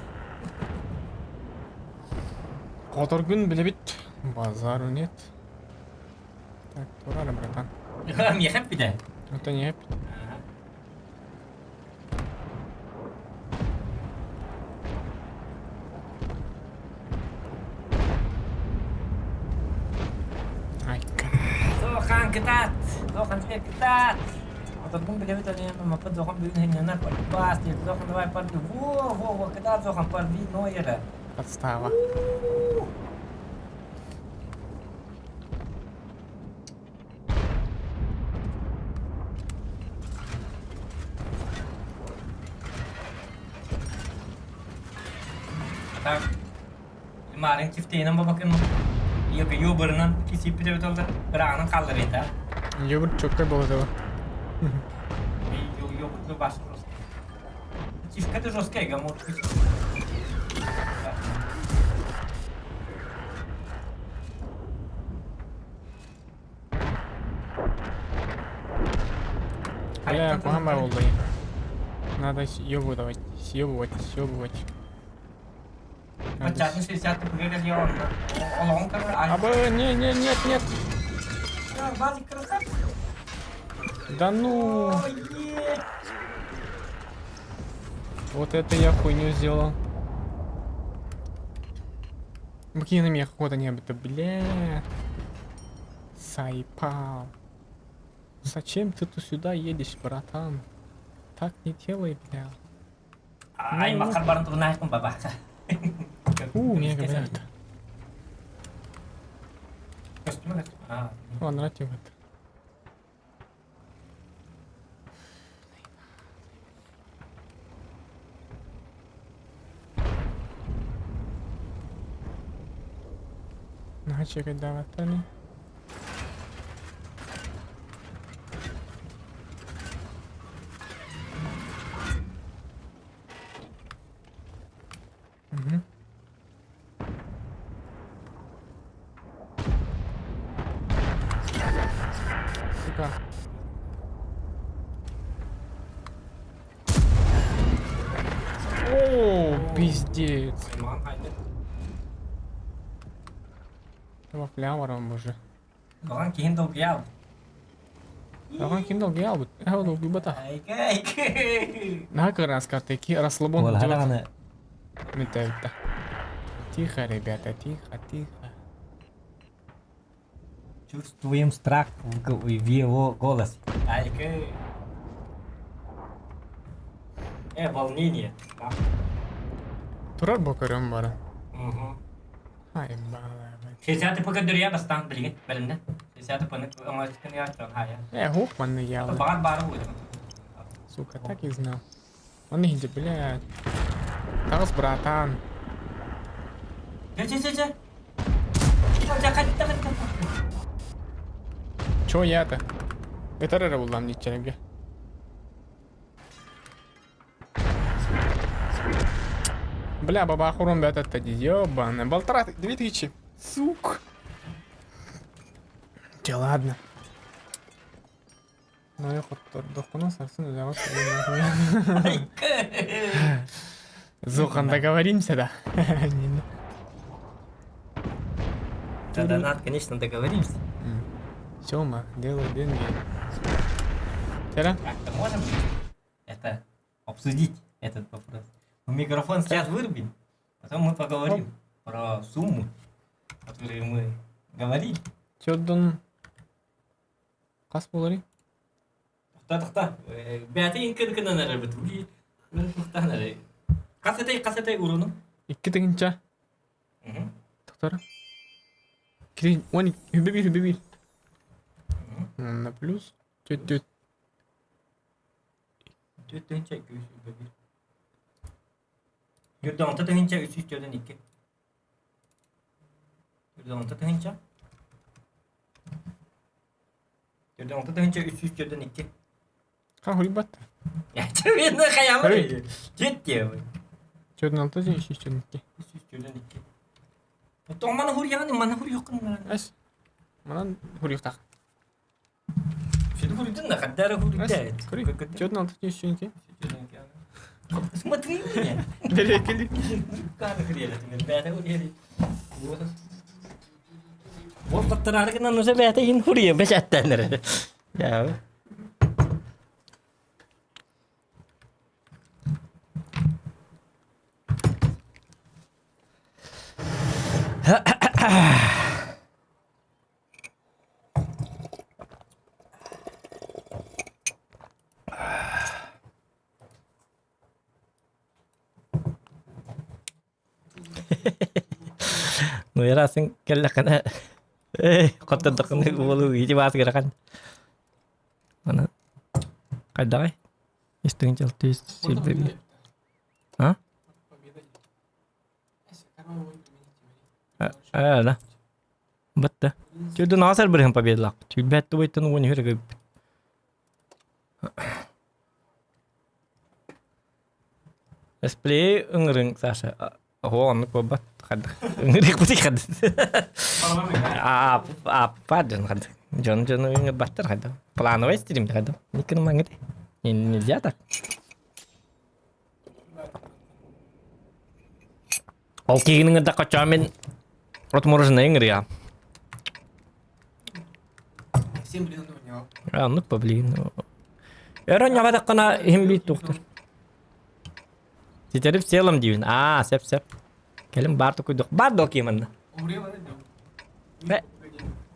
Хоторгун билэбит. Базару нет. Так, тура братан. Миэхэ эппитэ. Это не эппит. Айка. Зохан кытаат! Зохан тебе кытаат! Оторгун билэбит олен маппыт Зохан бүгүн хиннанар полюбас диэт Зохан давай порви. Во, во, во, кытаат Зохан порви Нойера. Подстава. Так, Марын чифтейинэн бабакын юбырынан кисиппит эбит олдар ырааҕынан хаалларыйда. Юбыр чөккө болотова. Юбыр баш просто. Чифка это жесткая, гамор. Бля, куһаҕан баар буолла Надо съебывать, съебывать, съебывать. Баччатын 60 тыпыга олоҕун көрөр. Абы, не, не, нет, нет. Базик красавчик. Да ну. Вот это я хуйню сделал. Букины мне охота не было, бля. Сайпал. Зачем ты тут сюда едешь, братан? Так не делай, бля. Ай, макар барын турнайкын бабака. У, мне говорят. Костюм, а. Ладно, это. Наһаа чэкэйдээбэттэр ини. Мгм. Сука. О, пиздец. Вафля уже. Оған киһин долгуйа Оған ким долгуйа албыт? Э, долгуйбата. Айка, айка. На как раз карты, расслабон делать. Это. Тихо, ребята, тихо, тихо. Чувствуем страх в его голосе. Айка. Э, волнение. Турар бокарым бара. Угу. Ай, бала. 60 пока дөрия бастан билигин бэлэмнэ. 60 паны оҥостукун яачон хая. Э, хух манны ялы. Багат бары будет. Сука, так и знал. Он иди, блядь. Таҕыс, братан. Чэ чэ чэ чэ. Чё я-то? Это эрэ буллам ниччэргэ. Бля, баба хурум бэтэтте дии, ёбаный. Полтора, 2000. Сук. Да ладно. Ну я хоттордохпуна сарсын үлэҕэ Зухан, договоримся, да? За донат, конечно, договоримся. Сёма, делай деньги. Тера? Как-то можем это обсудить, этот вопрос? Мы микрофон сейчас вырубим, потом мы поговорим про сумму, о которой мы говорили. Чёддун хас буоларый? Тохта, тохта. Бэйэтэ иҥкин гынан эрэр бит. Мин туохтаан эрэ. Хас этэй, хас этэй уруну? Икки тыһыынча. Тохтор. Кири, он хүбэ биир, хүбэ биир. На плюс. Түт түт. Түт тыһыынча 200 хүбэ биир. Юрдоҥта тыһыынча 342. Юрдоҥта тыһыынча. Юрдоҥта тыһыынча 342. Ха хуйбат. Мен хайамыр. Түт диэбин. Төрдүн алта 342. Түүлэн икки. Оттон маны хуруйаҕын, маны хуруйуоххун наада. Эс. Манан хуруйуохтаах. Сиди хуруйдун да, хардара хуруйда. Көрүй. Чөтүн алты жүз сүйінке. Смотри меня. Бәрекелі. Каны хуруйа, бәтэ хуруйа. Ол қаттарары гынан уже бәтэ ин хуруйа бәшәттәнер. Я. Ну ярасын кэллэххинэ хоттордоххуна уолу ити баас гырахан. Аны хайдаҕай? Истиҥ дьалты сирбэби. А? Э, да. Бытта. Түрдүн аҕас эрбириһин победалаахпыт. Түрбэт тубуйтан уон үһүр ыгыппыт. Эсплей ыҥырыҥ, Саша. Оһо, оннук буолбат. Хаддах. Ыҥырыахпытый хаддах. Ааппа дьон хаддах. Дьон дьону ыҥырбаттар хаддах. Плановый стрим хаддах. Никын Нельзя так. Ол киһини ыҥырдахха чоо мин от мороженое ыҥырыа. Всем блин оонньоол. Оннук ба блин. Өр оонньообатаххына иһин биир туохтур. Ситэри в целом диибин. Аа, сеп сеп. Кэлин баар тукуйдук. Баар доо киим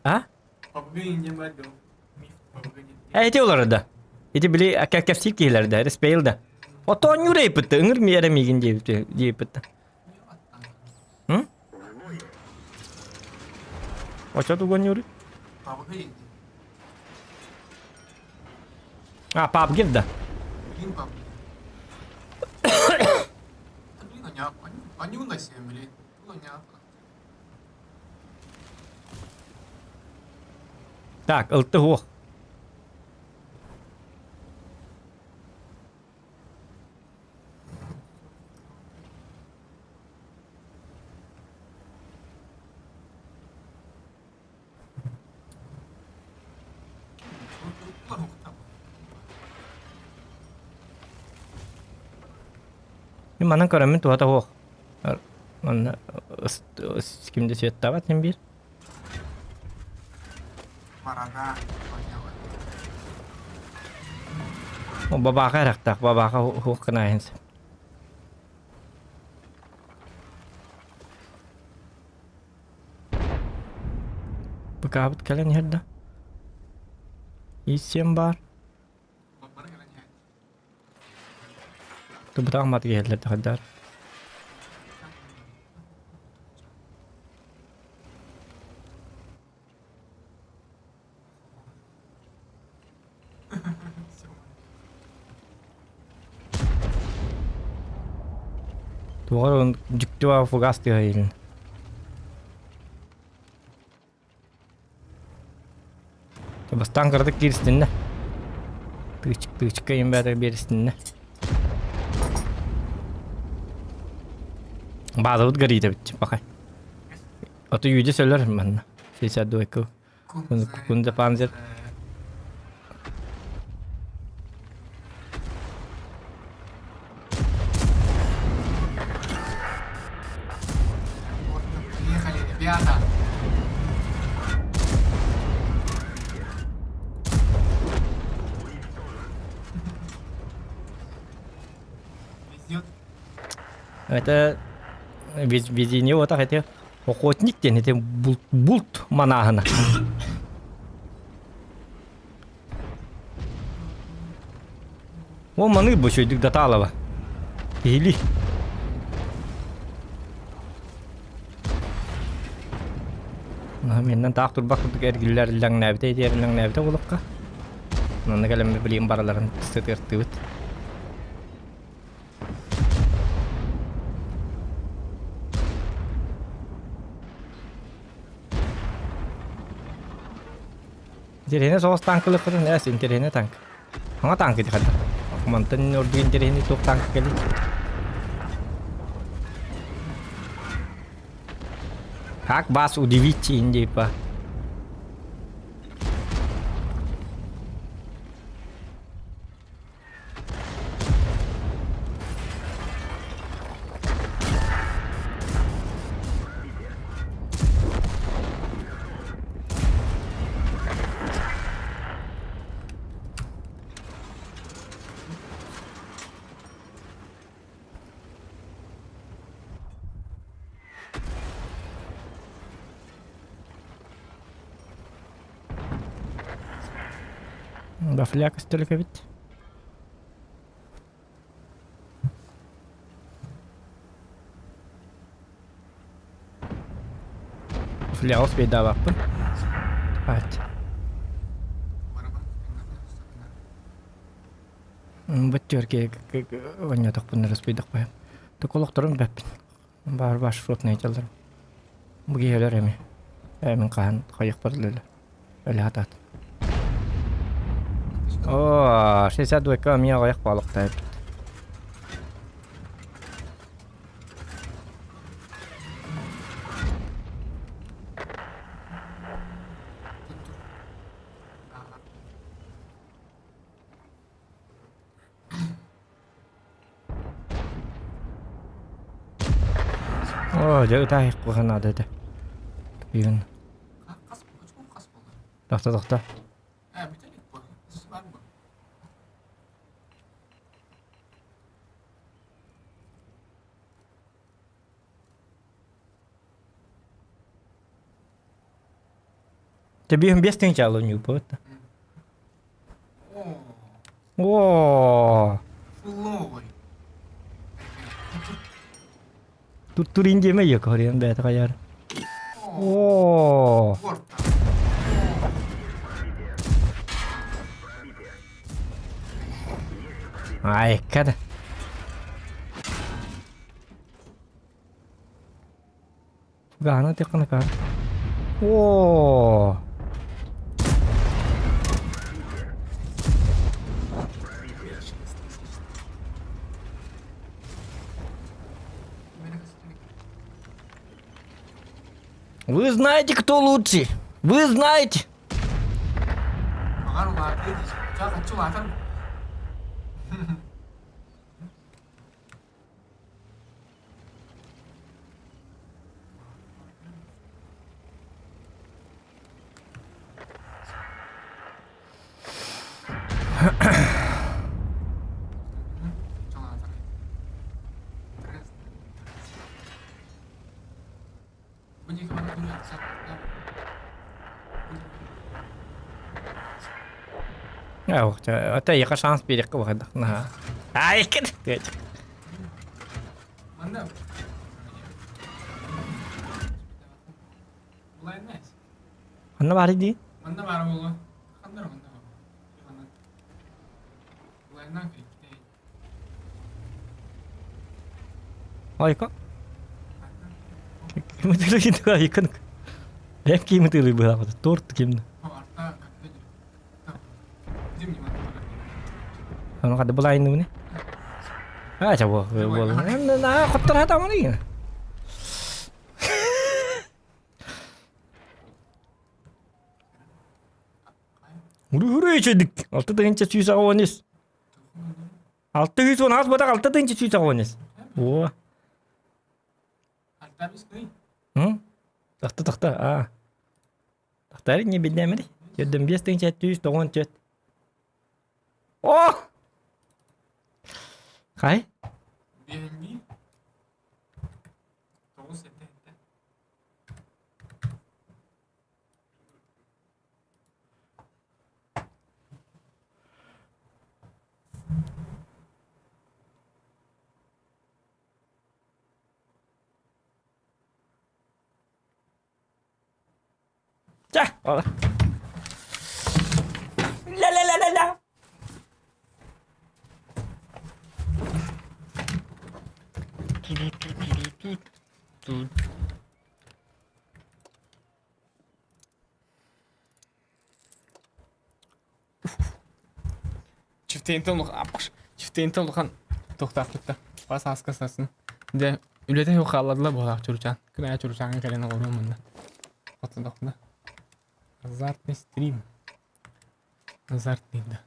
А? Э, ити олорор да. Ити били кэпсиир киһилэр да, респейл да. Ото оонньуур эйпитте, ыҥыр миэрэ миигин диэбиппит. М? Очо тугу оонньууруй? А, PUBG да. Так, ылты хуох. Мин манан көрөммүн туһата суох. Манна ким да светтаабат син биир. Бабааха эрахтаах, бабааха хуох гына Быкаабыт кэлэн иһэр да? Ииссиэм баар. Тубутаах мат киһэллэр да Туоҕар он дьүктү фугас тыаһа иһилин. Бастаан кыратык кииристиннэ. Тыычык тыычыкка иһин бээтэ биэристиннэ. Баазабыт горит эбит пахай. Ото үйдө сөлөр манна. 62 Кунда панзер. Приехали, ребята. Везет. Это везение вот так это охотник диэн ити булт, булт манааһына. О маныыр бу үчүгэйдик датаалаба. Киһилии. Менен таах турбах курдук эргиллэр иллэҥнээбитэ ити эриллэҥнээбитэ буолукка. Манна кэлэммит билигин барыларын сытыартыыбыт. Интэриэһинэй соҕус танкылыахпытын эс интэриэһинэй танк. Хаҥа танк ити хайдах? Мантан ордук интэриэһинэй туох танк кэлий? Как вас удивить, типа? Дафля көстөлүк эбит. Фляус бейдаабаппын. Ат. Бөттүөргэ оонньоотохпун өрөспүйдэхпэ. Токолохторун бэппин. Баар маршрутнай дьаллар. Бу киһилэр эми. Мин хаһан хайыхпар өлө. Өлө хатаат. О, 62 эмиэ аҕыйах балыктаабыт. Оо, дьэ ытаайыкка наада этэ. Тупуйун. Тохто, тохто. Тебе без тынча не упал. Оо! Туттурин диэмэ йөкөрүөн бэйэтэ хайар. Оо! Айка да. Гаана теккана каар. Оо! Вы знаете, кто лучший? Вы знаете? Ата яка шанс биэриэххэ баҕардахна. Ай, Ханна баар дии? Манна баар буолуо. Ханна манна баар. Айка. Ким айкын. Бэм ким тылы быһаҕыт. Торт ким. Ону хады булайын А, ча бу. На, хоттор хатаманы. Уру ичедик. 6 183. 610 батак 6 183. О. М? Тахта тахта. А. Тахтары не беднемери. Жерден 5794. О! Хай? BNB 9 7 7. Чэ, Ла-ла-ла-ла-ла. Чифтейнтен улахан аппаш. Чифтейнтен улахан туохтаахпыт да. Бас ааска сасын. Дьэ. Үлэтэ суох хааллардылар буолаах Чуручаан. Күн аайы Чуручааҥҥа кэлэн олоруом мунна. Хотодохно. Азартный стрим. Азартный да.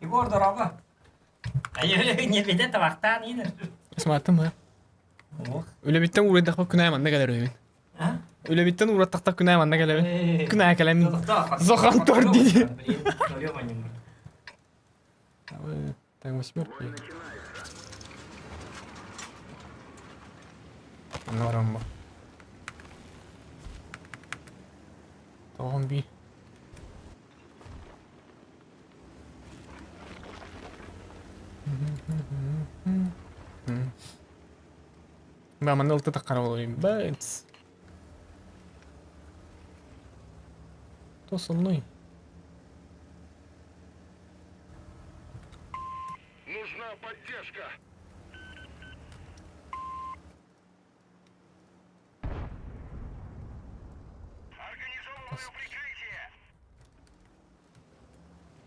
Егор, дороба. Не виде табахтаан иинер. Смартым ха. Үлэбиттэн уурайдахпа күн аайы манна кэлэр үһүбүн. Үлэбиттэн уураттахта күн аайы манна кэлэбин. Күн аайы кэлэммин. Зохан тор дии. Так, восьмерка. Норма. Тоҕон би. Ба манна ылта таххара болуйум. Бац. Кто со мной? Нужна поддержка. Организовываю прикрытие.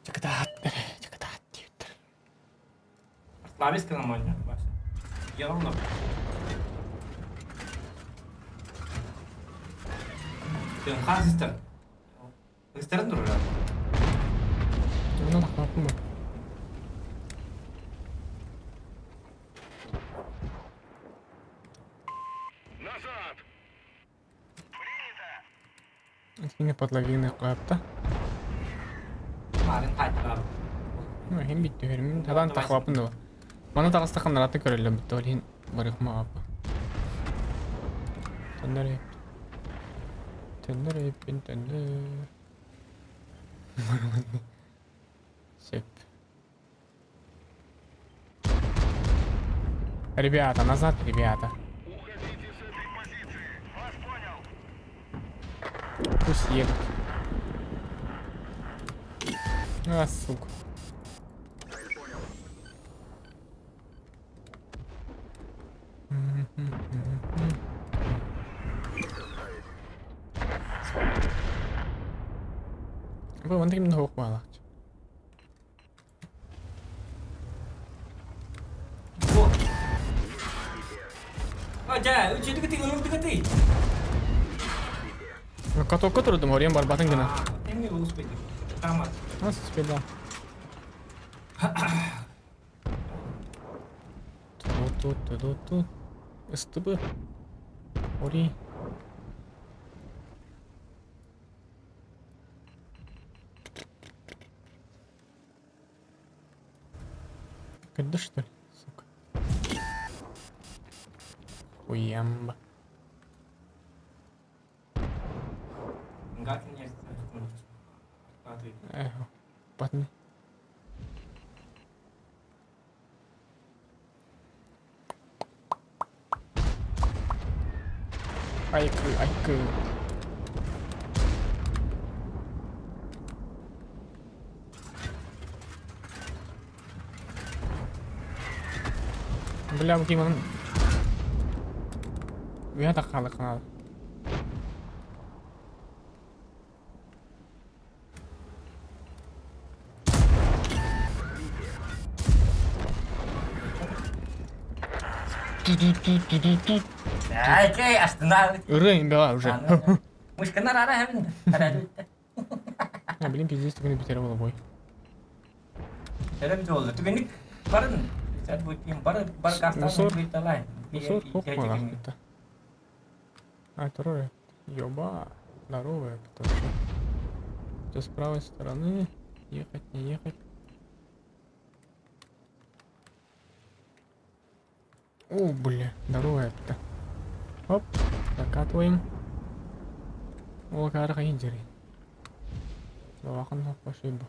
Чакатаат, чакатаат диэбиттэр. Славис нормально, Вася. Я равно. Ты хазистер. Хазистерин турар. Онон хаппын ба. Назад! Итини подловины кыапта. Марын хайта. Ну, иһин бүттүһэрмин. Тадан тахвапын да. Маны таҕыстахха нараты көрөллөр бүтті ол иһин барыхма апа. Төннөр эппин. Төннөр эппин төннөр. Сөп. Ребята, назад, ребята. Уходите с этой позиции. Вас понял. Пусть едут. А, сука. Бу манна ким да баалаах. Катокка турдум, ориен барбатын гына. Нас успели. Ту-ту-ту-ту-ту. СТБ. Ори. Когда что ли? Сука. Хуямба. Эх, патни. Айкы, айкы. Бля, бу ким Үһэ таххалык хаал. Окей, астына. Ырыын бэҕэ уже. Мышканар ара хэбин. А, блин, пиздец, түгүнү бүтэрэ болобой. Төрөм жолду. Түгүнүк барын. Сәт бутин бар бар кастан Мусор. биталай. Мусор туох А, второе. Ёба. Здоровая, потому что. Что с правой стороны? Ехать, не ехать. О, бля, здоровая это. Оп, закатываем. Ол кары индери. Лавахан хоппашыбы.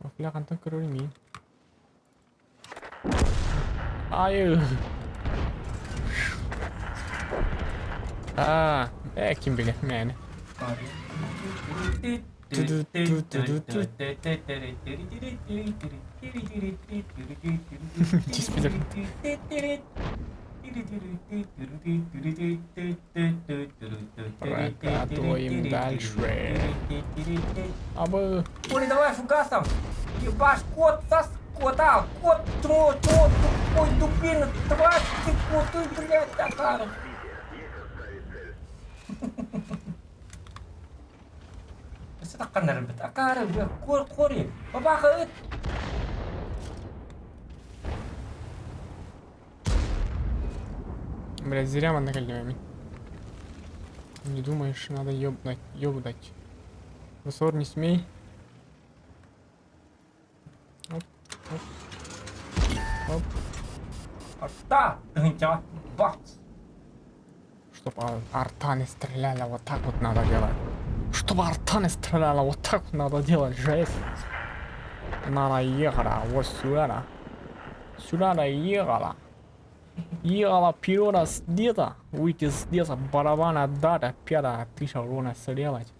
Офля хантан көрөр мин. Ай. А, э, ким биле, мэне. Прокатываем дальше. Абы. Оля, давай фугасом! Ебаш, кот, сос, кота, кот, тро, тро, тупой, дубина, тварь, ты, кот, ты, блядь, такая. Өссө тахханнарбыт. Акаары, кор, кори, бабаха ыт. Блядь, зря манна кэллим Не думаешь, надо ёбнать, ёбдать. Высор не смей. Оп, оп. Оп. Арта, тыһынчаҕа, бац. Чтоб арта не стреляла, вот так вот надо делать. Чтобы арта не стреляла, вот так вот надо делать, жесть. Надо ехала, вот сюда. Сюда надо ехала. Ехала пирона с деда, выйти с деда, барабана дата, пята, тысяча рона стрелять.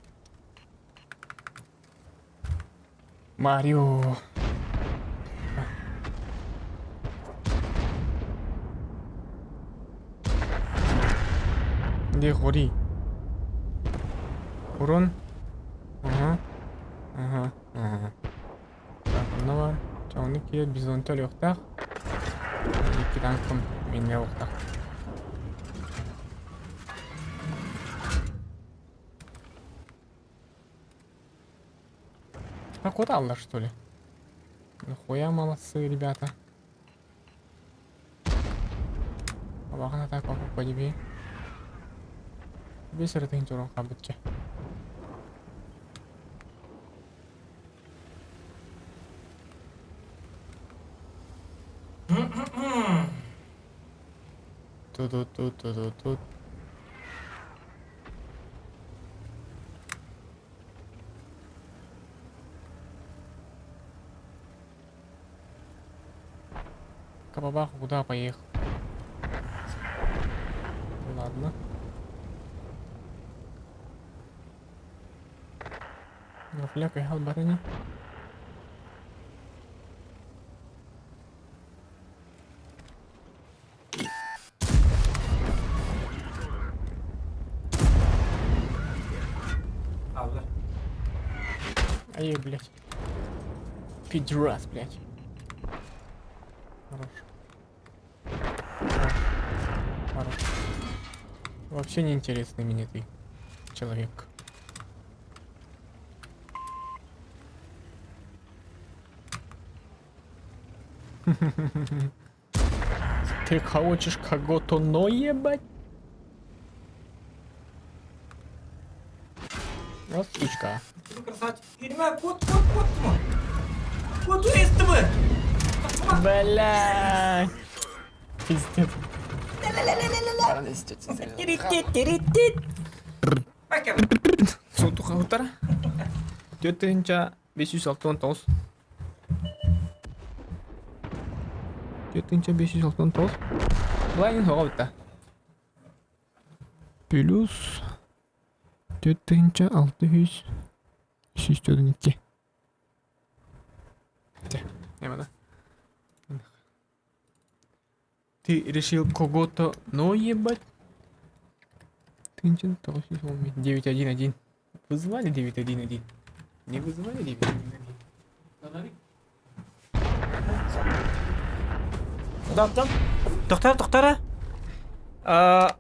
Марио. Где гори? Урон. Ага. Ага. Ага. Так, онно бар. Чоҥну киэр бизонта өлүөхтээх. Икки танкым минне уохтаах. А куда Алла, что ли? Нахуя молодцы, ребята. Абаҕан атака попа диби. Бес ырытын чорон хабытча. Ту-ту-ту-ту-ту-ту. Кабабах куда поехал? Ладно. Гафляк и барыня. Алла. Ай, блядь. Пидрас, блядь. Хорош. Хорош. Хорош. Вообще неинтересный мне ты, человек. Ты хочешь кого-то наебать? Вот сучка. Красавчик. Киримэ, кут, кут, кут, Кут, СТБ. Бля. Пиздец. Сотуха утара. Түөрт 569. 4569. Былайын соға бітті. Плюс 4600 142. Нема да? Ты решил кого-то но ебать? 911. Вызывали 911? Не вызывали 911? Тохтор, тохтор. А,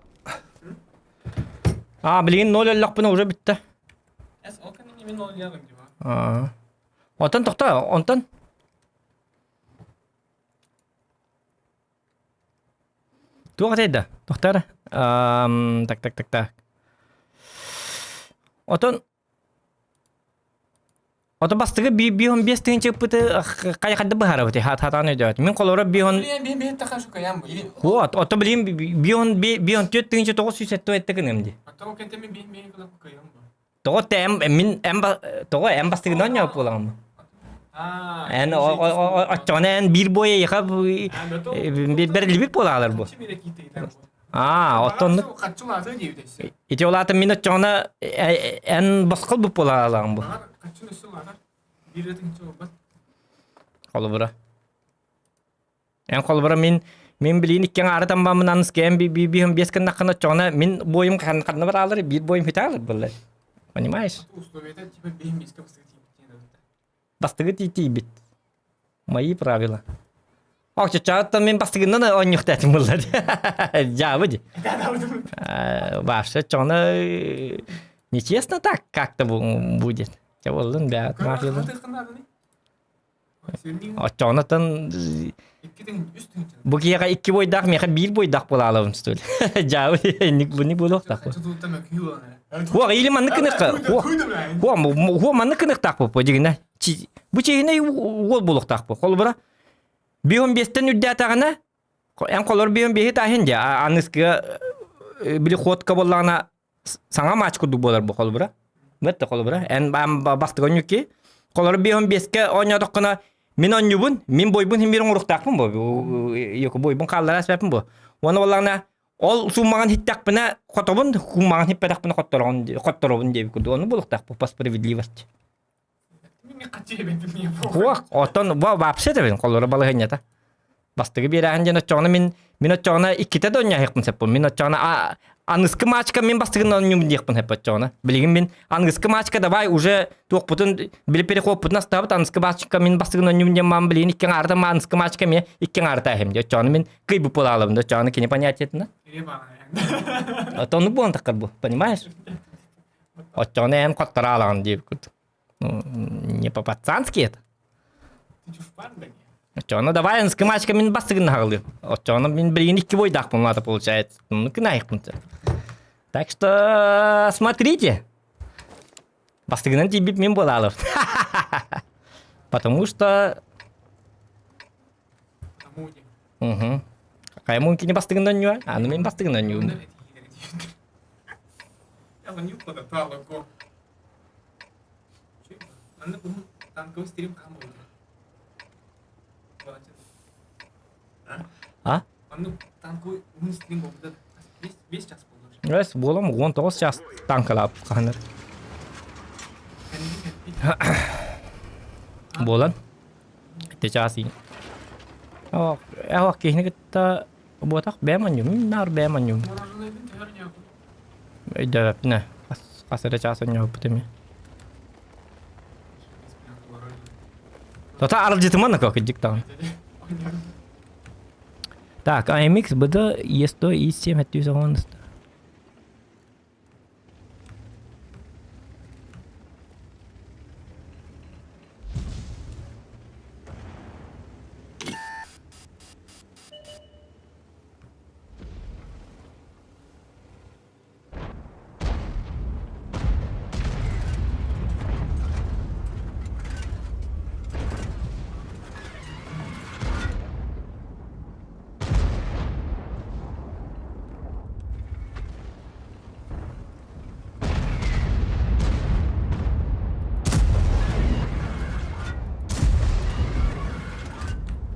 а, блин, ноль өллөхпүнэ уже бүттэ. Аа. Онтон тохтоо, онтон. Туох этэй да? Тохтоор. Так, так, так, так. Отон Ото бастыгы би бион бес тыһынча ыппыты хайа хадда быһарабыт хат хатаан өйдөөт. Мин холоро бион Вот, ото билим бион бион түөрт тыһынча тоҕус сүүс сэттэ этте гыным ди. Тоҕо тэм мин эм тоҕо эм бастыгынан ньоп буолаҕым. Эн оччоҕуна эн биир буойа яха бэриллибит буолаалар бу. Аа, оттон ити ол аата мин оччоҕуна эн босхол бу буолаалаҕым бу. Холобура. Эн холобура мин Мин билиин икки аҥаары таммаммын аныскайан биир биэс гыннаххына оччоҕуна мин буойум ханна бараалар биир буойум хүтэ буллар. Понимаешь? Бастыгы тиийбит. Мои правила. Оччоттон мин бастыгынан оонньуохтаатым буллар. Дьаабы ди. Вообще, оччоҕуна нечестно так как-то будет. Чэ буоллун бэт мафиялар. Оччоҕунатан бу киһиэхэ икки буойдаах миэхэ биир буойдаах буолаалабын что ли? Дьаабы буни буолуохтаах. Хуа или маннык кыныхха. Хуа хуа маннык кыныхтаах бу дигинэ. Бу чиһинэй уол буолуохтаах бу. Холобура бион биэстэн үрдээтэҕинэ эн холор бион биэһи тааһын дьэ аныскыга били ходка буоллаҕына саҥа матч курдук буолар бу холобура. Бэтте холобура. Эн бастык онньукки. Холору биэһин биэскэ оонньоотоххуна мин онньубун, мин бойбун хим биир оҥоруохтаахпын бу. Йоку бойбун хааллара эспэппин бу. Уонна буоллаҕына ол сууммаҕын хиттэхпинэ хотобун, хууммаҕын хиппэтэхпинэ хоттороҕун хотторобун диэбит курдук. Ону буолуохтаах бу по справедливости. Хуох, оттон вообще да холоро балаһынньата. Бастыгы биэрээһин диэн оччоҕуна мин мин оччоҕуна иккитэ да онньоһуохпун сөппун. Мин оччоҕуна аныскы матчка мин бастыгын онньуум диэхпин сөп оччоҕуна. Билигин мин аныскы матчка давай уже туохпутун били переходпутун астаабыт аныскы матчка мин бастыгын онньуум диэн маам билигин икки аҥаарда ма аныскы матчка эмиэ икки аҥаарда иһим диэ. Оччоҕуна мин кыйбыт буолаалабын да оччоҕуна кини понятиетына. Оттон буолан таххар бу, понимаешь? Оччоҕуна эн хоттораалаҕын диэбит курдук. Ну, не по-пацански это. Оччоҕуна давай ынскымачка мин бастыгын наһаҕылыым. Оччоҕуна мин билигин икки бойдаахпын лата получается. Ну, кынайыкпын. Так что смотрите. Бастыгынан тиийбит мин буолаалым. Потому что... Угу. Хайа кини бастыгынан ньуа, аны мин бастыгынан ньуум. А? Эс буолам 19 час танкалаап хаһанар. Буолан. Ити чаас иин. Ох, киһини кытта буотах бэйэм онньуум, наар бэйэм онньуум. Өйдөөбөппүн хас эрэ чаас онньообуппут эмиэ. Тота аралдьытыман ака кырдьык даҕаны. Так, AMX BD E100 И7 710.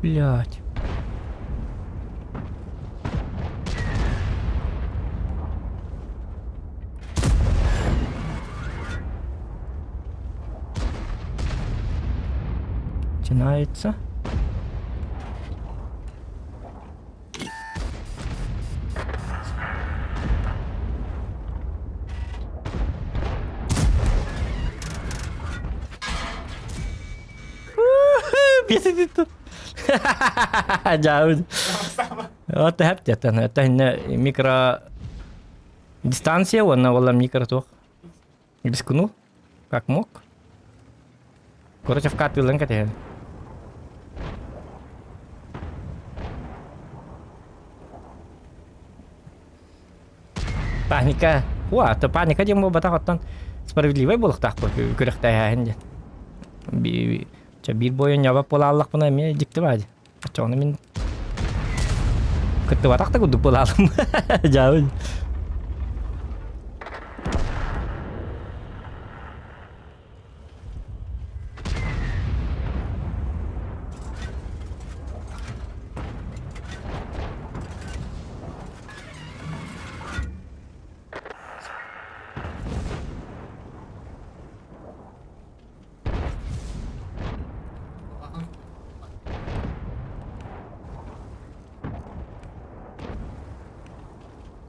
Блять. Начинается. Бесит тут. Дьаабыт. Вот хэп диэтэн. Это микро дистанция уонна уола микро туох. Рискнул, как мог. Короче, в катылын кэтэһэн. Паника. Уа, то паника диэн буолбатах оттон справедливай буолуохтаахпыт күрэхтэһээһин диэн. Чэ биир буойун ньабап буолааллахпына эмиэ дьикти баа дии. Оччоҕуна мин кыттыбатах да курдук буолаалым. Дьаабын.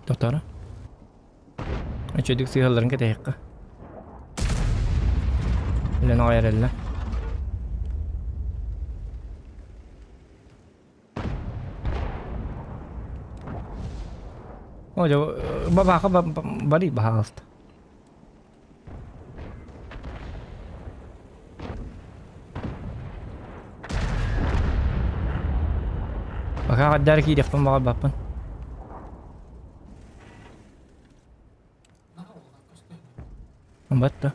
Тотара. Үчүгдүк сыыһалларын кэтэһиэххэ. Үлэн аҕай эрэллэр. О, дьэ, бабааха барый баһаалыста. Пока хаддар киириэхпин баҕарбаппын. Батта.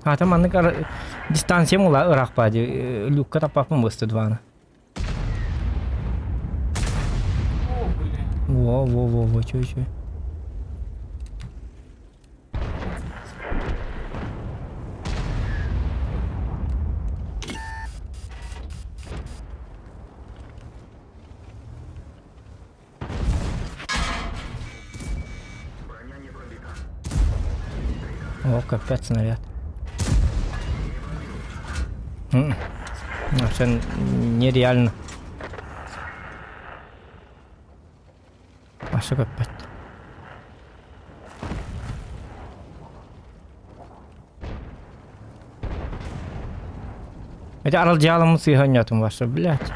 Аата маннык дистанциям ула ыраах баа дии люкка таппаппын быстыт баана. Во, во, во, во, чё, чё. О, капец снаряд. Вообще нереально. Вообще капец. Эти аралдьаалыммыт сыыһа оонньоотум вообще, блядь.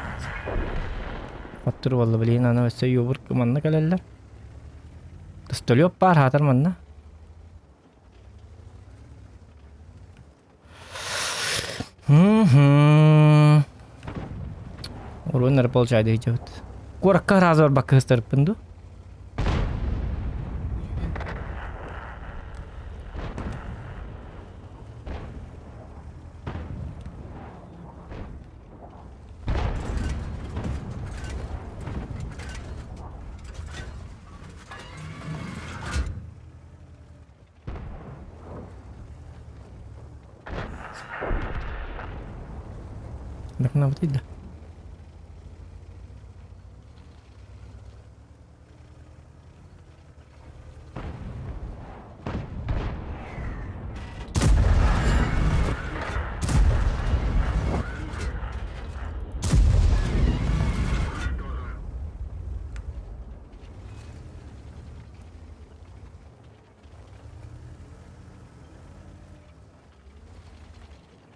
Оттур буолла билигин аны өссө юбур манна кэлэллэр. Тостолёп баар хаатар манна. Мм. Уруун эрэ получайды дьабыт. Куоракка сразу барбакка сыстарыппын дуу? Дохнабытый да.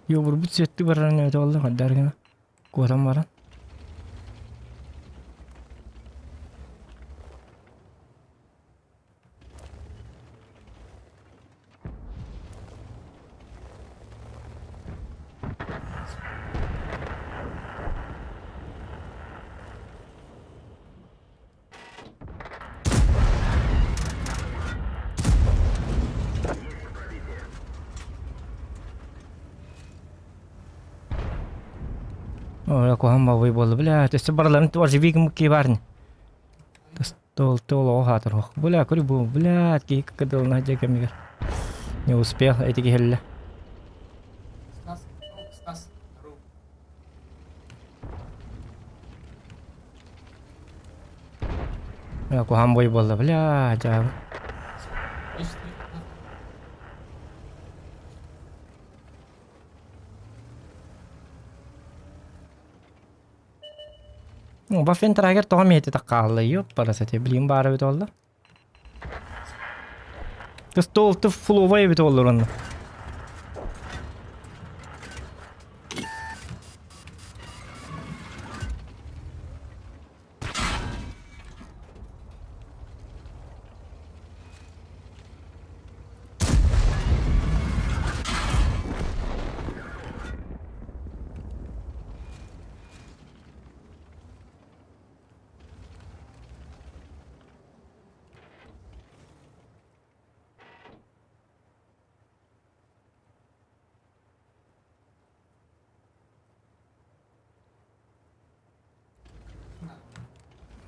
Йобурбут сүөттү барарын эбэтэ буолла хайдаар гына куотан баран. Ой, куһаҕан бабай буолла, бля, өссө барыларын оживи гыммыт баар Тол тол оҕо хаатар ох. Бля, көрү бу, бля, киһи кыдылына дьэ кэмигэр. Не успел, эти киһиллэ. Стас, Стас, здорово. Бля, куһаҕан бой буолла, бля, дьаабы. Баффин трагер тоҕо миэтэ хаалла, ёппарас этэ, билигин баара эбит буолла. Стол фловай эбит буоллар онно.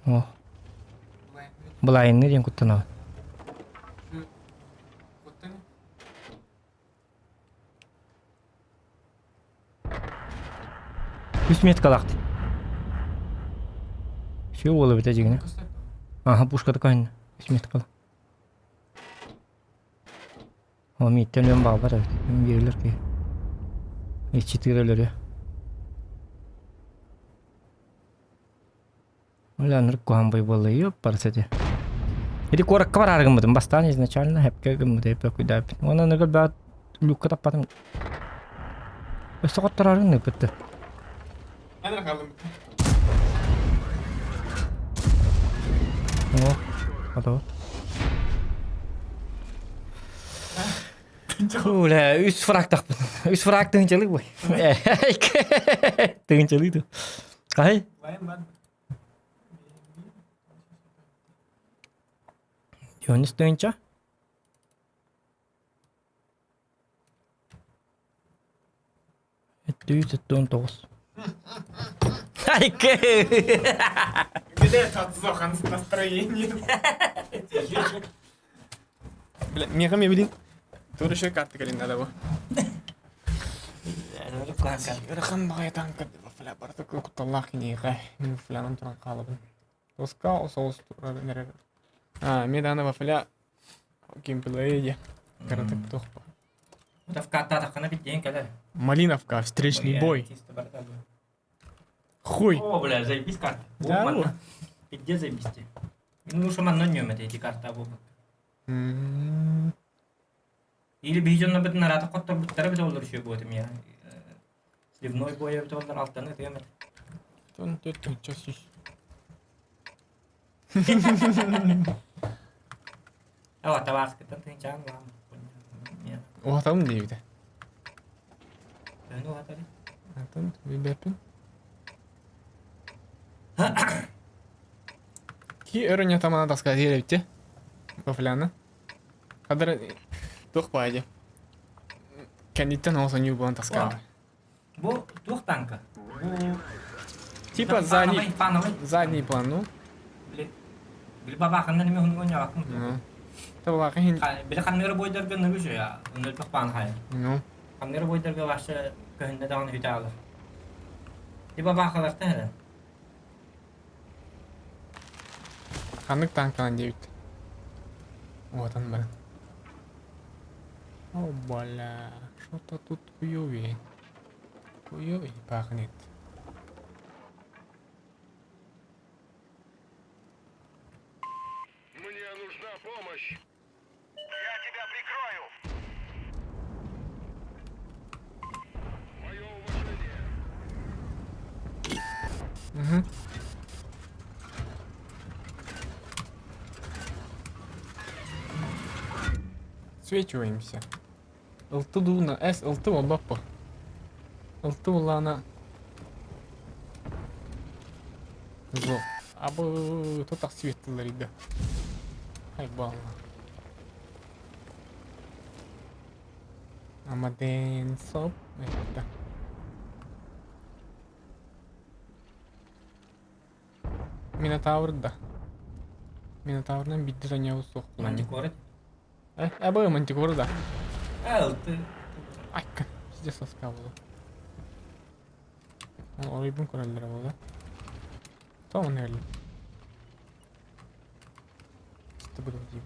О. Былайынны диэн куттанабын. Үс меткалаахтый. Үчүгэй уол эбит дьиҥинэ. Аха пушката көһүннэ. Сметкала. Ол мииттэн өлүөн баҕарбат эбит. Мин биэрэлэр киһи. Иччитигэр өлөрүө. Ол анырык куһаҕан бой буолла ёппарыс этэ. Ити куоракка бараары гыммытым бастаан изначально хэпкэ гыммыт эппэ куйдааппыт. Уонна аныгы баат люкка таппатым. Өссө хоттороору гыныппытты. Эн хаалым. О, готово. Бля, үс фраг тахпын. Үс фраг тыһынчалык бой. Тыһынчалыы ту. Хай? Дионис тыһынча. 719. Айкы! Где татзохан настроение? Бля, меха мне блин. Тоже еще карты калин надо было. Ырахан баҕайы танка бля барыта кутталлаах киниэхэ мин флянан туран хаалабын. Тоска соус турар А, мне дана вафля геймплей каратык тохпа. Тавкаттаатаххына биттиэн кэлэр. Малиновка, встречный бой. Хуй. О, бля, заебись карта. Да, Манна. Пиздец заебись тебе. Ну, что манна нөмөт эти карта буолбут. Или биһи дьонно бытын араата хотторбуттара бит олор үчүгэй буотум я. Сливной боя бит олор алтаны тыам этэ. Тон төрт час үс. Ава табааскыттан тыынчаан лаам. Уһатабын диэбитэ. Төһөнү уһатары? Антон билбэппин. Ки өрүнэ тамана таска диэбитте. Вафляна. Хадара туох баайдьа. Кэнниттэн ол сонньуу буолан таскаата. Бу туох танка? Бу Типа задний, Пановый. задний план, ну. Били били бабаханнан эми хунугун яваккын. Ну. Табалаахы хин. Били ханныгар бойдарга ныры я. Өнөлбөх паан хай. Ну. Ханныгар бойдарга вообще көһүннэ даҕаны хүтэ алар. Типа бабахаларта хара. Ханнык танканан диэбит. Уотан баран. О, бля, что-то тут хуёвее. Хуёвее пахнет. Мне нужна помощь. Я тебя прикрою. Мое уважение. Угу. Светиваемся. Ылты дууна С ылты буолбаппа. Ылты буллаана Зо. Абы тотах светтылар иде. Ай балла. Амаден соп. Это. Минотавр да. Минотаврынан бидде саньябы суох буолан. Мантикора. Э, абы мантикора да. Ылты. Айка, пиздец соска буолла. Ол оройбун көрөллөрө буолла. Тоҕо өллүм. Что буду диим.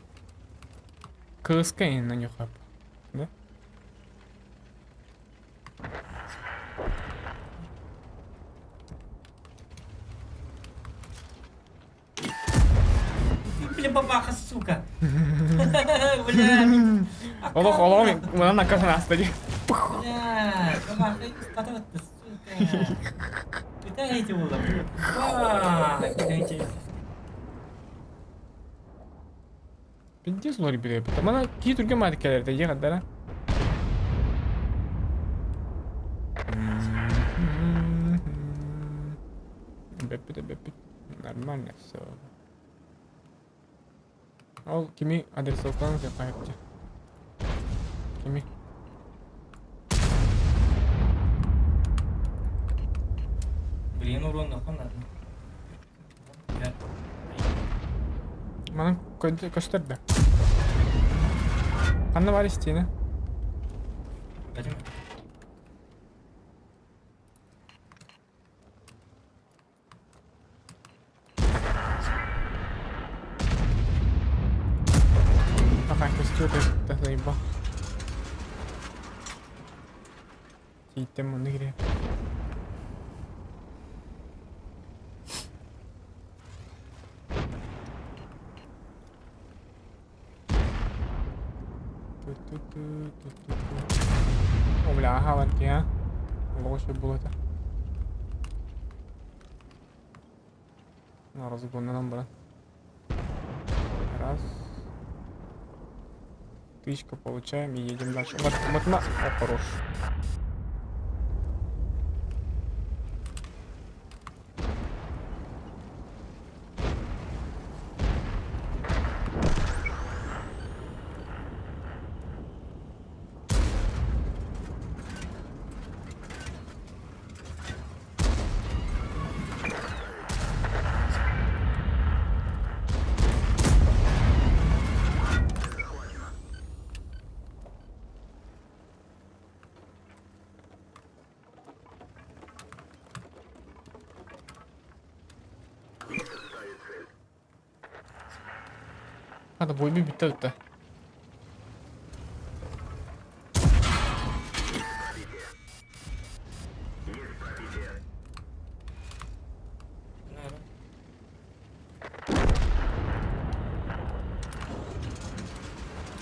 Кыыска инна нюхап. Да? Бля, бабаха, сука. Бля. Олох олоҕум мынан аккасан ааста дии. Бля, бабаха, испатывать сука. Питайте була. Питайте. Пиздец улар билэбит. Мана кии түргэн маатык кэлэр дии хаддара. Бэппит бэппит. Нормально все. Ол кими адресовканы сеппайыпчы. Кими? Блин, урон надо. Манан көстөр да. Ханна бар истиэнэ? көстүө да заебал. Тииттэн мунну кириэ. О, бля, ага, ларки, а. Лоша было это. На разгоннанан баран. Раз. Тычка получаем и едем дальше. Вот, вот на... О, хорош. Хата бойбу бүттэ бүттэ.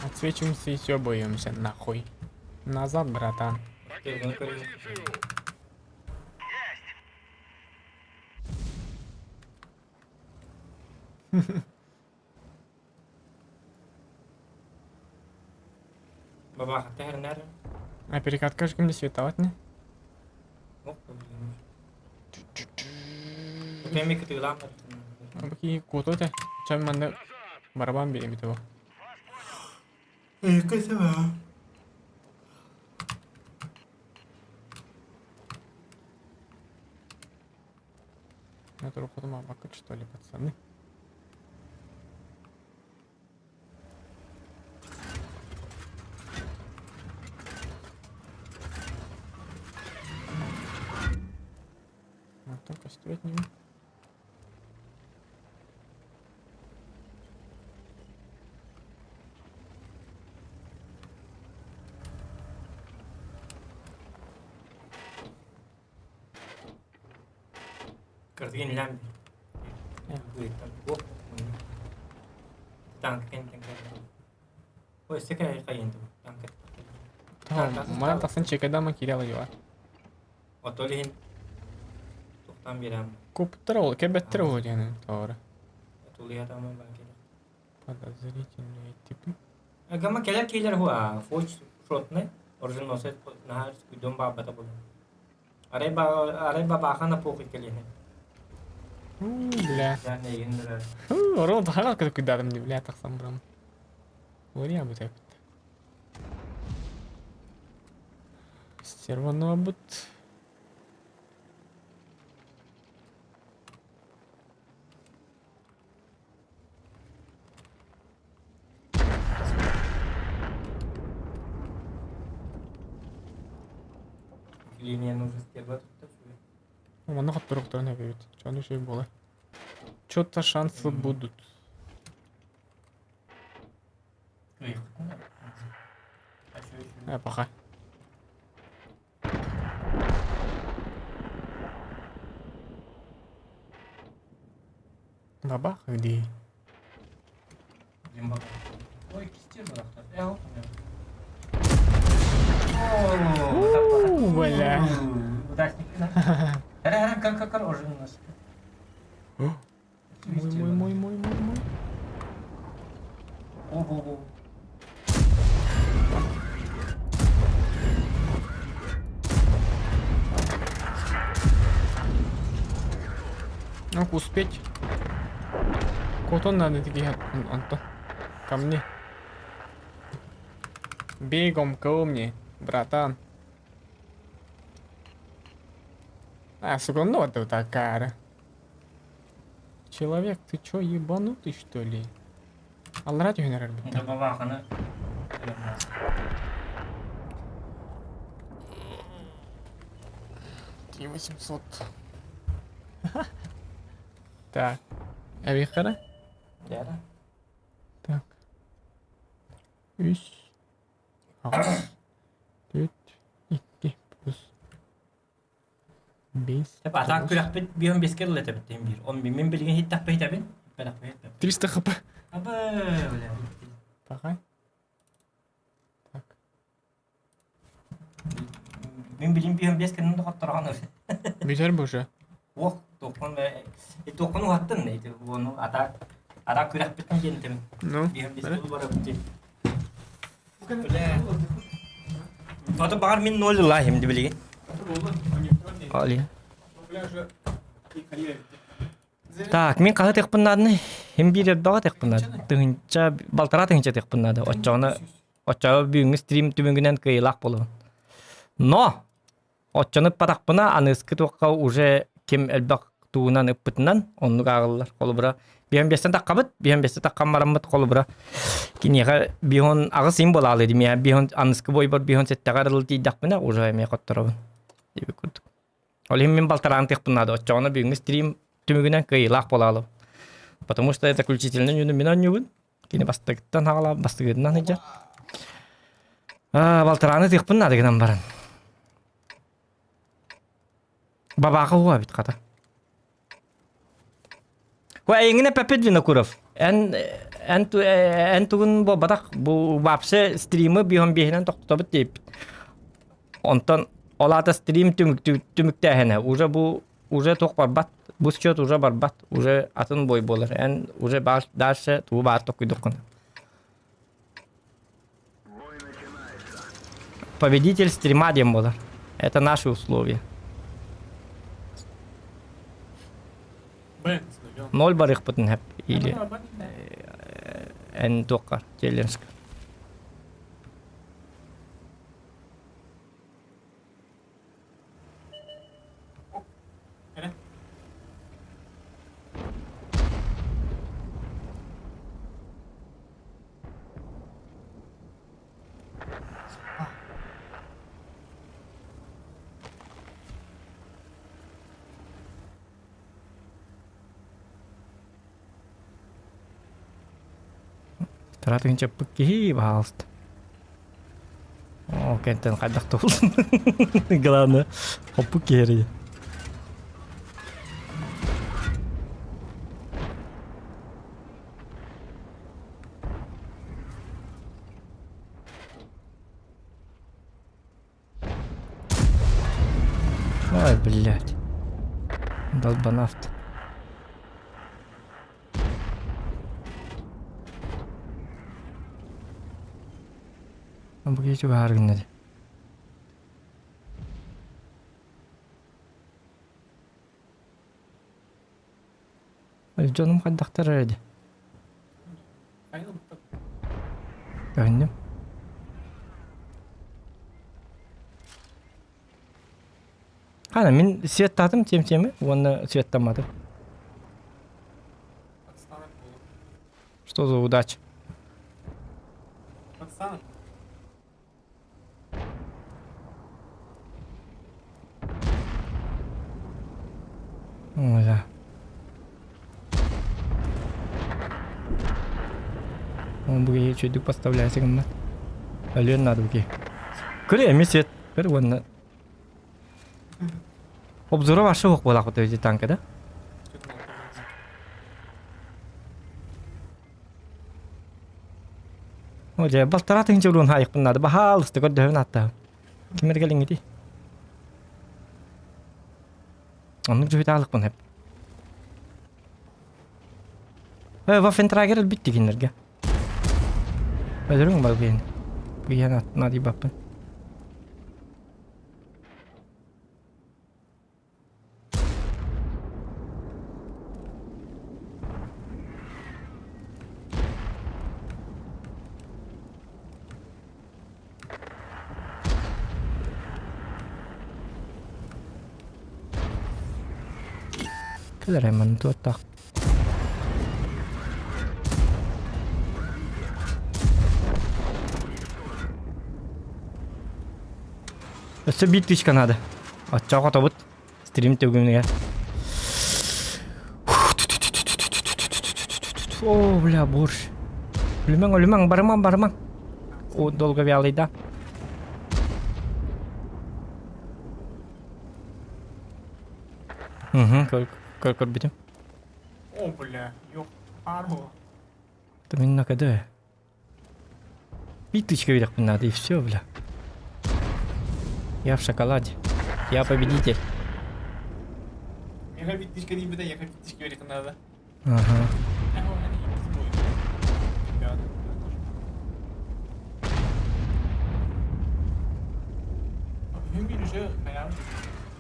Отсвечиваемся и съебываемся нахуй. Назад, братан. Покиньте позицию! Есть! Бабаха тэрнэр. А перекатка же кимде световать не? Кеми кытыылаан Баки куоту этэ. Чам манна барабан биэм ити бу. Это руходу мамака, что ли, пацаны? А, только стоит не. Кырдыгын илээн Манан тахсан чекайдаама киирэ алайыва. Отол иһин тухтан биэрэм. Куппуттар ол, кэбэттэр ол диэн тоҕо. Тулуйа таман баар кэлэр. Подозрительные типы. Гама кэлэр киилэр хуа фоч шотны оруженосец наһаа күйдөн баабата буолан. Арай ба арай бабаахана похуй кэлиэһэ. Бля. Дьэ эйигин ырар. Орон тахара күйдадым ди, бля, тахсан барам. Уория бутайбыт. Стерванобут. Линияны уже стерва тутта үчүгэй. Манна хотторуктарын эбит. Чону үчүгэй буолар. Чё-то шансы будут. Э, пока. Бабах дии. Ой, кистер барахтар. Э, У, бля. Удачник. Эрэ, эрэ, көр, көр, көр, оруженосец. Мой, мой, мой, мой, мой, мой. О, бо, бо. Ну, успеть. Котон надо такие, Антон. Ко мне. Бегом ко мне, братан. А, сука, ну это такая. Человек, ты чё, ебанутый, что ли? Аллара түһүнэр Да бабаханы. 3800. Так. Эбихара? Дьэ. Так. Үс, аҕыс, түөрт, икки плюс биэс. Атаак күрэхпит биһон беске ылла этэбит тем биир. Он мин билигин хиттахпы хитэбин. Бэлэхпи хитэбин. 300 хп. Абы, бля. Пахай. Так. Мин билим биһон бес кэннин доҕоттороҕон Бүтэр боже. Уох, туохпун туохпун уһаттын ити уону ата ата күрэхпитин диэн этим. Ну. Биһон бес барабыт диэн. Ото баҕар мин ноль ылаахым ди билигин. Али. Так, мин хаһы тыахпын нааданы? Хим биир элбэҕи тыахпын наада. Тыһынча, балтараа тыһынча тыахпын наада. Оччоҕуна оччоҕо бүгүҥҥү стрим түмүгүнэн кыайыылаах буолуон. Но оччону ыппатахпына аныыскы туохха уже ким элбэх тугунан ыппытынан оннук ааҕыллар. Холобура, биһэн биэстэн таххабыт, биһэн биэстэн таххан бараммыт холобура киниэхэ биһон аҕыс им буолаалы дим я биһон аныскы бойбор биһон сэттэҕэ арылы тиийдэхпинэ уже эмиэ хотторобун диэбит курдук. Ол иһин мин балтараан тыахпын наада. Оччоҕуна бүгүҥҥү стрим түмүгүнэн кыайыылаах буолаалым. Потому что это заключительный нүнү мин оонньуубун. Кини бастакыттан хаҕалаан бастакытынан сылдьар. Балтарааны тыахпын наада гынан баран. Бабааха уа эбит хата. Хуа эйиҥин эппэппит Винокуров. Эн эн эн тугун буолбатах бу вообще стримы биһон биэһинэн тохтобут диэппит. Онтон ол аата стрим түмүк түмүктээһинэ уже бу уже туох барбат бу счет уже барбат уже атын бой буолар эн уже дальше тугу баар токуйдуккун Победитель стрима диэн буолар. Это наши условия. Ноль барыахпытын хэп или эн туохха челленджка. Таратыгын чаппыт киһи, пожалуйста. О, кэнтэн хайдах да булсын. Главное, хоппук киһи Ой, блядь. Долбанавт. Бу киһи чугаһаар гынна дии. Дьонум хайдахтар эрэ дии. Көһүннүм. Хана мин светтаатым тем-теми уонна светтамматым. Что за удача? Ой, да. Он буги чөйдүк поставляйся гыммат. Өлүөн надо буги. Көрө эми свет. Көр уонна. Обзора вообще ох буолаах эти танка, да? О, дьэ, балтараа тыһыынча уруун хаайыкпын наада. Баһаалыста көрдөһөбүн ааттаһым. Ким эргэлиҥҥитий? Оннук дьүһүтаалыкпын хэп. Э, Ваффентрагер өлбүт дигиннэргэ. Өлөрүҥ бар биһин. Биһин наадыйбаппын. Кэлэр манна туоттаах. Өссө биир тычка надо. Оччоҕо хотобут. Стрим төгүмүгэр. О, бля, борщ. Өлүмэҥ, өлүмэҥ, барымаҥ, барымаҥ. Долговялый да. Угу, көр, көр көрбүтүм. О, бля, ёх, арго. Это мин на КД. Биточка верху надо, и все, бля. Я в шоколаде. Я победитель. Мега биточка не беда, я биточка верху надо. Ага.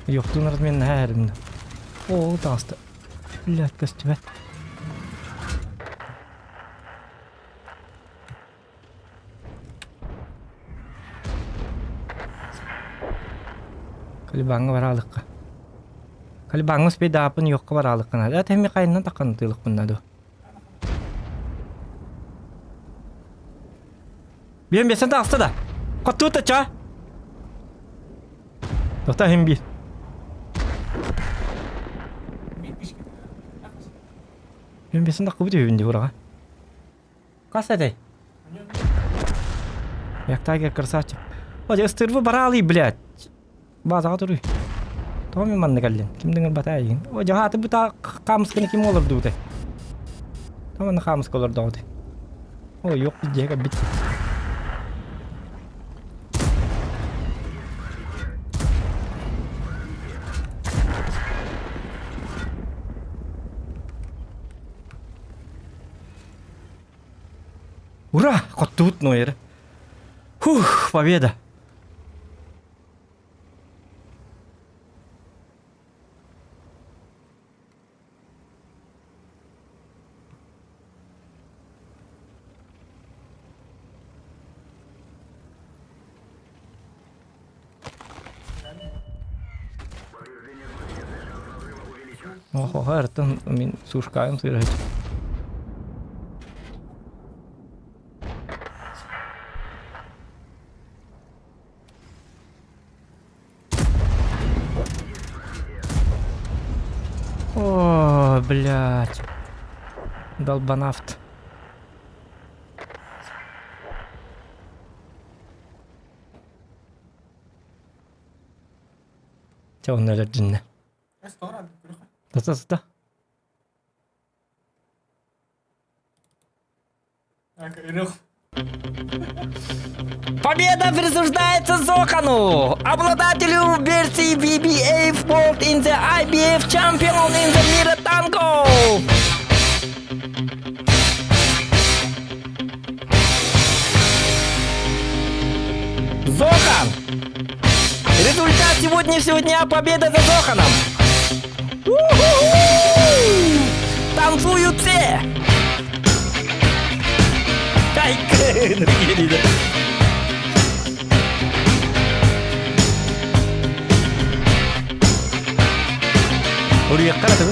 Йохтун размен наһаа О, таҕыста. Блядь, көстүбэт. Калибаҥҥа бараалыкка. Калибаҥҥа успейдааппын йохха бараалыкка наада. Тэми хайынан таххан тыылыкпын наада. Биэн бесен таҕыста да. Хоттуут ча. Тота хим биир. Биэн бесен таххыбыт үһүбүн дии ураҕа. Хас этэй? Яктагер красавчик. О, ыстырбы бараалый, блядь. Базаҕа туруй. Тоҕо мин манна кэллин? Ким дыҥырбата эйигин? О, дьаһааты бу хаамысканы ким олордубутай? Тоҕо манна хаамыска олордоҕутай? О, yok дьиэ кэлбит. Ура! Хоттубут Нойер. Фух, победа! Охо, артын мин сушкайым сыырыһыт. О, блядь. Долбанавт. Чэ, онно өлөрдүннэ. Тата сыта. Победа присуждается Зохану, обладателю версии BBA World in the IBF Champion in the мира танков! Зохан! Результат сегодняшнего дня победа за Зоханом! У-ху-ху! Танцуют все! Ай, Уруйахха да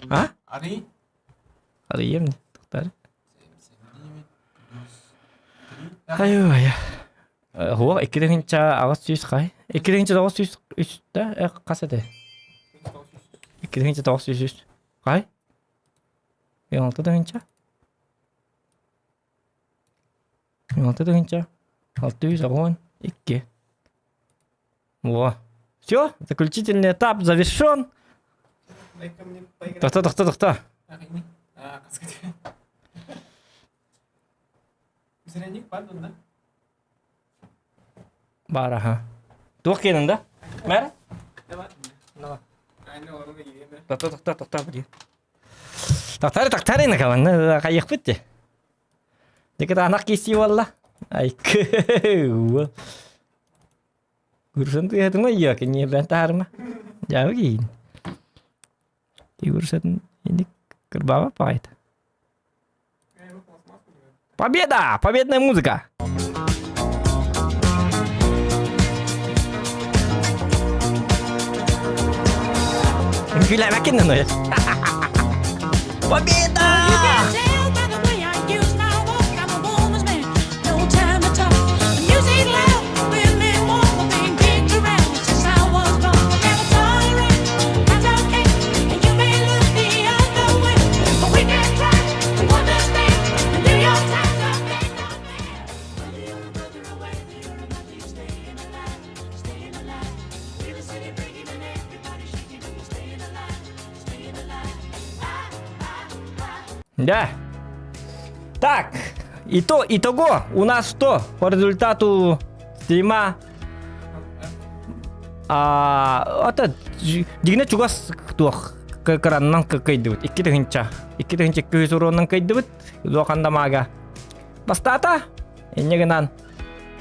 А? Арый? Арыйым, тоқтар. Айу, Хуа, икки 800 қай? 2903 да, қас эте? 2903. Қай? 16 тыһынча. 16 тыһынча. 612. Во. Все, заключительный этап завершен. Тохто, тохто, тохто. Баар аха. Туох киэнин да? Мэр? Тохто, тохто, тохто, блин. Тохтары, тохтары, накаланна хайыхпыт де. Декет анах кисти буолла. Айкы. Гурсан тыһатыма йа кинье бэн таарма. Дьаабы киин. Гурсан иник кырбаба паайт. Победа! Победная музыка! Үҥкүүлээбэккин да Победа! Да. Так, и то, итого у нас что по результату стрима? А, это дигне чугас туох кыраннан кыйдыбыт. 2 тыһынча. 2 тыһынча 200 уруоннан кыйдыбыт. Зохан дамага. Бастаата. Инне гынан.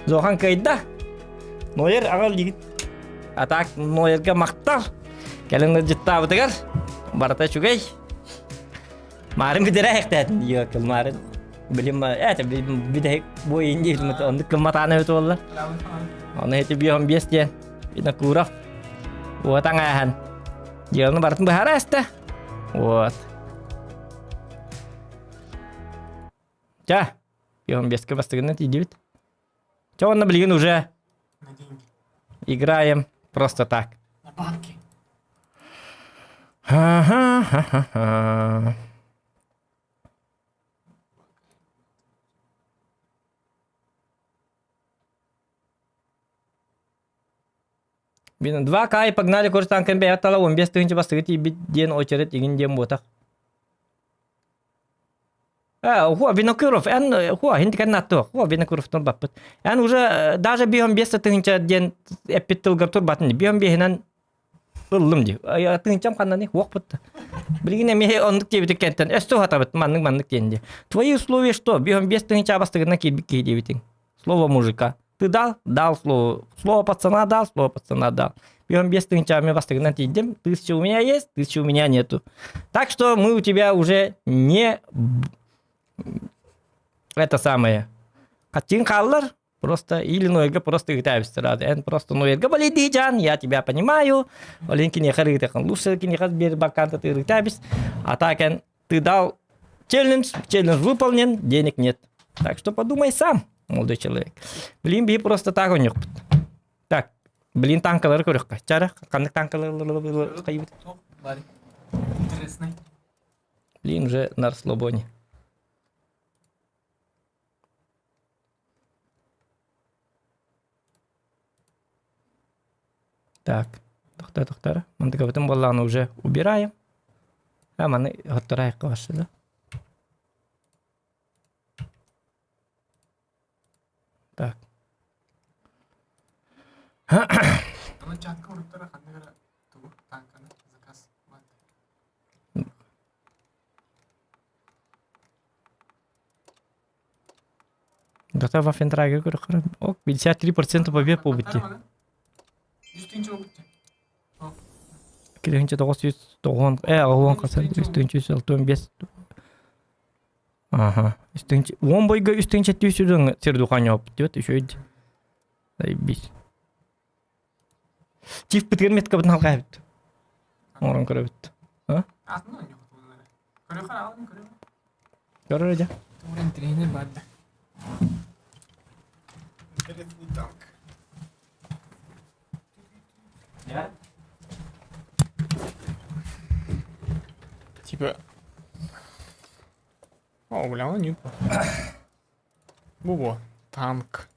Зохан кыйда. Нойер аҕал дигит. А так Нойерга махтал. Кэлин ыдьыттаабытыгар барыта үчүгэй. Марын бүтэрэ эһэхтээтин диye кылмарын. Билим это бүтэһик бу инди оннук кылматаана эбит буолла. Оны эти бион бес диэн Винокуров уотаң ааһан дьыаланы барытын быһаара эстэ. Вот. Ча, бион беске бастыгынан тиийдибит. Ча, онно билигин уже играем просто так. На банке. Ха-ха-ха-ха. Блин, 2 кай погнали курс танкын бэйэ тала 15 тыһыынча бастыгы тиийбит диэн очерет игин диэн буотах. А, хуа, Винокуров, эн, хуа, хинтикэн наттуох, хуа, Винокуров турбаппыт. Эн уже даже биһон 5 тыһыынча диэн эппит тылгар турбатын, биһон биһинэн ыллым дии. Тыһыынчам ханнаны, хуохпут. Билигин эмиэ оннук диэбитик кэнтэн, өстө хатабыт, маннык-маннык диэн дии. Твои условия что? Биһон 5 тыһыынча бастыгынан киирбит киһи диэбитиҥ. Слово мужика. Ты дал? Дал слово. Слово пацана дал, слово пацана дал. Биһон 5 тыһыынча мен бастыгынан тиийдим. Тысяча у меня есть, тысяча у меня нету. Так что мы у тебя уже не это самое. Хаттин хааллар, просто или Нойга просто ыытаабыстар. Эн просто Нойга болейдиижан, я тебя понимаю. Олин киниэхэ ырыытахан. Лучше киниэхэ бер баканта ты ырыытаабис. А так эн ты дал челлендж, челлендж выполнен, денег нет. Так что подумай сам, молодой человек. Блин, би просто так онньукпут. Так, блин, танкалары көрөххө. Чара, ханнык танкалары хайыбыт? Интересный. Блин, уже на расслабоне. Так, тохтор, тохтор. Мантыкабытын буоллаҕына уже убираем. А маны хотторайыққа барсыда. Так. Аны чатка уруттара ханнык эрэ тугу танканы заказ Готов Вафентрагер көрөххөрө. Ок, 53% побед буолбут дии. Үстүнчү буолбут дии. 2990 э 10 хасан 365. Ага. Үстүнчү 10 бойга үстүнчү түйсүдүн сирдуханя опыт диэт үчүгэй. Заебись. Чиф бытыгар меткабытын халҕаабыт. Оҥорон көрөбүт. А? Атын оонньуохтугун эрэ. Көрүөххэ аҕалын көрүөх. Көрөр дьэ. Тугуран тренер бар да. Интересный танк. Типа... О, бля, он не Бу-бу, танк.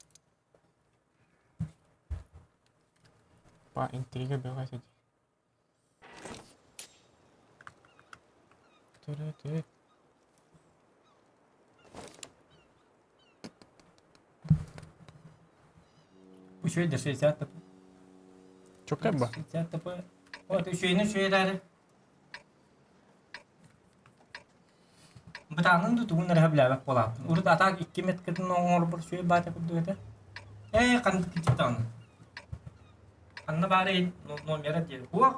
Па, интрига бөҕө этэ дии. Үчүгэй да 60 ТП. Чокка ба? 60 ТП. Вот үчүгэйин үчүгэй эрээри. Бытаанын да тугун эрэ билээбэт буолааппын. Урут атаак 2 меткатын оҥорбор үчүгэй баата курдук этэ. Ээ, ханнык кичиттаҕын. Ханна баарый номера диэн. Уох,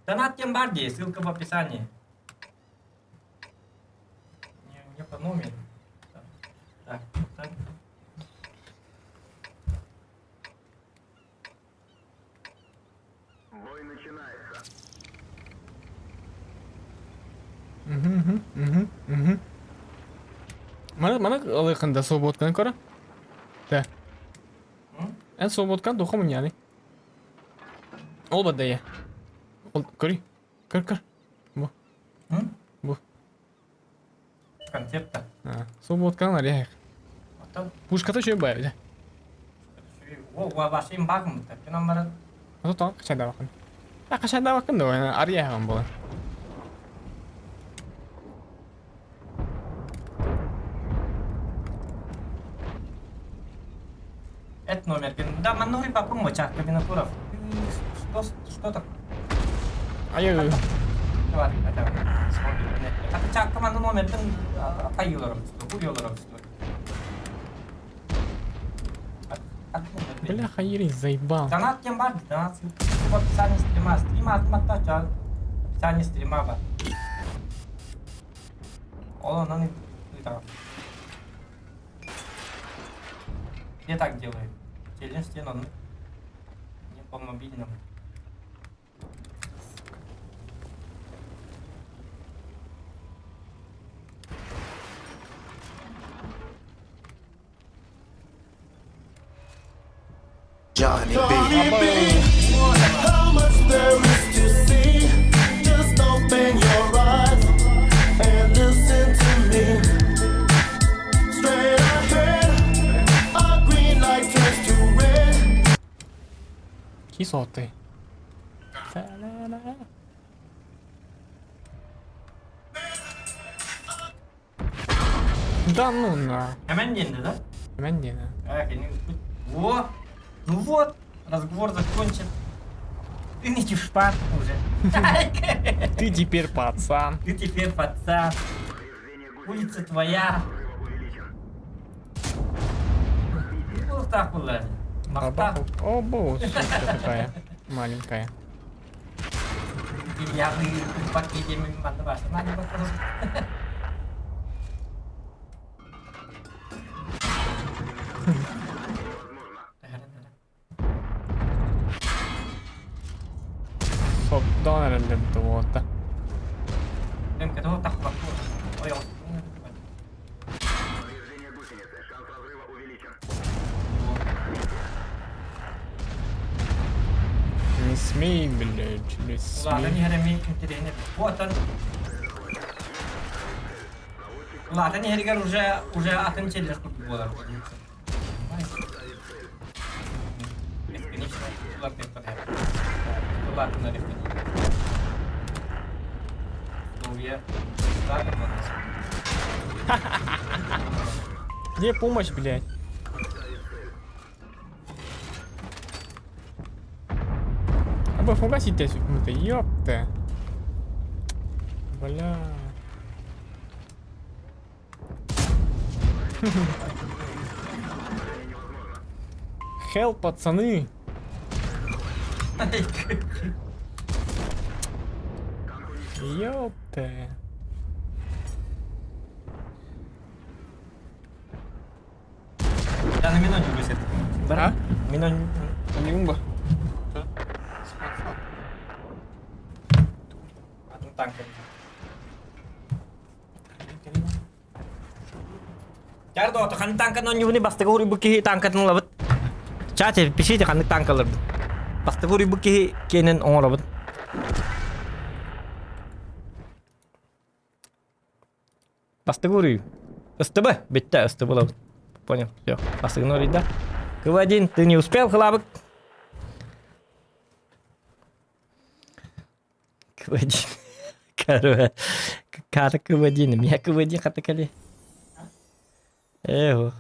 донат диэн баар дии, ссылка в описании. Не, не по номеру. Так, так. Бой начинается. Мгм, мгм, мгм. Маны маны ылыахында свободканы көрө. Тэ. Эн свободкан туха мунньаный. Ол бадайа. Ол көрүй. Көр көр. Бу. Бу. Концепта. Свободкан арыйах. Оттон Пушката үчүгэй баа эбитэ. Вашим багым таппынан баран. Ото тоҕо качадаабаккын? А качадаабаккын да арыйаһаҕын буолан. Эт номерген. Да, манна уруйбаппын бачаакка Винокуров. Что, что такое? Айы. Давай, давай. Хата чаакка манна номерден хайыларым, хуйоларым. Бля, Хаири заебал. Донат кем бар, донат в описании стрима. Стрима атматта ча. Описание стрима бар. Ол онон ыытаҕын. Я так делаю. Челлендж диэн оннук. Не по мобильному. Johnny B. How much there is to see? Just open your eyes and listen to me. Straight ahead, a green light turns to red. Кисоты. Да ну на. Эмэн диэн да? Эмэн диэн. Эх, Во! Ну вот, разговор закончен. Ты не чушпан уже. Ты теперь пацан. Ты теперь пацан. Улица твоя. Вот так было. Махта. О, боже, такая маленькая. Я бы пакете манна баша. Надо бакалым. Сопдон эрэллэр дуота. Не смей, блядь, не Улаатан смей. иһэр эмиэ интэриэһинэй. Буотан Улаатан иһэригэр уже уже атын челлендж курдук буолар. Бесконечно улаатыахха Улаатыннар Здоровье. Где помощь, блядь? А бы фугасить тебя сюда, ёпта. Бля. Хелп, пацаны. Ёпта. Я на минуту высет. А? Минуту. Юмба. Атын танка. Чар доҕор, ханнык танканы оонньуубунуй бастакы уруйбут киһи танкатын ылабыт. Чате, пишите ханнык танкаларбыт. Бастакы уруйбут киһи киэнин оҥоробут. Бастакы уруй. СТБ, бүттэ, СТБ ылабыт. Понял, все. Бастакыны уруйда. КВ-1, ты не успел, хлабык? КВ-1. Короче, карта КВ-1, меня КВ-1 хата кали. Ээ,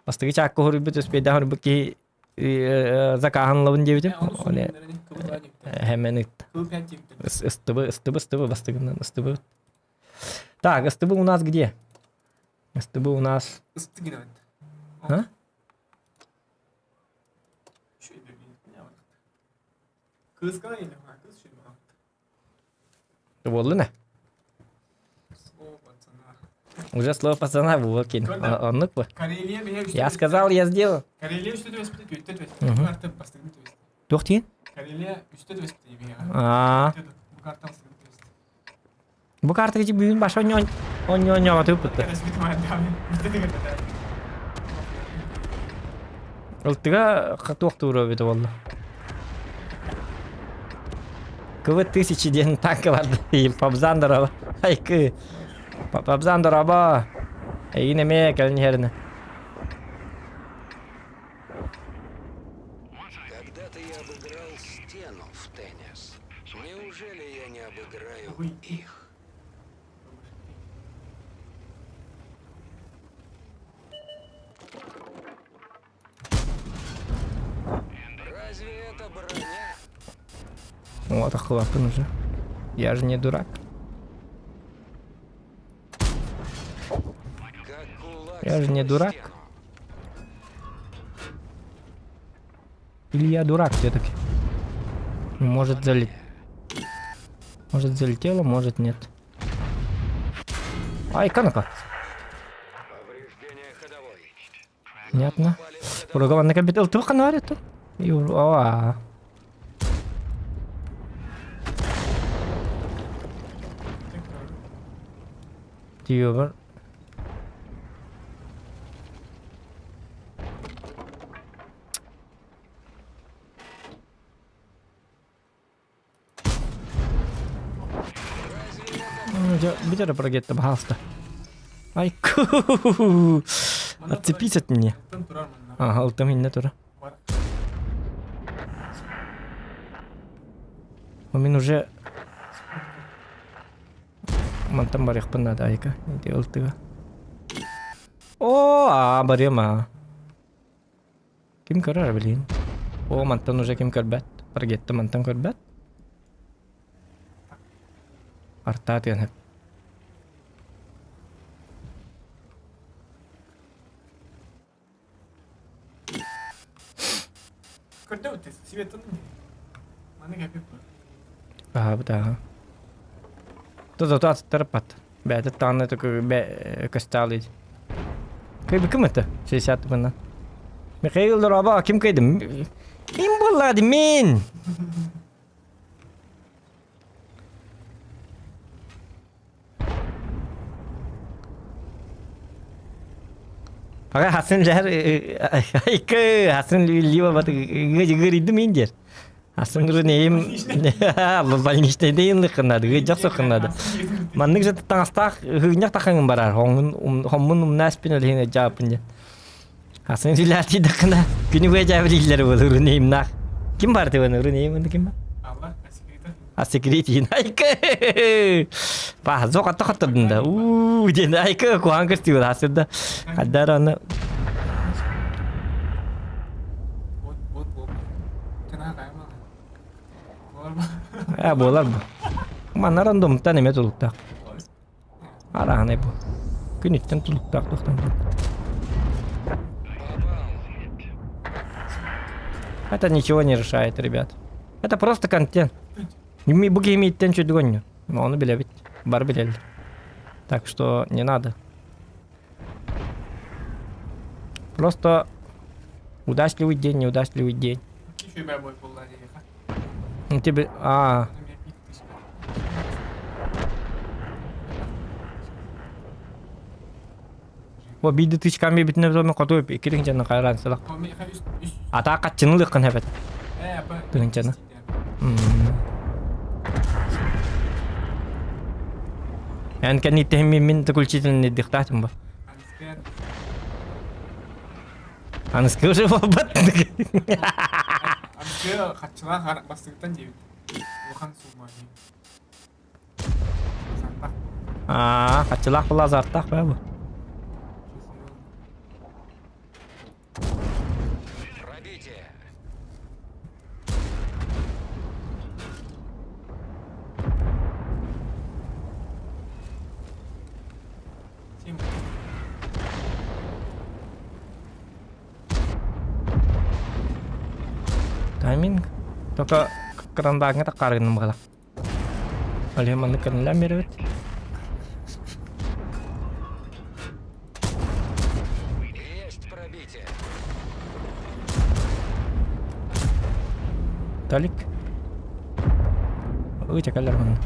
Бастакы чаакка хоруйбут успейдаах хоруйбут киһи закааһын ылабын диэбитим. Ону хэмэн ытта. СТБ, СТБ, СТБ, бастакынан СТБ. Так, СТБ у нас где? СТБ у нас... А? Буоллун Уже слово пацана было кин. Оннук бу. Я сказал, я сделал. Карелия үстэ түбэспитэ, түөттэ түбэспитэ. Мгм. Бу карта бастыгын түбэстэ. Туох диэн? Карелия үстэ түбэспитэ биһиэхэ. Аа. Бу карта бастыгын түбэстэ. Бу картаҕа бүгүн баша онньоҥ тыыппыттар. Кэрэспит маайдаабын. Бүтэ тыгырда. Ылтыга туох тура эбитэ буолла. КВ тысячи диэн танка барды. Пабзан дороба. Айкы. Пабзан дороба. Эйигин эмиэ кэлин иһэринэ. Когда-то я обыграл стену в теннис. Неужели я не обыграю их? О, таххылаппын уже. Я же не дурак. Я же не дурак. Или я дурак все-таки. Может залет... Может залетело, может нет. Ай, канака. Понятно. Уруга капитал туох ханаар это? Аа. Тиобар. Бүтэ прогетта, пожалуйста. Ай, Отцепись от меня. Ага, алтым инне тура. Мин уже мантан барыахпын наада айка. Ити ылтыга. О, а, барыам аа. Ким көрөр билигин? О, мантан уже ким көрбөт? Паргетта мантан көрбөт. Артаа тыан сөп. Көрдө сибеттен Маны кәпеп Аһабыт аһа. Зато аттарпат. Бэйэтэ даҕаны көстөөл Кыйбыкым это 60 мына. Михаил Дороба ким кыйдым? Мин буоллаады мин. Ага Хасан жар айкы Хасан лива бат гырыйды мин дер. Хасан гырынейим больничный дейин лыкынады, гыжак сокынады. Маннык же таҥастаах ыһыынньах тахаҥын барар, хоҥун хоммун умнаспин өлүһүн жаапын дьэ. Хасан үлээтийдэххинэ күнү быа дьээбилииллэр буолар ырынейимнаах. Ким бар тыбын ырынейим ким бар? Алла, асекрета. Асекретин айкы. Па, зо қатты қаттырдың да. Уу, ден айкы куан кіртігін асырда. Қадар аны Вот, вот, вот. Тена кайма. Болар ба? Э, буолар бу. Манна рандомтан эмэ тулуктаах. Арааһынай бу. Күнүттэн тулуктаах туохтан Это ничего не решает, ребят. Это просто контент. Бу киһи чөдүгөнню. Ону билэбит. Бар билэллэр. Так что не надо. Просто удачливый день, неудачливый день. Еще бой буолла диэхэ. Ну тебе... А, Бу биирдэ тычкам биэрбитинэ томе хоту икки тыһыынчаны хайраан сылах. Атаа хаччыны ылыаххын эбэт. Тыһыынчаны. Эн кэнниттэн мин заключительный дыхтаатым бу. Аныскы уже буолбат. Аныскы хаччылаах бастыгыттан диэбит. Улахан сумма Аа, хаччылаах була азартаах баа бу. Пробитие. Тайминг. Только крандааҥҥа таххааргынным баҕала. Ол иһин маннык кэннилээн биэрэбит. Есть пробитие. Талик. Ый, кэлэр манна.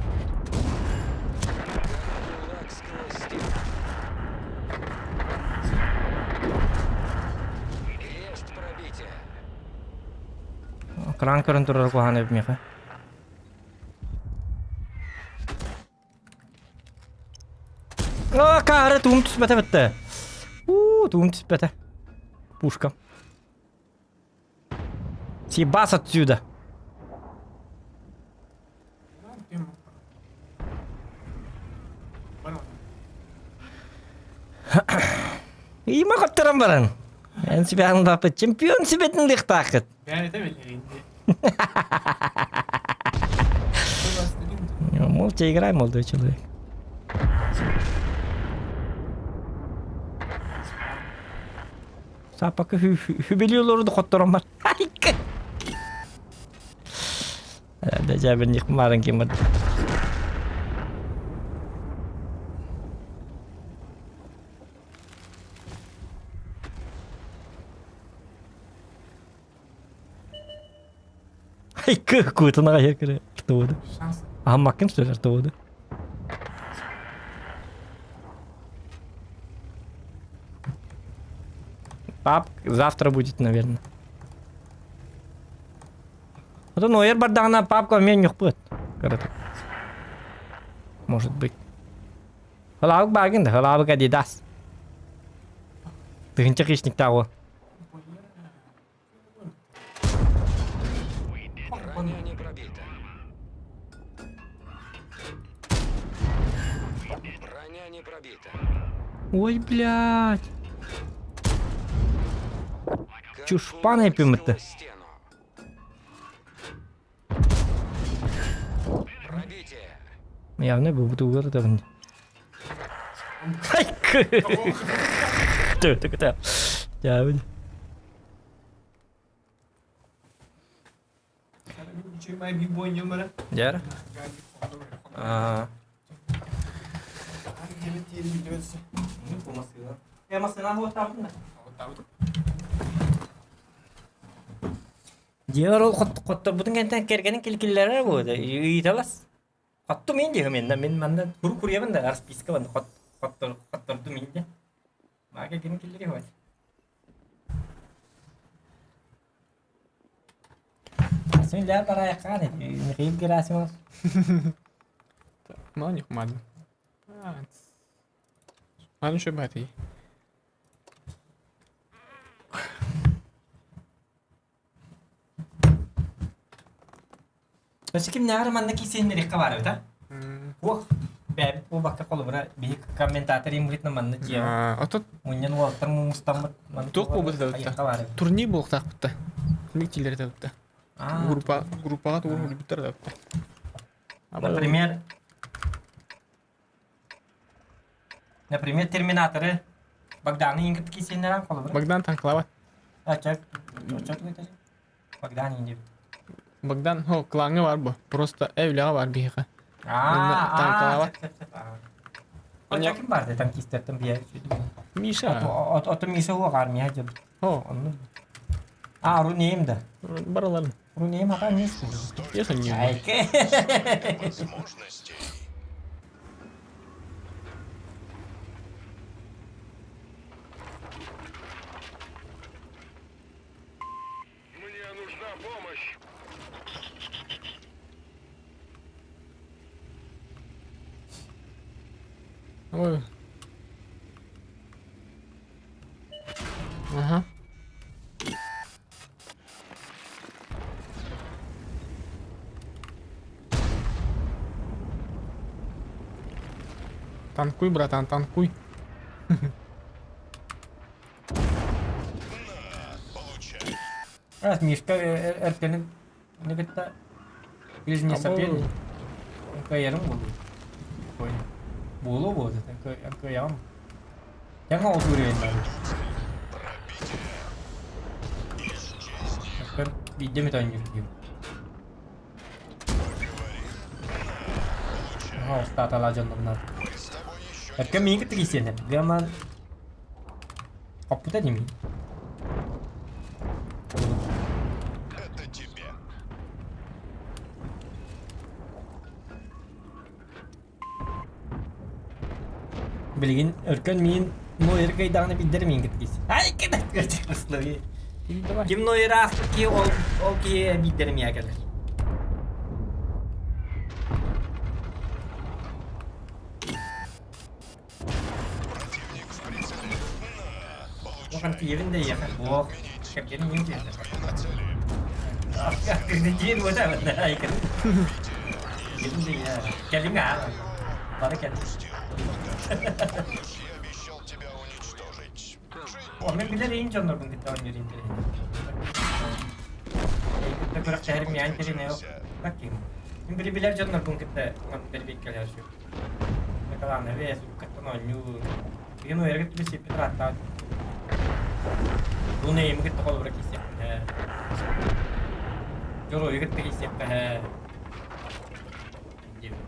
Кулак сквозь стену. Есть пробитие. Кран көрөн турар куһаҕан эбит миэхэ. Аа, каара туум түспэтэ бүттэ. Уу, туум түспэтэ. Пушка. Съебас отсюда. Има хоттаран баран. Эн сүбэҕин баппыт чемпион сүбэтин лыхтаахыт. Бэйэтэ билэрин. Молча играй, молодой человек. Сапака хүбели олорду хотторон бар. Дежа марын ким бар. Куутунаға жер тободу. Аһаммаккын сөйлөр тободу. Пап завтра будет, наверное. Ото нойер бардаҕына папка мен ньухпут. Кырата. Может быть. Халаабык баагын да, халаабык Адидас. Тыһынча хищниктаах уол. Броня не пробита. Броня не пробита. Ой, блядь. Как Чушпан пуля эпимытты. пробила стену. Пробитие. Явно бу бутугар табын. Дьаабын. Дьэр. Аа. Дьиэр ол хотторбутун кэнтэн кэргэнин килкиллэрэ буолда. Ыйыталас. Хотто мин диэхим инна мин манна куру куруйабын да расписка манна хот хоттор хотторду мин де. Мага кини киллери хот. Сын лär барайаккан Михаил Герасимов. Мало не хумадын. Аны еще бати. Өссө кимнээҕэр манна киисиһиннэриэххэ баар эбит а? Уох, бэйэбит буолбакка холобура биһи комментатор иммытынан манна дьиэҕэ Отут мунньан уолаттар мустаммыт манна туох буолбут хайыахха баар эбит. Турнир буолуохтаахпыт да. Ханнык тиилэр этэ Аа, Группа группаҕа тугу суруйбуттар да Например, например, Терминаторы Богданы иҥкит киисиһиннэрэн холобура. Богдан танклава. Ачак, очок Богдан индип. Богдан, хо, клаҥҥа бар бу. Просто эвляҕа бар биһиэхэ. Аа, танкалаабат. Оча ким барды танкистартан биэ Миша. Ото Миша хуа армия дьэ. Хо, Онну. А, Рунейм да. бараларын. Рунейм ака мисс. Я не Айке. Возможностей. Мне нужна помощь. Ой. Ага. Танкуй, братан, танкуй. Раз Мишка эркенин не кытта ближний соперник. Кыайарым буолуо. Буолуо буолуо кыайаҕым. Тэҥ оҕотуур Биирдэ эмит оонньуур киһим. Аха, устааталаа дьоннорунан. Эркэ миигин кытта киирсиэн Гаман хоппута дии Это тебе. Билигин Өркөн миин Нойер кыйдаҕына билдэр миин кытта киирсиэн. Ай, Давай. Ким Нойер ааспыт киһи ол ол киһи биирдэрэ миэхэ кэлэр. Противник в прицеле. На, Улахан получай. тиийэбин да ийэхэ. Буох. Кэргэним миин тиийдэ. На цели. Диэн буотаабын айкын. Кэлин да ийэ. Кэлиҥ аа. Бары кэл. Пустил. Пока что. Помнишь, я обещал тебя уничтожить? Жить Онон билэр иин дьоннорбун кытта оонньуур интэриэһинэй. Кытта күрэхтэһэрим миэхэ интэриэһинэй. Так ким. Мин били билэр дьоннорбун кытта бэрбиэккэлэһэр сүр. Накалаана бэйэ кыттан оонньуу. Билигин уйарга түбэ сиппит ырааттаҕа. Бу нэйими кытта холобура киирсиэхпин ээ. Дьоруойу кытта киирсиэххэ ээ. Диэбит.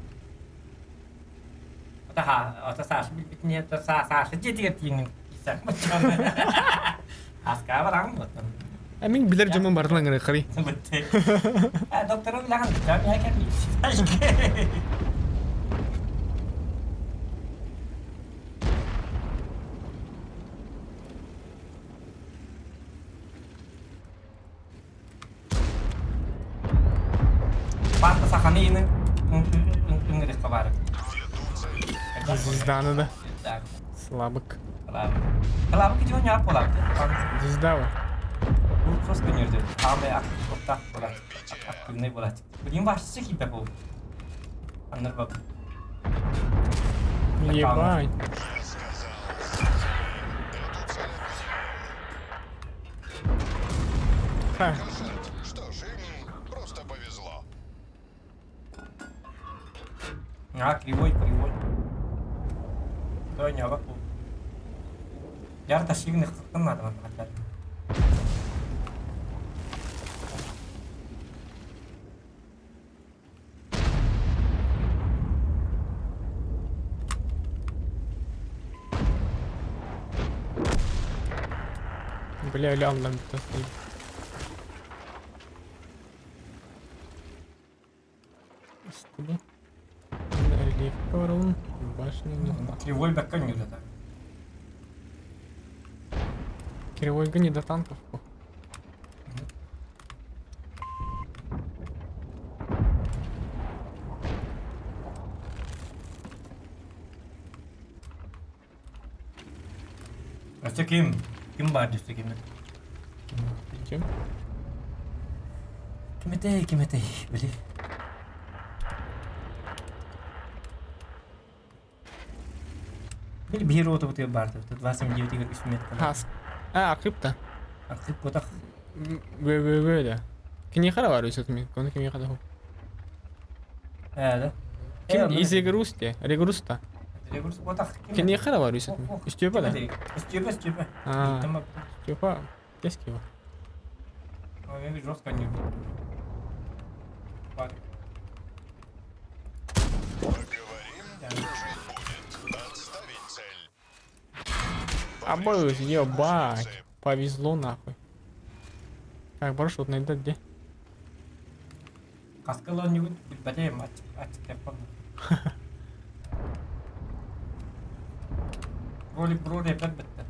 Ата ата Саша билбитин ата Саша дьиэтигэр тиийэн киирсэхпит. Аскаа бараҕын буоттан. Э, мин билэр дьоммун барытын ыҥырыаххарый. Доктору билэҕин, дьон кэлбит. Парта саханы ины ыҥырыхха баар. Звезданы да. Слабык. Слабык идио не аппалап. Звездава. Bu sos gönürdü. Abi aktif буолат. Активный буолат. Билин башчы киипе бу. Аннар бак. Ебать. Ха. Что ж, им просто повезло. А, кривой, кривой. Той не бу. Ярта шигни хыттын надо хаттар. Бля, ля, аллам бүттэ. Стыды. Рельеф барылын, башня не Кривой бэккэ ньүлэтэ. Кривойга не до танков. Өссө ким? Ким баар өссө ким? Ким? Ким этэй, ким этэй, били. Били биир уоту баар 29 үс метр. Хас. А, акыпта. Акып ботах. ВВВ да. Киниэхэ да бар үсөт мин. Кону киниэхэ да ху. Ээ да. Ким из Регрусте? Регруста. Регрус ботах. Киниэхэ да бар үсөт мин. Степа да. Степа, Степа. А. Степа. Кески его. Я жестко не Поговорим, жить будет. Отставить цель. Абы, ебать. Повезло нахуй. Так, парашют найдет где? Каскалон билбэтэ ачык Ролик бро репер бітті.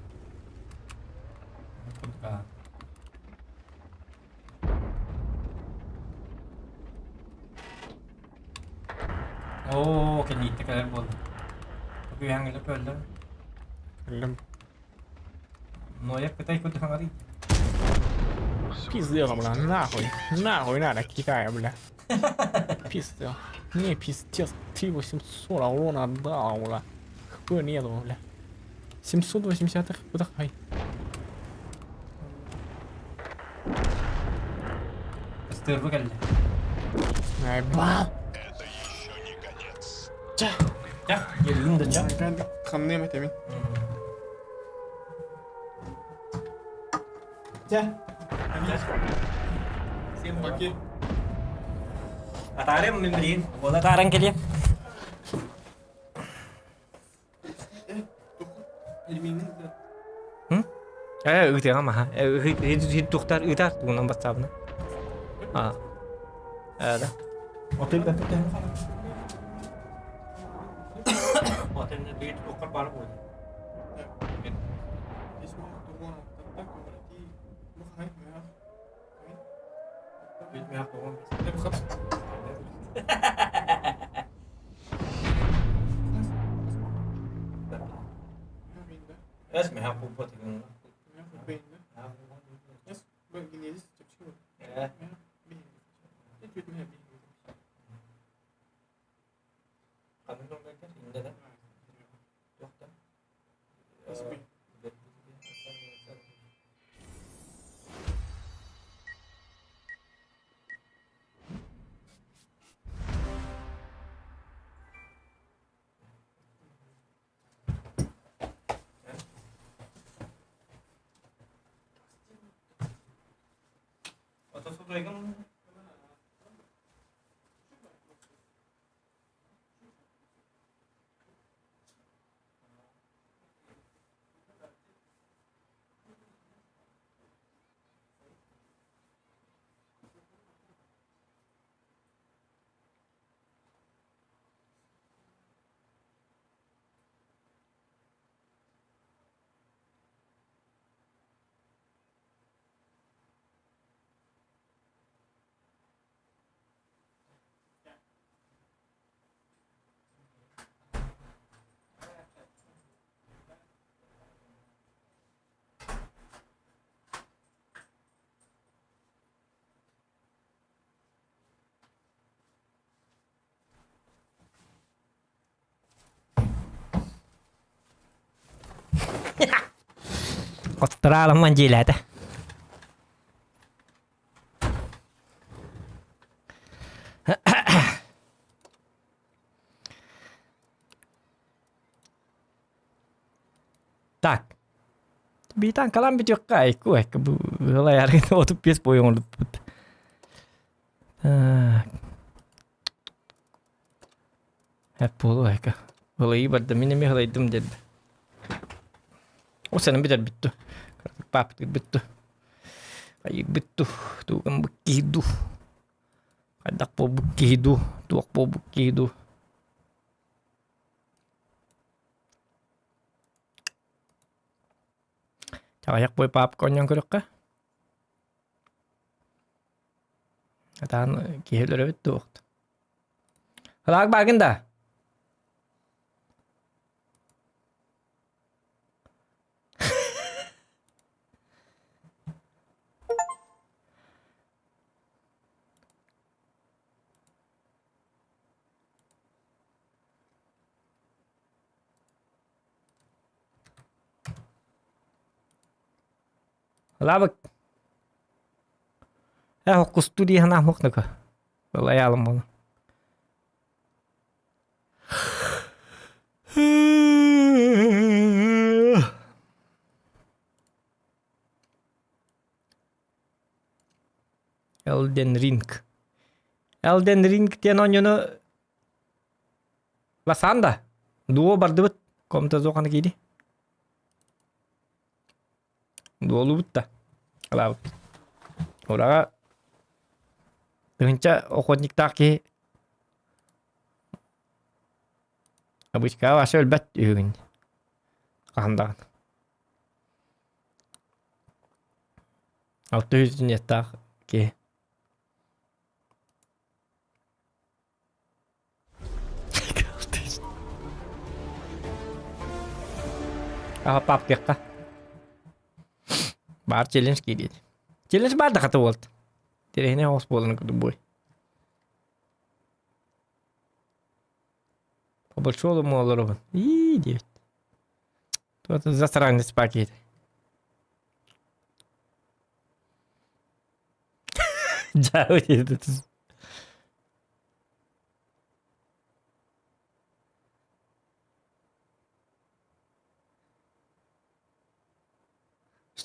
Оо, кэнниитте кэлэр буолла. Күйэҥҥэ көллөр. Кэллим. Нояк кытай курдук хаҥарый. Пиздец, бля, нахуй. Нахуй надо Китая, бля. Пиздец. Не, пиздец, ты 800 урона отдал, бля. Хуя нету, бля. 780 выдыхай. Ыстыырбы кэллэ. Ай, бал. Это еще не конец. Чэ, елин да чэ. Хамныам этэмин. Чэ. Всем поки. Атаарым мин билигин. Буола атааран кэлиэм. Э, ыытыаҕа маһа. Тухтар ыытар тугунан бассаабына. А. Э, да. Отын бэппитен. Отын биир тухтар бар буолла. Оттораалымман дьиэлээтэ. Так. Биитан калан бүтүөххэ айку айку бу ыалайаргын 35 бой оҥорбут. Так. Эп буолуо айка. Ылайыы барда мин эмиэ ылайдым диэн. О сенен бүтэр бүттү. Папыт бүттү. Айык бүттү. Туган бу киһи ду. Хайдах буолбут киһи ду. Туох буолбут киһи ду. Чаҕайах бой паапка онньон көрүөххэ. Атаан киһи өлөрөбүт дуохт. Халаак баагын да? Лабык. Э, хоккустуу дии санаам хохнука. Ылайаалым буолан. Elden Ring. Elden Ring диэн оонньууну Ласан да? Дуо бардыбыт. Комната зоханы кииди. Дуолубут да. Алаабыт. Ураға тыһынча охотниктаах киһи обычка вообще өлбөт үһүгүн. Хаһан даҕаны. 600 неттаах киһи. Аха папкиахха. Баар челлендж киириэт. Челлендж баар да хата буолт. Тирэһине оҕус буолан курдук буой. По большому олоробун. Ии диэбит. Туата засранец пакет. Дьаабы диэбит.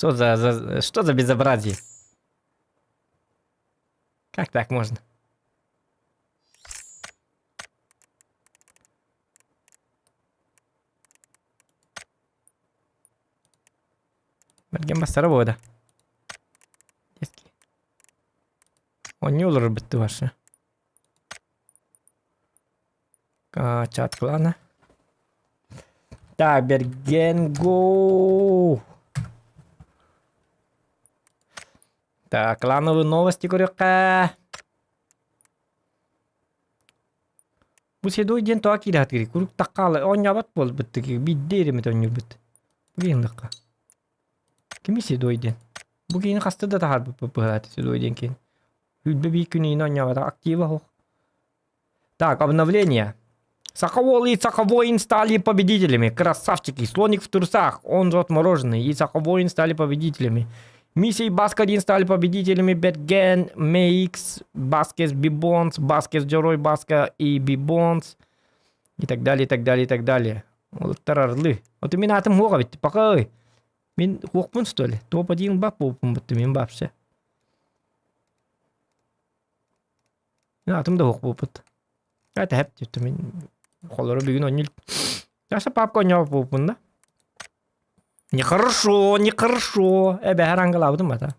Что за, за что за безобразие? Как так можно? Бэргэн бастара буода. Онньу олорор бытты барса. Чат клана. Так, Берген го. Так, клановые новости көрүөххэ. Бу седой диэн тоҕо киирэ сатыырый? Куруук таххаалы оонньообот буолбут биирдэ иримит оонньуурбут. Бу киһи Кими седой диэн? Бу киһини хаста да таһаарбыппыт быһааты седой диэн киһини. Үүрбэ биир күн иһин оонньообото актива суох. Так, обновление. Саховол и Саховоин стали победителями. Красавчики. Слоник в трусах. Он жжет мороженое. И Саховоин стали победителями. Миссии Баск-1 стали победителями Бетген, Мейкс, Баскес, Бибонс, Баскес, Джерой Баска и Бибонс. И так далее, и так далее, и так далее. Олуттар орлы. Вот мин атым хуоҕа бит. Пока мин хуохпун что ли? Топ-1 бап буолбуппун бутты мин вообще. Мин атым да суох буолбут. Это хэп диэбитим мин холоро бүгүн оонньуу Даша папка оонньообот буолбуппун да. Нехорошо, нехорошо. Эбэһэр ангылаабытым бата.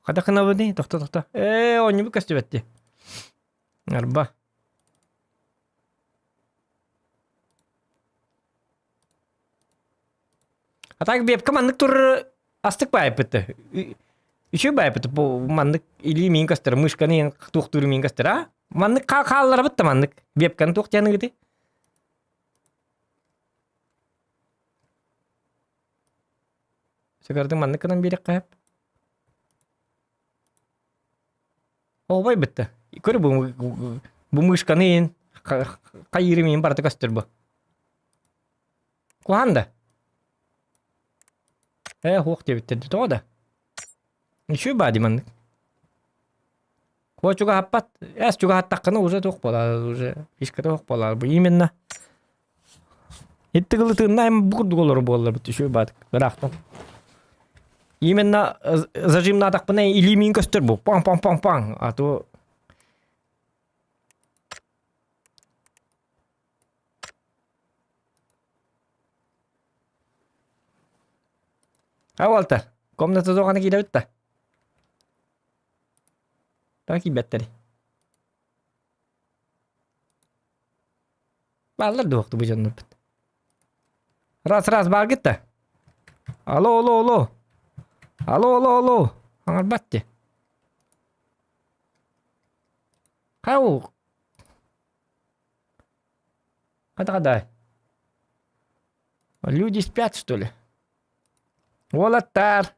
Хата гынабыный? Тохто, тохто. Ээ, оонньуубут көстүбэт дии. Арба. А так бепка маннык тур астык баайпыт. Үчүгэй баайпыт. Бу маннык илии миин көстөр, мышканы туохтуур миин көстөр, а? Маннык хаалларабыт да маннык. Бепканы туох диэн ыгыты? Сыгардын маннык гынан биэриэххэ сөп. Ообай бытта. Көр бу бу мышканы иин хайыырым иин барыта көстөр бу. Куһаан да? Ээ хуох диэбиттэр дии тоҕо да? Үчүгэй баа дии маннык. Куо чугаһаппат. Эс чугаһаттаххына уже туох буолар уже фишката суох буолар. Бу именно Итти кылытыынна бу курдук олору буолларбыт үчүгэй баатык ыраахтан. Именно зажимнаатахпына илиимиин көстөр бу. Паң паң паң паң. А то А Уолтер, комната туохана киирэбит да? Тоҕо киирбэттэрий? Бааллар да уохтубу дьоннорбут. Раз раз бааргыт да? Алло, алло, алло. Алло, алло, алло. Аҥарбат дии. Хау. Хата-хата. Люди спят, что ли? Уолаттар!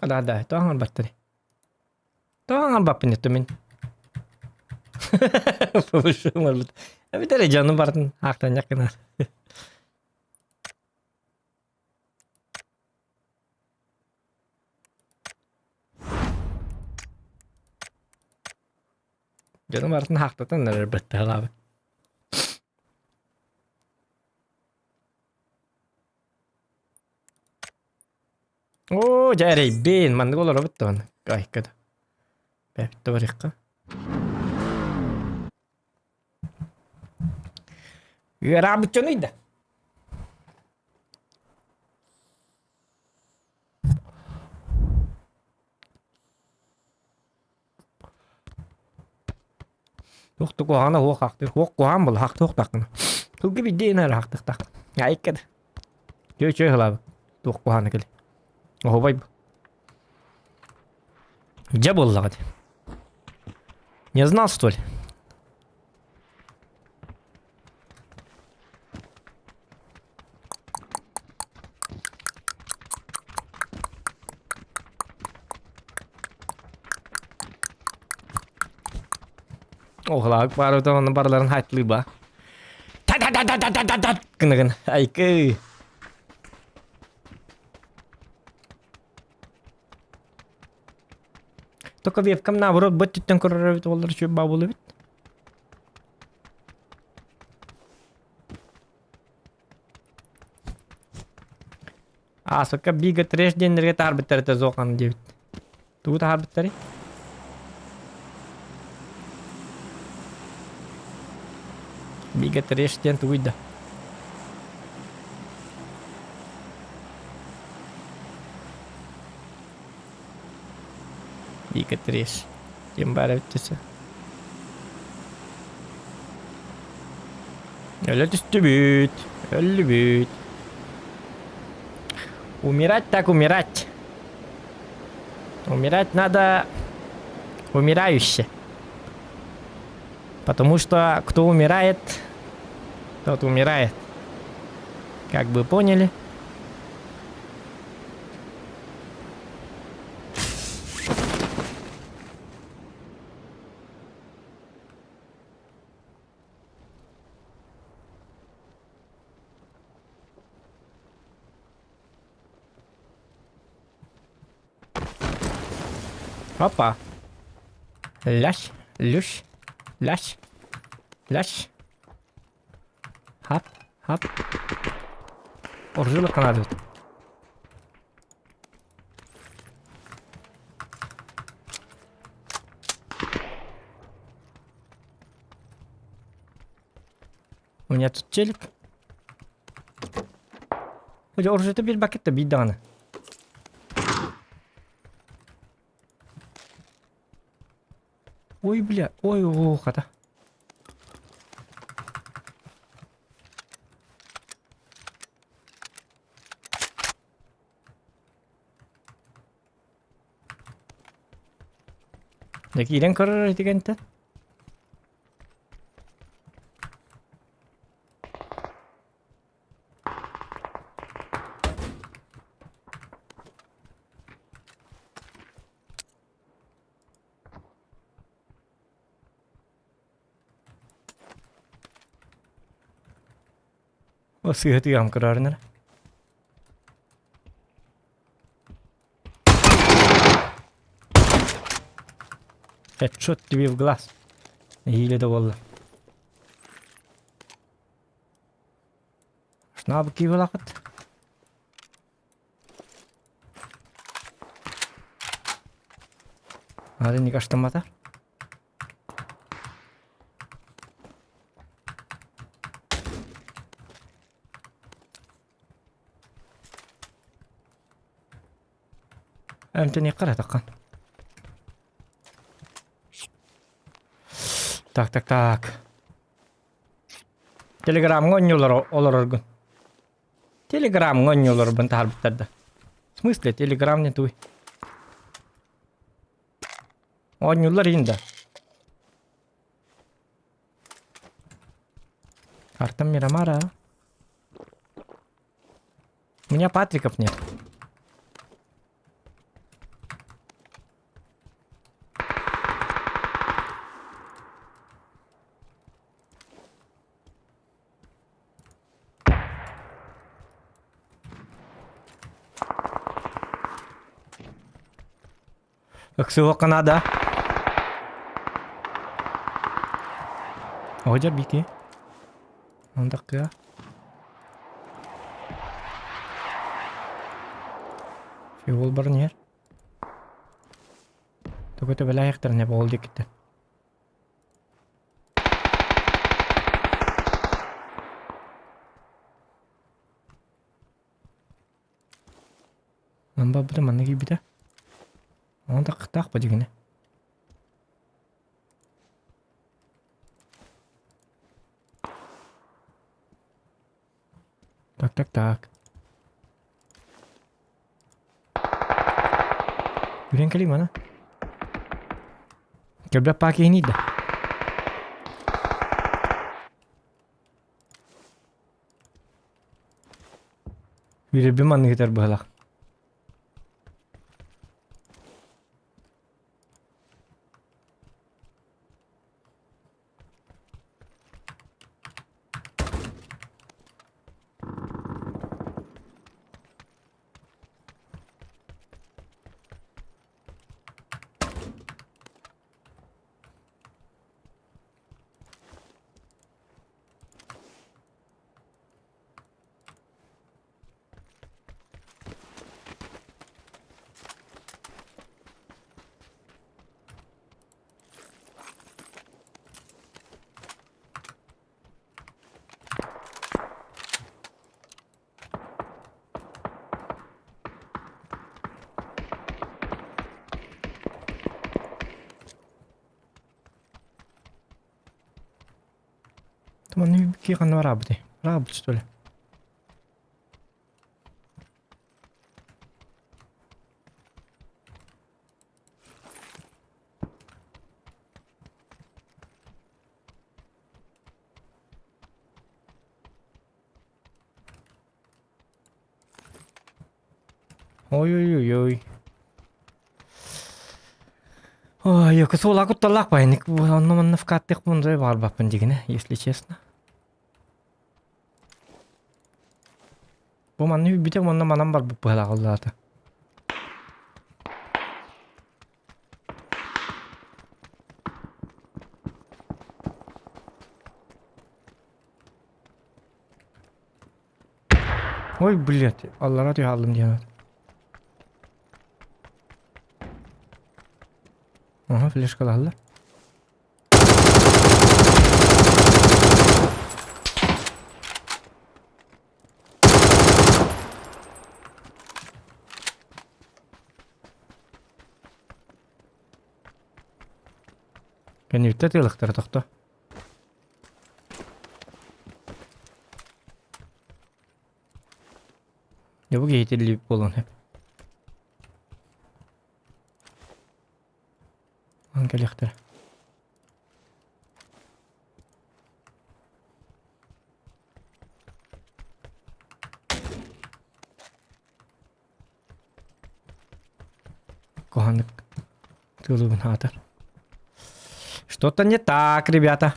Да, да, тоҕо оҥорбаттарый? Тоҕо оҥорбаппын етту мин? Оҥорбут. Эбэтэр дьону барытын аахтанньах гынар. Дьону барытын хаахтатан эрэр быттаалаабыт. Оо, дьэ эрэйбин, маннык олоробут да маннык. Айка да. Бэбит да барыахха. Үөрэҕбит дьонуй да. Туох да куһаҕана суох ахтыы суох куһаҕан буолла ахтыахтааххын. Сылгы биирдэ иһин эрэ ахтыахтаах. Айыкка да. Чөө чөө ылаабыт. Туох куһаҕана кэлий. Оһуобай бу. Дьэ буоллаҕа дии. Не знал, что ли? Оҕолоох баарыта онно барыларын хаттылыба. Та-та-та-та-та-та-та гына айкы. Только вебкам наоборот быт түттэн көрөр эбит олар үчүгэй баа эбит. Аасыкка бига трэш диэннэргэ таһаарбыттар этэ зохан диэбит. Тугу таһаарбыттарый? Бига трэш диэн тугуй да? Бига трэш. Диэн баар эбит десе. Өлө түстүбүт. Өллүбүт. Умирать так умирать. Умирать надо умирающе. Потому что кто умирает, тот умирает. Как бы поняли. Опа. Лящ, лющ, лящ, лящ. Хап, хап. Оржулық қанады. У меня тут челик. Дьэ, оружиета биэрбэккит да биир даҕаны. Ой, бля, ой, оо, хата. Дьэ киирэн көрөр этигэнтэн. Сыыһа тыаһым көрөөрүн эрэ. Headshot тебе в глаз. Нэһиилэ да буолла. Шнабы киивэлэххит. Ары никаштаммата. Эмтэниэххэ эрэ таххан. Так, так, так. Телеграмҥа оонньуулар олороргун. Телеграмҥа оонньууларбын таһаарбыттар да. В смысле, телеграм не туй. Оонньуулар иһин да. Карта Мирамара. У меня патриков нет. Ыксыһыахха наада. Оҕодьор бити. Ондакка. Фиол баран иһэр. Тугу төбөлээхтэринэ буол диэкиттэн. Ман барбыта манна киирбитэ. Онон таххытаах бадьыгына. Так, так, так. Үрэн кэлиим ана. Кэлбэт паа киһини да. Үрэбим манныгытар быһалах. Манна кии ханна бараабытай? Бараабыт что ли? Ой-ой-ой-ой. Ой, суола кутталлаах байник онно манна вкаттык мундай баҕарбаппын дигинэ, если честно. Бу манна бүтэ манна манан барбыт быһалаах оллаата. Ой, блядь, аллара түһаллым диэн. Ага, флешкалаһаллар. Кэнниттэ тыалыктара тохто. Дьэ бу киһитиллибит буолуон сөп. Ан кэлиэхтэрэ. Куһаҕаннык тыалыбын аатар. Что-то не так, ребята.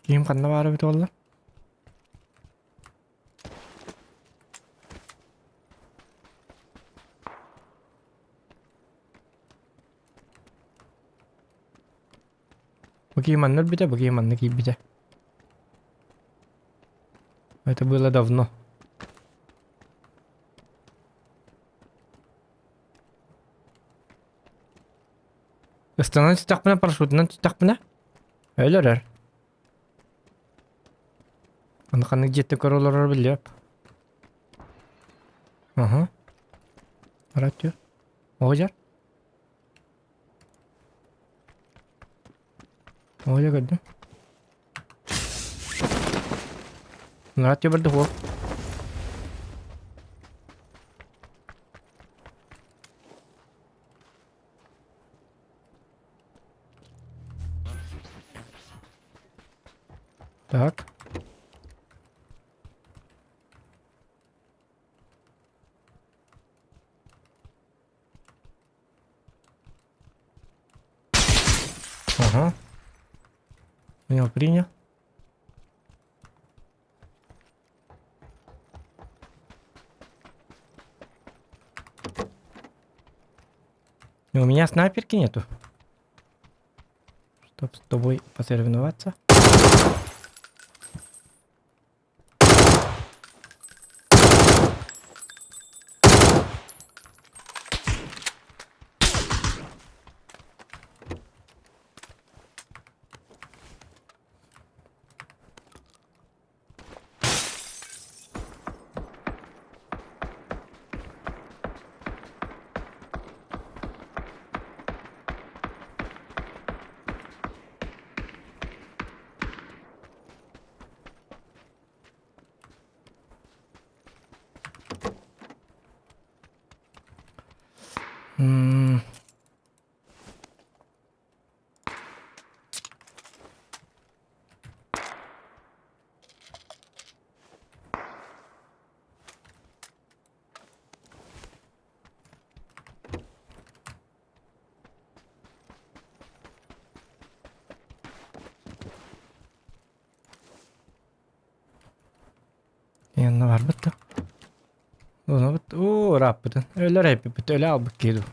Киһим ханна баара эбит буолла? Бу киһи манна өлбүтэ, бу киһи манна киирбитэ. Это было давно. Ыстанан түстэхпинэ, парашютунан түстэхпинэ, өлөрөр. Аны ханнык дьиэттэн көрө олорор биллибэт. Аха. Барат Оҕо Оҕо көрдүм. Нарат барда хуо. Так. Ага. Понял, принял. Но у меня снайперки нету. Чтоб с тобой посоревноваться. М. Yanına барбыт да. Онобут уу ырааппытын. Өлөр эппиппит өлө албыт киһи дуу.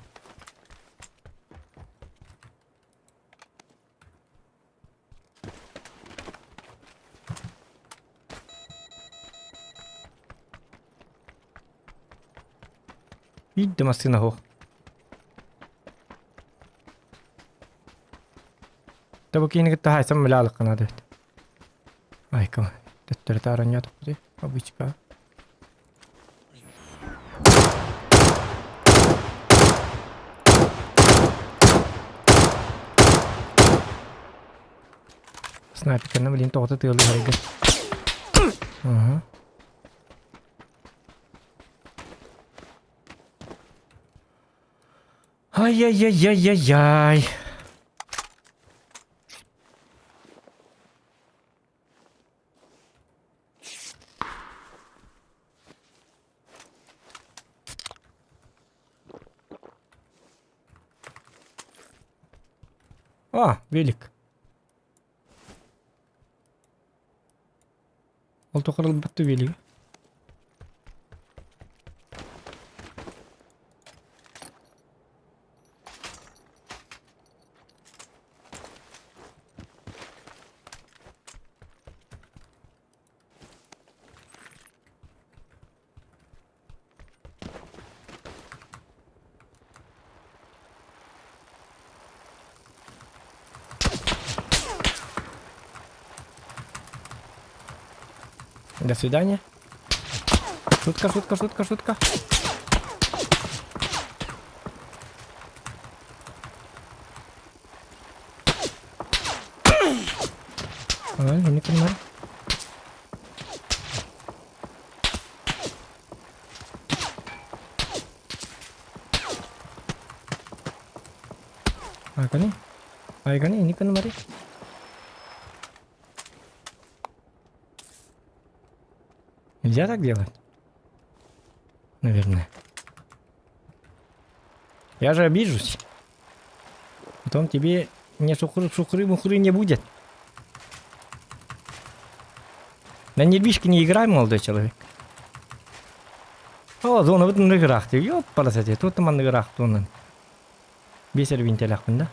Биир да массыына суох. Та бу киини кытта хаайсан мэлэ наада эбит. Айка, төттөрү таарынньаатахпытый, обычка. Снайперканы блин тоҕото тыалыһарга. Ага. Ай-яй-яй-яй-яй-яй. А, велик. Ол тухары ылбат түбүлүгү. До свидания. Шутка, шутка, шутка, шутка. Ой, не понимаю. Айгани? Айгани, не канмари. Нельзя так делать? Наверное. Я же обижусь. Потом тебе не шухры, шухры, мухры не будет. На нервишки не играй, молодой человек. О, зона вот ныргырах ты. Ёп, парасати, тут там ныргырах тунан. Бесер винтелях да?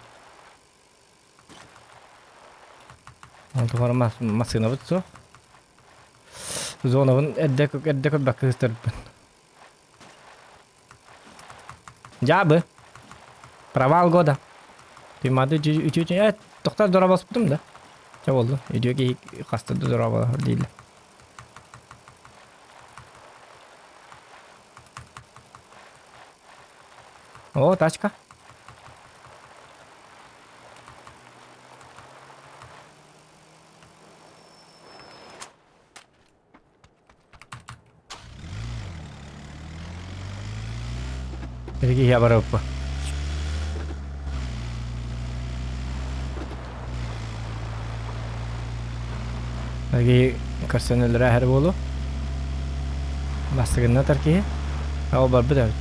Ол массыынабыт суох. Зонабын эрдэ эрдэ көрбөккө сыстарбын. Дьаабы. Провал года. Туймаады үтүө э тохтор дорабоспутум да. Чэ буоллун. Үтүө киһи хаста да дорабалаһар дииллэр. О, тачка. Киһи барыппа. Киһи көрсөн өлөрө эһэр буолуо. Бастыгынна тар киһи. Ол барбыт эбит.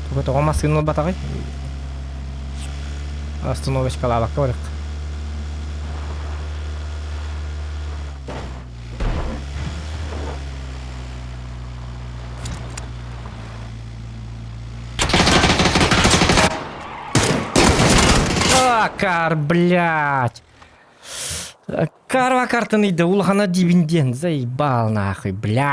Туга тоҕо массыына ылбатаҕый? Остановочкалаабакка барык. Акар, блядь! Карва картын ыйда улахана дибин диэн заебал нахуй, блядь!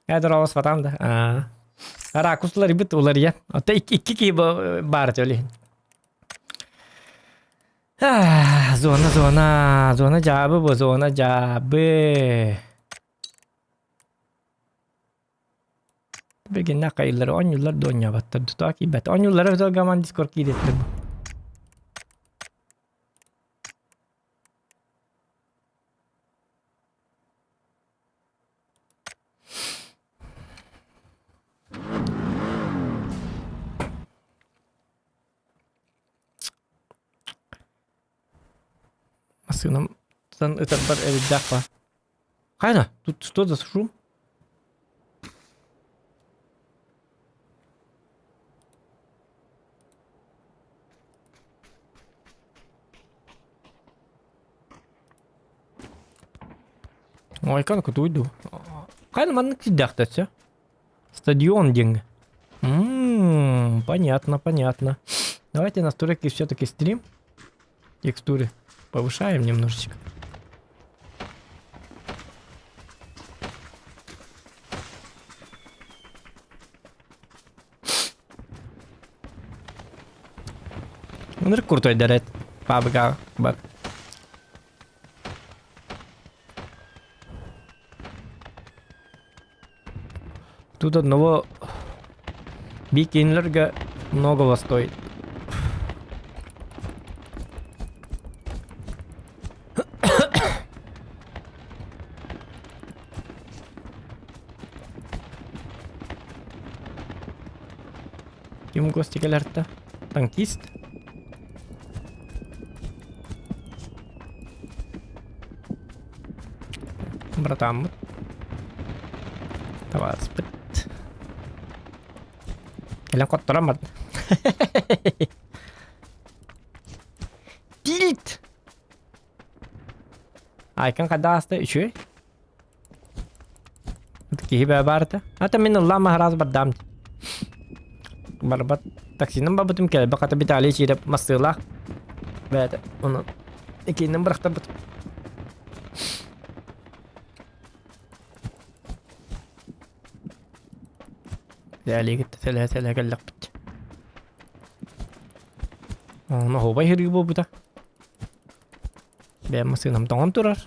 Эдер батам да. Ракуслар бит улария. Ата икки ки бар төле. Зона, зона, зона жабы бу, зона жабы. Билгиннэ хайыллары оонньууллар да оонньообаттар тутаа киирбэт. Оонньууллара өтө гаман Дискорд киириэттэр бу. Массыынам ытарбар эрэйдээх баар. Хайна, тут что за шум? Ой, как это уйду? Хайна маннык сидяхтаться. Стадион деньги. М-м, понятно, понятно. Давайте настройки все-таки стрим. Текстуры повышаем немножечко. Ынырык крутой дәрет. Пабга бар. Тут одного бикинлерга многого стоит. Ким гости кэлэртэ? Танкист? Братаммыт. Табаарыспыт. Кэлэн хотторон барда. Тилт! Айкын хайда ааста үчүгэй. Киһи бээ баарта. Ата мин ыллаан маһараас бардаам. Барбат таксинан барбытым кэлбэ хата Виталий Чирэп массыылаах. Бэйэтэ ону иккиэннэн бырахтарбытым. Виталий кытта сэлэһэ-сэлэһэ кэллэхпит. Ону оһуобай сырыы буолбута. Бэйэм массыынам тоҥон турар.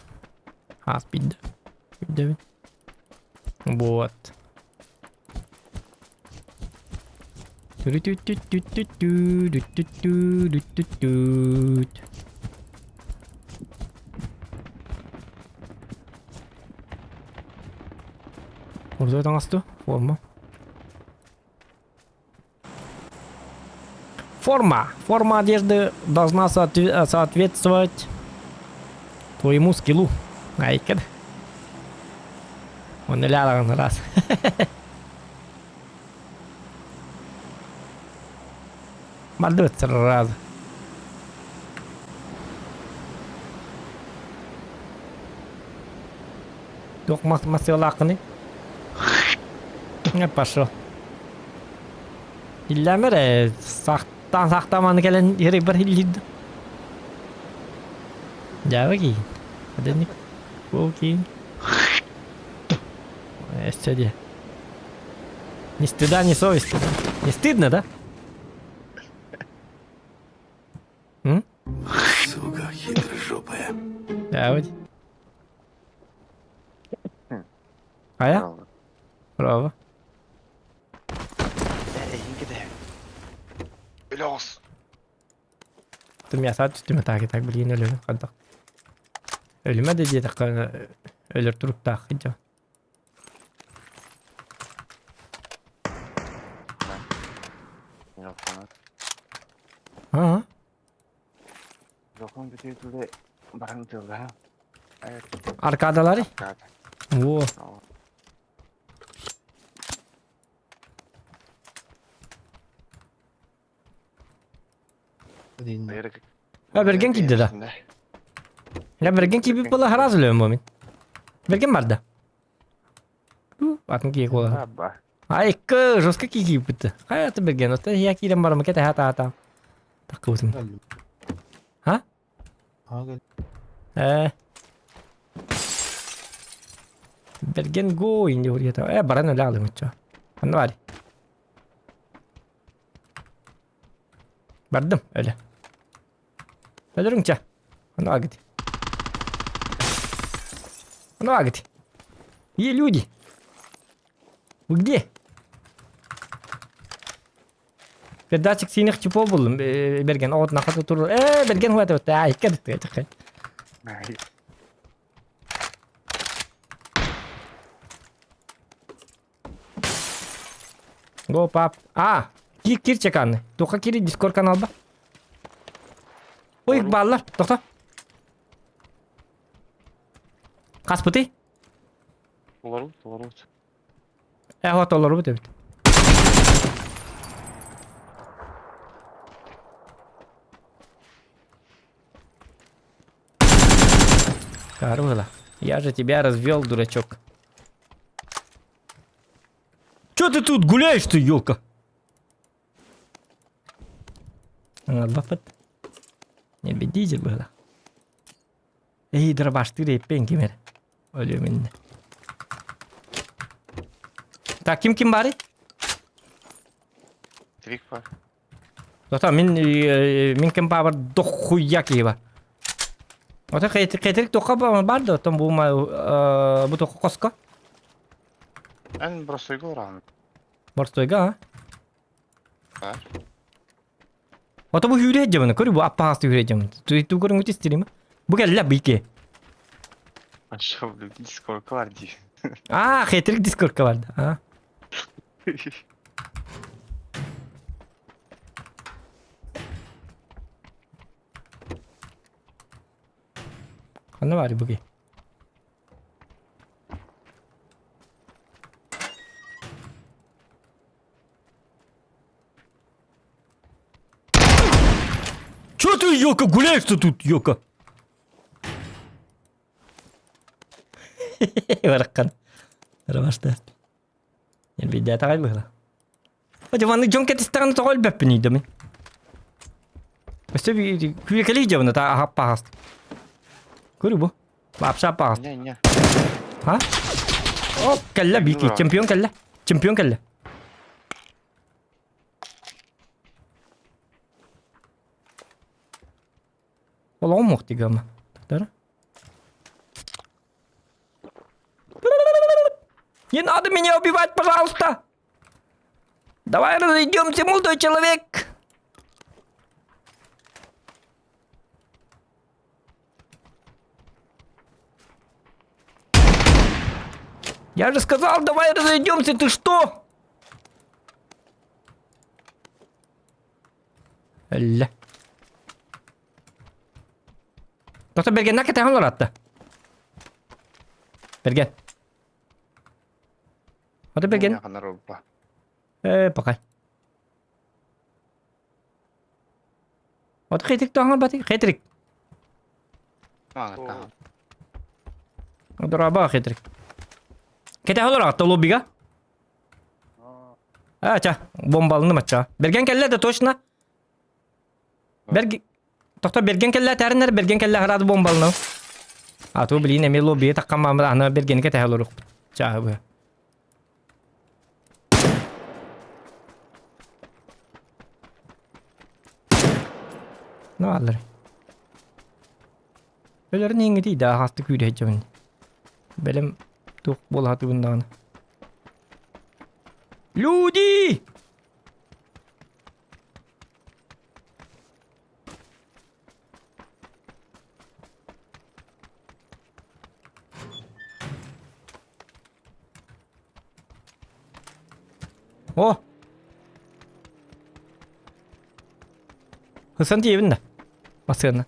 Хаас биирдэ. Үрдэбин. Вот. Түрүтүттүттүттүттүттүттүттүттүт. Ордо таҥасту форма. Форма. Форма одежды должна соответствовать твоему скиллу. Айкын. Он лялагын раз. Мардыбыт сразу. Туох масыалааххыный? Не пошел. Иллээмэр ээ, сахтаан сахтааманы кэлэн иһэрийбэр иһиллиир Дьаабы киин. Аденник. Бу киин. Өссө диэ. Ни стыда, ни совести, да? Не стыдно, да? М? Сука, хитрожопая. Да, вот. Хайа? Браво. Өлөҕүс. Тумяса түстүмэ таки так билигин өлөбүн хайдах. Өлүмэ да диэтэххэ өлөр туруктаах дьон. Аа? Жокун бүтүүтүлэ баран тылга. Аркадалары? Во. А берген киирдэ да. Я берген киирбит буола сразу өлөм бу мин. Берген барда. Атын киһи куола. Айкы жестко киирбит. Хайа берген. Ота я киирэн барамы кете хата хата. Таккыбытым. А? Э. Берген го инди урьята. Э баран өлө алымычча. Анна бар. Бардым өлө. Өлөрүҥчэ. Ону агыт. Ону агыт. Е люди. Вы где? Передатчик синих типов буллум. Берген оҕот нахата турur. Э, Берген хуата бытта. Икки бытта. Чакай. Го пап. А, кир кир чеканны. Туха кири Дискорд каналба. Ой, бааллар. Тохто. Хаспытый? Толорбут, толорбут. Э, толорбут эбит. Карла, я же тебя развел, дурачок. Чё ты тут гуляешь ты, елка? Бапыт. Не бедитель было. Эй, дробаштыр эппен кимер. Өлүмүн. Так, ким ким бары? Трик бар. Ота мин мин ким баабар дохуя киһи бар. Ота хетрик тоха бар да, оттон бу бу тоха коско. Эн бросойга уран. Борстойга, а? Бар. Ота бу хүрэ дьабына, көрү бу аппаасты хүрэ дьабына. Ту көрүҥүт истирима. Бу кэллэ бийке. Аша, блин, дискорка бар дии. А, хетрик дискорка бар да. А. Ханна баар буги? ёлка, гуляешь-то тут, ёлка? Бараххан. Ромашта. Элбийдээтэ аҕай быһыла. Дьэ маннык дьон кэтистэҕинэ тоҕо өлбөппүн ыйдамын. Өссө күүрэкэлии дьабына та ахаппаҕас. Көрү бу. Вообще аппаҕас. Не, не. А? О, кэллэ Бики, чемпион кэллэ. Чемпион кэллэ. Олоҕум мух тигама. Тактара. Не надо меня убивать, пожалуйста! Давай разойдемся, молодой человек! Я же сказал, давай разойдемся, ты что? Өллө. Доктор Бергеннәк кэтэһэн олоратта. Берген. Ото Берген. Э, пока. Ото хетрик тоһоҥор бати. Хетрик. Дораба хетрик. Кэтэһэн олоратта лоббига. А, ча, бомбалыны мачча. Берген кэллэ да точно. Берг... Тохто Берген кэллэ тэринэр, Берген кэллэ хараады бомбалыны. А то блин, эми лобби таккан аны Бергенке тэһэ олорук. Чааһы бу. Ну аллар. Өлөрүн иҥҥитий да аһаастык күүрэ Бэлэм туох буолаатыбын даҕаны. Люди! О! Сан тиийэбин да? Массыына.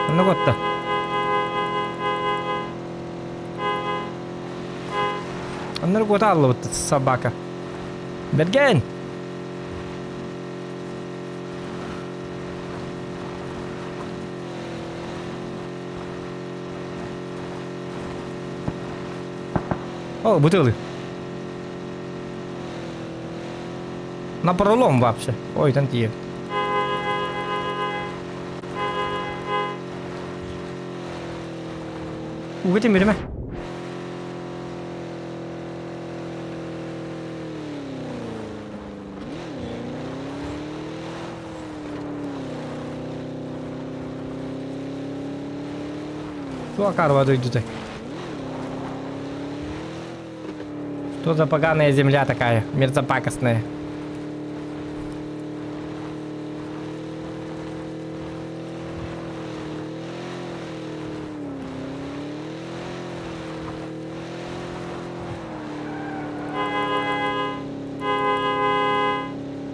Онно куотта. Оннор куота аллыбыт собака. Бэргэн! О, бутылы. На пролом вообще. Ой, там тиийэ. Уга тимиримэ. Туох карва дойдута? Что за поганая земля такая, мерзопакостная?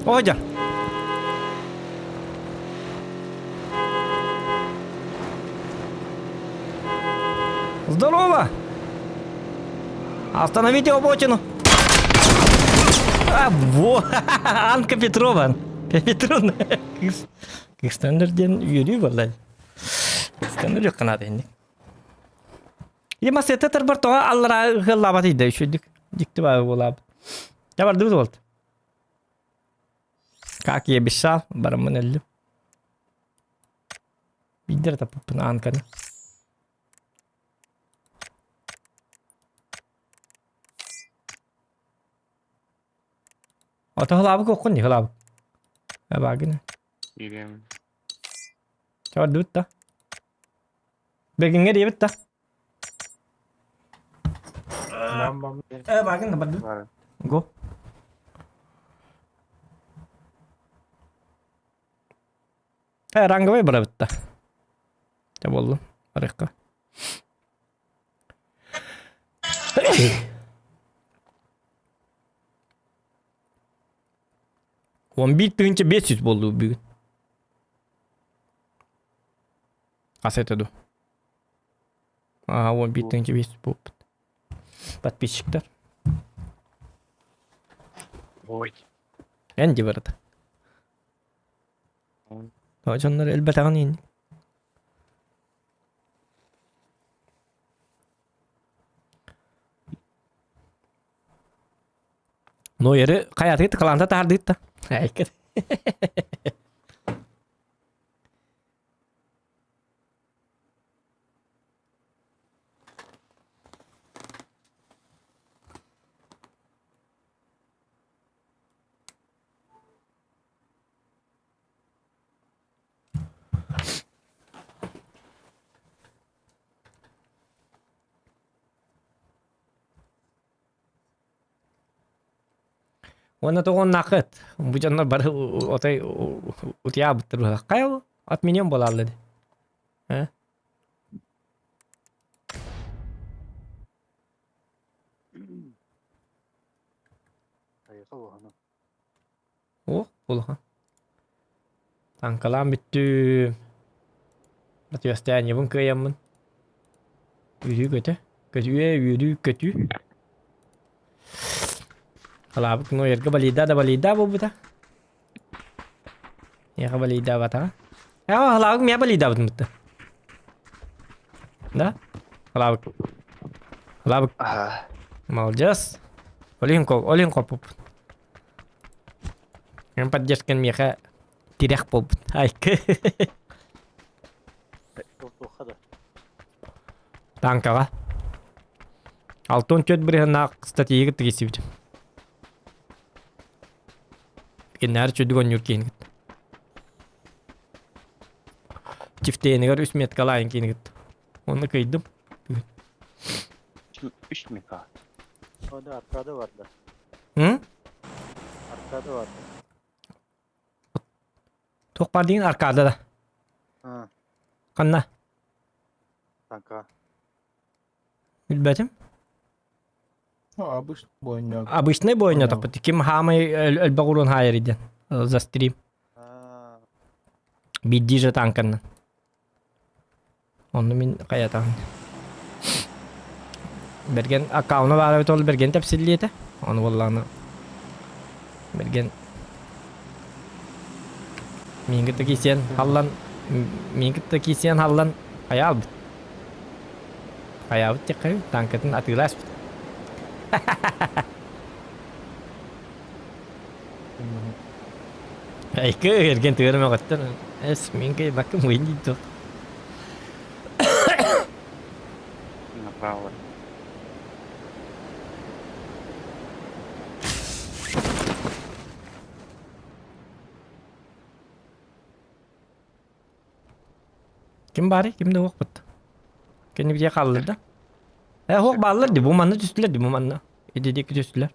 Одя! Здорово! Остановите обочину! А, во! Анка Петрова! Петровна! Кыстандар диэн үөрүү буолла. Кыстандар юкканаат инник. Е масета тарбар тоҕо аллара ыһыллаабат ыйда үчүдүк. Дикти баа буолаабыт. Я бардыбыт болт. Как я обещал, бараммын өллүм. Биирдэ таппыппын Анканы. Ото хылаабык оккун дии хылаабык. Абаагына. Киириэм. Чабардыбыт да. Бэгиҥҥэ диэбит да. Э, баагын бардыбыт. Бар. Го. Э, ранговый барабыт да. Дьэ буоллум. Барыахха. 11 500 буолду бүгүн. Хас этэ ду? Аа, 11 тыһыынча 500 буолбут. Подписчиктар. Ой. Эн дии барыта. Дьоннор элбэтэҕин иин. Ну, ери хайатыгыт каланта таһардыыт да. Айкыр. Уонна тоҕоннааххыт. Бу дьоннор бары отой утуйаабыттар быһалаах. Хайа ол? Отменен буолааллар дии. Э? О, улахан. Таҥкалаан бүттүм. Противостояниебын кыайаммын. Үөрүү көтө. Көтүө, үөрүү көтүү. Халаабыт Нойерга балийда да балийда буолбута. Миэхэ балийдаабатаҕа. Ээ, халаабыт миэхэ балийдаабытын бытта. Да? Халаабыт. Халаабыт. Ага. Молодец. Олин кол, олин коппуппут. Эн поддержкан миэхэ тирэх буолбут. Айкы. Танкаҕа. 64 бырыһыаннаах статьяга тигисибит. Киннээр чүдүк онньуур киһини кытта. Чифтейнигэр үс меткалаайын киһини кытта. Онно кыйдым. Үс мека. Ода аркада барда. М? Аркада барда. Туох бар деген аркада да. А, Ханна? танка. Билбэтим. Ну, обычный бойнёк. Обычный бойня тохпут. Ким хаамай элбэх урун хаайар иден. За стрим. А, Бидди же танканнан. Онну мин хайатаҕын. Бэргэн аккауна баара эбит ол Бэргэн тэпсиллиэтэ. Ону буоллаҕына Бэргэн миин кытта киисиэн халлан миин кытта киисиэн халлан хайаалбыт. Хайаабыт диэххэ танкатын атыыласпыт. Айкы эрген тыырым өҕөттөр. Эс мин кыйбаккым уйун дийту. Направо. Ким баарый? Ким да уохпут. Кини бие хааллар да. Э, хуох бааллар ди, бу манна түстүлэр ди, бу манна. Иди диэки түстүлэр.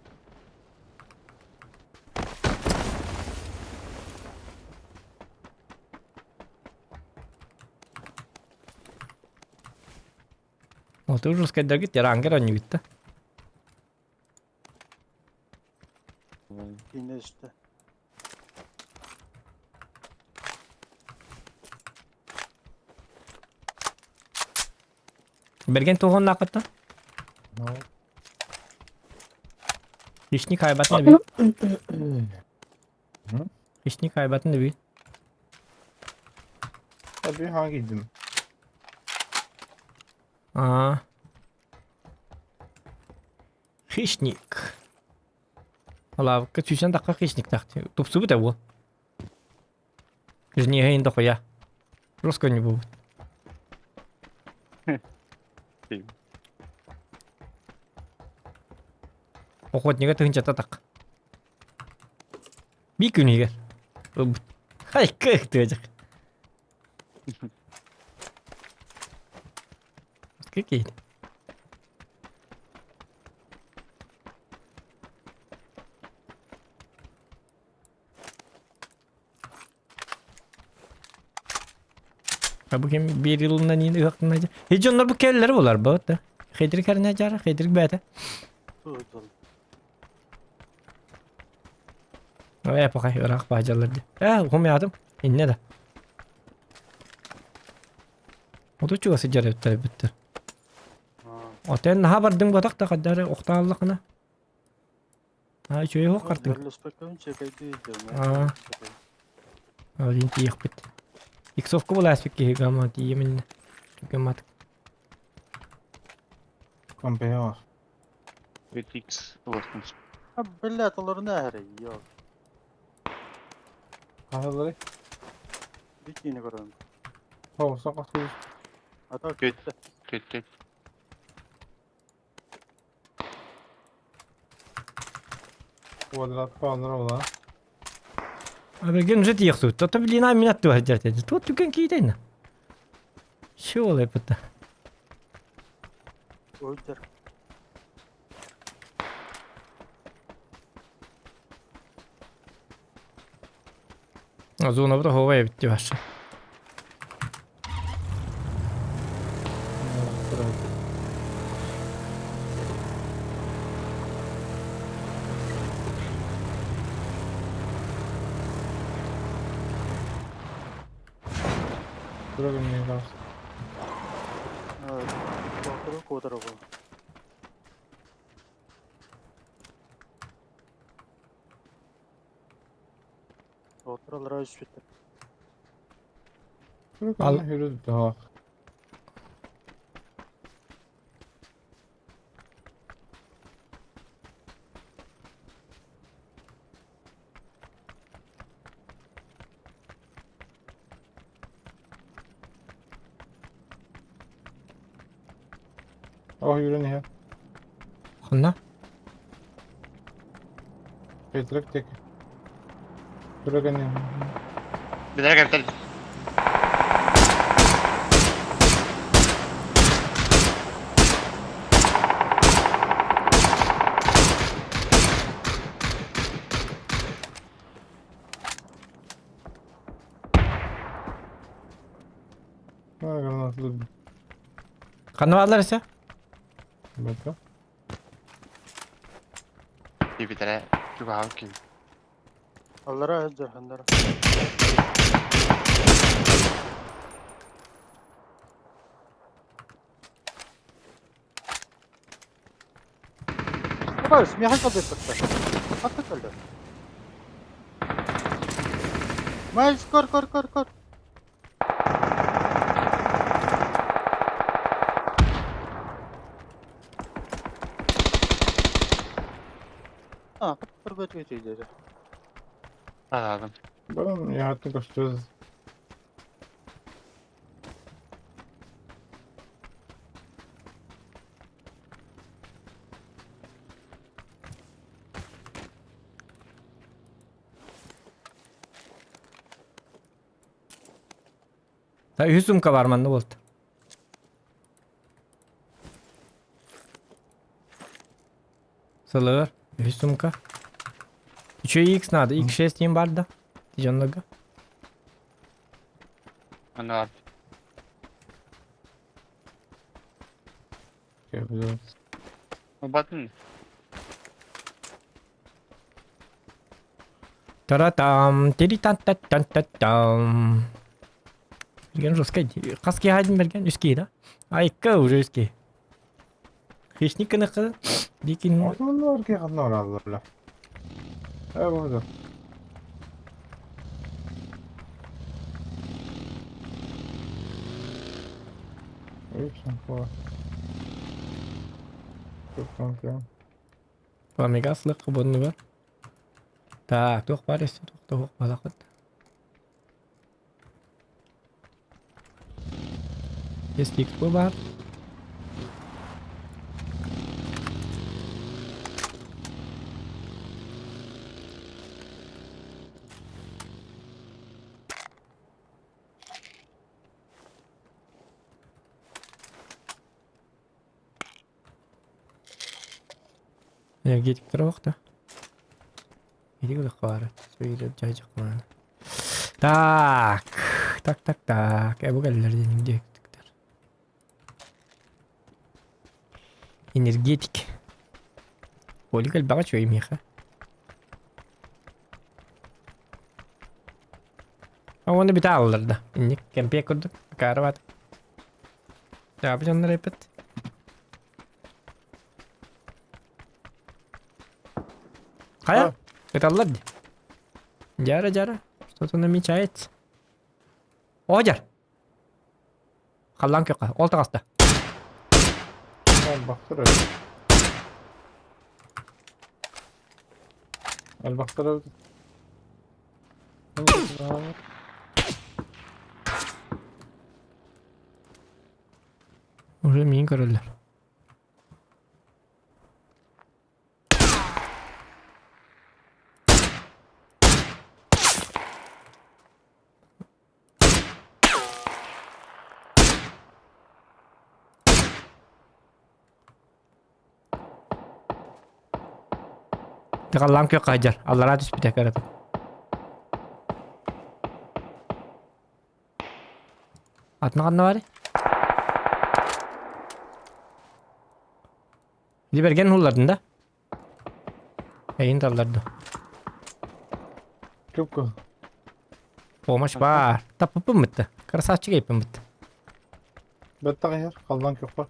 Вот ужас кайдаргыт ярангер оонньугут да. Киинэ түстэ. Берген туһуннааххыттан? Лишний хайбатын да бий. Лишний хайбатын да бий. Tabii hangiydim? Аа. Хищник. Лавка сүүсэн тахха хищниктаах тупсубут ээ уол. Жниһин дохуя. Русской не будет. Охотнига тыһынчата так. Би күнүгэр. Хай кыахтыачак. Какие? А бу ким биир йылынан иин ыһыктына дьэ. Хи дьоннор бу кэллэр булар бу да. Хедрик хэрнэ дьара, хедрик бээтэ. Э, пока ыраах баажаллар дии. Э, хумятым. Инне да. Оту чугас сылдьар эбиттэр эбиттэр. Отен наһаа бардыҥ буотах да хаддары охтааллахына. Аа үчүгэй оһох хартыҥ. Аа. Один тиийэхпит. Иксовка булааспыт киһи гама тиийэмин. Гамат. Компея 5x 80. А, блядь, олорун эһэрэ, йоо. Хаһалары? Бикини көрөм. О, сақат кыз. Ата Көт. көттө. Көт көт. Квадрат палыр ола. Аберген уже тиийэхсүбүт. Тото блин мин аттыга сылдьар этэ. Туот түгэн киитэйна. Чего олайпыта? Өлдер. Зона бу эбит ваша. Ал- Oh yürü niye? Ханна? Петрик тек. Түрөгөн Билер кептер. Гранатlı Ханна баалар эсэ? бөтө. Битере. Чугаав ким. Аллара сылдьар ханнара. Табаарыс, миэхэ кэлбиппэттэр. Хатта кэллэ. Майлз, көр, көр, көр, көр. А, көрбөт диэри. Аладым. Баран яатын көстөз. Та үһүс сумка бар манна буолта. Сылыр. Үһүс сумка. Үчүгэй X надо. X6 диэн бар да. Дьоннорго. Аны бар. Батын. Тара-там, тири-тан-та-тан-та-там. Берген жестко. Хас киһи хайдын берген? Үс киһи да? Айка уже үс киһи. Хищник кыныкы. Дикин. Османлар ки ханна ораллар. Э бу. Омегаслык бұны бар. Так, туох бар эссе туох туох балакыт. Есть X бар. Энергетиктер да. Так, так, так, так. Э, бу кэллэр энергетиктер. Энергетик. Олик элбэҕэ үчүгэй миэхэ. А уонна бүтэ ааллар да. Инник кэмпиэ курдук. Акаарыбаат. Дьаабы дьоннор эппит. Хайа? Ыталлар дии. Дьара, дьара. Что-то намечается. О, дьар. Халлаан күөххэ. Ол таҕыста. Элбэхтэр эбит. Элбэхтэр эбит. Уже миин көрөллөр. Тыгаллаан күөххэ сылдьар, аллараа түспүтэ кырата. Атына ханна баарый? Дибэргэн ууллардын да? Эйин талларды. Чупка. Помощь баар. Таппыппын бытты. Красавчик эйпин бытты. Бэттэх иһэр, халлаан күөххэ.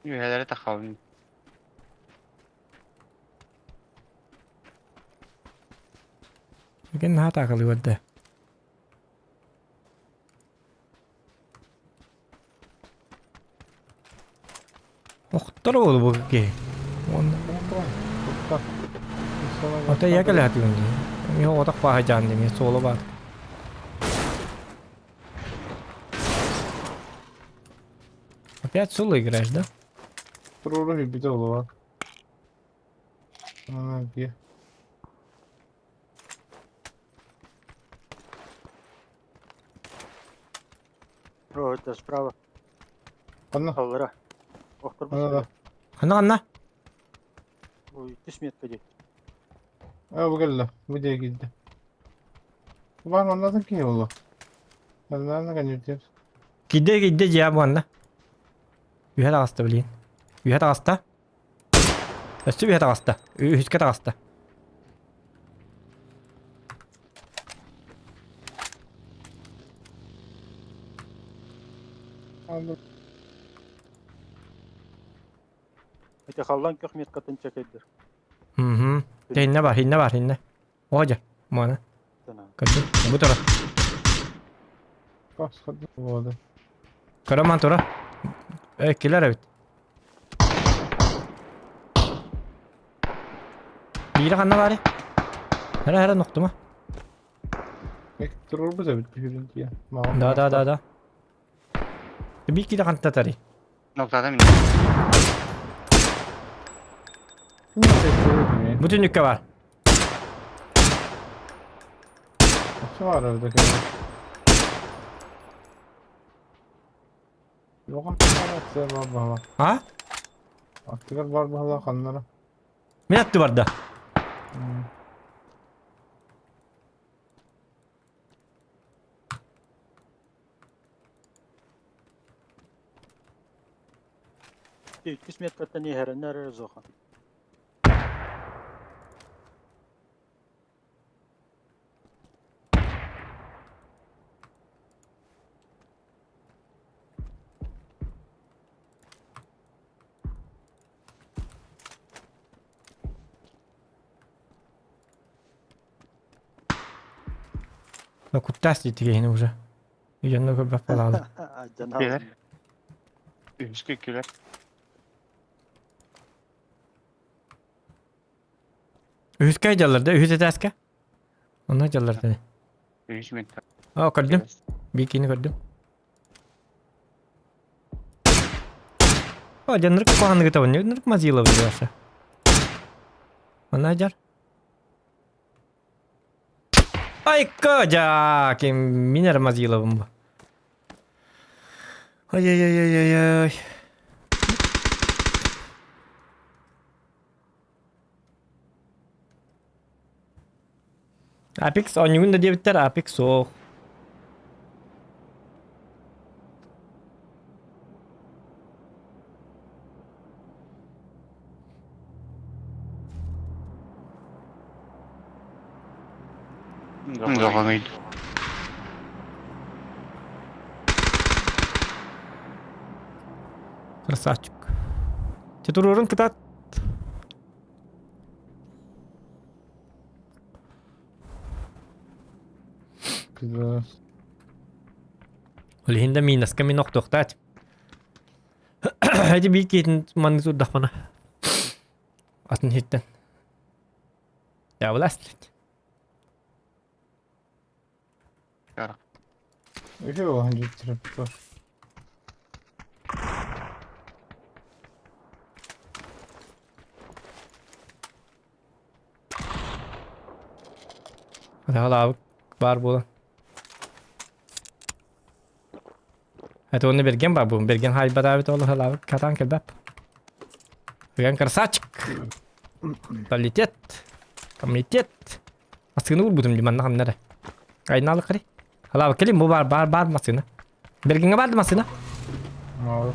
Үөһэлэри тахабын. Ген наһаа таакалыы барда. Охтор уолу бу киһи. Уонна Ата я кэлээтигин дии. Эмиэ оҕотох бааһа дьаан дии, эмиэ суола баар. Опять соло играешь, да? Туруору билбитэ буолуо. Аа, дии. Это справа. Ханна? Аллара. Охторбут. Ханна да. Ханна ханна? Ой, түс метка дии. Аа, бу кэллэ. Бу диэки киирдэ. Баар маннатын киһи буолуо. Манна кэннитиэр. Киирдэ киирдэ дьиэ бу анна. Үһэ таҕыста билигин. Үһэ таҕыста. Өссө үһэ таҕыста. Үһүскэ таҕыста. Ити халлан көх меткатын чекайдыр. Угу. Иннэ бар, иннэ бар, иннэ. О, дьэ, муана. Көрдүм. Бу тура. Көрө тура. Э, килер эбит. Биирэ ханна баары? Хара хара нохтума. Турурбут эбит түһүрүн тиэ. Да да да да. Биир киһи ханта тари. Ноктата мин. Бу түннүккэ бар. Var orada. А? Аттыгар бар баһала ханнара. Мин атты барда. Иккис меткаттан иһэрэннэр эрэ зоха. Ну куттаас диэтигиһини уже. Дьонно көрбөх буолаҕын. Кэлэр. Үһүскэ кэлэр. Үһүскэ дьаллар да үһүс этээскэ. Онно дьаллар да. Үһүс метр. О, көрдүм. Бикини көрдүм. О, дьоннор куһаҕанныгы табын. Нырк мазила бу Манна дьар. Айка дьаа, ким мин эрэ мазилабын бу. Ай-яй-яй-яй-яй. Apex оонньуугун да диэбиттэр, Apex суох. Доҕоҥуй. Красавчик. Те туруорун кытаат. Пидорас. Ол иһин да минуска мин охтуохтаат. Эти биир киһитин маннык турдахпына. Атын иһиттэн. Дьаабылаас блядь. Үһү оһон дьиттирip Атаҕалаабыт баар буолан. Это уонна Берген баар буолан. Берген хаайбатаабыт ол халаабыт катаан кэлбэп. Берген красавчик. Политет. Комитет. Массыына уурбутум дии манна ханна эрэ. Айнаалык кэри. Халаабыт кэлин бу баар баар баар массыына. Бергеҥҥэ баар да массыына? Мало.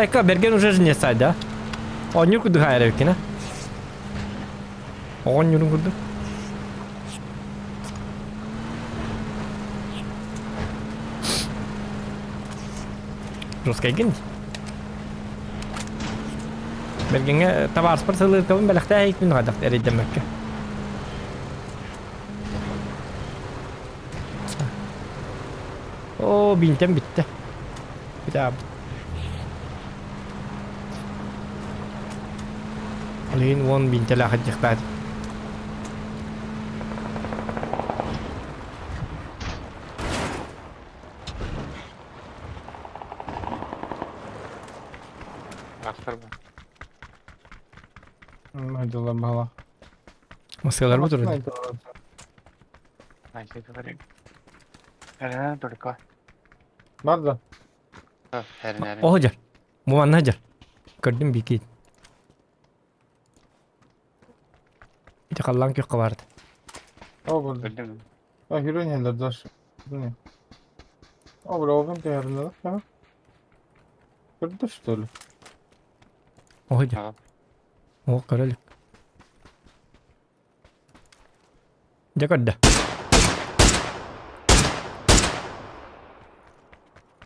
Айка, Берген уже же не сай, да? Оонньуур курдук хаайар эбиккин, а? Оҕонньорун курдук. Русскайгын Бергеҥҥэ табаарыспар сылыыркабын бэлэхтээ иһикпин хайдах эрэйдэммэккэ. Оо, биинтэн бүттэ. Бүтэ Ол иһин уон биинтэлээх илдьиэхтээх Найдылар бала. Масыалар бу турар. Бар да. Оһо дьэр. Бу манна дьэр. Көрдүм бикит. Ити халлаан күөххэ баарда. О burada. А yürüyen daş. Bu ne? О, бля, оҕом түһэринэ да. Көрдө что ли? Оһо дьэр. О, көрөлүк. Дьэ көрдө.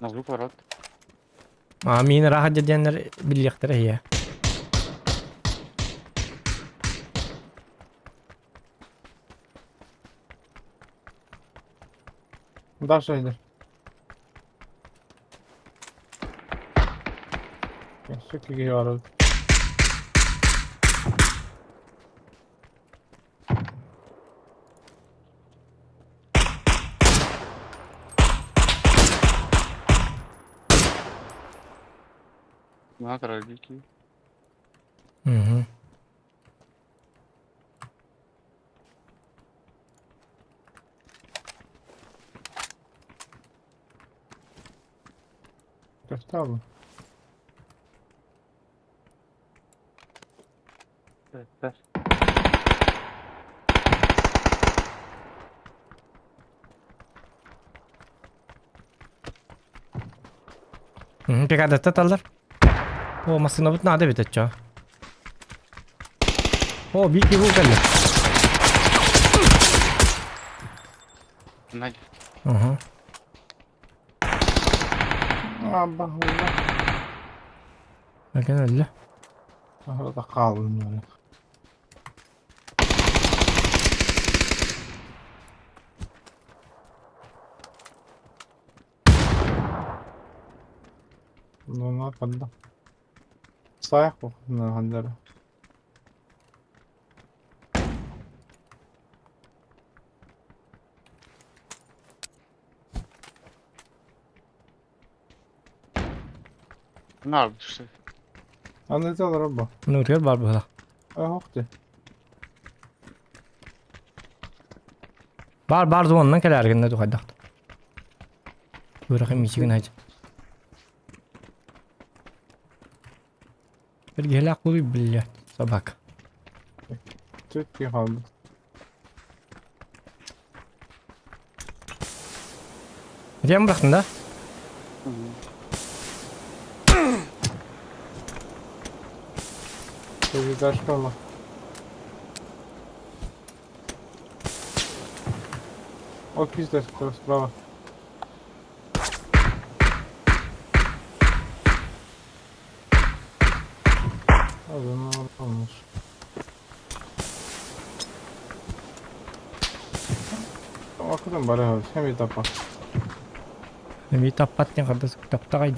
На звук ворот. А миин ыраах диэннэр биллиэхтэрэ иһиэ. Даша иди. Өссө киһи барар. На троллейбусе. Мгм. Köfte Пикадетта таллар. О, массыынабыт наада эбит оччо. О, биир киһи кэллэ. Надя. Уһу. Абba Экен өллө. Orada kaldım böyle. Bunlar kaldı. Sayak bu. Bunlar Нар түсті. Anlatıyorlar abba. Нуутугар баар быһыылаах. Ah, oktu. Бар бар зоннан кэлээргиннэ тухайдахт. Бырахы мичигин хаж. Бергелак були блядь, собака. Türkiye kaldı. Где бырахтың да? Sekiz olma. O пиздец, справа. Abi ne olmuş? Акыдан бара хем тапа. Эми таппат диэн хардас таптаҕай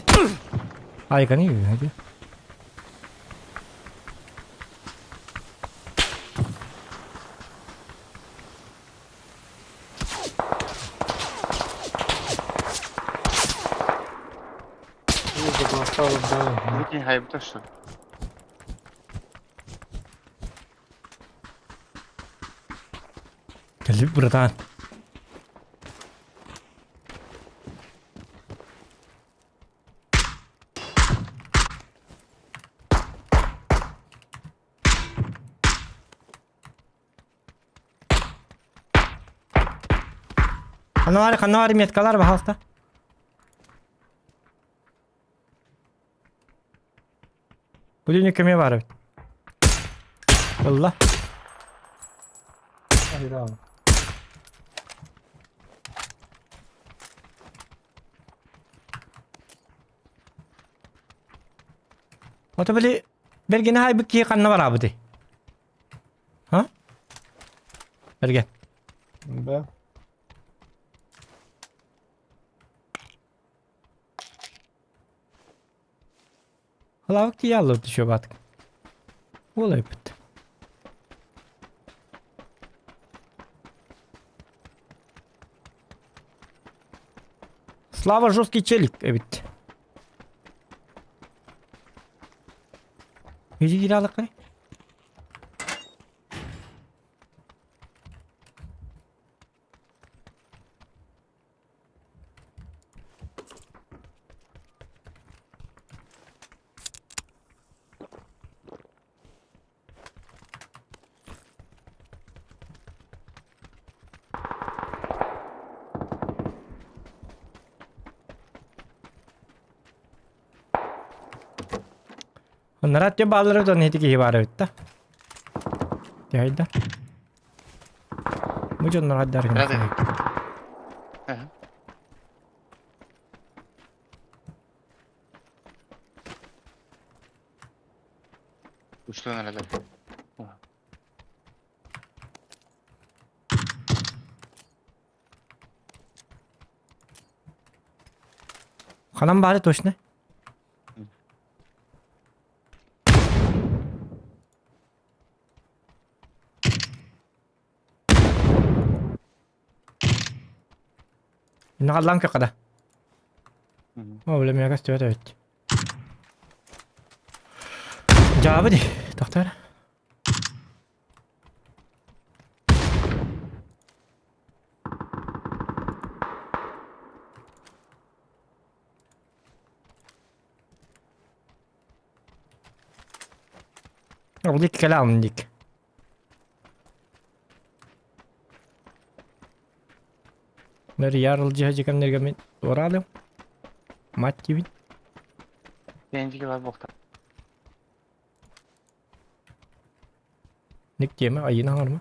Айканы үһү. Бүтін хайбы точно. Кэлип братан. Ханавари, ханавари меткалар, пожалуйста. Будильник кеме бар бит. Алла. Hayır abi. Ото били бергени хай бикки ханна бар абыты. Ха? Берген. Да. Халавык тиялы түшө батык. Олай бит. Слава жесткий челик эбит. Бизи кире алык Оннара те баллары да нети киһи баар эбит да. Тиһайда. Бу дьоннор хайдар Рад Ага. Ушлы надо. Ханан баары точно. Нагаллаан көхөдө. О, биле мега стөт эбит. Жаабы ди, тохтор. Ол кэлам дик. Нер ярыл жиһа кемнерге мен оралым. Мать тибит. Пенжиге бар боқта. Ник тема айын аңарма.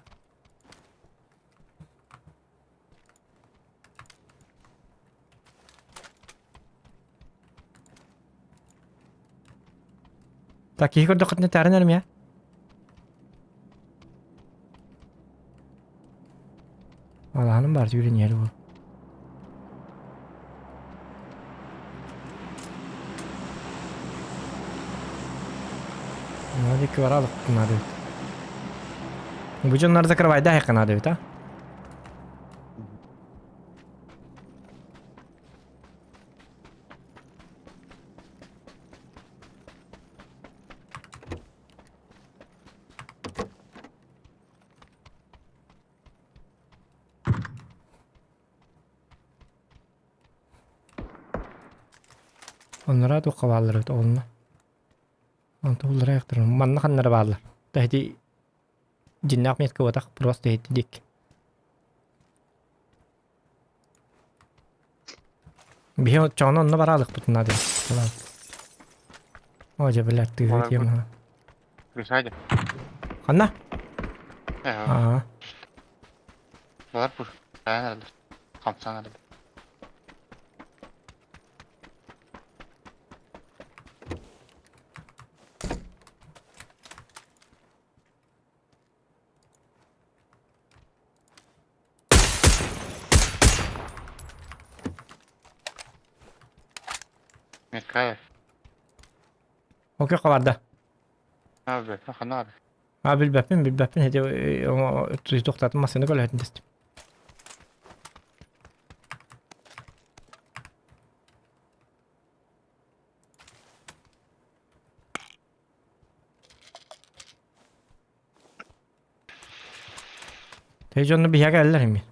Так, киһи көрдөххүтүнэ тааран эрим я. Алаһаным бар сүүрэн иһэр буол. Надо баралык надо. Бу дьоннор закрывайда хайка надо бит, а? Оннора туохха бааллар эбит онно. Онто буллара айахтар. Манна ханнара бааллар. Таһити дьиннээх метка буотах просто иһити дик. Биһи оччоҕуна онно бараалыкпыт наада. О, дьэ, блядь, тыыһы тема. Гришадя. Ханна? Аа. Балар пуш. Хамсан эрэллэр. Меккаев. Окей, хабарда. А, бля, ханар. А, билбэппин, билбэппин, эти тоқтатын массыына көлөһөтүн дэстим. Thế дьонно биһиэхэ кэллэр ими.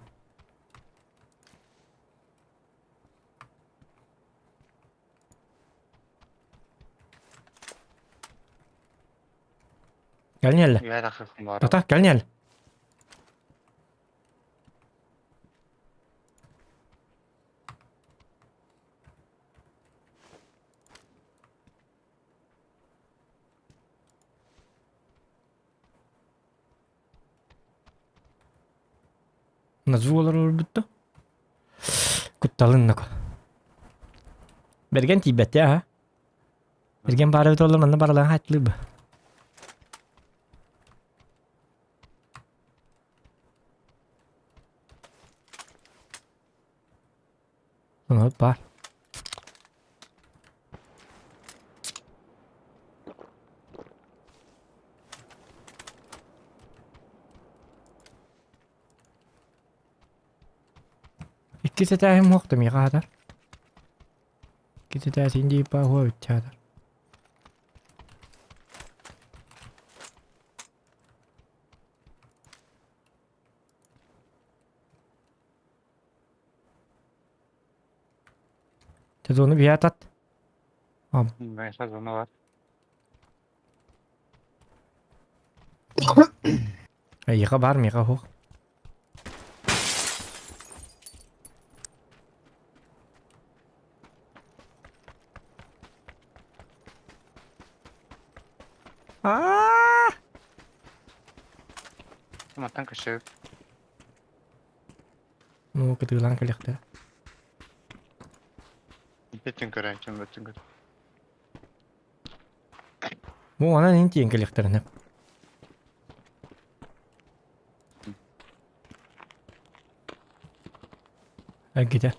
Кэлин Тата, кэлин Назу олорор бүттэ. Кутталын нако. Берген тиийбэттэ аха. Берген баара эбит олор манна баралаан хааччылыыр ба. Ону баар. Иккис этээһим суох да миэхэ аһатар. Иккис этээсин диир баа эбит аһатар. Сезону биһэ атат. Сезону бар. Эйиэхэ баар, миэхэ суох. Аа! Мантан көсөп. Ну, кытыылаан кэлиэхтэрэ. Бүтүн көрөөччүм, бүтүн көр. Бу онон ин тиийэн кэлиэхтэринэ. Эргитэ.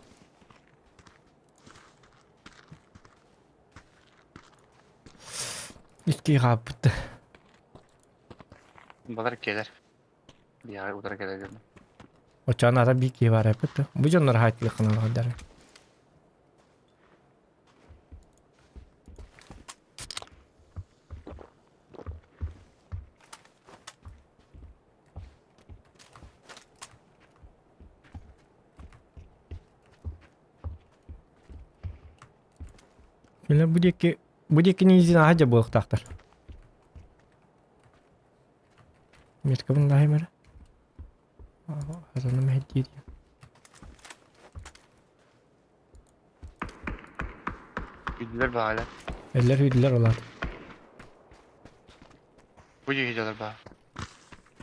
Икки хааппытты. Балар келер. Биһиэхэ утары кэлэр Оччоҕуна ата биир киһи баар эппит да. Бу дьоннор хаайтылыаххына олордор. Билэр бу диэки бу диэки низин аһа дьэ буолуохтаахтар. Меткабын лаһым эрэ. Хазаным иһит диир. Үйдүлэр баҕайылар. Эллэр үйдүлэр олар. Бу дьиэ дьалар баа.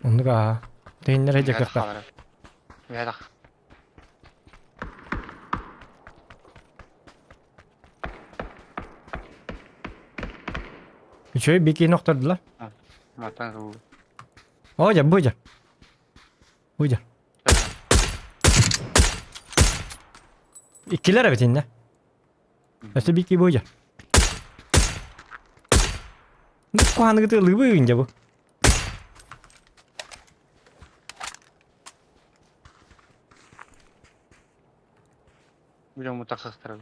Оннук аа. Тэһиннэр эдьэ кыахтаах. Үһэтах. Үчүгэй бикини охтордулар. Маттан руу. О, дьэ, бу дьэ. Бу дьэ. Иккилэр эбит иннэ. Өссө бики бу дьэ. Ну, куһаныгыты ылыыбы дьэ бу. Бу дьон мутахсастар.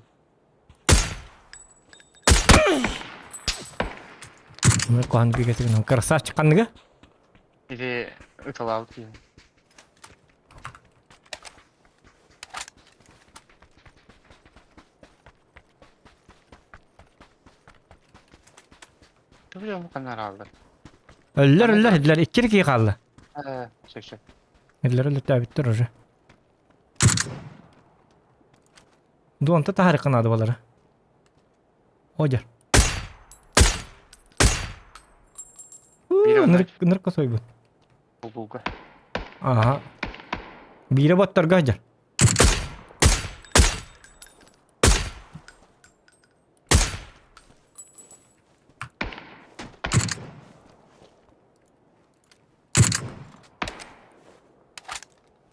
Ну, куһаныгы кэтигин. Красавчик ханныга? Или ыталаабыт киһи. Түгү канаралар. Өллөр өллөр эдилер иккир кии хаалла. Э, сөп сөп. Эдилер өллөртөөбүттэр уже. Дуонта таһарыкка наада балары. Одер. Биир Нырк нырка сойбут. Булгуга. Ага. Биирэ боттарга сылдьар.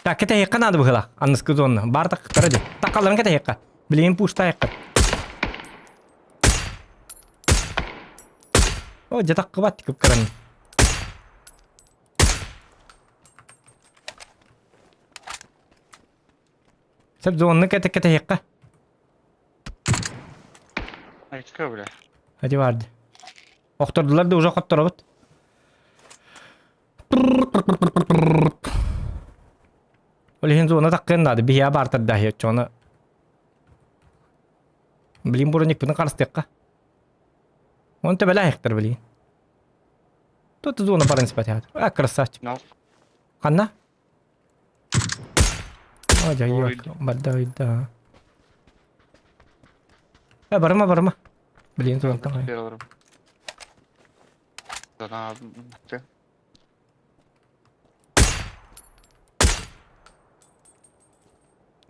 Так, кэтэһиэххэ наада быһыылаах. Аныскы зонна. Баар тахтара дии. Такаларын кэтэһиэххэ. Билигин пуштаайахха. О, дьэ таххыбат кыпкаран. Сөп зонны кэтэ кэтэһиэххэ. Айка бля. Hadi vardı. Охтордулар да уже хотторобут. Ол иһин зона таххыан наада. Биһиэ баартардаһыа оччоҕуна. Билин броникпытын харыстыахха. Он төбөлээхтэр билин. Тут зона баран испат А, красавчик. No. Ханна? О, дьайыак, барда ойда. Э, барыма, барыма. Блин, турантан кай. Бераларым. Зона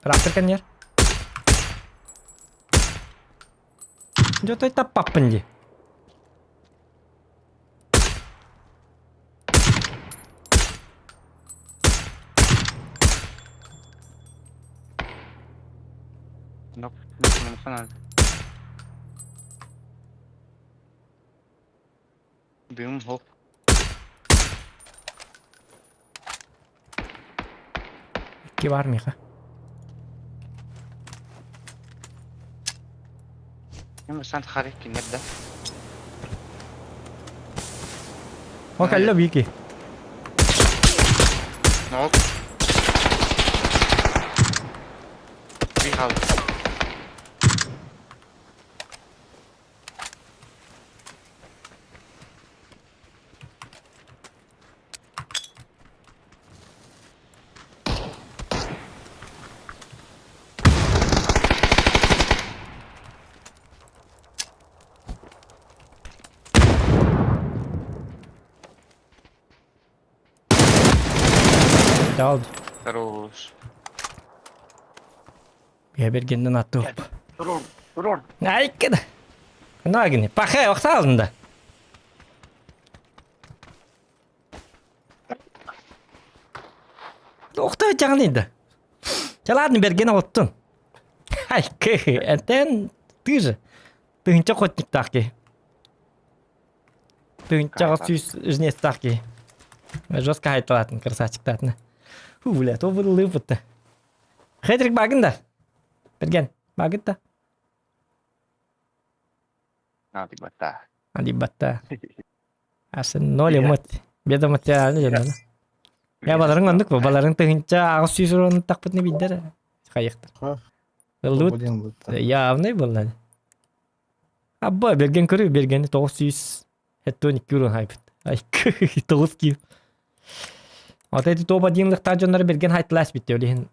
Трактор кэннер. Дьотой таппаппын дии. No, no, Дым, хоп. Икки баар миэхэ. О, кэллэ Вики. Дал. Хорош. Я бергенден аттып. Турор, турор. Айкын. Нагини. Пахай, охсалында. Охтой чаҕын Чэ ладно, бэргэн оҕуттун. Ай, этэн ты же. Тыһынча охотниктаах киһи. Тыһынчаҕа сүүс жнецтаах киһи. Жестко хайталаатын, красавчиктаатына. Фу, бля, то вылыпытты. Хедрик багын да. Берген, багыт да. Адибатта. Адибатта. Асы ноль эмот. Бедомот яаны дьонно. Я баларың оннук бу. Баларың тыһынча 800 урон тахпытны биддер. Хайыктар. Ыллыбыт. Явный был. Абба берген көрү бергени 900 12 урон хайпыт. Ай 9 киев. Вот эти топ 1 лыктаах дьоннор берген хайтлаас битте олиһин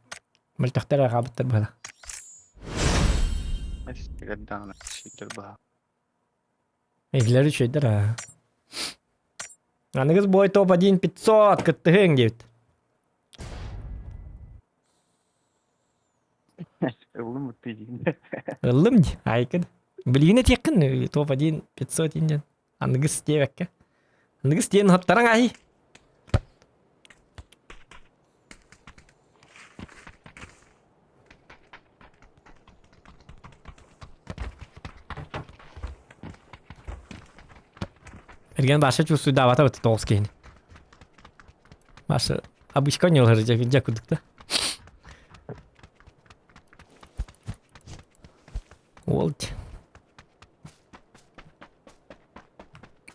мөлтөхтөр аҕаабыттар быһыла. Эһилэр үчүгэйдэр аа. Аныгыс бой топ 1 500 кыттыһыҥ диэбит. Ыллым диин. Ыллым дии, айкын. Билигин этиэххин топ 1 500 диэн. Аныгыс диэбэккэ. Аныгыс диэн хоттаран аһый. Эрген баша чувствуйдаабата быт тоҕус киһини. Баша обычка ньылар дьэ курдук да. Уолт.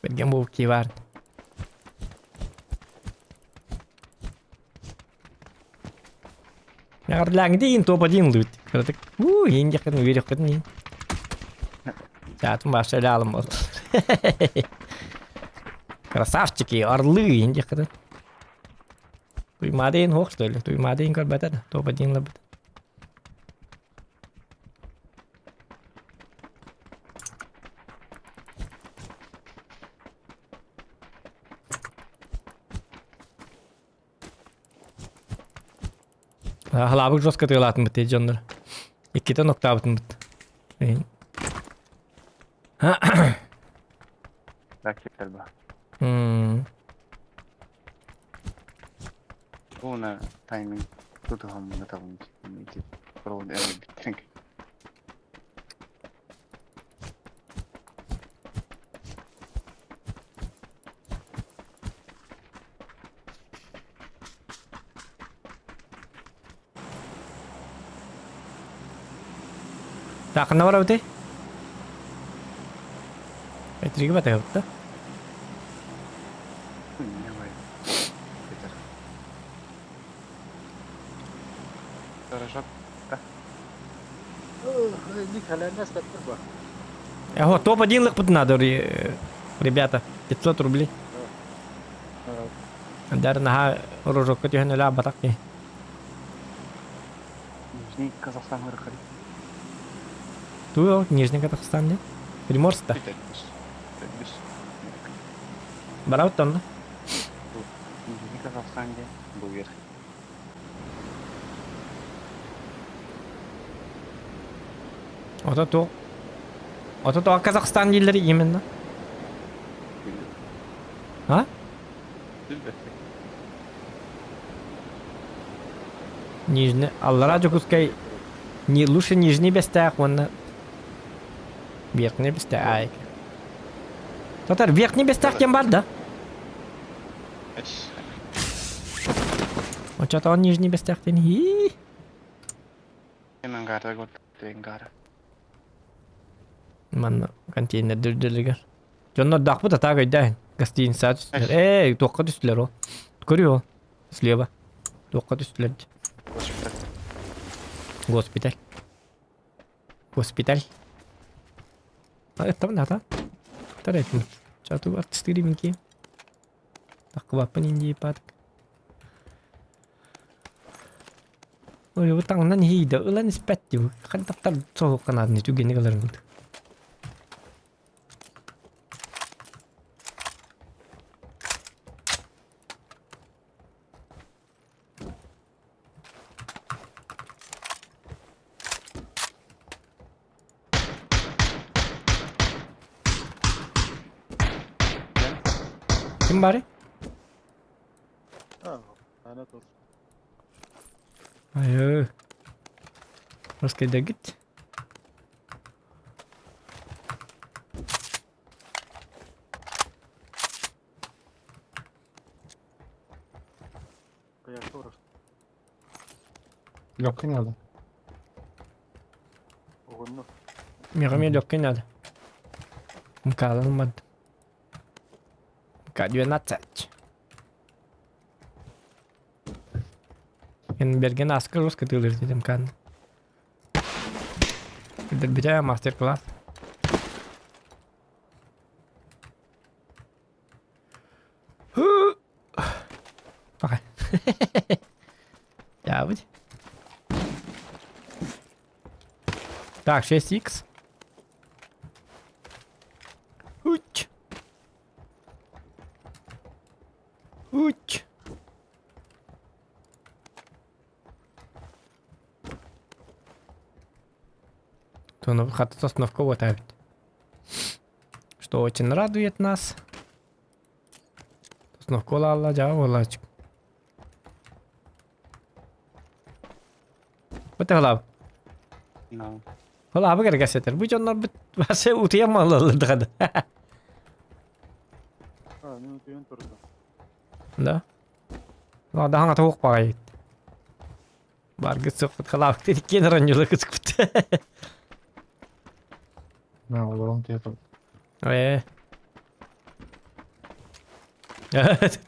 Бэргэн буолук баар. Эҕэрдэлээҥҥитин топ-1 ылбыт. Кыратык уу иһин диэххитин үөрүөххүтүн иһин. Чаатын бааса элэ аалым буолла. Красавчики, орлы, диэххэ Туймаадыйын суох что ли? Туймаадыйын көрбөтө да, топ-1 ылбыт. Халаабык жестко тыалаатыммыт дии дьоннор. Иккитэ ноктаабытыммыт. Так ба. Уна тайминг тутуһаммын табын провод эбиттен. Так, ханна барабытый? Этриги батыһабыт да? Хорошо. Эго, топ-1 лыкпыт надо, ребята. 500 рублей. Дар наһаа рожокка түһэн өлө батак киһи. Нижний Казахстан ырыхари. Туу, Нижний Казахстан не? Приморск-то. Барабыт онно. Нижний Казахстан де был вверх. Ото то. Ото то Казахстан дииллэр именно. А? Нижний, аллара Дьокуускай не лучше Нижний Бэстээх уонна Верхний Бэстээх аайык. Татар Верхний Бэстээх диэн бар да? Оччотоон Нижний Бэстээх диэн хии. Манна контейнер дүрдүлүгэр. Дьоннор дахпыт атаак өйдөөн. Гостиница түстүлэр. Ээ, туохха түстүлэр ол? Көрүө ол. Слева. Туохха түстүлэр. Госпиталь. Госпиталь. Аттабын ата. Тарайтын. Чату артистыри минки. Таккыбаппын инди патык. Ой, бу таҥнан иһийдэ, ылан испэт дии. Хайдахтар соһуохханаадын түгэни ыларын курдук. Ким баарый? Айыы. Русскайдагит. Легкий надо. Миэхэ эмиэ легкий надо. Мкалан барды. К-12. Берген аска русский тылыр дедим кан. Бүтэ мастер-класс. Пока. Явыть. Так, 6х. Уч. Уч. То хата остановка вот опять. Что очень радует нас. Остановка алла жаа болачык. Бу халаб. No. Халабы керек әсетер. Бу дьоннор бит басы утуйан маллалырдыгады. Да. Ладаһаҥ атауық баҕайыт. Баргыт сыппыт халаабыт иккиэн оронньулар кытыкпыт. Мэ олорон тиэтэ. Ээ.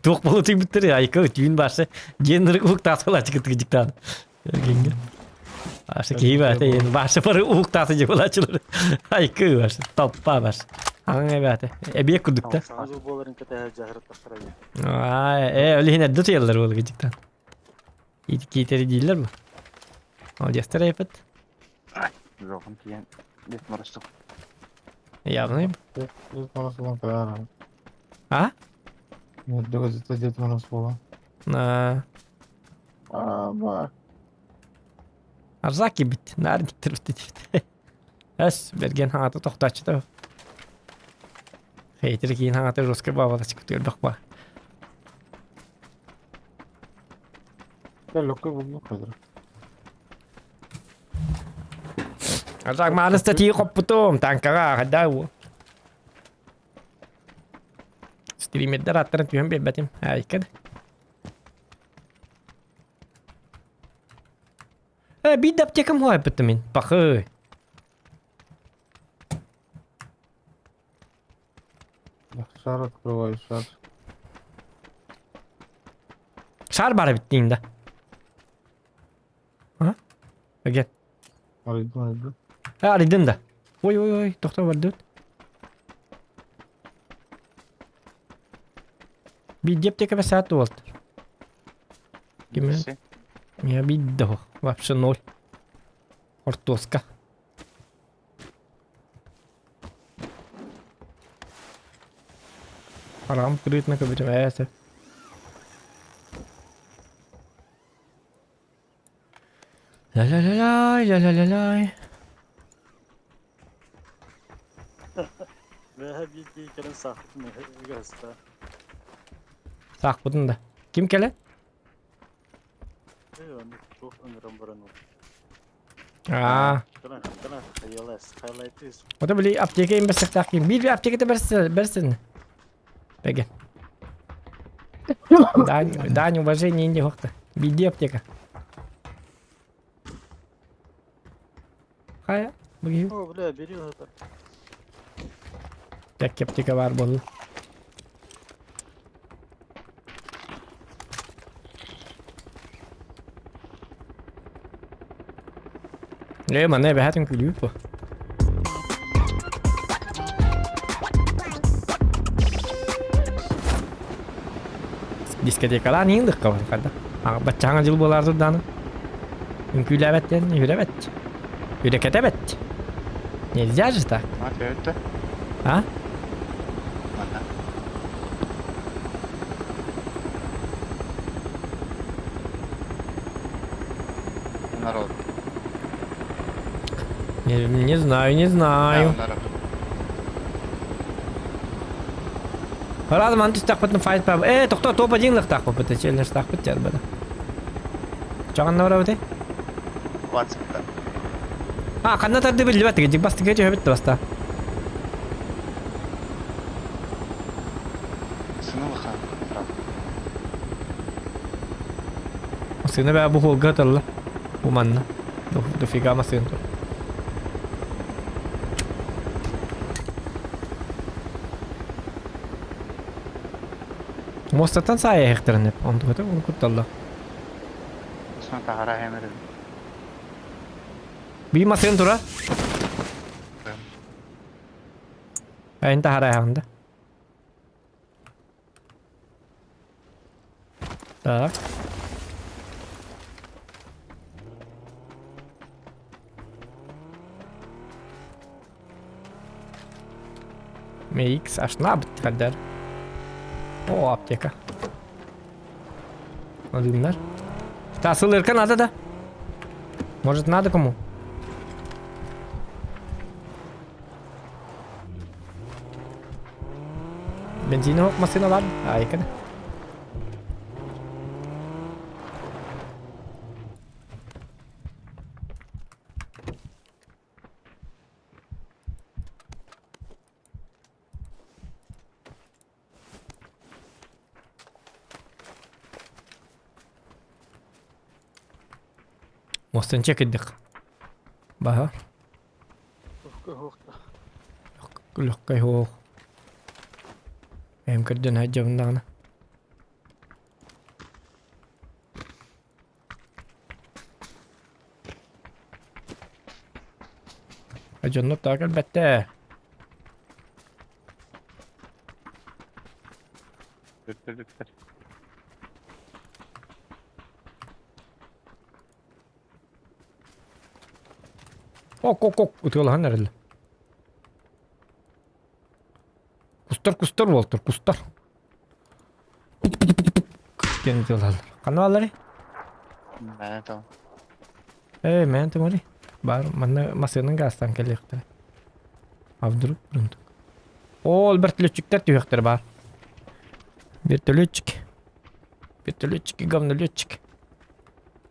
Туох буола түйбүттэр айка түүн барса диэн ырык уһуктааталаачы кытыгы дьыктаан. Эргиҥҥэ. Бааса киһи баата иэн бааса бары уһуктаата дьэ булаачылар. Айка барса толпа барса. Аҕаҥ эбээтэ. Эбиэк курдук да. Саҥа дьыл буоларын кэтэһэ дьаһырыттахтара дии. Аа, э, ол иһин эрдэ утуйаллар буолуга дьиктан. Киитэри дииллэр бу. Молодецтар эпит. Жоҕун тиийэн Дед Мороз Явный. Дед Мороз буолан кэлэр. А? Дед Дед Мороз буолан. Аа. Аа, ба. Арзак кибит. Наар диттер бит. Эс, берген хаҥата тохтооччута. Хейтер киин хаҥата жестко баабалачык көрбөх ба. Лөккө булдук хазыр. Арзак мааныста тии хоппутум, танкаҕа хадаа уу. Стримердер аттарын түһэн биэрбэтим. Айкад. Э, биир да аптекам хуайбыттым мин. Пахы. Шар открываю, шар. Шар баар эбит диин да. А? Again. Арыйдым, арыйдым. Э, арыйдын да. Ой, ой, ой, тохтоо бардыбыт. Биирдии аптека бэсэат буолт. Ким Я видел. Вообще ноль. Ортоска. Арам крытно көбүтүмээсэ. Ля-ля-ля-ля, ля-ля-ля-ля. Бэһэ биирдии кэлэн саахпытын ыгаһыста. Саахпытын да. Ким кэлэ? Э, оннук туох ыҥыран баран ол. Аа. Кына, кына, хайалас, хайлайтыс. Ото били аптека им бэрсэхтээх ким. Биир аптеката бэрсин, бэрсин. Бэгэ. Дань, дань уважение инде хохта. Биирдии аптека. Хайа, бу О, бля, бери это. Так аптека бар буолла. Ээ, манна эбэһээтин күлүү бу. Дискотекалаан иһин дыкка бар хада. Баччаҥа дьыл буолаар турдааны. Үҥкүүлээбэттэн үрэбэт. Үрэкэтэбэт. Нельзя же так. А? Народ. Не, не знаю, не знаю. Да, народ. Разом ман түстахпытын файт па. Э, тохто топ один лыхтахпыт, челлендж тахпыт жарбада. Чаҕанна барабытай? Ватсапта. А, ханна тарды биллибэт, дьик бастыҥа түһэбит да баста. Сыны лыха. Сына бää бу хуолга тылла. Бу манна. Дофига массыын тур. Муостаттан саайа иһэхтэрин онтугата уну кутталла. Сына таһара хэмэрин. Бии массыын тура. Эн таһара иһэҕин да. Так. MX аж набыт хаддар. О, аптека. Одуннар. Та сылырка надо да? Может надо кому? Бензин машина бар. Айкын. Мостан чекиддик. Баха. Лөккөй хуох. Эм көрдөн хаджабындаҕына. Дьоннор таа кэлбэттэ. Вертолеттер. Ок, ок, ок, ытыалаһан эрэллэр. Кустар, кустар буолтар, кустар. Диэн ытыалаһаллар. Ханна баалларый? Мэ то. Ээ, мээн тымырый. Бар, манна массыынан газтан кэлиэхтэрэ. А вдруг бұрындык. Ол вертолетчиктер түһүөхтэрэ баар. Вертолетчик. Вертолетчик и говнолетчик.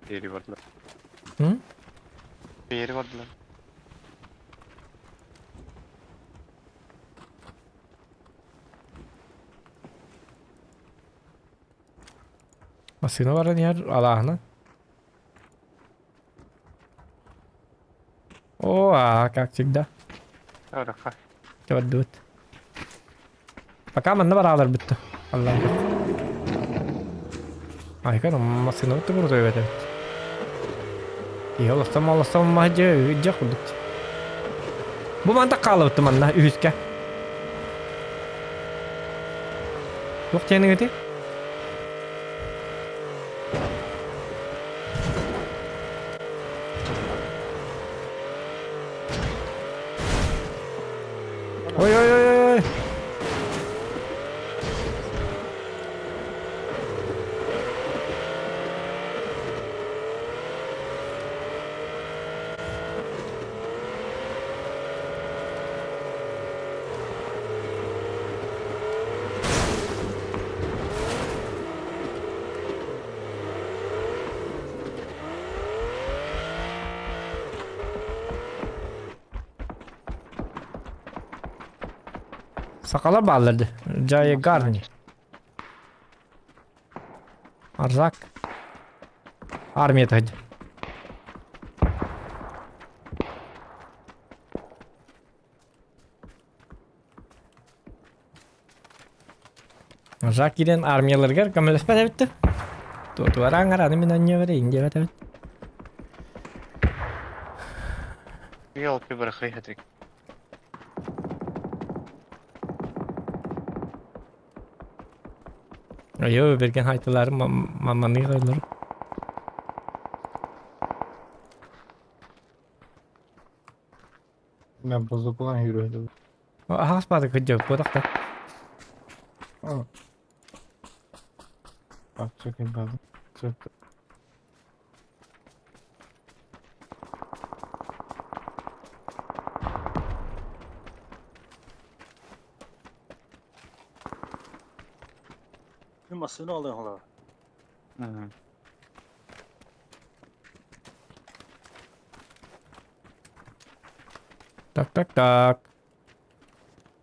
Бери бардылар. М? Бери бардылар. Массыына баран иһэр алааһынан. О, а, как всегда. Хорошо. Көрдүбүт. Пока манна бараалар бүтті. Аллаһ. Айка, массыына бутты крутой эбит. Киһи олохтон олохтон маһдьы үддьэ курдук. Бу манта хаалыбытты манна үһүскэ. Туох диэниҥ ити? Ой ой ой ой. Сахалар бааллар дии. Джайя Гарни. Арзак. Армия тахадьа. Жак киирэн армияларыгар көмөлөспөт эбит Туораҥар аны мин анньыабар индиэбэт эбит. Елки барахай хатрик. Айоо берген хайтылары маманы қайлар. Мен бузукулан yürüdüm. Аһаас баады кыдьа куотахта. Bak çok evladım. Çok. Bir masını alın hala. Так, так, так.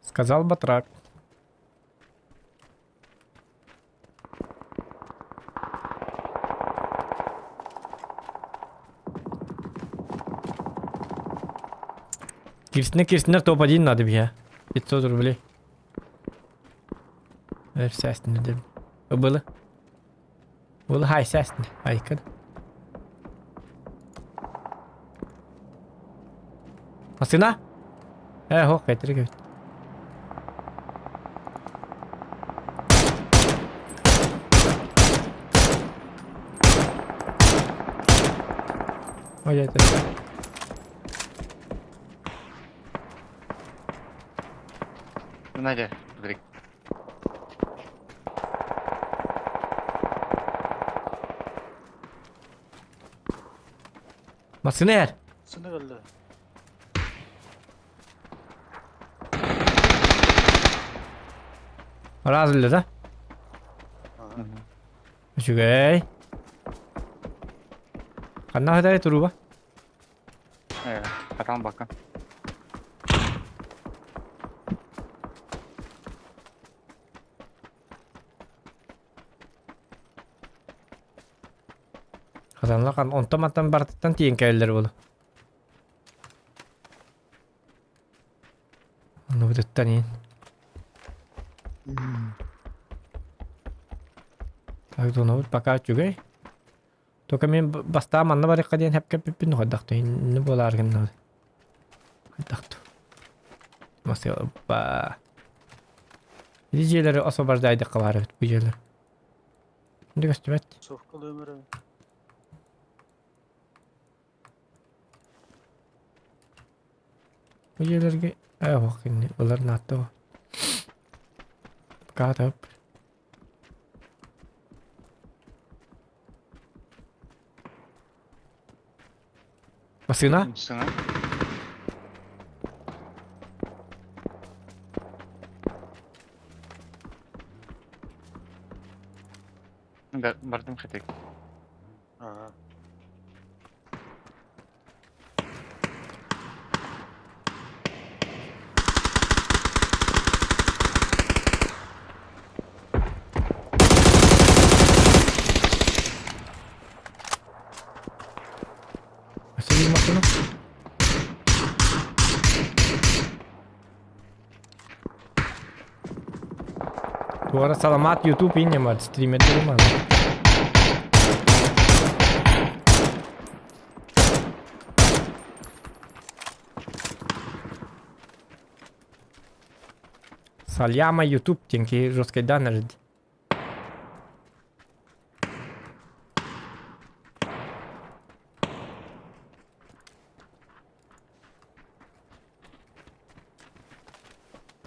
Сказал батрак. Кирсинер, кирсинер топ-1 надо бия. 500 рублей. Естественно, Было. Было хай, естественно. Айкад. Массыына? Ээ, һуох, кэтирик эбит. Ой, это... Надя, смотри. Массыына эр! Сыны кэллэ. Раз да? Үчүгэй. Ханна хатары туруба? Э, хатан бакка. Хатанла хан онтон мантан бартыттан тиийэн кэлэллэр буолу. Оннубутуттан иин. Так донобут пока үчүгэй. Только мин бастаан манна барыахха диэн хэпкэппиппин хайдах инни буолаар гыннабыт. Хайдах Масыба. Ити дьиэлэри освобождайдахха баар эбит бу дьиэлэр. Инде көстүбэт. Совка лөмөрө. Бу дьиэлэргэ ээ оһох кинини ылар наатта Каатап. Массыына? Массыына. Да, бардым хатык. Ага. Өссө машина. Туора саламат YouTube иннемар стримердер ман. Саляма YouTube тенки жесткайдан эрди.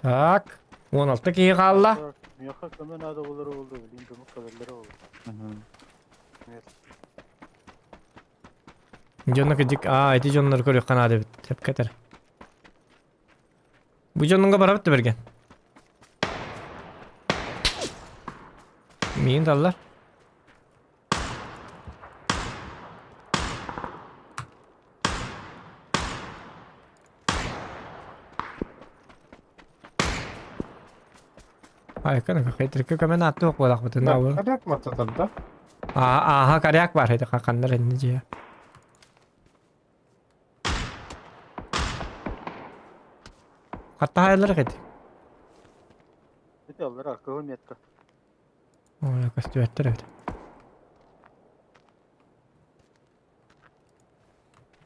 Так, 16 киһи хаалла. Миэхэ көмө наада буолара буолла, билин көмө кэлэллэрэ буолла. Дьонно кыдьык, аа, ити дьоннор көрүөххэ наада эбит. Сөпкө этэр. Бу дьоннунга барабыт да берген. Миин даллар. Айкан хетрикке көмөн атты окуолахпытын абы. Коряк мататар да? Аа, аха коряк бар хети хаканнар энни же. Хатта хайалар хети. Ити аллар аркыһы метка. Ой, көстүбэттэр эбит.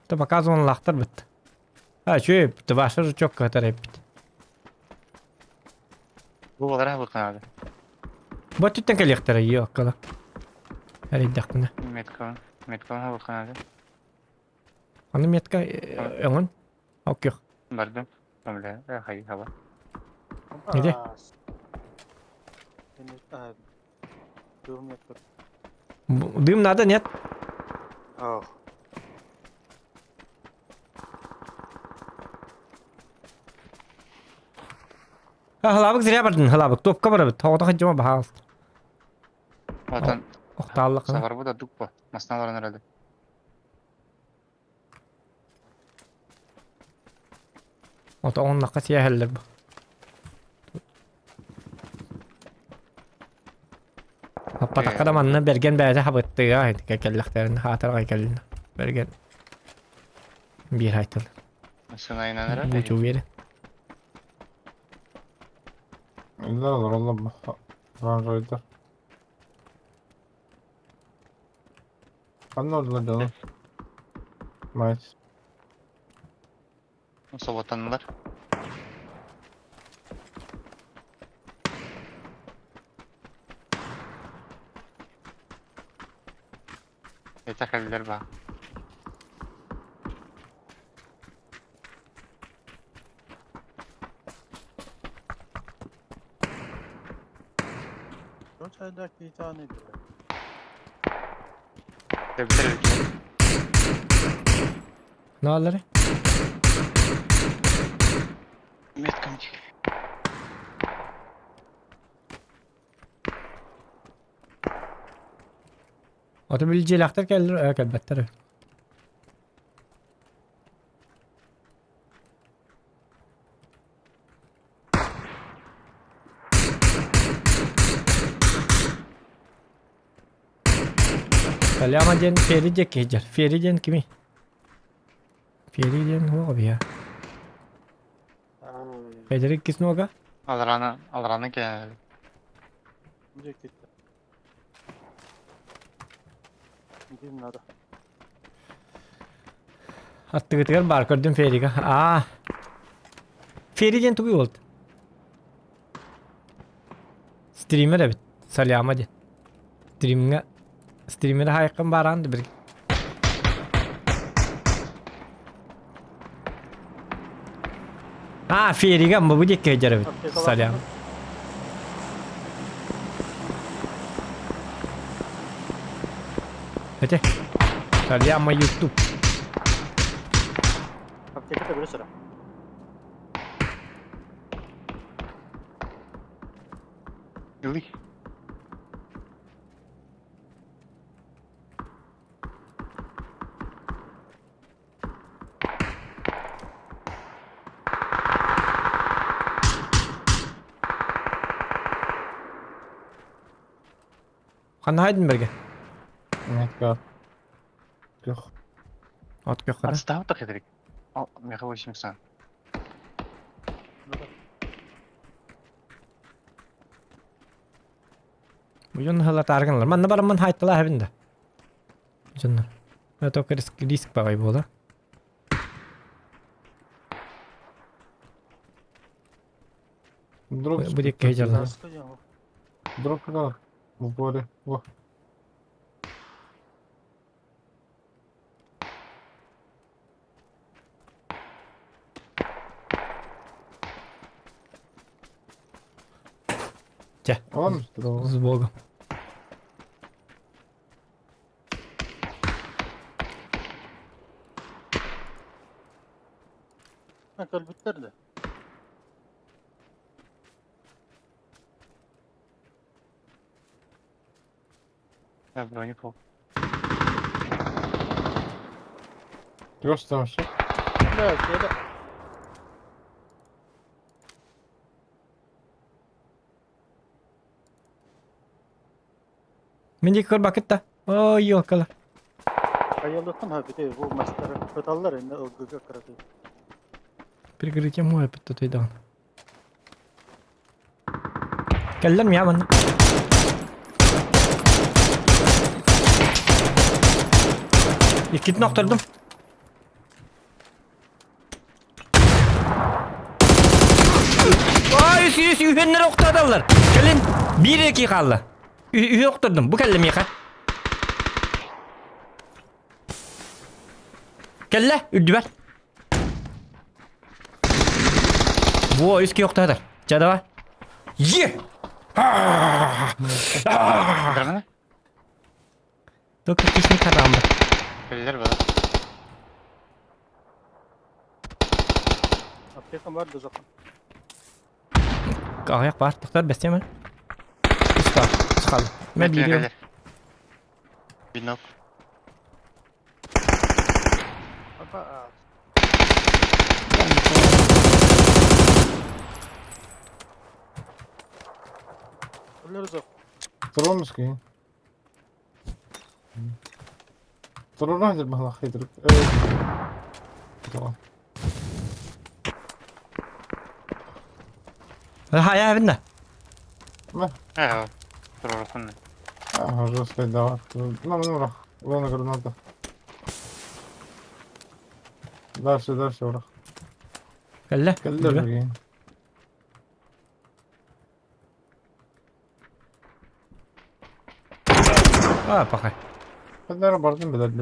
То показыван лахтар бит. А, чү, ваша же чокка тарайбит. Бу балара бу канады. Бу түттен кэлиэхтэрэ ио аккала. Эрийдэхпинэ. Метка, метка бу канады. Аны метка өҥүн. Оккөх. Бардым. Бля, хай хаба. Где? Дым надо, нет? Ах. Халабык зря бардын, халабык. Топка барабыт. Тоҕото хадьыма баһаалыста. Отон Охтааллах. саҕарбыт ордук бу. Масна олорон эрэлэ. Ото оннахха сиэһэллэр бу. Аппатахха да манна бэргэн бэйэтэ хабыттыга кэллэхтэрин хаатарга кэллин. Бэргэн биир айтыл. Сынайынан эрэ. Будь уверен. Иллер олороллор оранжевыйдар. Ханна олдулар дьону? Мать. Соботаннылар. Это кэллэр ба. Наалары? Меткамчик. Ото били дьиэлээхтэр кэллэр, э, кэлбэттэр. Таляма диэн Фери диэки сылдьар. Фери диэн кимий? Фери диэн туох эбийэ? Федерик Киснога? Алраны, алраны кэлэр. Аттыгытыгар баар көрдүм Ферига. Аа. Фери диэн тугуй буолт? Стример эбит. Саляма диэн. Стримҥа стример хаайыккын баараан да бир. А, ферига бу диэкки сылдьар эбит. Салям. Эти. Саляма YouTube. Аптеката били сыра. Ылый. Ханна Хайденберге? Метка. Көх. От көххө. Отстал так хитрик. О, меха 800. Бу дьон ыһылатааргыналар. Манна бараммын хайталаа эбин да. Дьоннор. Это риск, риск баҕай буола. Дроп. Бу диэкки сылдьаллар. Дроп куда? В поле. Во. Чэ. Он С Богом. Кэлбиттэр да. Я броню пол. Просто вообще. Да, это. Мин диэки көрбөккүт да. Ой, елкала. Айылыттан хапите бу мастары кыталлар инде ылгыга кыраты. Прикрытие мой опять тут идан. Кэллэр мия манна. Иккитин охтордум. Ай, үс үс үһүннэр охтодоллар. Кэлин биир эки хаалла. Үһү охтордум. Бу кэллэ миэхэ. Кэллэ, үрдүбэр. Во, үс киһи охтоотор. Чэ, давай. Е! Граната? Только кисни карамба. Кэллэр бара. Аптекам бар да жоқ. Аҕыйах баар, тохтор бэстиэм эн. Үс баар, үс хаалла. Мен биири Бинок. Апа. Өлөр жоқ. Тромский. Трону хитрик. Хайа эбин да. Ээ, туруорухунна. Жестко давай. Ну, ну, Лона граната. Дальше, дальше, враг. Кэллэ. Кэллэр А, пахай. Кэллэр бардым билэр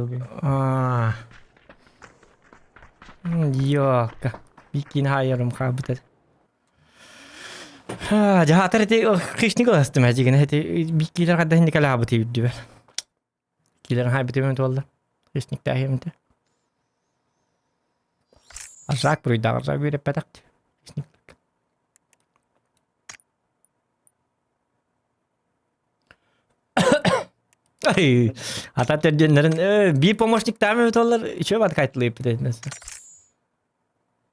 Аа. Йока. Бикин хайарым хаабыт. Дьаһаатар ити хищник ыластым эдьигин эти биккилер хадда хинни калаабыт үрдүбэр. Килер хайбытым туолла. Хищниктээхимте. Аржаак буруйдаах аржаак үөрэппэтэх. Хищник. Ай, ата төрдүннэрин биир помощниктаам эбит оллар үчүгэй бат кайтылыйыппыт этинэс.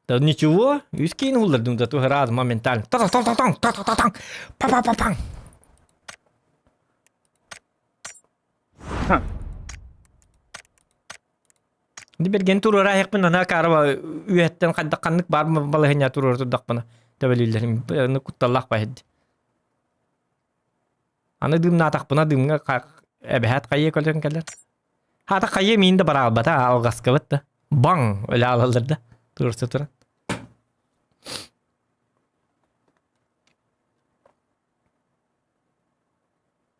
Да ничего, үс киин уллардым да тух раз моментально. та та та та та та та па па па паң Берген туруора айыкпын ана караба үөттен хайдах ханнык бар балаһыня туруор турдахпына төбөлүүллэрим кутталлаах баһыд. Аны дымнаатахпына дымҥа эбэһээт хайыы көлөн кэлэр. Хаата хайыы миин да бараалбата алҕаскабыт да. Баҥ өлө аалаллар да туруорса туран.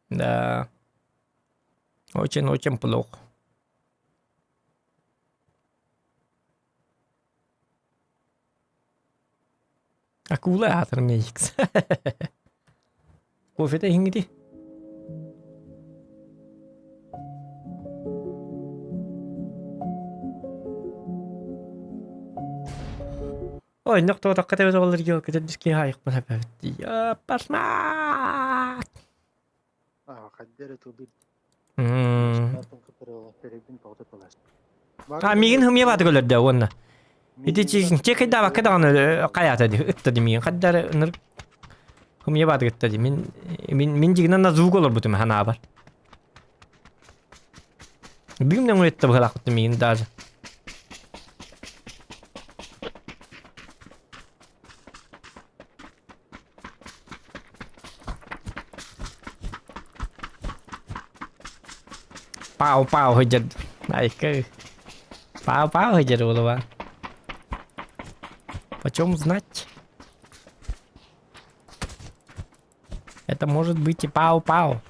Да. Очень-очень плохо. Акула аатырым X. Кофета иһиҥҥити? Ой, нохтоотоххо тэбэ оҕолор елкэтэр киһи айықпын эпэбит. Пашмаат! А миигин хымыйа бааты көлөрдө уонна. Ити чекайдаабакка даҕаны хайаата ди ытта ди миигин хаддары ыныр хымыйа бааты ытта ди мин мин мин дьигинэн на звук олорбутум ханаабар. Бүгүн да ытта быһалаахпыт миигин даже. Пау пау сылдьар айка пау пау сылдьар буолуба. Почем знать? Это может быть и пау-пау.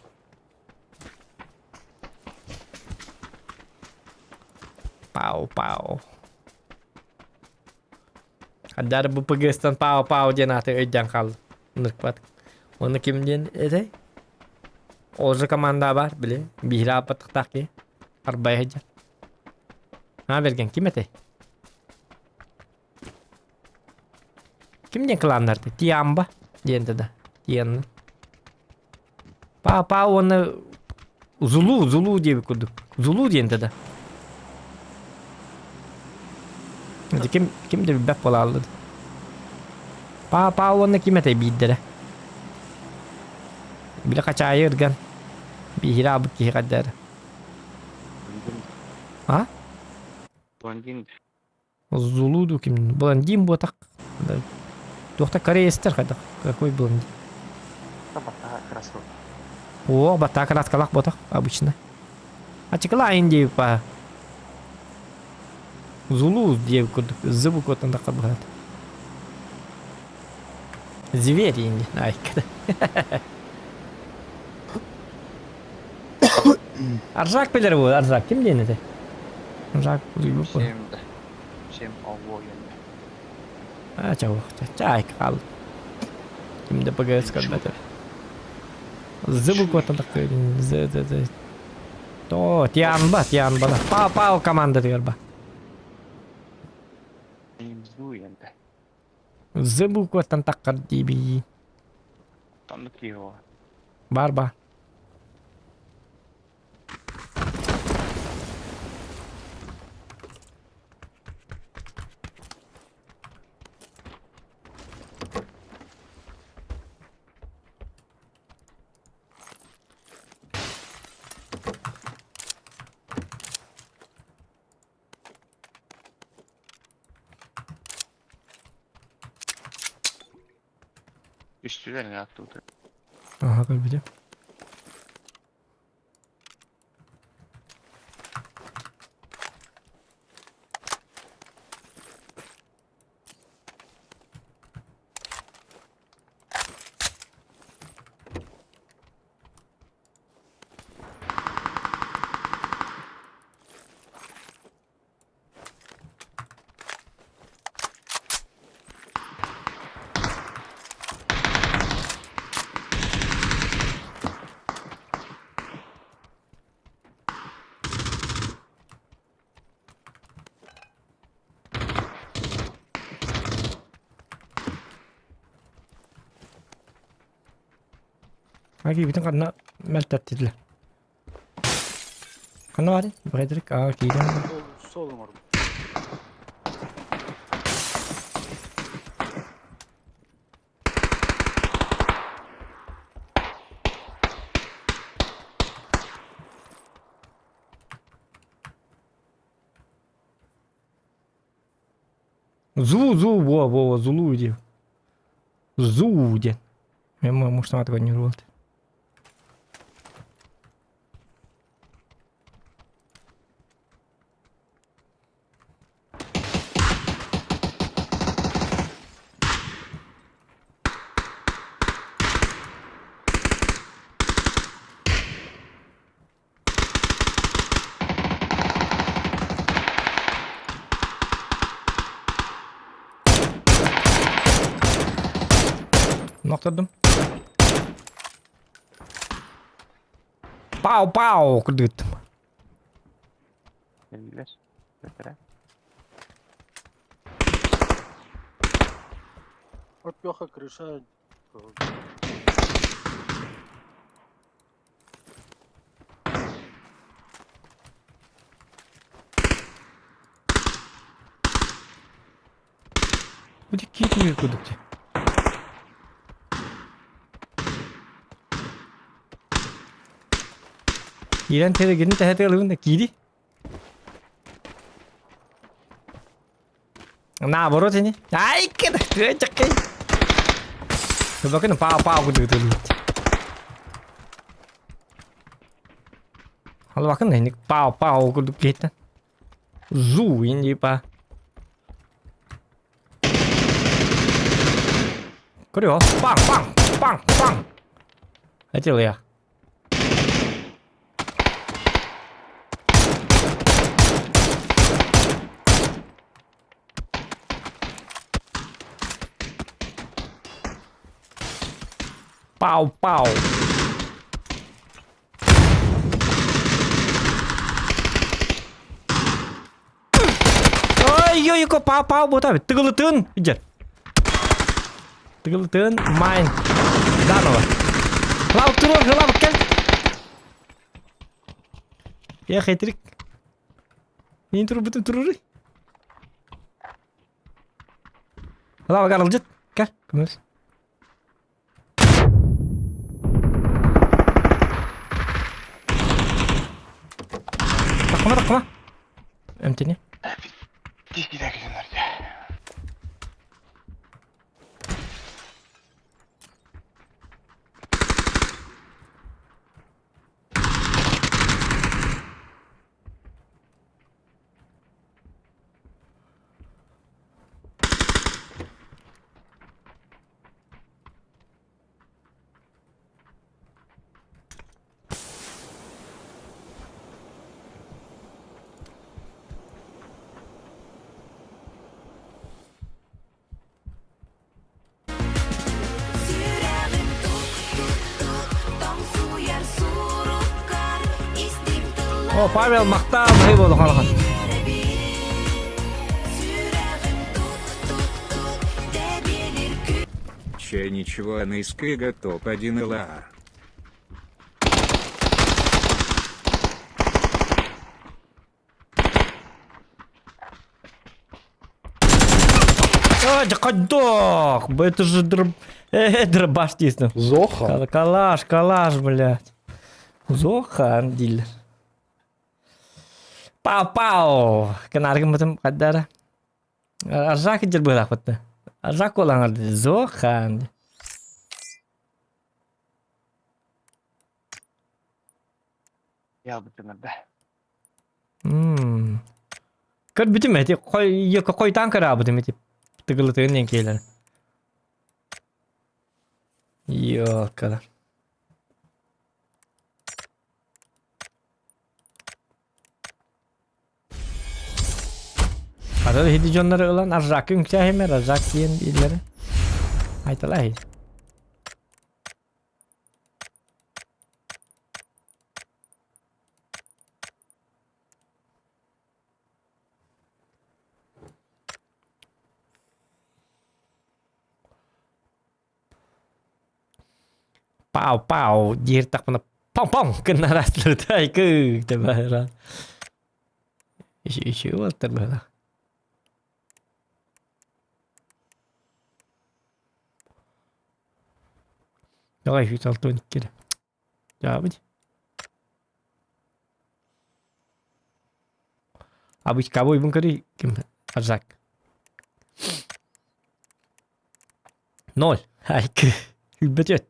Пау-пау. Хаддар бу ПГС-тан пау-пау диэн ааты өйдөөн хааллым. Ынырыкпат. Уонна ким диэн этэй? Олжа команда бар, били. Биһири ааппаттахтаах киһи. Арбай сылдьар. Аа берген ким этэй? Ким диэн кланнарды? Тиамба диэн да. Тианна. Паа-паа уонна Зулу, Зулу диэбит курдук. Зулу диэн да. Ити ким ким да билбэт буолааллар. Паа-паа уонна ким этэй биирдэрэ. Били хачаайы ырган. Биһири аабыт киһи хайдары. А? Блондин. Зулу дуу ким? Блондин буотах. Туохта кореецтэр хайдах? Какой блондин? Баттаа краска. О, баттаа краскалаах буотах обычно. Ачыкылаайын диэбит баа. Зулу диэбит курдук з букваттан таххар быһаат. Зверь инди. Айка. Аржак билэр бу, Аржак ким диэн этэ? Аржак Всем да. Всем ого енді. А, чау, чай хаал. Ким да ПГС көрбөтө. З букваттан таххар З, З, З. То, Тианба, Тианба. Пау, пау командатыгар ба. Зу енді. З букваттан таххар диби. Тоннук его. Бар ба. Үстүлэр оттуда. Ага, көрбүтүм. Киибитин ханна мэлтэттилэр. Ханна баарый? Бэйдэрик аа киирэн Сол оҥорбут. Зу, зу, во, во, Зулу диир. Зу диэн. Мен муштаматык оонньуур буолт. Охтордум. Пау пау курдук. Эллер. Бэтэрэ. Вот Леха крыша. Бу киитин курдук дии. Киирэн тэлэгин тэһэтэ ылыбын да киири. Наоборот ини. Ай, кыда, чаккай. Бакын пау-пау курдук ытылыбыт. Ал бакын инник пау-пау курдук киһиттэн. Зу инди па. Көрүө, паң, паң, паң, паң. Этилия. Пау, пау. Ой, ой, пау, пау, бута, тыгылытын, идет. Тыгылытын, майн. Заново. Лав, турур, лав, кел. Я хитрик. Мин турбутум туруру. Лава гарылжыт. Кел, көмөс. Такма, такма. Эмтини. Тихий О, Павел махтал, баһы буолу халахан. Че ничего, а Искыга топ-1 ЛА. А, дох! Это же др... дробаш дейсің. Зоха. Калаш, калаш, блядь. Зоха, дилер. Пау-пау! Канаргым бытым қаддара. Аржак жер бырақ бытты. Аржак олаңарды. Зохан. Ялбытынарда. Көр бүтүм эти қойтан кыраабытым эти тыгылытыгын кейлер. Ёкалар. Хата хиди дьоннору ылан аржакка үҥсээһимэр аржак диэн дииллэрэ. Айталаа Пау пау диир тахпына пау пау гыннараслытай кы тебара. Еще уолтар быһыла. Давай 162 Дьаабыт. Абыч кабойбун көрүй ким Аржак. Ноль. Айкы. Хүлбөтөт.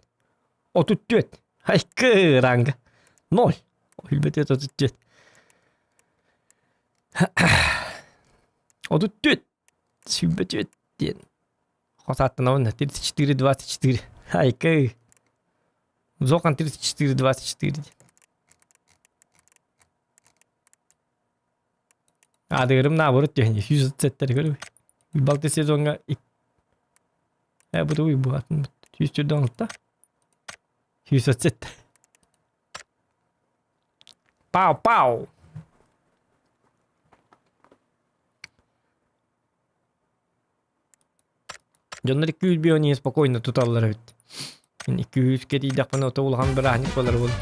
34. Айкы ранга. Ноль. Хүлбөтөт 34. 34. Сүлбөтөт диэн. Хос аттанабын 34 24. Айкы. Зохан 34 24. Адыгырым наоборот түһэн 137 көрү. Балты сезонга э бу туй бу атын. 146. 137. Пау, пау! Дьоннор 200 биони спокойно туталлар эбит. Мин 200 кэтийдэхпинэ ото улахан бырааһынньык буолар буолар.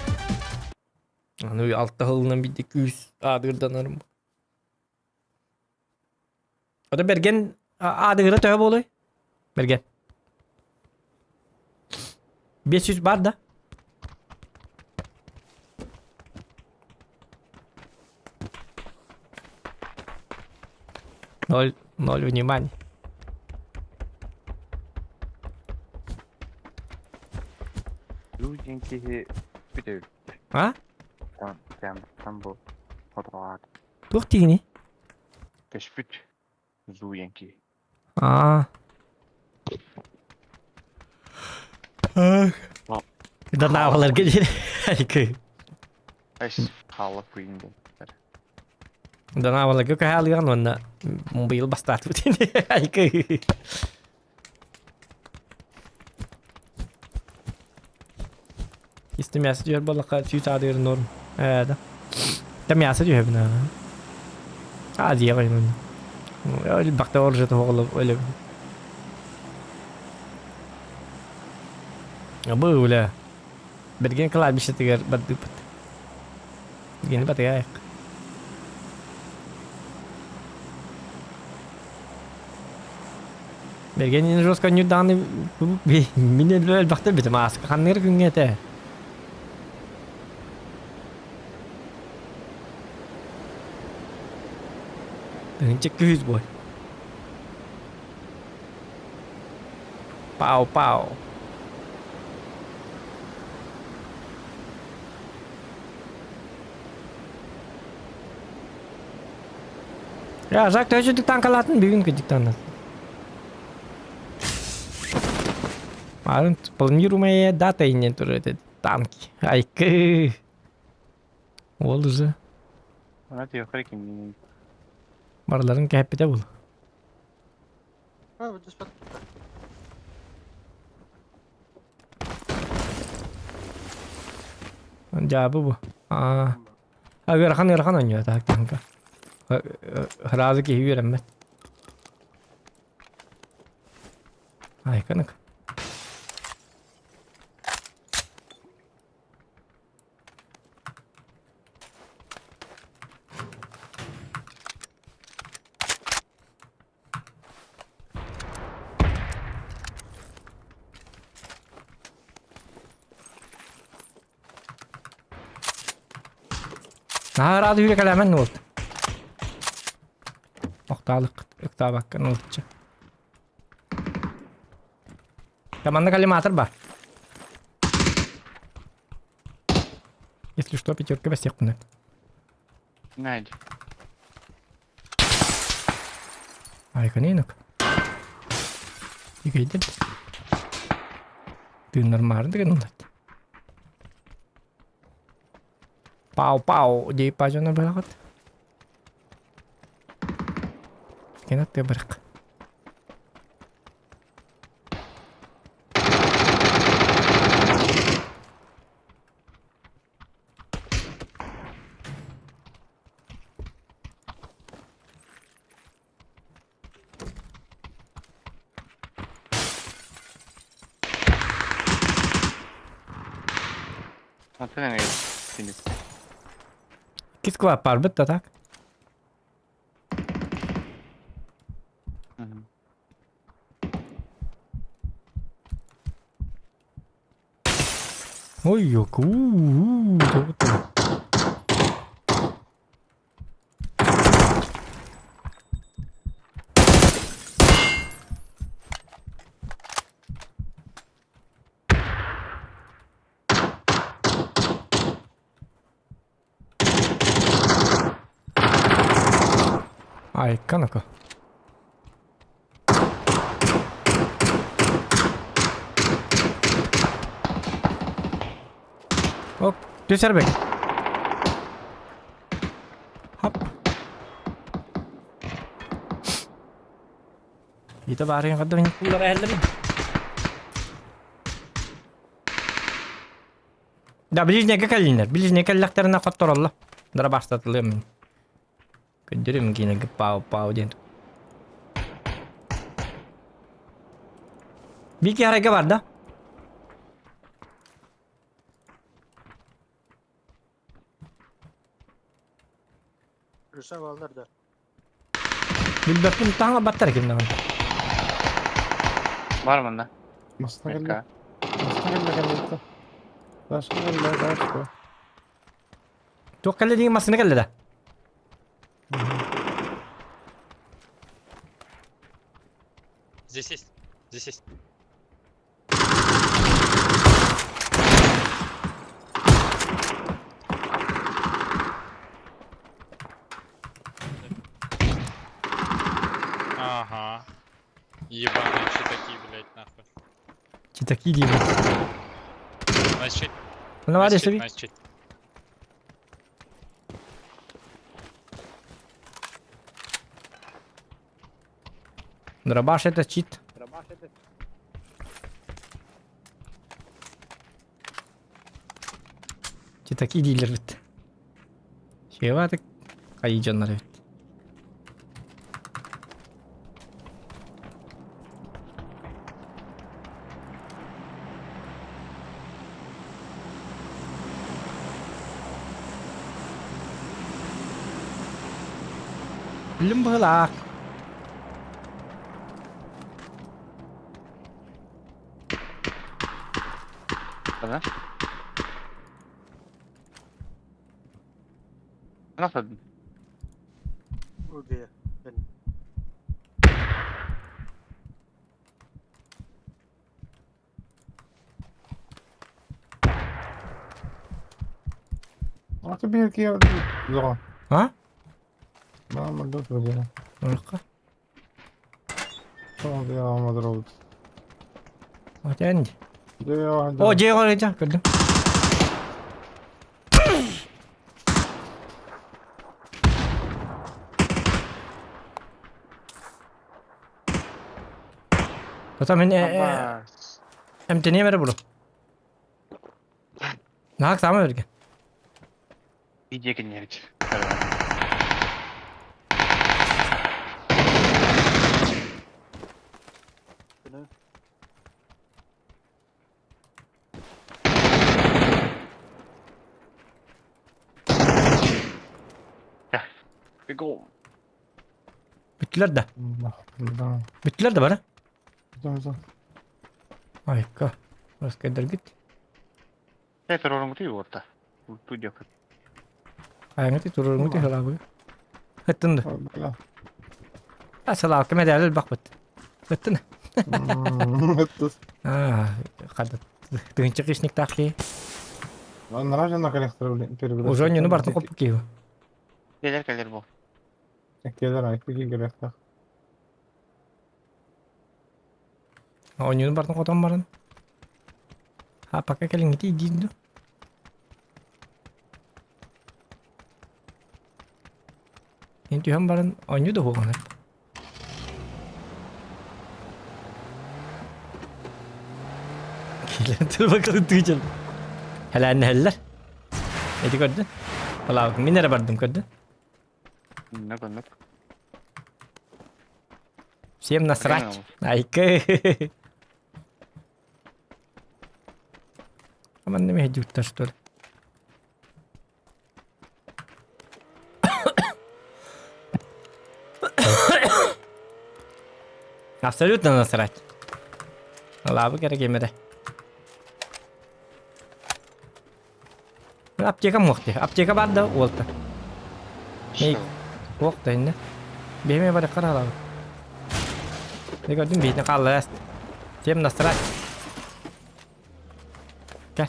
Аны алта сылынан биирдэ күүс аадырданарым. Ото Бэргэн аадыгыра төһө буолуй? Бэргэн. 500 бар да? Ноль, ноль внимания. Люди киһи бүтэ А? Там, прям, там был фотоаппарат. Туох тигини? Көспүт Зуен киһи. Аа. Данааларга диэри. Айкы. Эс хаалла куйун диэн. Данааларга көһөалыган уонна быйыл бастаатыбыт Айкы. Исти мясо түһэр буоллахха сүүс аадыгыр норм. Ээ да. Да мясо түһэбин аа. Аа диэҕин онно. Элбэхтэ оржа тоһоҕолоп өлөбүн. Бу үлэ. Берген кладбищетыгар бардыппыт. Гени батыгаайык. Берген жестко ньурдааны мин элбэхтэ битим ааска ханныгар күҥҥэ этэ. Тыһынча күһүс бой. Пау пау. Я, Жак, төһө диктанкалаатын бүгүн диктаннат. Арын планируемая дата иннен турар этэ танки. Айкы. Ол уже. Она тиэхэр кимниин. Барыларын кэһэппитэ бул. Дьаабы бу. Аа. Ыарахан ыарахан оонньуу так танка. Сразу киһи үөрэммэт. Айканык. Наһаа ыраата үүрэ кэлээмэн уолт. Охтаалык ыктаабакка нуучча. Команда коллиматор бар. Если что, пятерка бэсиэхпин Найди. Айканинок. Үгэйдин. Тыыннар деген улат. Пау пау дей пажана барахат. Кенат те барак. Антон эмиэ синит. Кис клап барбыт да так? Ой, уу, Айканака. Оп, түс эрбек. Хап. Ите баарыйын қадыр куллар әлдімін. Да, ближнеге кэллиннэр. Ближнеге кэллэхтэринэ хоттороллор. Дырабаастатылыам мин. Көрдөрүм киинэгэ пау-пау диэн. Бики арайга бар да? Рыша баллар да. Билбэппин таҥа баттар ким даҕаны. Бар манна. Массыына кэллэ. Мекка. Массыына кэллэ кэллэ. Дашка кэллэ, Дашка. Туох кэллэ диэн массыына кэллэ да? Здесь есть. Здесь есть. Ага. Ебаные читаки, блядь, нахуй. Читаки диибин. Значит, Ону баар значит, эсэби. значит. Дробаш это чит. Читаки дииллэр эбит. Сиэбаатык хайыы дьоннор эбит. Билим быһылаах. Да? Nasıl? Urdu'ya. Ben Аты биир киһи доҕор. А? Мама дот бу. Урукка. Tamam ya olmadı oldu. Отэн. Дьэ, О, дьиэ горыйда, көрдүм. Потом мин эмтением эрэ булу. Наһаа саама бэргэ. Иди кенерич. bunu Бегом. Бүттүлэр да. Бүттүлэр да бары. Айка. Раскайдаргыт. Это рором ты вот. Тут Айаңыты туруруҥу түһэлаабы. Ыттын да. Асалаалка мэдээлэл бакпыт. Ыттын. Аа, хада тыһынча кишниктаах киһи. Уже онньуну бартын хоппут киһи. Келер келер бу. Оонньууну бартын хотон баран. А пока кэлиҥҥити диир ду. Мин түһэн баран оонньуу да буолан Киирэн тур бакалын тыычал. Хэлээннэһэллэр. Эти көрдүн? Балаабыкын мин эрэ бардым көрдүн. Оннук оннук. Всем насрать. Айкы. Манна миһдьуттар что ли? Абсолютно насрать. Лабы керек эмэрэ. Аптека муохты. Аптека бар да уолта. Мей Туох да иннэ. Биһиме бары хараалабыт. Дэ көрдүм биһитин хааллараст. Тем насрать. Кэ.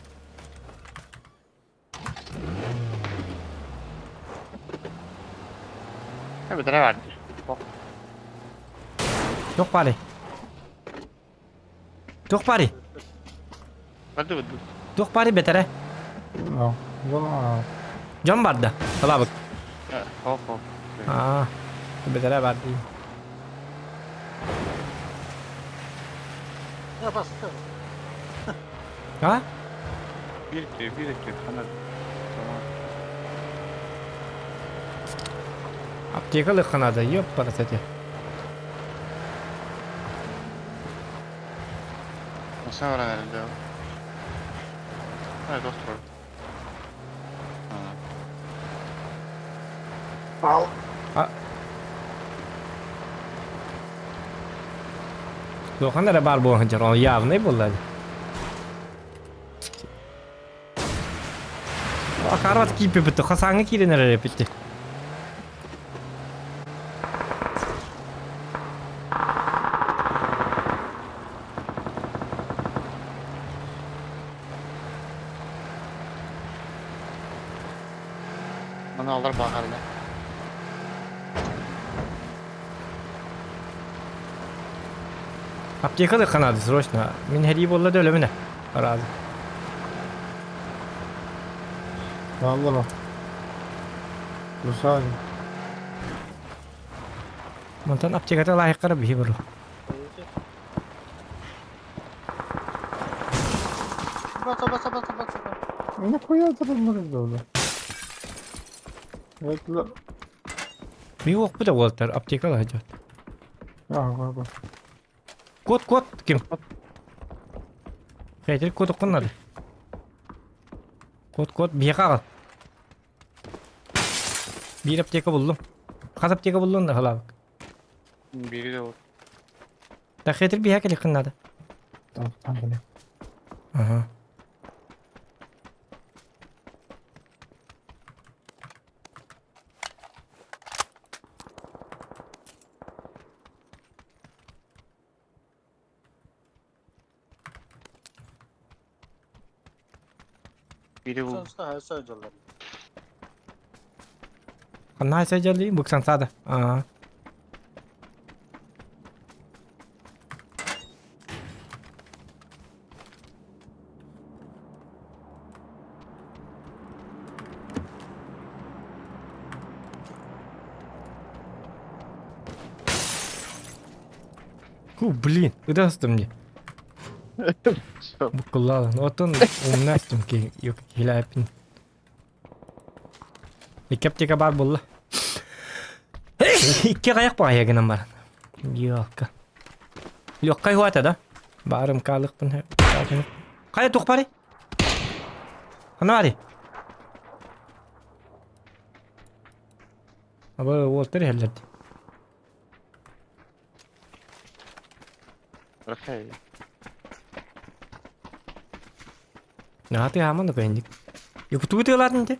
Бэтэрэ бар. Туох баарый? Туох баарый? Барды барды. Туох баарый бэтэрэ? Дьон барда. Талаабыт. Хоп хоп. Аа, бэтэрэ бар дии. Ya bastı. А? Биир өттү, биир өттү, ханна Аптека лыхха надо, ёппарасати. Sen var herhalde. Evet otur. Туоххан эрэ баар буолан сылдьар, ол явный буолла дии. Акарат кииппиппит, хасааҥҥа киирэн эрэр эппитти. Bana alır bakarlar. Аптека лыхха срочно. Мин һэрии буолла да өлөмүнэ. Араазы. Аллар. Русаль. Мантан аптеката лайыққара биһи бару. Баса баса баса баса. Нахуя это разморозило? Это... Би уохпут уолтар аптека лаһдьот. Ага, ага. Кот кот ким? Хәйтер кот уккуннады. Кот кот биһиэхэ аҕал. Биир аптека буллум. Хас аптека буллун да халаабык. Бири де ол. Да хәйтер биһиэхэ кэлиэххин наада. Там, там, бля. Ага. Бири бул. Ханна сәдьэлли буксан саада. Аа. Фу, блин, ыдастым мне. Буккуллаалан. Отон умнастым ки килээпин. Икки аптека баар буолла. Икки каяк баҕайы гынан баран. Ёлка. Лёккай хуата да? Баарым каалыкпын. Хайа туох барый? Ханна барый? Аба уолтар иһэллэр дии. Окей. Наһаа тыаһааман да көһүннүк. Якутуу тыалаатын ити?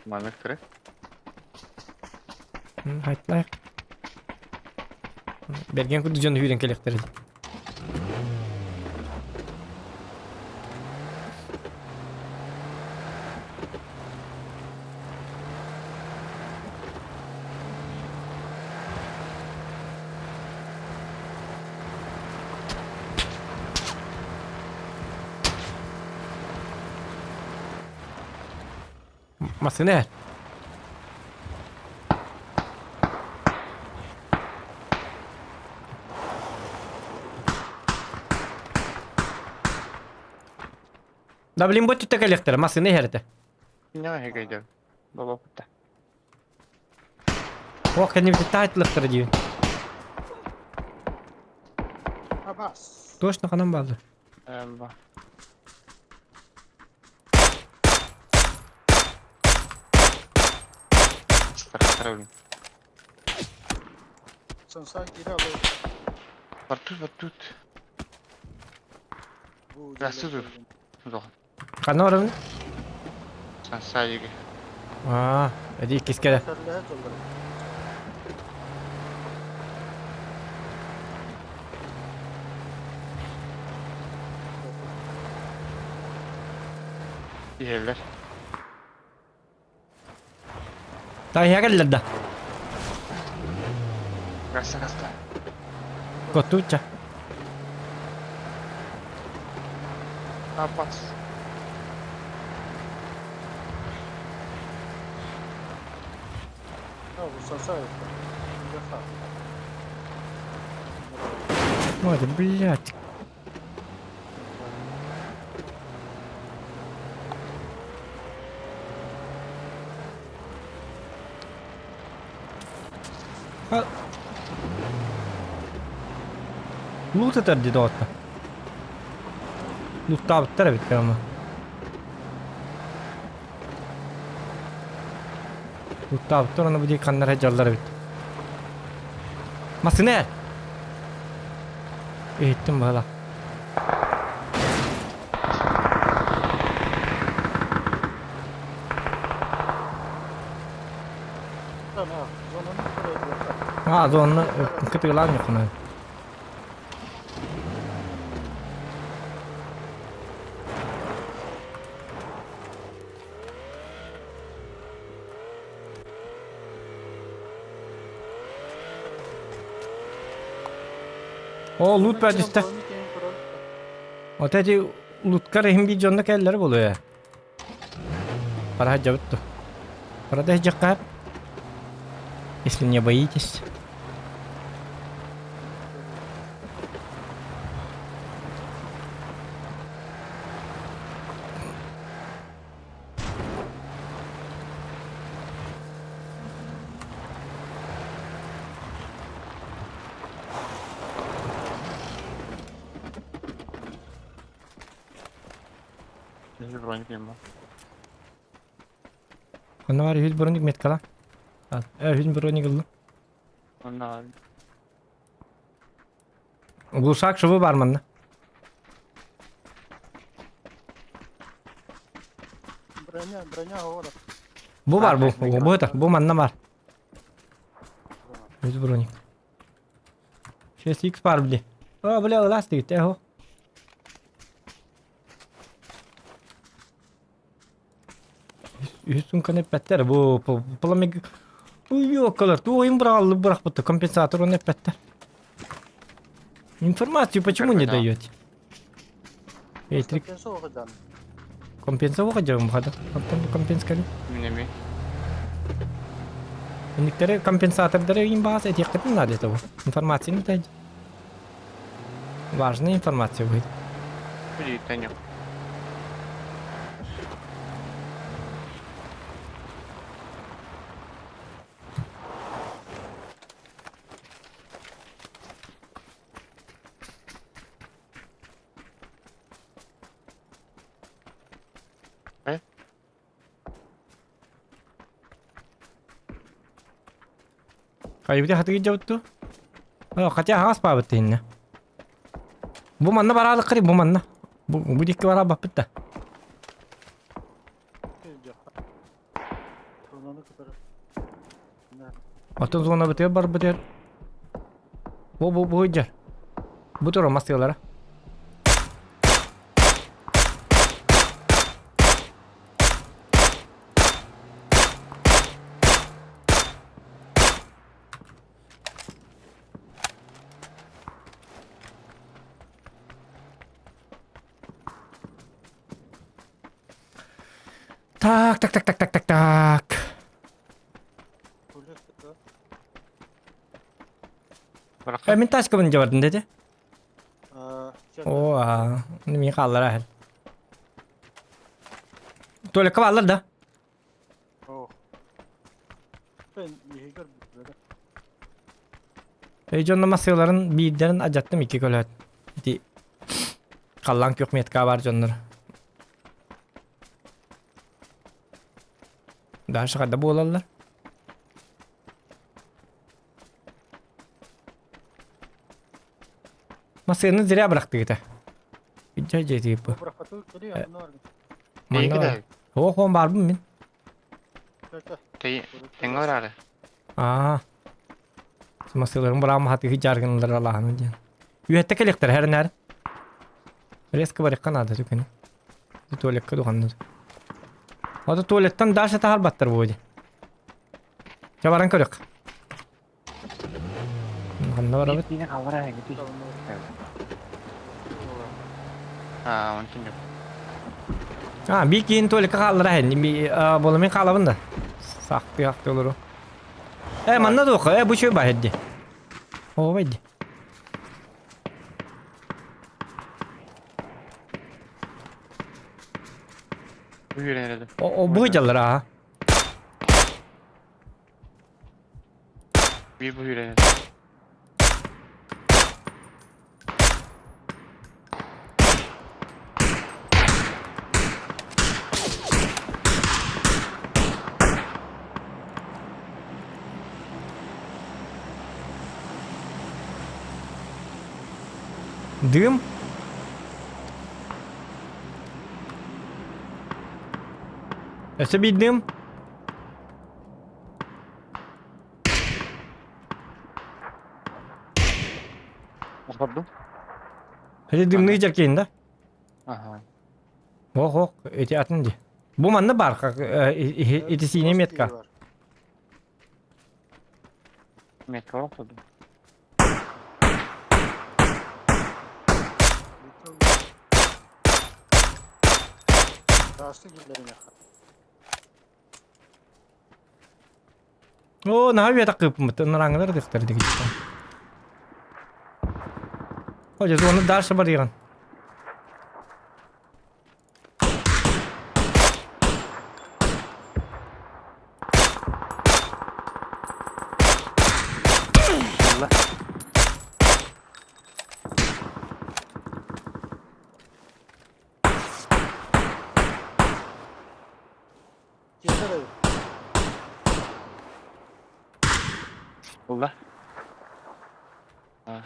Маннык түрэ. Хайтлайық. Берген курдук дьон үүрэн кэлиэхтэрэ дии. Массыына иһэр. Да блин, бу түттэ кэлиэхтэрэ, массыына иһэр этэ. Не хэгейдер. Баба путта. Ох, кэннибититтэ айтылыктара диибин. Абас. Точно ханан бааллар. Ба. Бар тут, бар тут. Расуду. Ханна барабын? Сансайыга. Аа, эди иккискэ Иһэллэр. Тайа кэллэр да. Гасса гасса. Котуча. Апас. Ой, да блядь. Лут этэр дии доҕоттор. Луттаабыттар эбит ама. Луттаабыттар аны бу дии ханна эрэ дьаллар эбит. Массыына! Иһиттим быһыылаах. А, зонны кытыылаан юхна. О, лут бәдүстэ. Вот эти луткар иһин биир дьонно кэллэр буолуо. Пора дьабыт ту. Пора да Если не боитесь. Үһү броник юм Онно бар үһүс броник меткала. Үһүс броник ыллым. Онно Глушак шыбы бар манна. Броня, броня ора. Бу бар бу. Бу это, бу манна бар. Үһүс броник. 6x бар били. О, бля, ылас дигит, эхо. Үһүс сумканы эппэттэр бу пламя Уйоккалар, туойун быраҕаллы бырахпытта, компенсатор оны эппэттэр. Информацию почему не даете? Электрик компенсация дьаҕым хада. Оттон компенскали. Минеми. Некоторые компенсатордары им баас этиэххитин надо того. Информация не дайте. Важная информация будет. Билиитэн Э? Хайбыты хатыгы дьабытту. Хотя аҕас баабыт тиһиннэ. Бу манна бараалык бу манна. Бу бу дикки бараа баппыт да. Атын зона бытыгар барбытыгар. Бу бу бу ыдьар. Бу тура мастыгалара. Так, так, так, так, так, так, так. Э, мин тачкабын дьабардым деді. О, а, мин хааллара аһар. Туалекка бааллар да? Эй дьонно массыыларын биирдэрин адьаттым икки көлөһөт. Ити халлаан күөх метка бар дьоннор. Дальше хада буолаллар. Массыыны зря бырахтыгыта. Дьэ дьэ бу. Манна Ох, он барбын мин. Тэҥҥэ бараары. Аа. Массыыларын быраам хатыгы жаргынлар алаһаны диэн. Үөттэ кэлиэхтэр хэрнэр. Резко барыхха наада түкэни. Туалекка туханныр. Ото туалеттан дальше таһарбаттар буо дии. Чэ баран көрүөх. Ханна барабыт? Биир халлара эҥити. Аа, онтун yok. А, би киин туалекка хааллара һэн. Буола мин хаалабын да. Сахты ахты олору. Э, манна дуоха, э, бу чөй баһедди. О, байди. Бу үөрэнэр О, бу дьаллар аа. Bir bu yüreğine. Дым? Өссө биир дым? Охордум. Эти дымные дьэркиин да? Ага. Ох, ох, эти атын ди. Бу манна бар, как эти синяя метка. Метка охордум. Таасты киллэрин яха. Оо, наһаа үйэ такыыппыт, ынараҥҥылар дыхтар дигиттэн. О, дьэ, уонна дальше барыйҕын. Киэсэ Булла. А.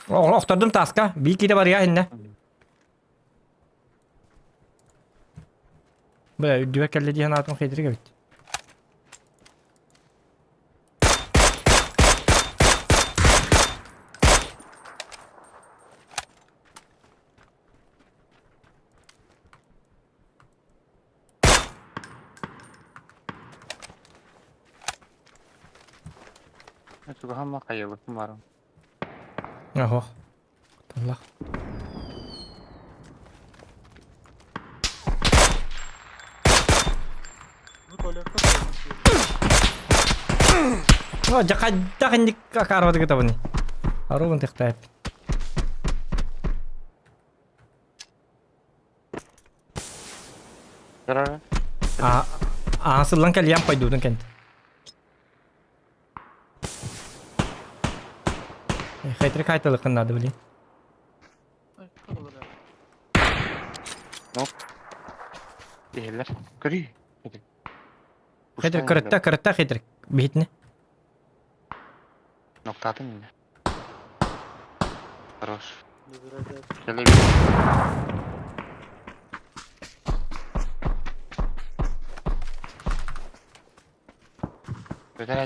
Охтордум таска, бии киирэ барыа иннэ. Бля, үрдүбэр кэллэ дии санаатым хитрик эбит. Чугаһама хайылытым барым. Охо. Аллах. О, дьэ хайдах инник акаарбаты кытабыный? Арубун тихтаап. А, а сыллан кэлиэн пойдуутун кэнт. Хейтри кайталыкын надо, блин. Иһиллэр. Көрүй. Хейтри кырытта, кырытта хейтри. Биһитини. Ноктаатын инне. Хорош. Көтөр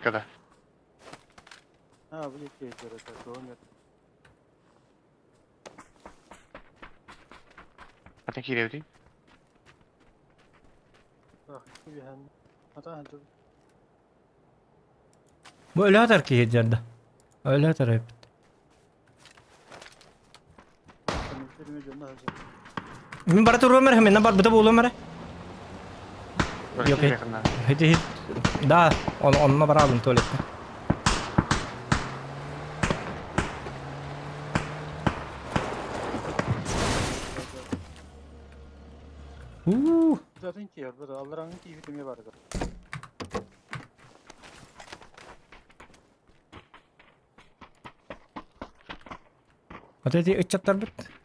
Когда? А, били кейдер, Ата киирэбитий? Бу өлө киһи дьарда. Өлө эппит. Мин бара туруом эрэ, мен барбыта буолуом эрэ. Yok, Хити Да, он онно барабын туалетка. Уу. Zaten ki burada Allah'ın ki bitimi vardı. Вот эти ыччаттарбыт.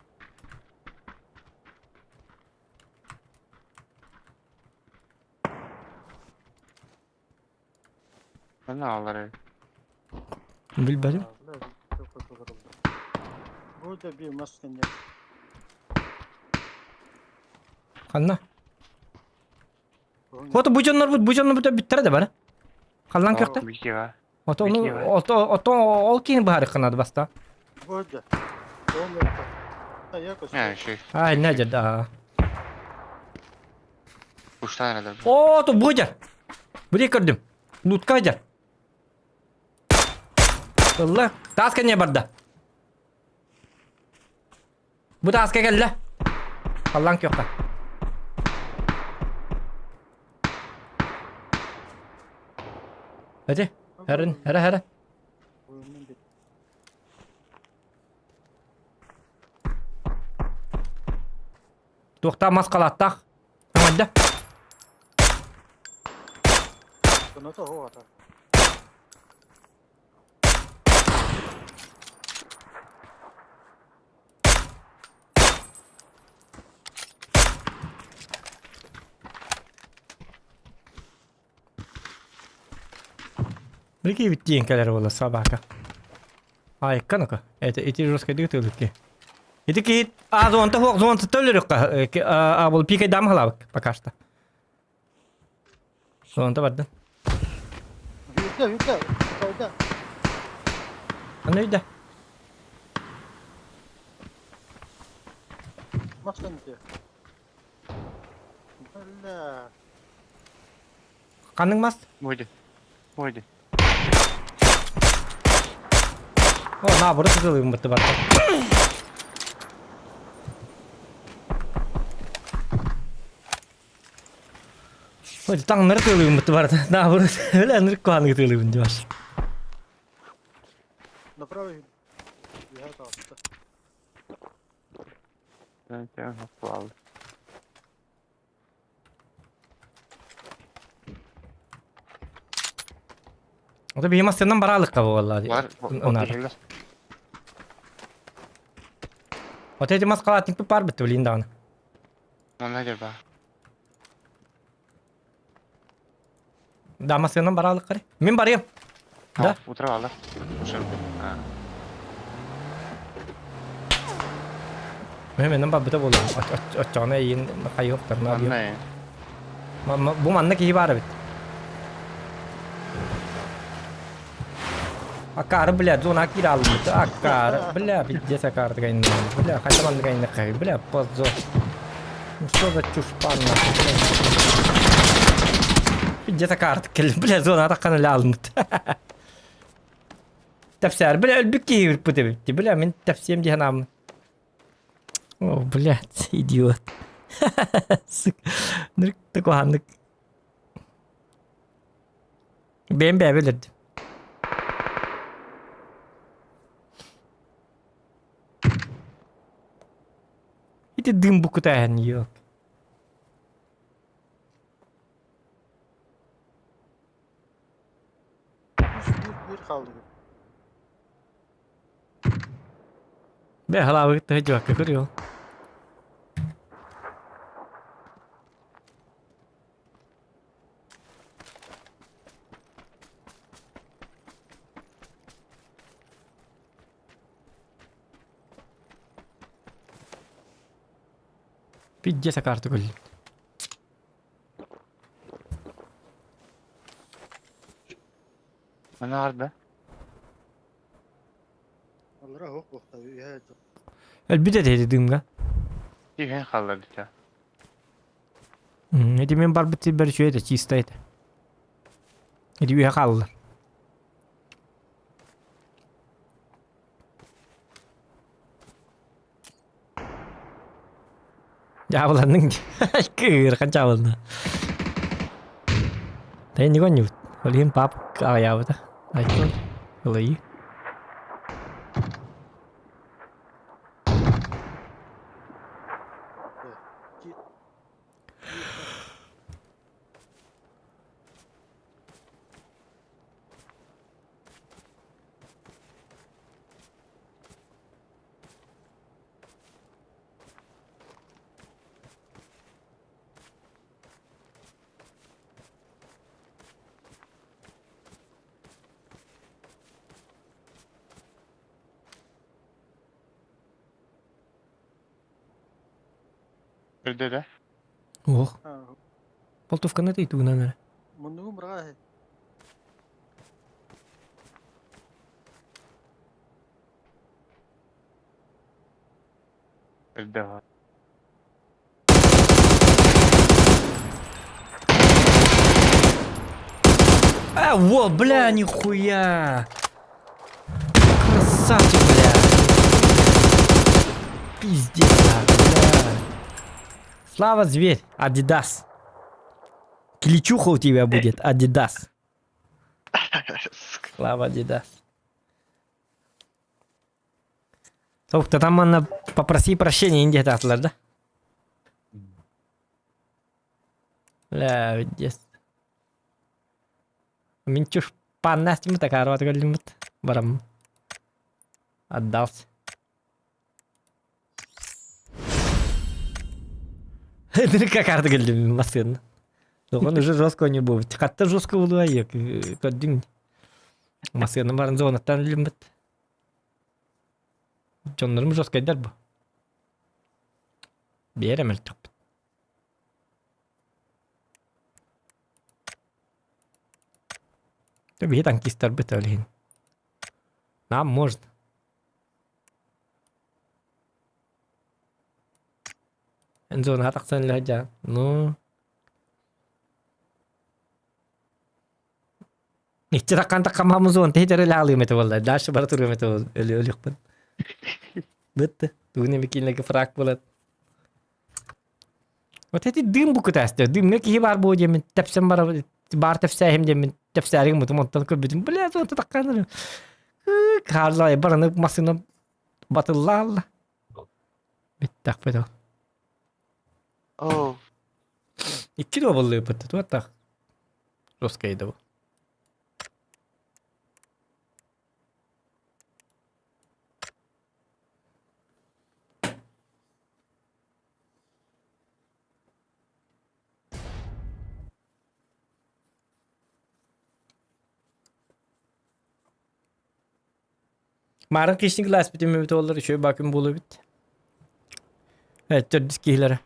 Ne alır? Билбэтим. Burada bir maskın Ханна? Вот бу дьоннорбут, бу дьоннорбут бүттэрэ да бары. Халлан көхтө? Ото ото ото ол киһини быһаарыахха наада баста. А, не да. О, то бу дьэр. Бу көрдүм. Лутка дьэр. Ылла. Таас кэннэ барда. Бу тааска кэллэ. Халлаан күөххэ. Эти, хэрин, хэрэ хэрэ. Туохтаах мас халааттаах. Амадда. Прикинь, диэн кэлэр буолла собака. Айка ну-ка. Это эти жесткие тылыки. Ити киһи а зонта хуох зонта төлөрүкка а бұл пикай дам халабык пока что. Зонта бардын. Үйде, үйде, үйде. Аны үйде. Мастан үйде. Бля. Ханнык мас? Бойды. Бойды. О, на, бұры сызылығым бітті бар. Ой, таҥнары тыалыыбын бытты барда. На, бұры, өлө ынырык куһаныгы тыалыыбын дибаш. Направо Үһэ таҕыста. Ото биһи массыынан бараалыкка буолла. Унаар. Ото эти маскалаатник пар битти билин даҕаны. Манна дьэ баар. Да, массыынан бараалыккары. Мин барыам. Да? Утра алар. Мен барбыта буолуом. Оччоҕуна эйигин хайыахтарына Бу манна киһи баар эбит. Акаары, бля, зона киирэ албыт. Акаары, бля, пиздец акаары кайнна. Бля, хайда манна кайнна бля, позор. Ну что за чушпан нахуй, бля. Пиздец акаары кэл, бля, зона атаккан эле алынбыт. Тәпсээр, бля, өлбүт киһи өлбүт эбит. Бля, мин тәпсиэм дии санааммын. О, блядь, идиот. Сука. Нырк такой Бэйэм бэйэбэ өлөрдүм. Ити дым букутааһын yok. Үс bir bir kaldı. Бэ халаабыгыт тыһы дьуакка көрүө. Пиздец акаарты көрдүм. Аны арда. Аллара хоқ боқта үһэ Өлбүт этэ дымга. Тиһэн хаалла битэ. Эти мен барбыт сирбэр үчүгэй этэ, чисто этэ. Ити үһэ хааллар. Дьаабыланныҥ кыырхан дьаабыланна. Тайын ньуган Ол иһин пап аҕыйаабыта. Айкын ылайыы. Үрдэ да? Ох. Болтовканы тыйтугунан эрэ. Муннугум быраҕа. Өлдөҕө. А, во, бля, нихуя! Красавчик, бля! Пиздец, а, бля. Слава зверь, Адидас. Кличуха у тебя будет, Адидас. Слава Адидас. Соктатан манна попроси прощения инде таатылар да? Бля, пиздец. Мин чушь паннастимы такарват көрдүмүт. Барам. Отдался. Как карта келдим массыын. Он уже жестко не будет. Хатта жестко булуа көрдүң. Массыына барын зонаттан илиммит. Дьоннорум жесткайдар бу. Биэрэ мөлтөхпүт. Биһи танкистарбыт ол иһин. Нам можно. Зонаҕа тахсан илэ Ну Иччи таккан таккамамы зон тейдер эле алыым этэ буолла. Дальше бара туруом этэ өлүөхпүн. Бытты. Тугун эми кинилерге фраг болот. Вот эти дым бу кытаасты. Дымҥа киһи баар буо диэммин тэпсэн бара баар тэпсээһим диэммин тэпсээригим мутум онтон көрбүтүм. Бля, зонта таккан Хааллай бараны массыына батыллаалла. Бүттэх ол. Оо. Икки да боллуйбут. Туаттах. Русскайда бу. Марын кишник ласпитим эбит олар үчүгэй бакын буолубут. Төрдүс киһилэрэ.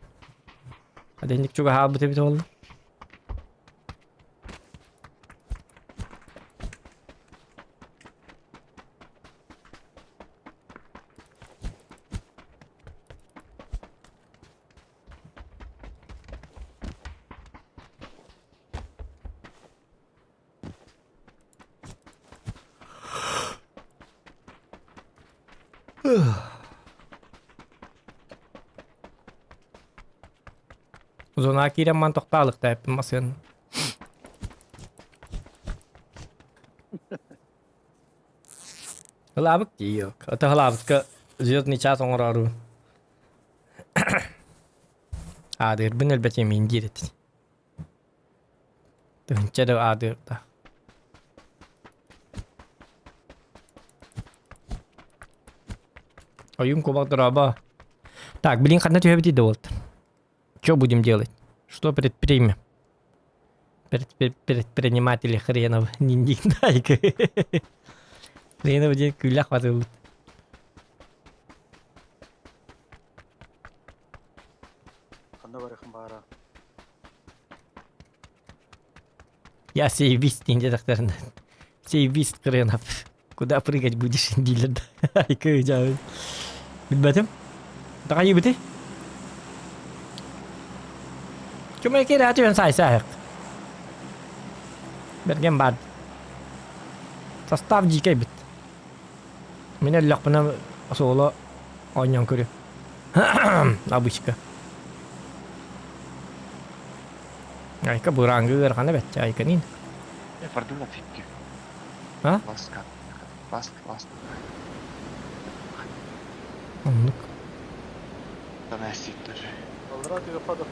Аденник чугаһаабыт эбит буолла. Зона киирэн ман тохтаалыкта эппин масыан. Ылаабыт дии Ото ылаабытка звездный час оҥороору. Аадыырбын өлбөтүм мин диир этин. Тыһынча да аадыырда. Ойуун кубок дорообо. Так, блин, ханна түһэбитий да буолт. Что будем делать? Что предпримем? Предприниматели хренов. Ниндик Хренов диэн күлэх батылбыт. Ханна барыхын баара. Я сейвист диэн Сейвист хренов. Куда прыгать будешь дииллэр да. Айкы дьаабын. Билбэтим. Таҕайыбыты. Ким киирэ түһэн саайсаах. Берген баар. Состав дьиикэй бит. Мин өллөхпүнэ соло оонньоон көрүө. Обычка. Айка бураангы ыарахана бэт айканин. Я пардон ответью. А? Ласка. Ласка, ласка. Оннук. Доносить даже. Аллара түгэ падах.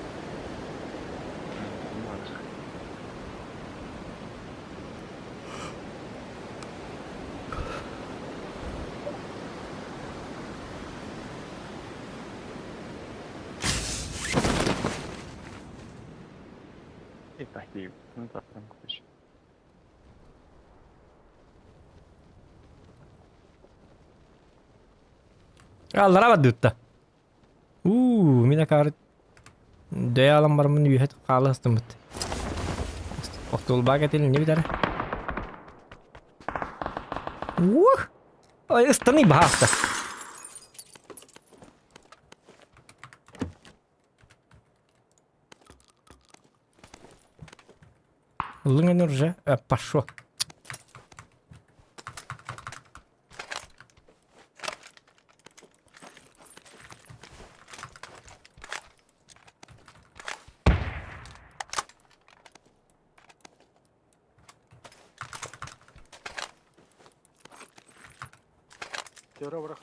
И так, и ну да, там короче. Аллара бардыытта. Уу, мин акаары дөйө алан бараммын үөһэ хаала ыстыммыт. Остуолбаак этилин не бүтэрэ. Ух! Ой, ыстаны баһаста. Ыллыҥ уже пошел. Тёра бырах.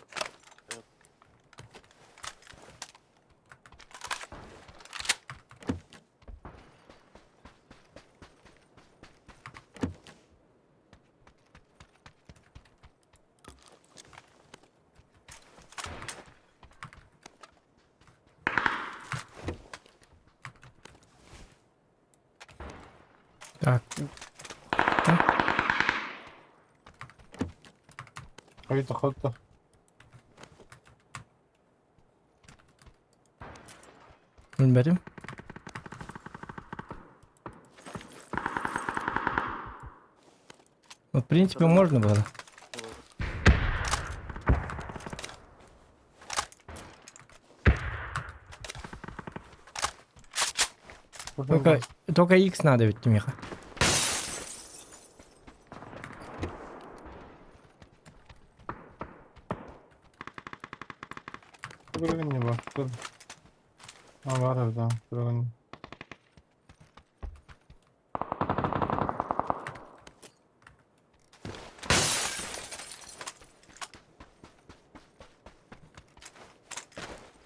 Так. Хойта хойта. Билбэтим. Ну, в принципе, можно было. Только, только X надо ведь, Миха. Көргөн не бар. Көр. А бар да, көргөн.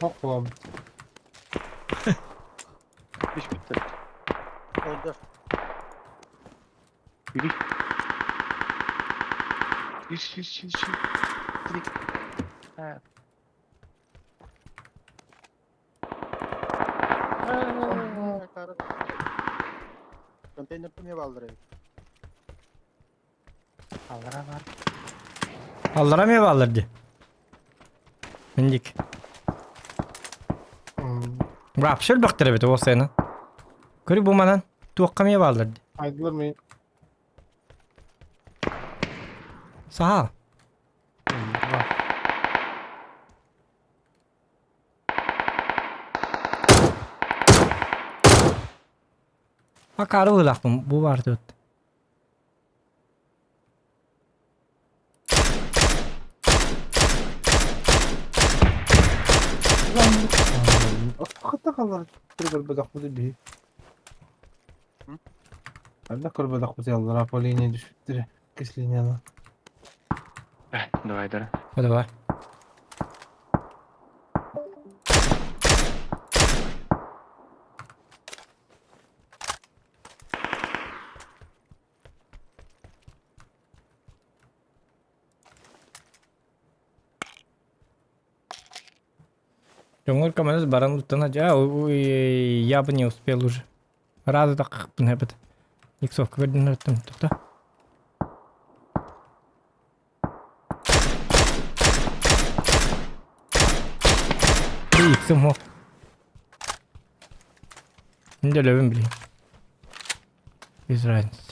Хок буолабыт. Түспүттэр. Öldü. Yürü. Yürü yürü yürü yürü. Direkt. Ha. Konteyner кимге балдырайын? Аллара бар. Аллара ме баллар ди. Миндик. Вообще бактыр бит ол сені. Көрі бу манан туаққа ме баллар ди. Айдылар мен. Саал. Акары ылақпын бу бар деп. Хатта қалар көрбөдөх бу би. Анда көрбөдөх бу яллара по линии түшүптүр. Кис линияны. Давай, давай. Давай. Жоңор командасы баран уттана жа, ой, я бы не успел уже. Разы так бит. Иксовка көрдүн өттүм, тукта. Иксым хо. Инде лөбүн билейин. Без разницы.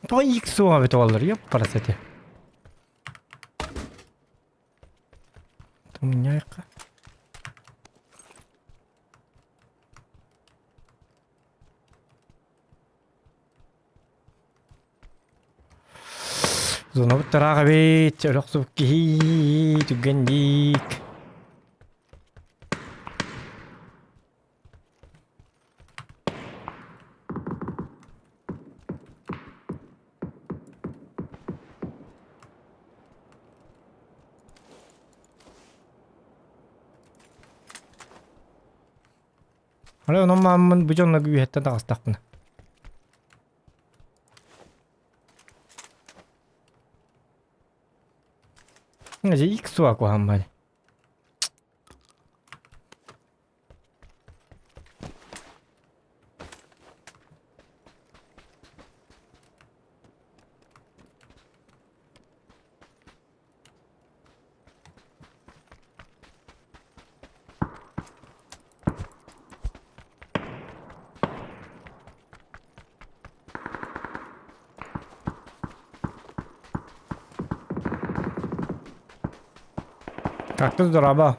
То икс суға бит олар, ёп, парасети. Туменяйка. Зона буттараға бит, өлөк кихи, түгендик. Ала онон мааммын бу дьонно күүһэттэн таҕыстахпына. Дьэ икс суа куһааммари. Кактус дорообо.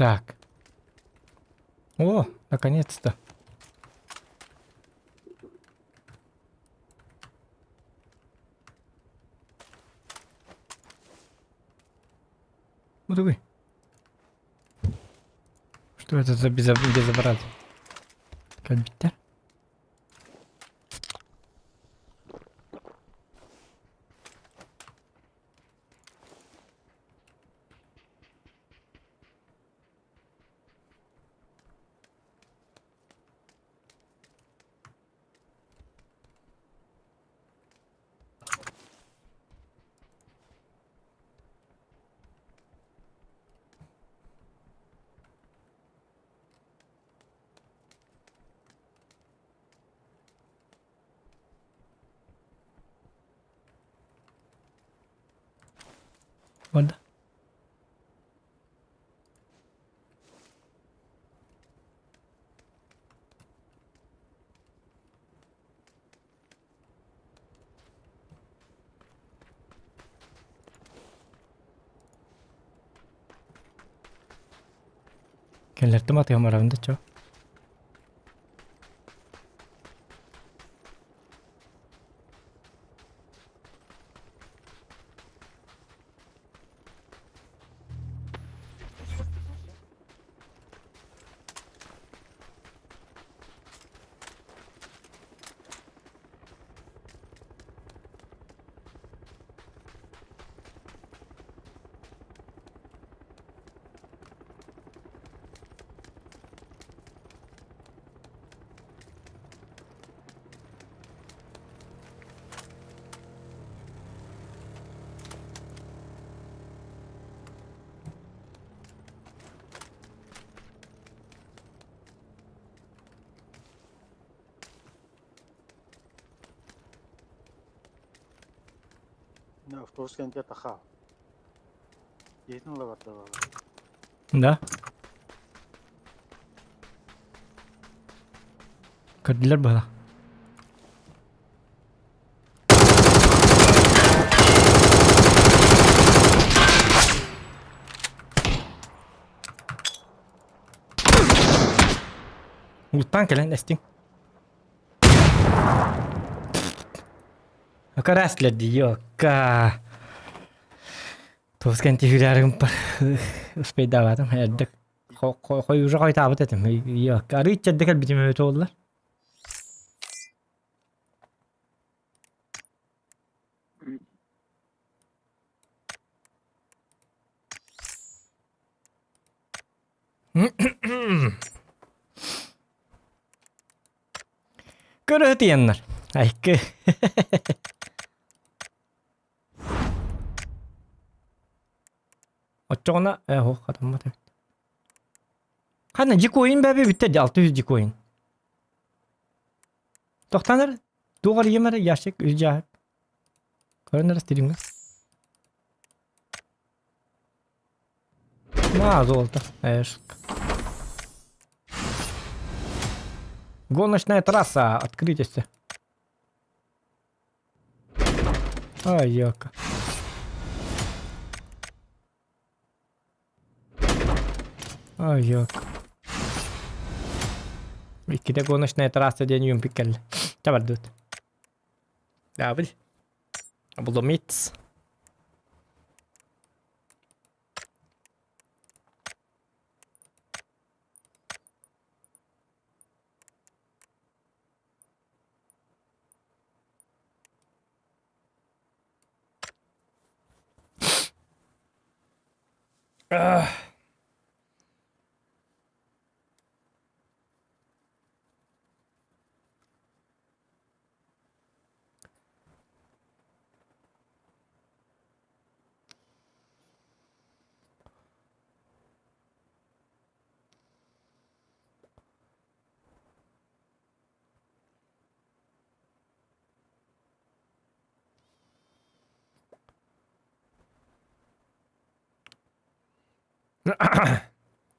Так. О, наконец-то. Вот вы. Что это за безобразие? Кальбиттер? Барда. Кэллэртим атыам барабын да чо. Автобус кэнтиэ тахаа. Дьиэтин ыла барда баҕа. Да. Көрдүлэр быһа. Уттан кэлэн эстиҥ. Караслер диёкка. Туос кэнти хүрээрим успейдаабатым эрдэ хойужа хойтаабыт этим. Йокка арыычча эрдэ кэлбитим өтө оллар. Көрө тиэннэр. Айкы. Оччоҕуна э ох хатаммат эбит. Ханна дикоин бэби бүттэ 600 дикоин. Тохтанар туох арыйым эрэ ящик үс дьааһык. Көрөн эрэ стримҥа. На, золото. Эш. Гоночная трасса. Открытие. Ай, яка. Ай, яка. Иккитэ гоночная трасса диэн юмпик кэллэ. Табардыбыт. Даабыл. Обломец. Ах.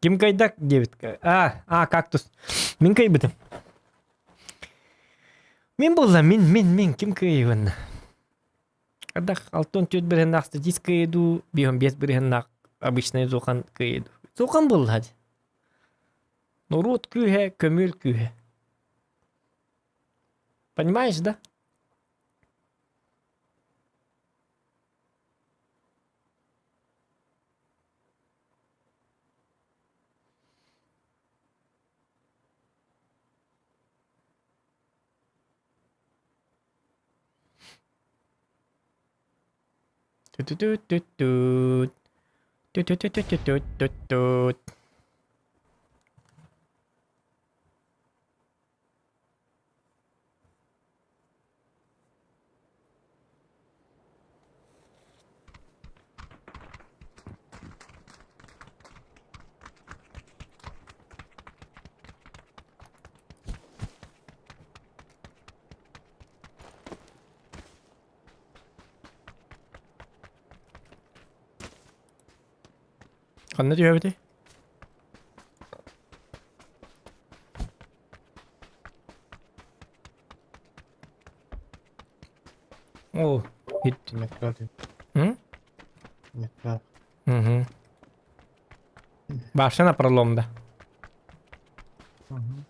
Ким кыайда диэбит. А, а, кактус. Мин кыайбытым. Мин буолла, мин, мин, мин. Ким кыайбын? Ардах 64 бырыһыннаах статист кыайду, 55 бырыһыннаах обычный зухан кыайду. Зухан буолла. Норуот күүһэ, көмүөл күүһэ. Понимаешь, да? Тү-тү-тү-тү-түт. Тү-тү-тү-тү-тү-тү-түт. Ханна түһэбитий? О, hit. Метро. М? Метро. Угу. Башня на пролом, да. Угу.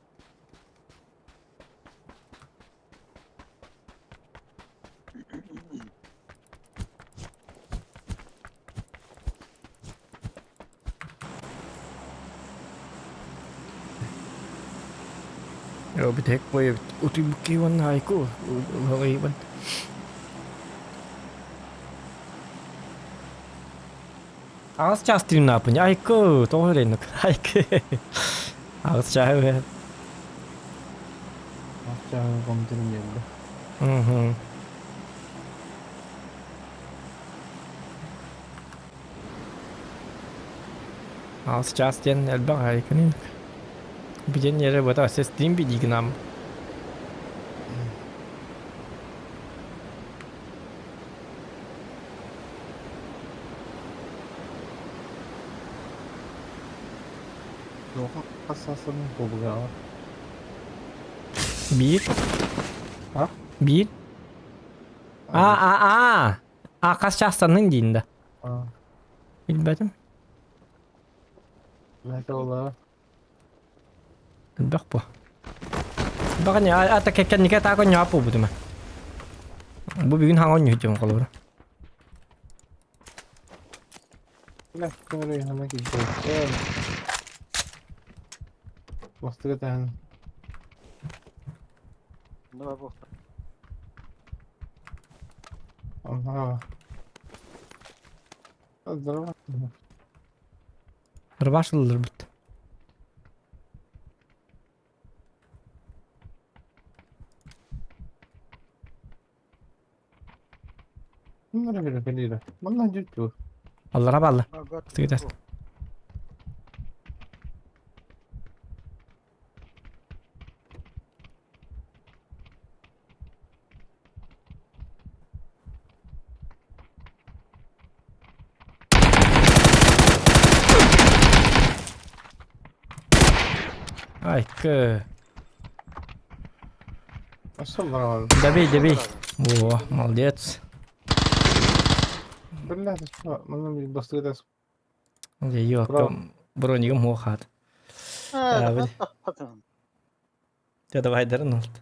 Бүтэһик бой утуйбукки уонна айку улаҕыйбын. Аҕыс чаас тыыннааппын. Айку, тоҕо эрэнник. Айку. Аҕыс чааһы үһэ. Аҕыс чааһы компьютерым биэрдэ. Мгм. Аҕыс чаас диэн элбэх айкын. Бүтэн эрэ бата сестим бидигинам. Туохха хас саастарын буолбугаҕа? Биир. А? Биир. А, а, а. А, хас чаастанныҥ диин да. А. Билбэтим. Мэхэ ола. Элбэх бу. Баҕа ата кэннике таак онньоҕо буолбутум. Бу бүгүн хаҥа онньуһутум холобура. Лэхтэрэ хана килбэттэр. Бастыга таһын. Давай бохта. Ага. Здорово. Рубаш ыллырбыт. Манна дьүттү. Аллара балла. Тыгытас. Айкы. Ассалам. Добей, добей. О, молодец. Биллә, манна бир бастыгытас. Йо, бронигым хуохаат. Дьэ, давай дарын олт.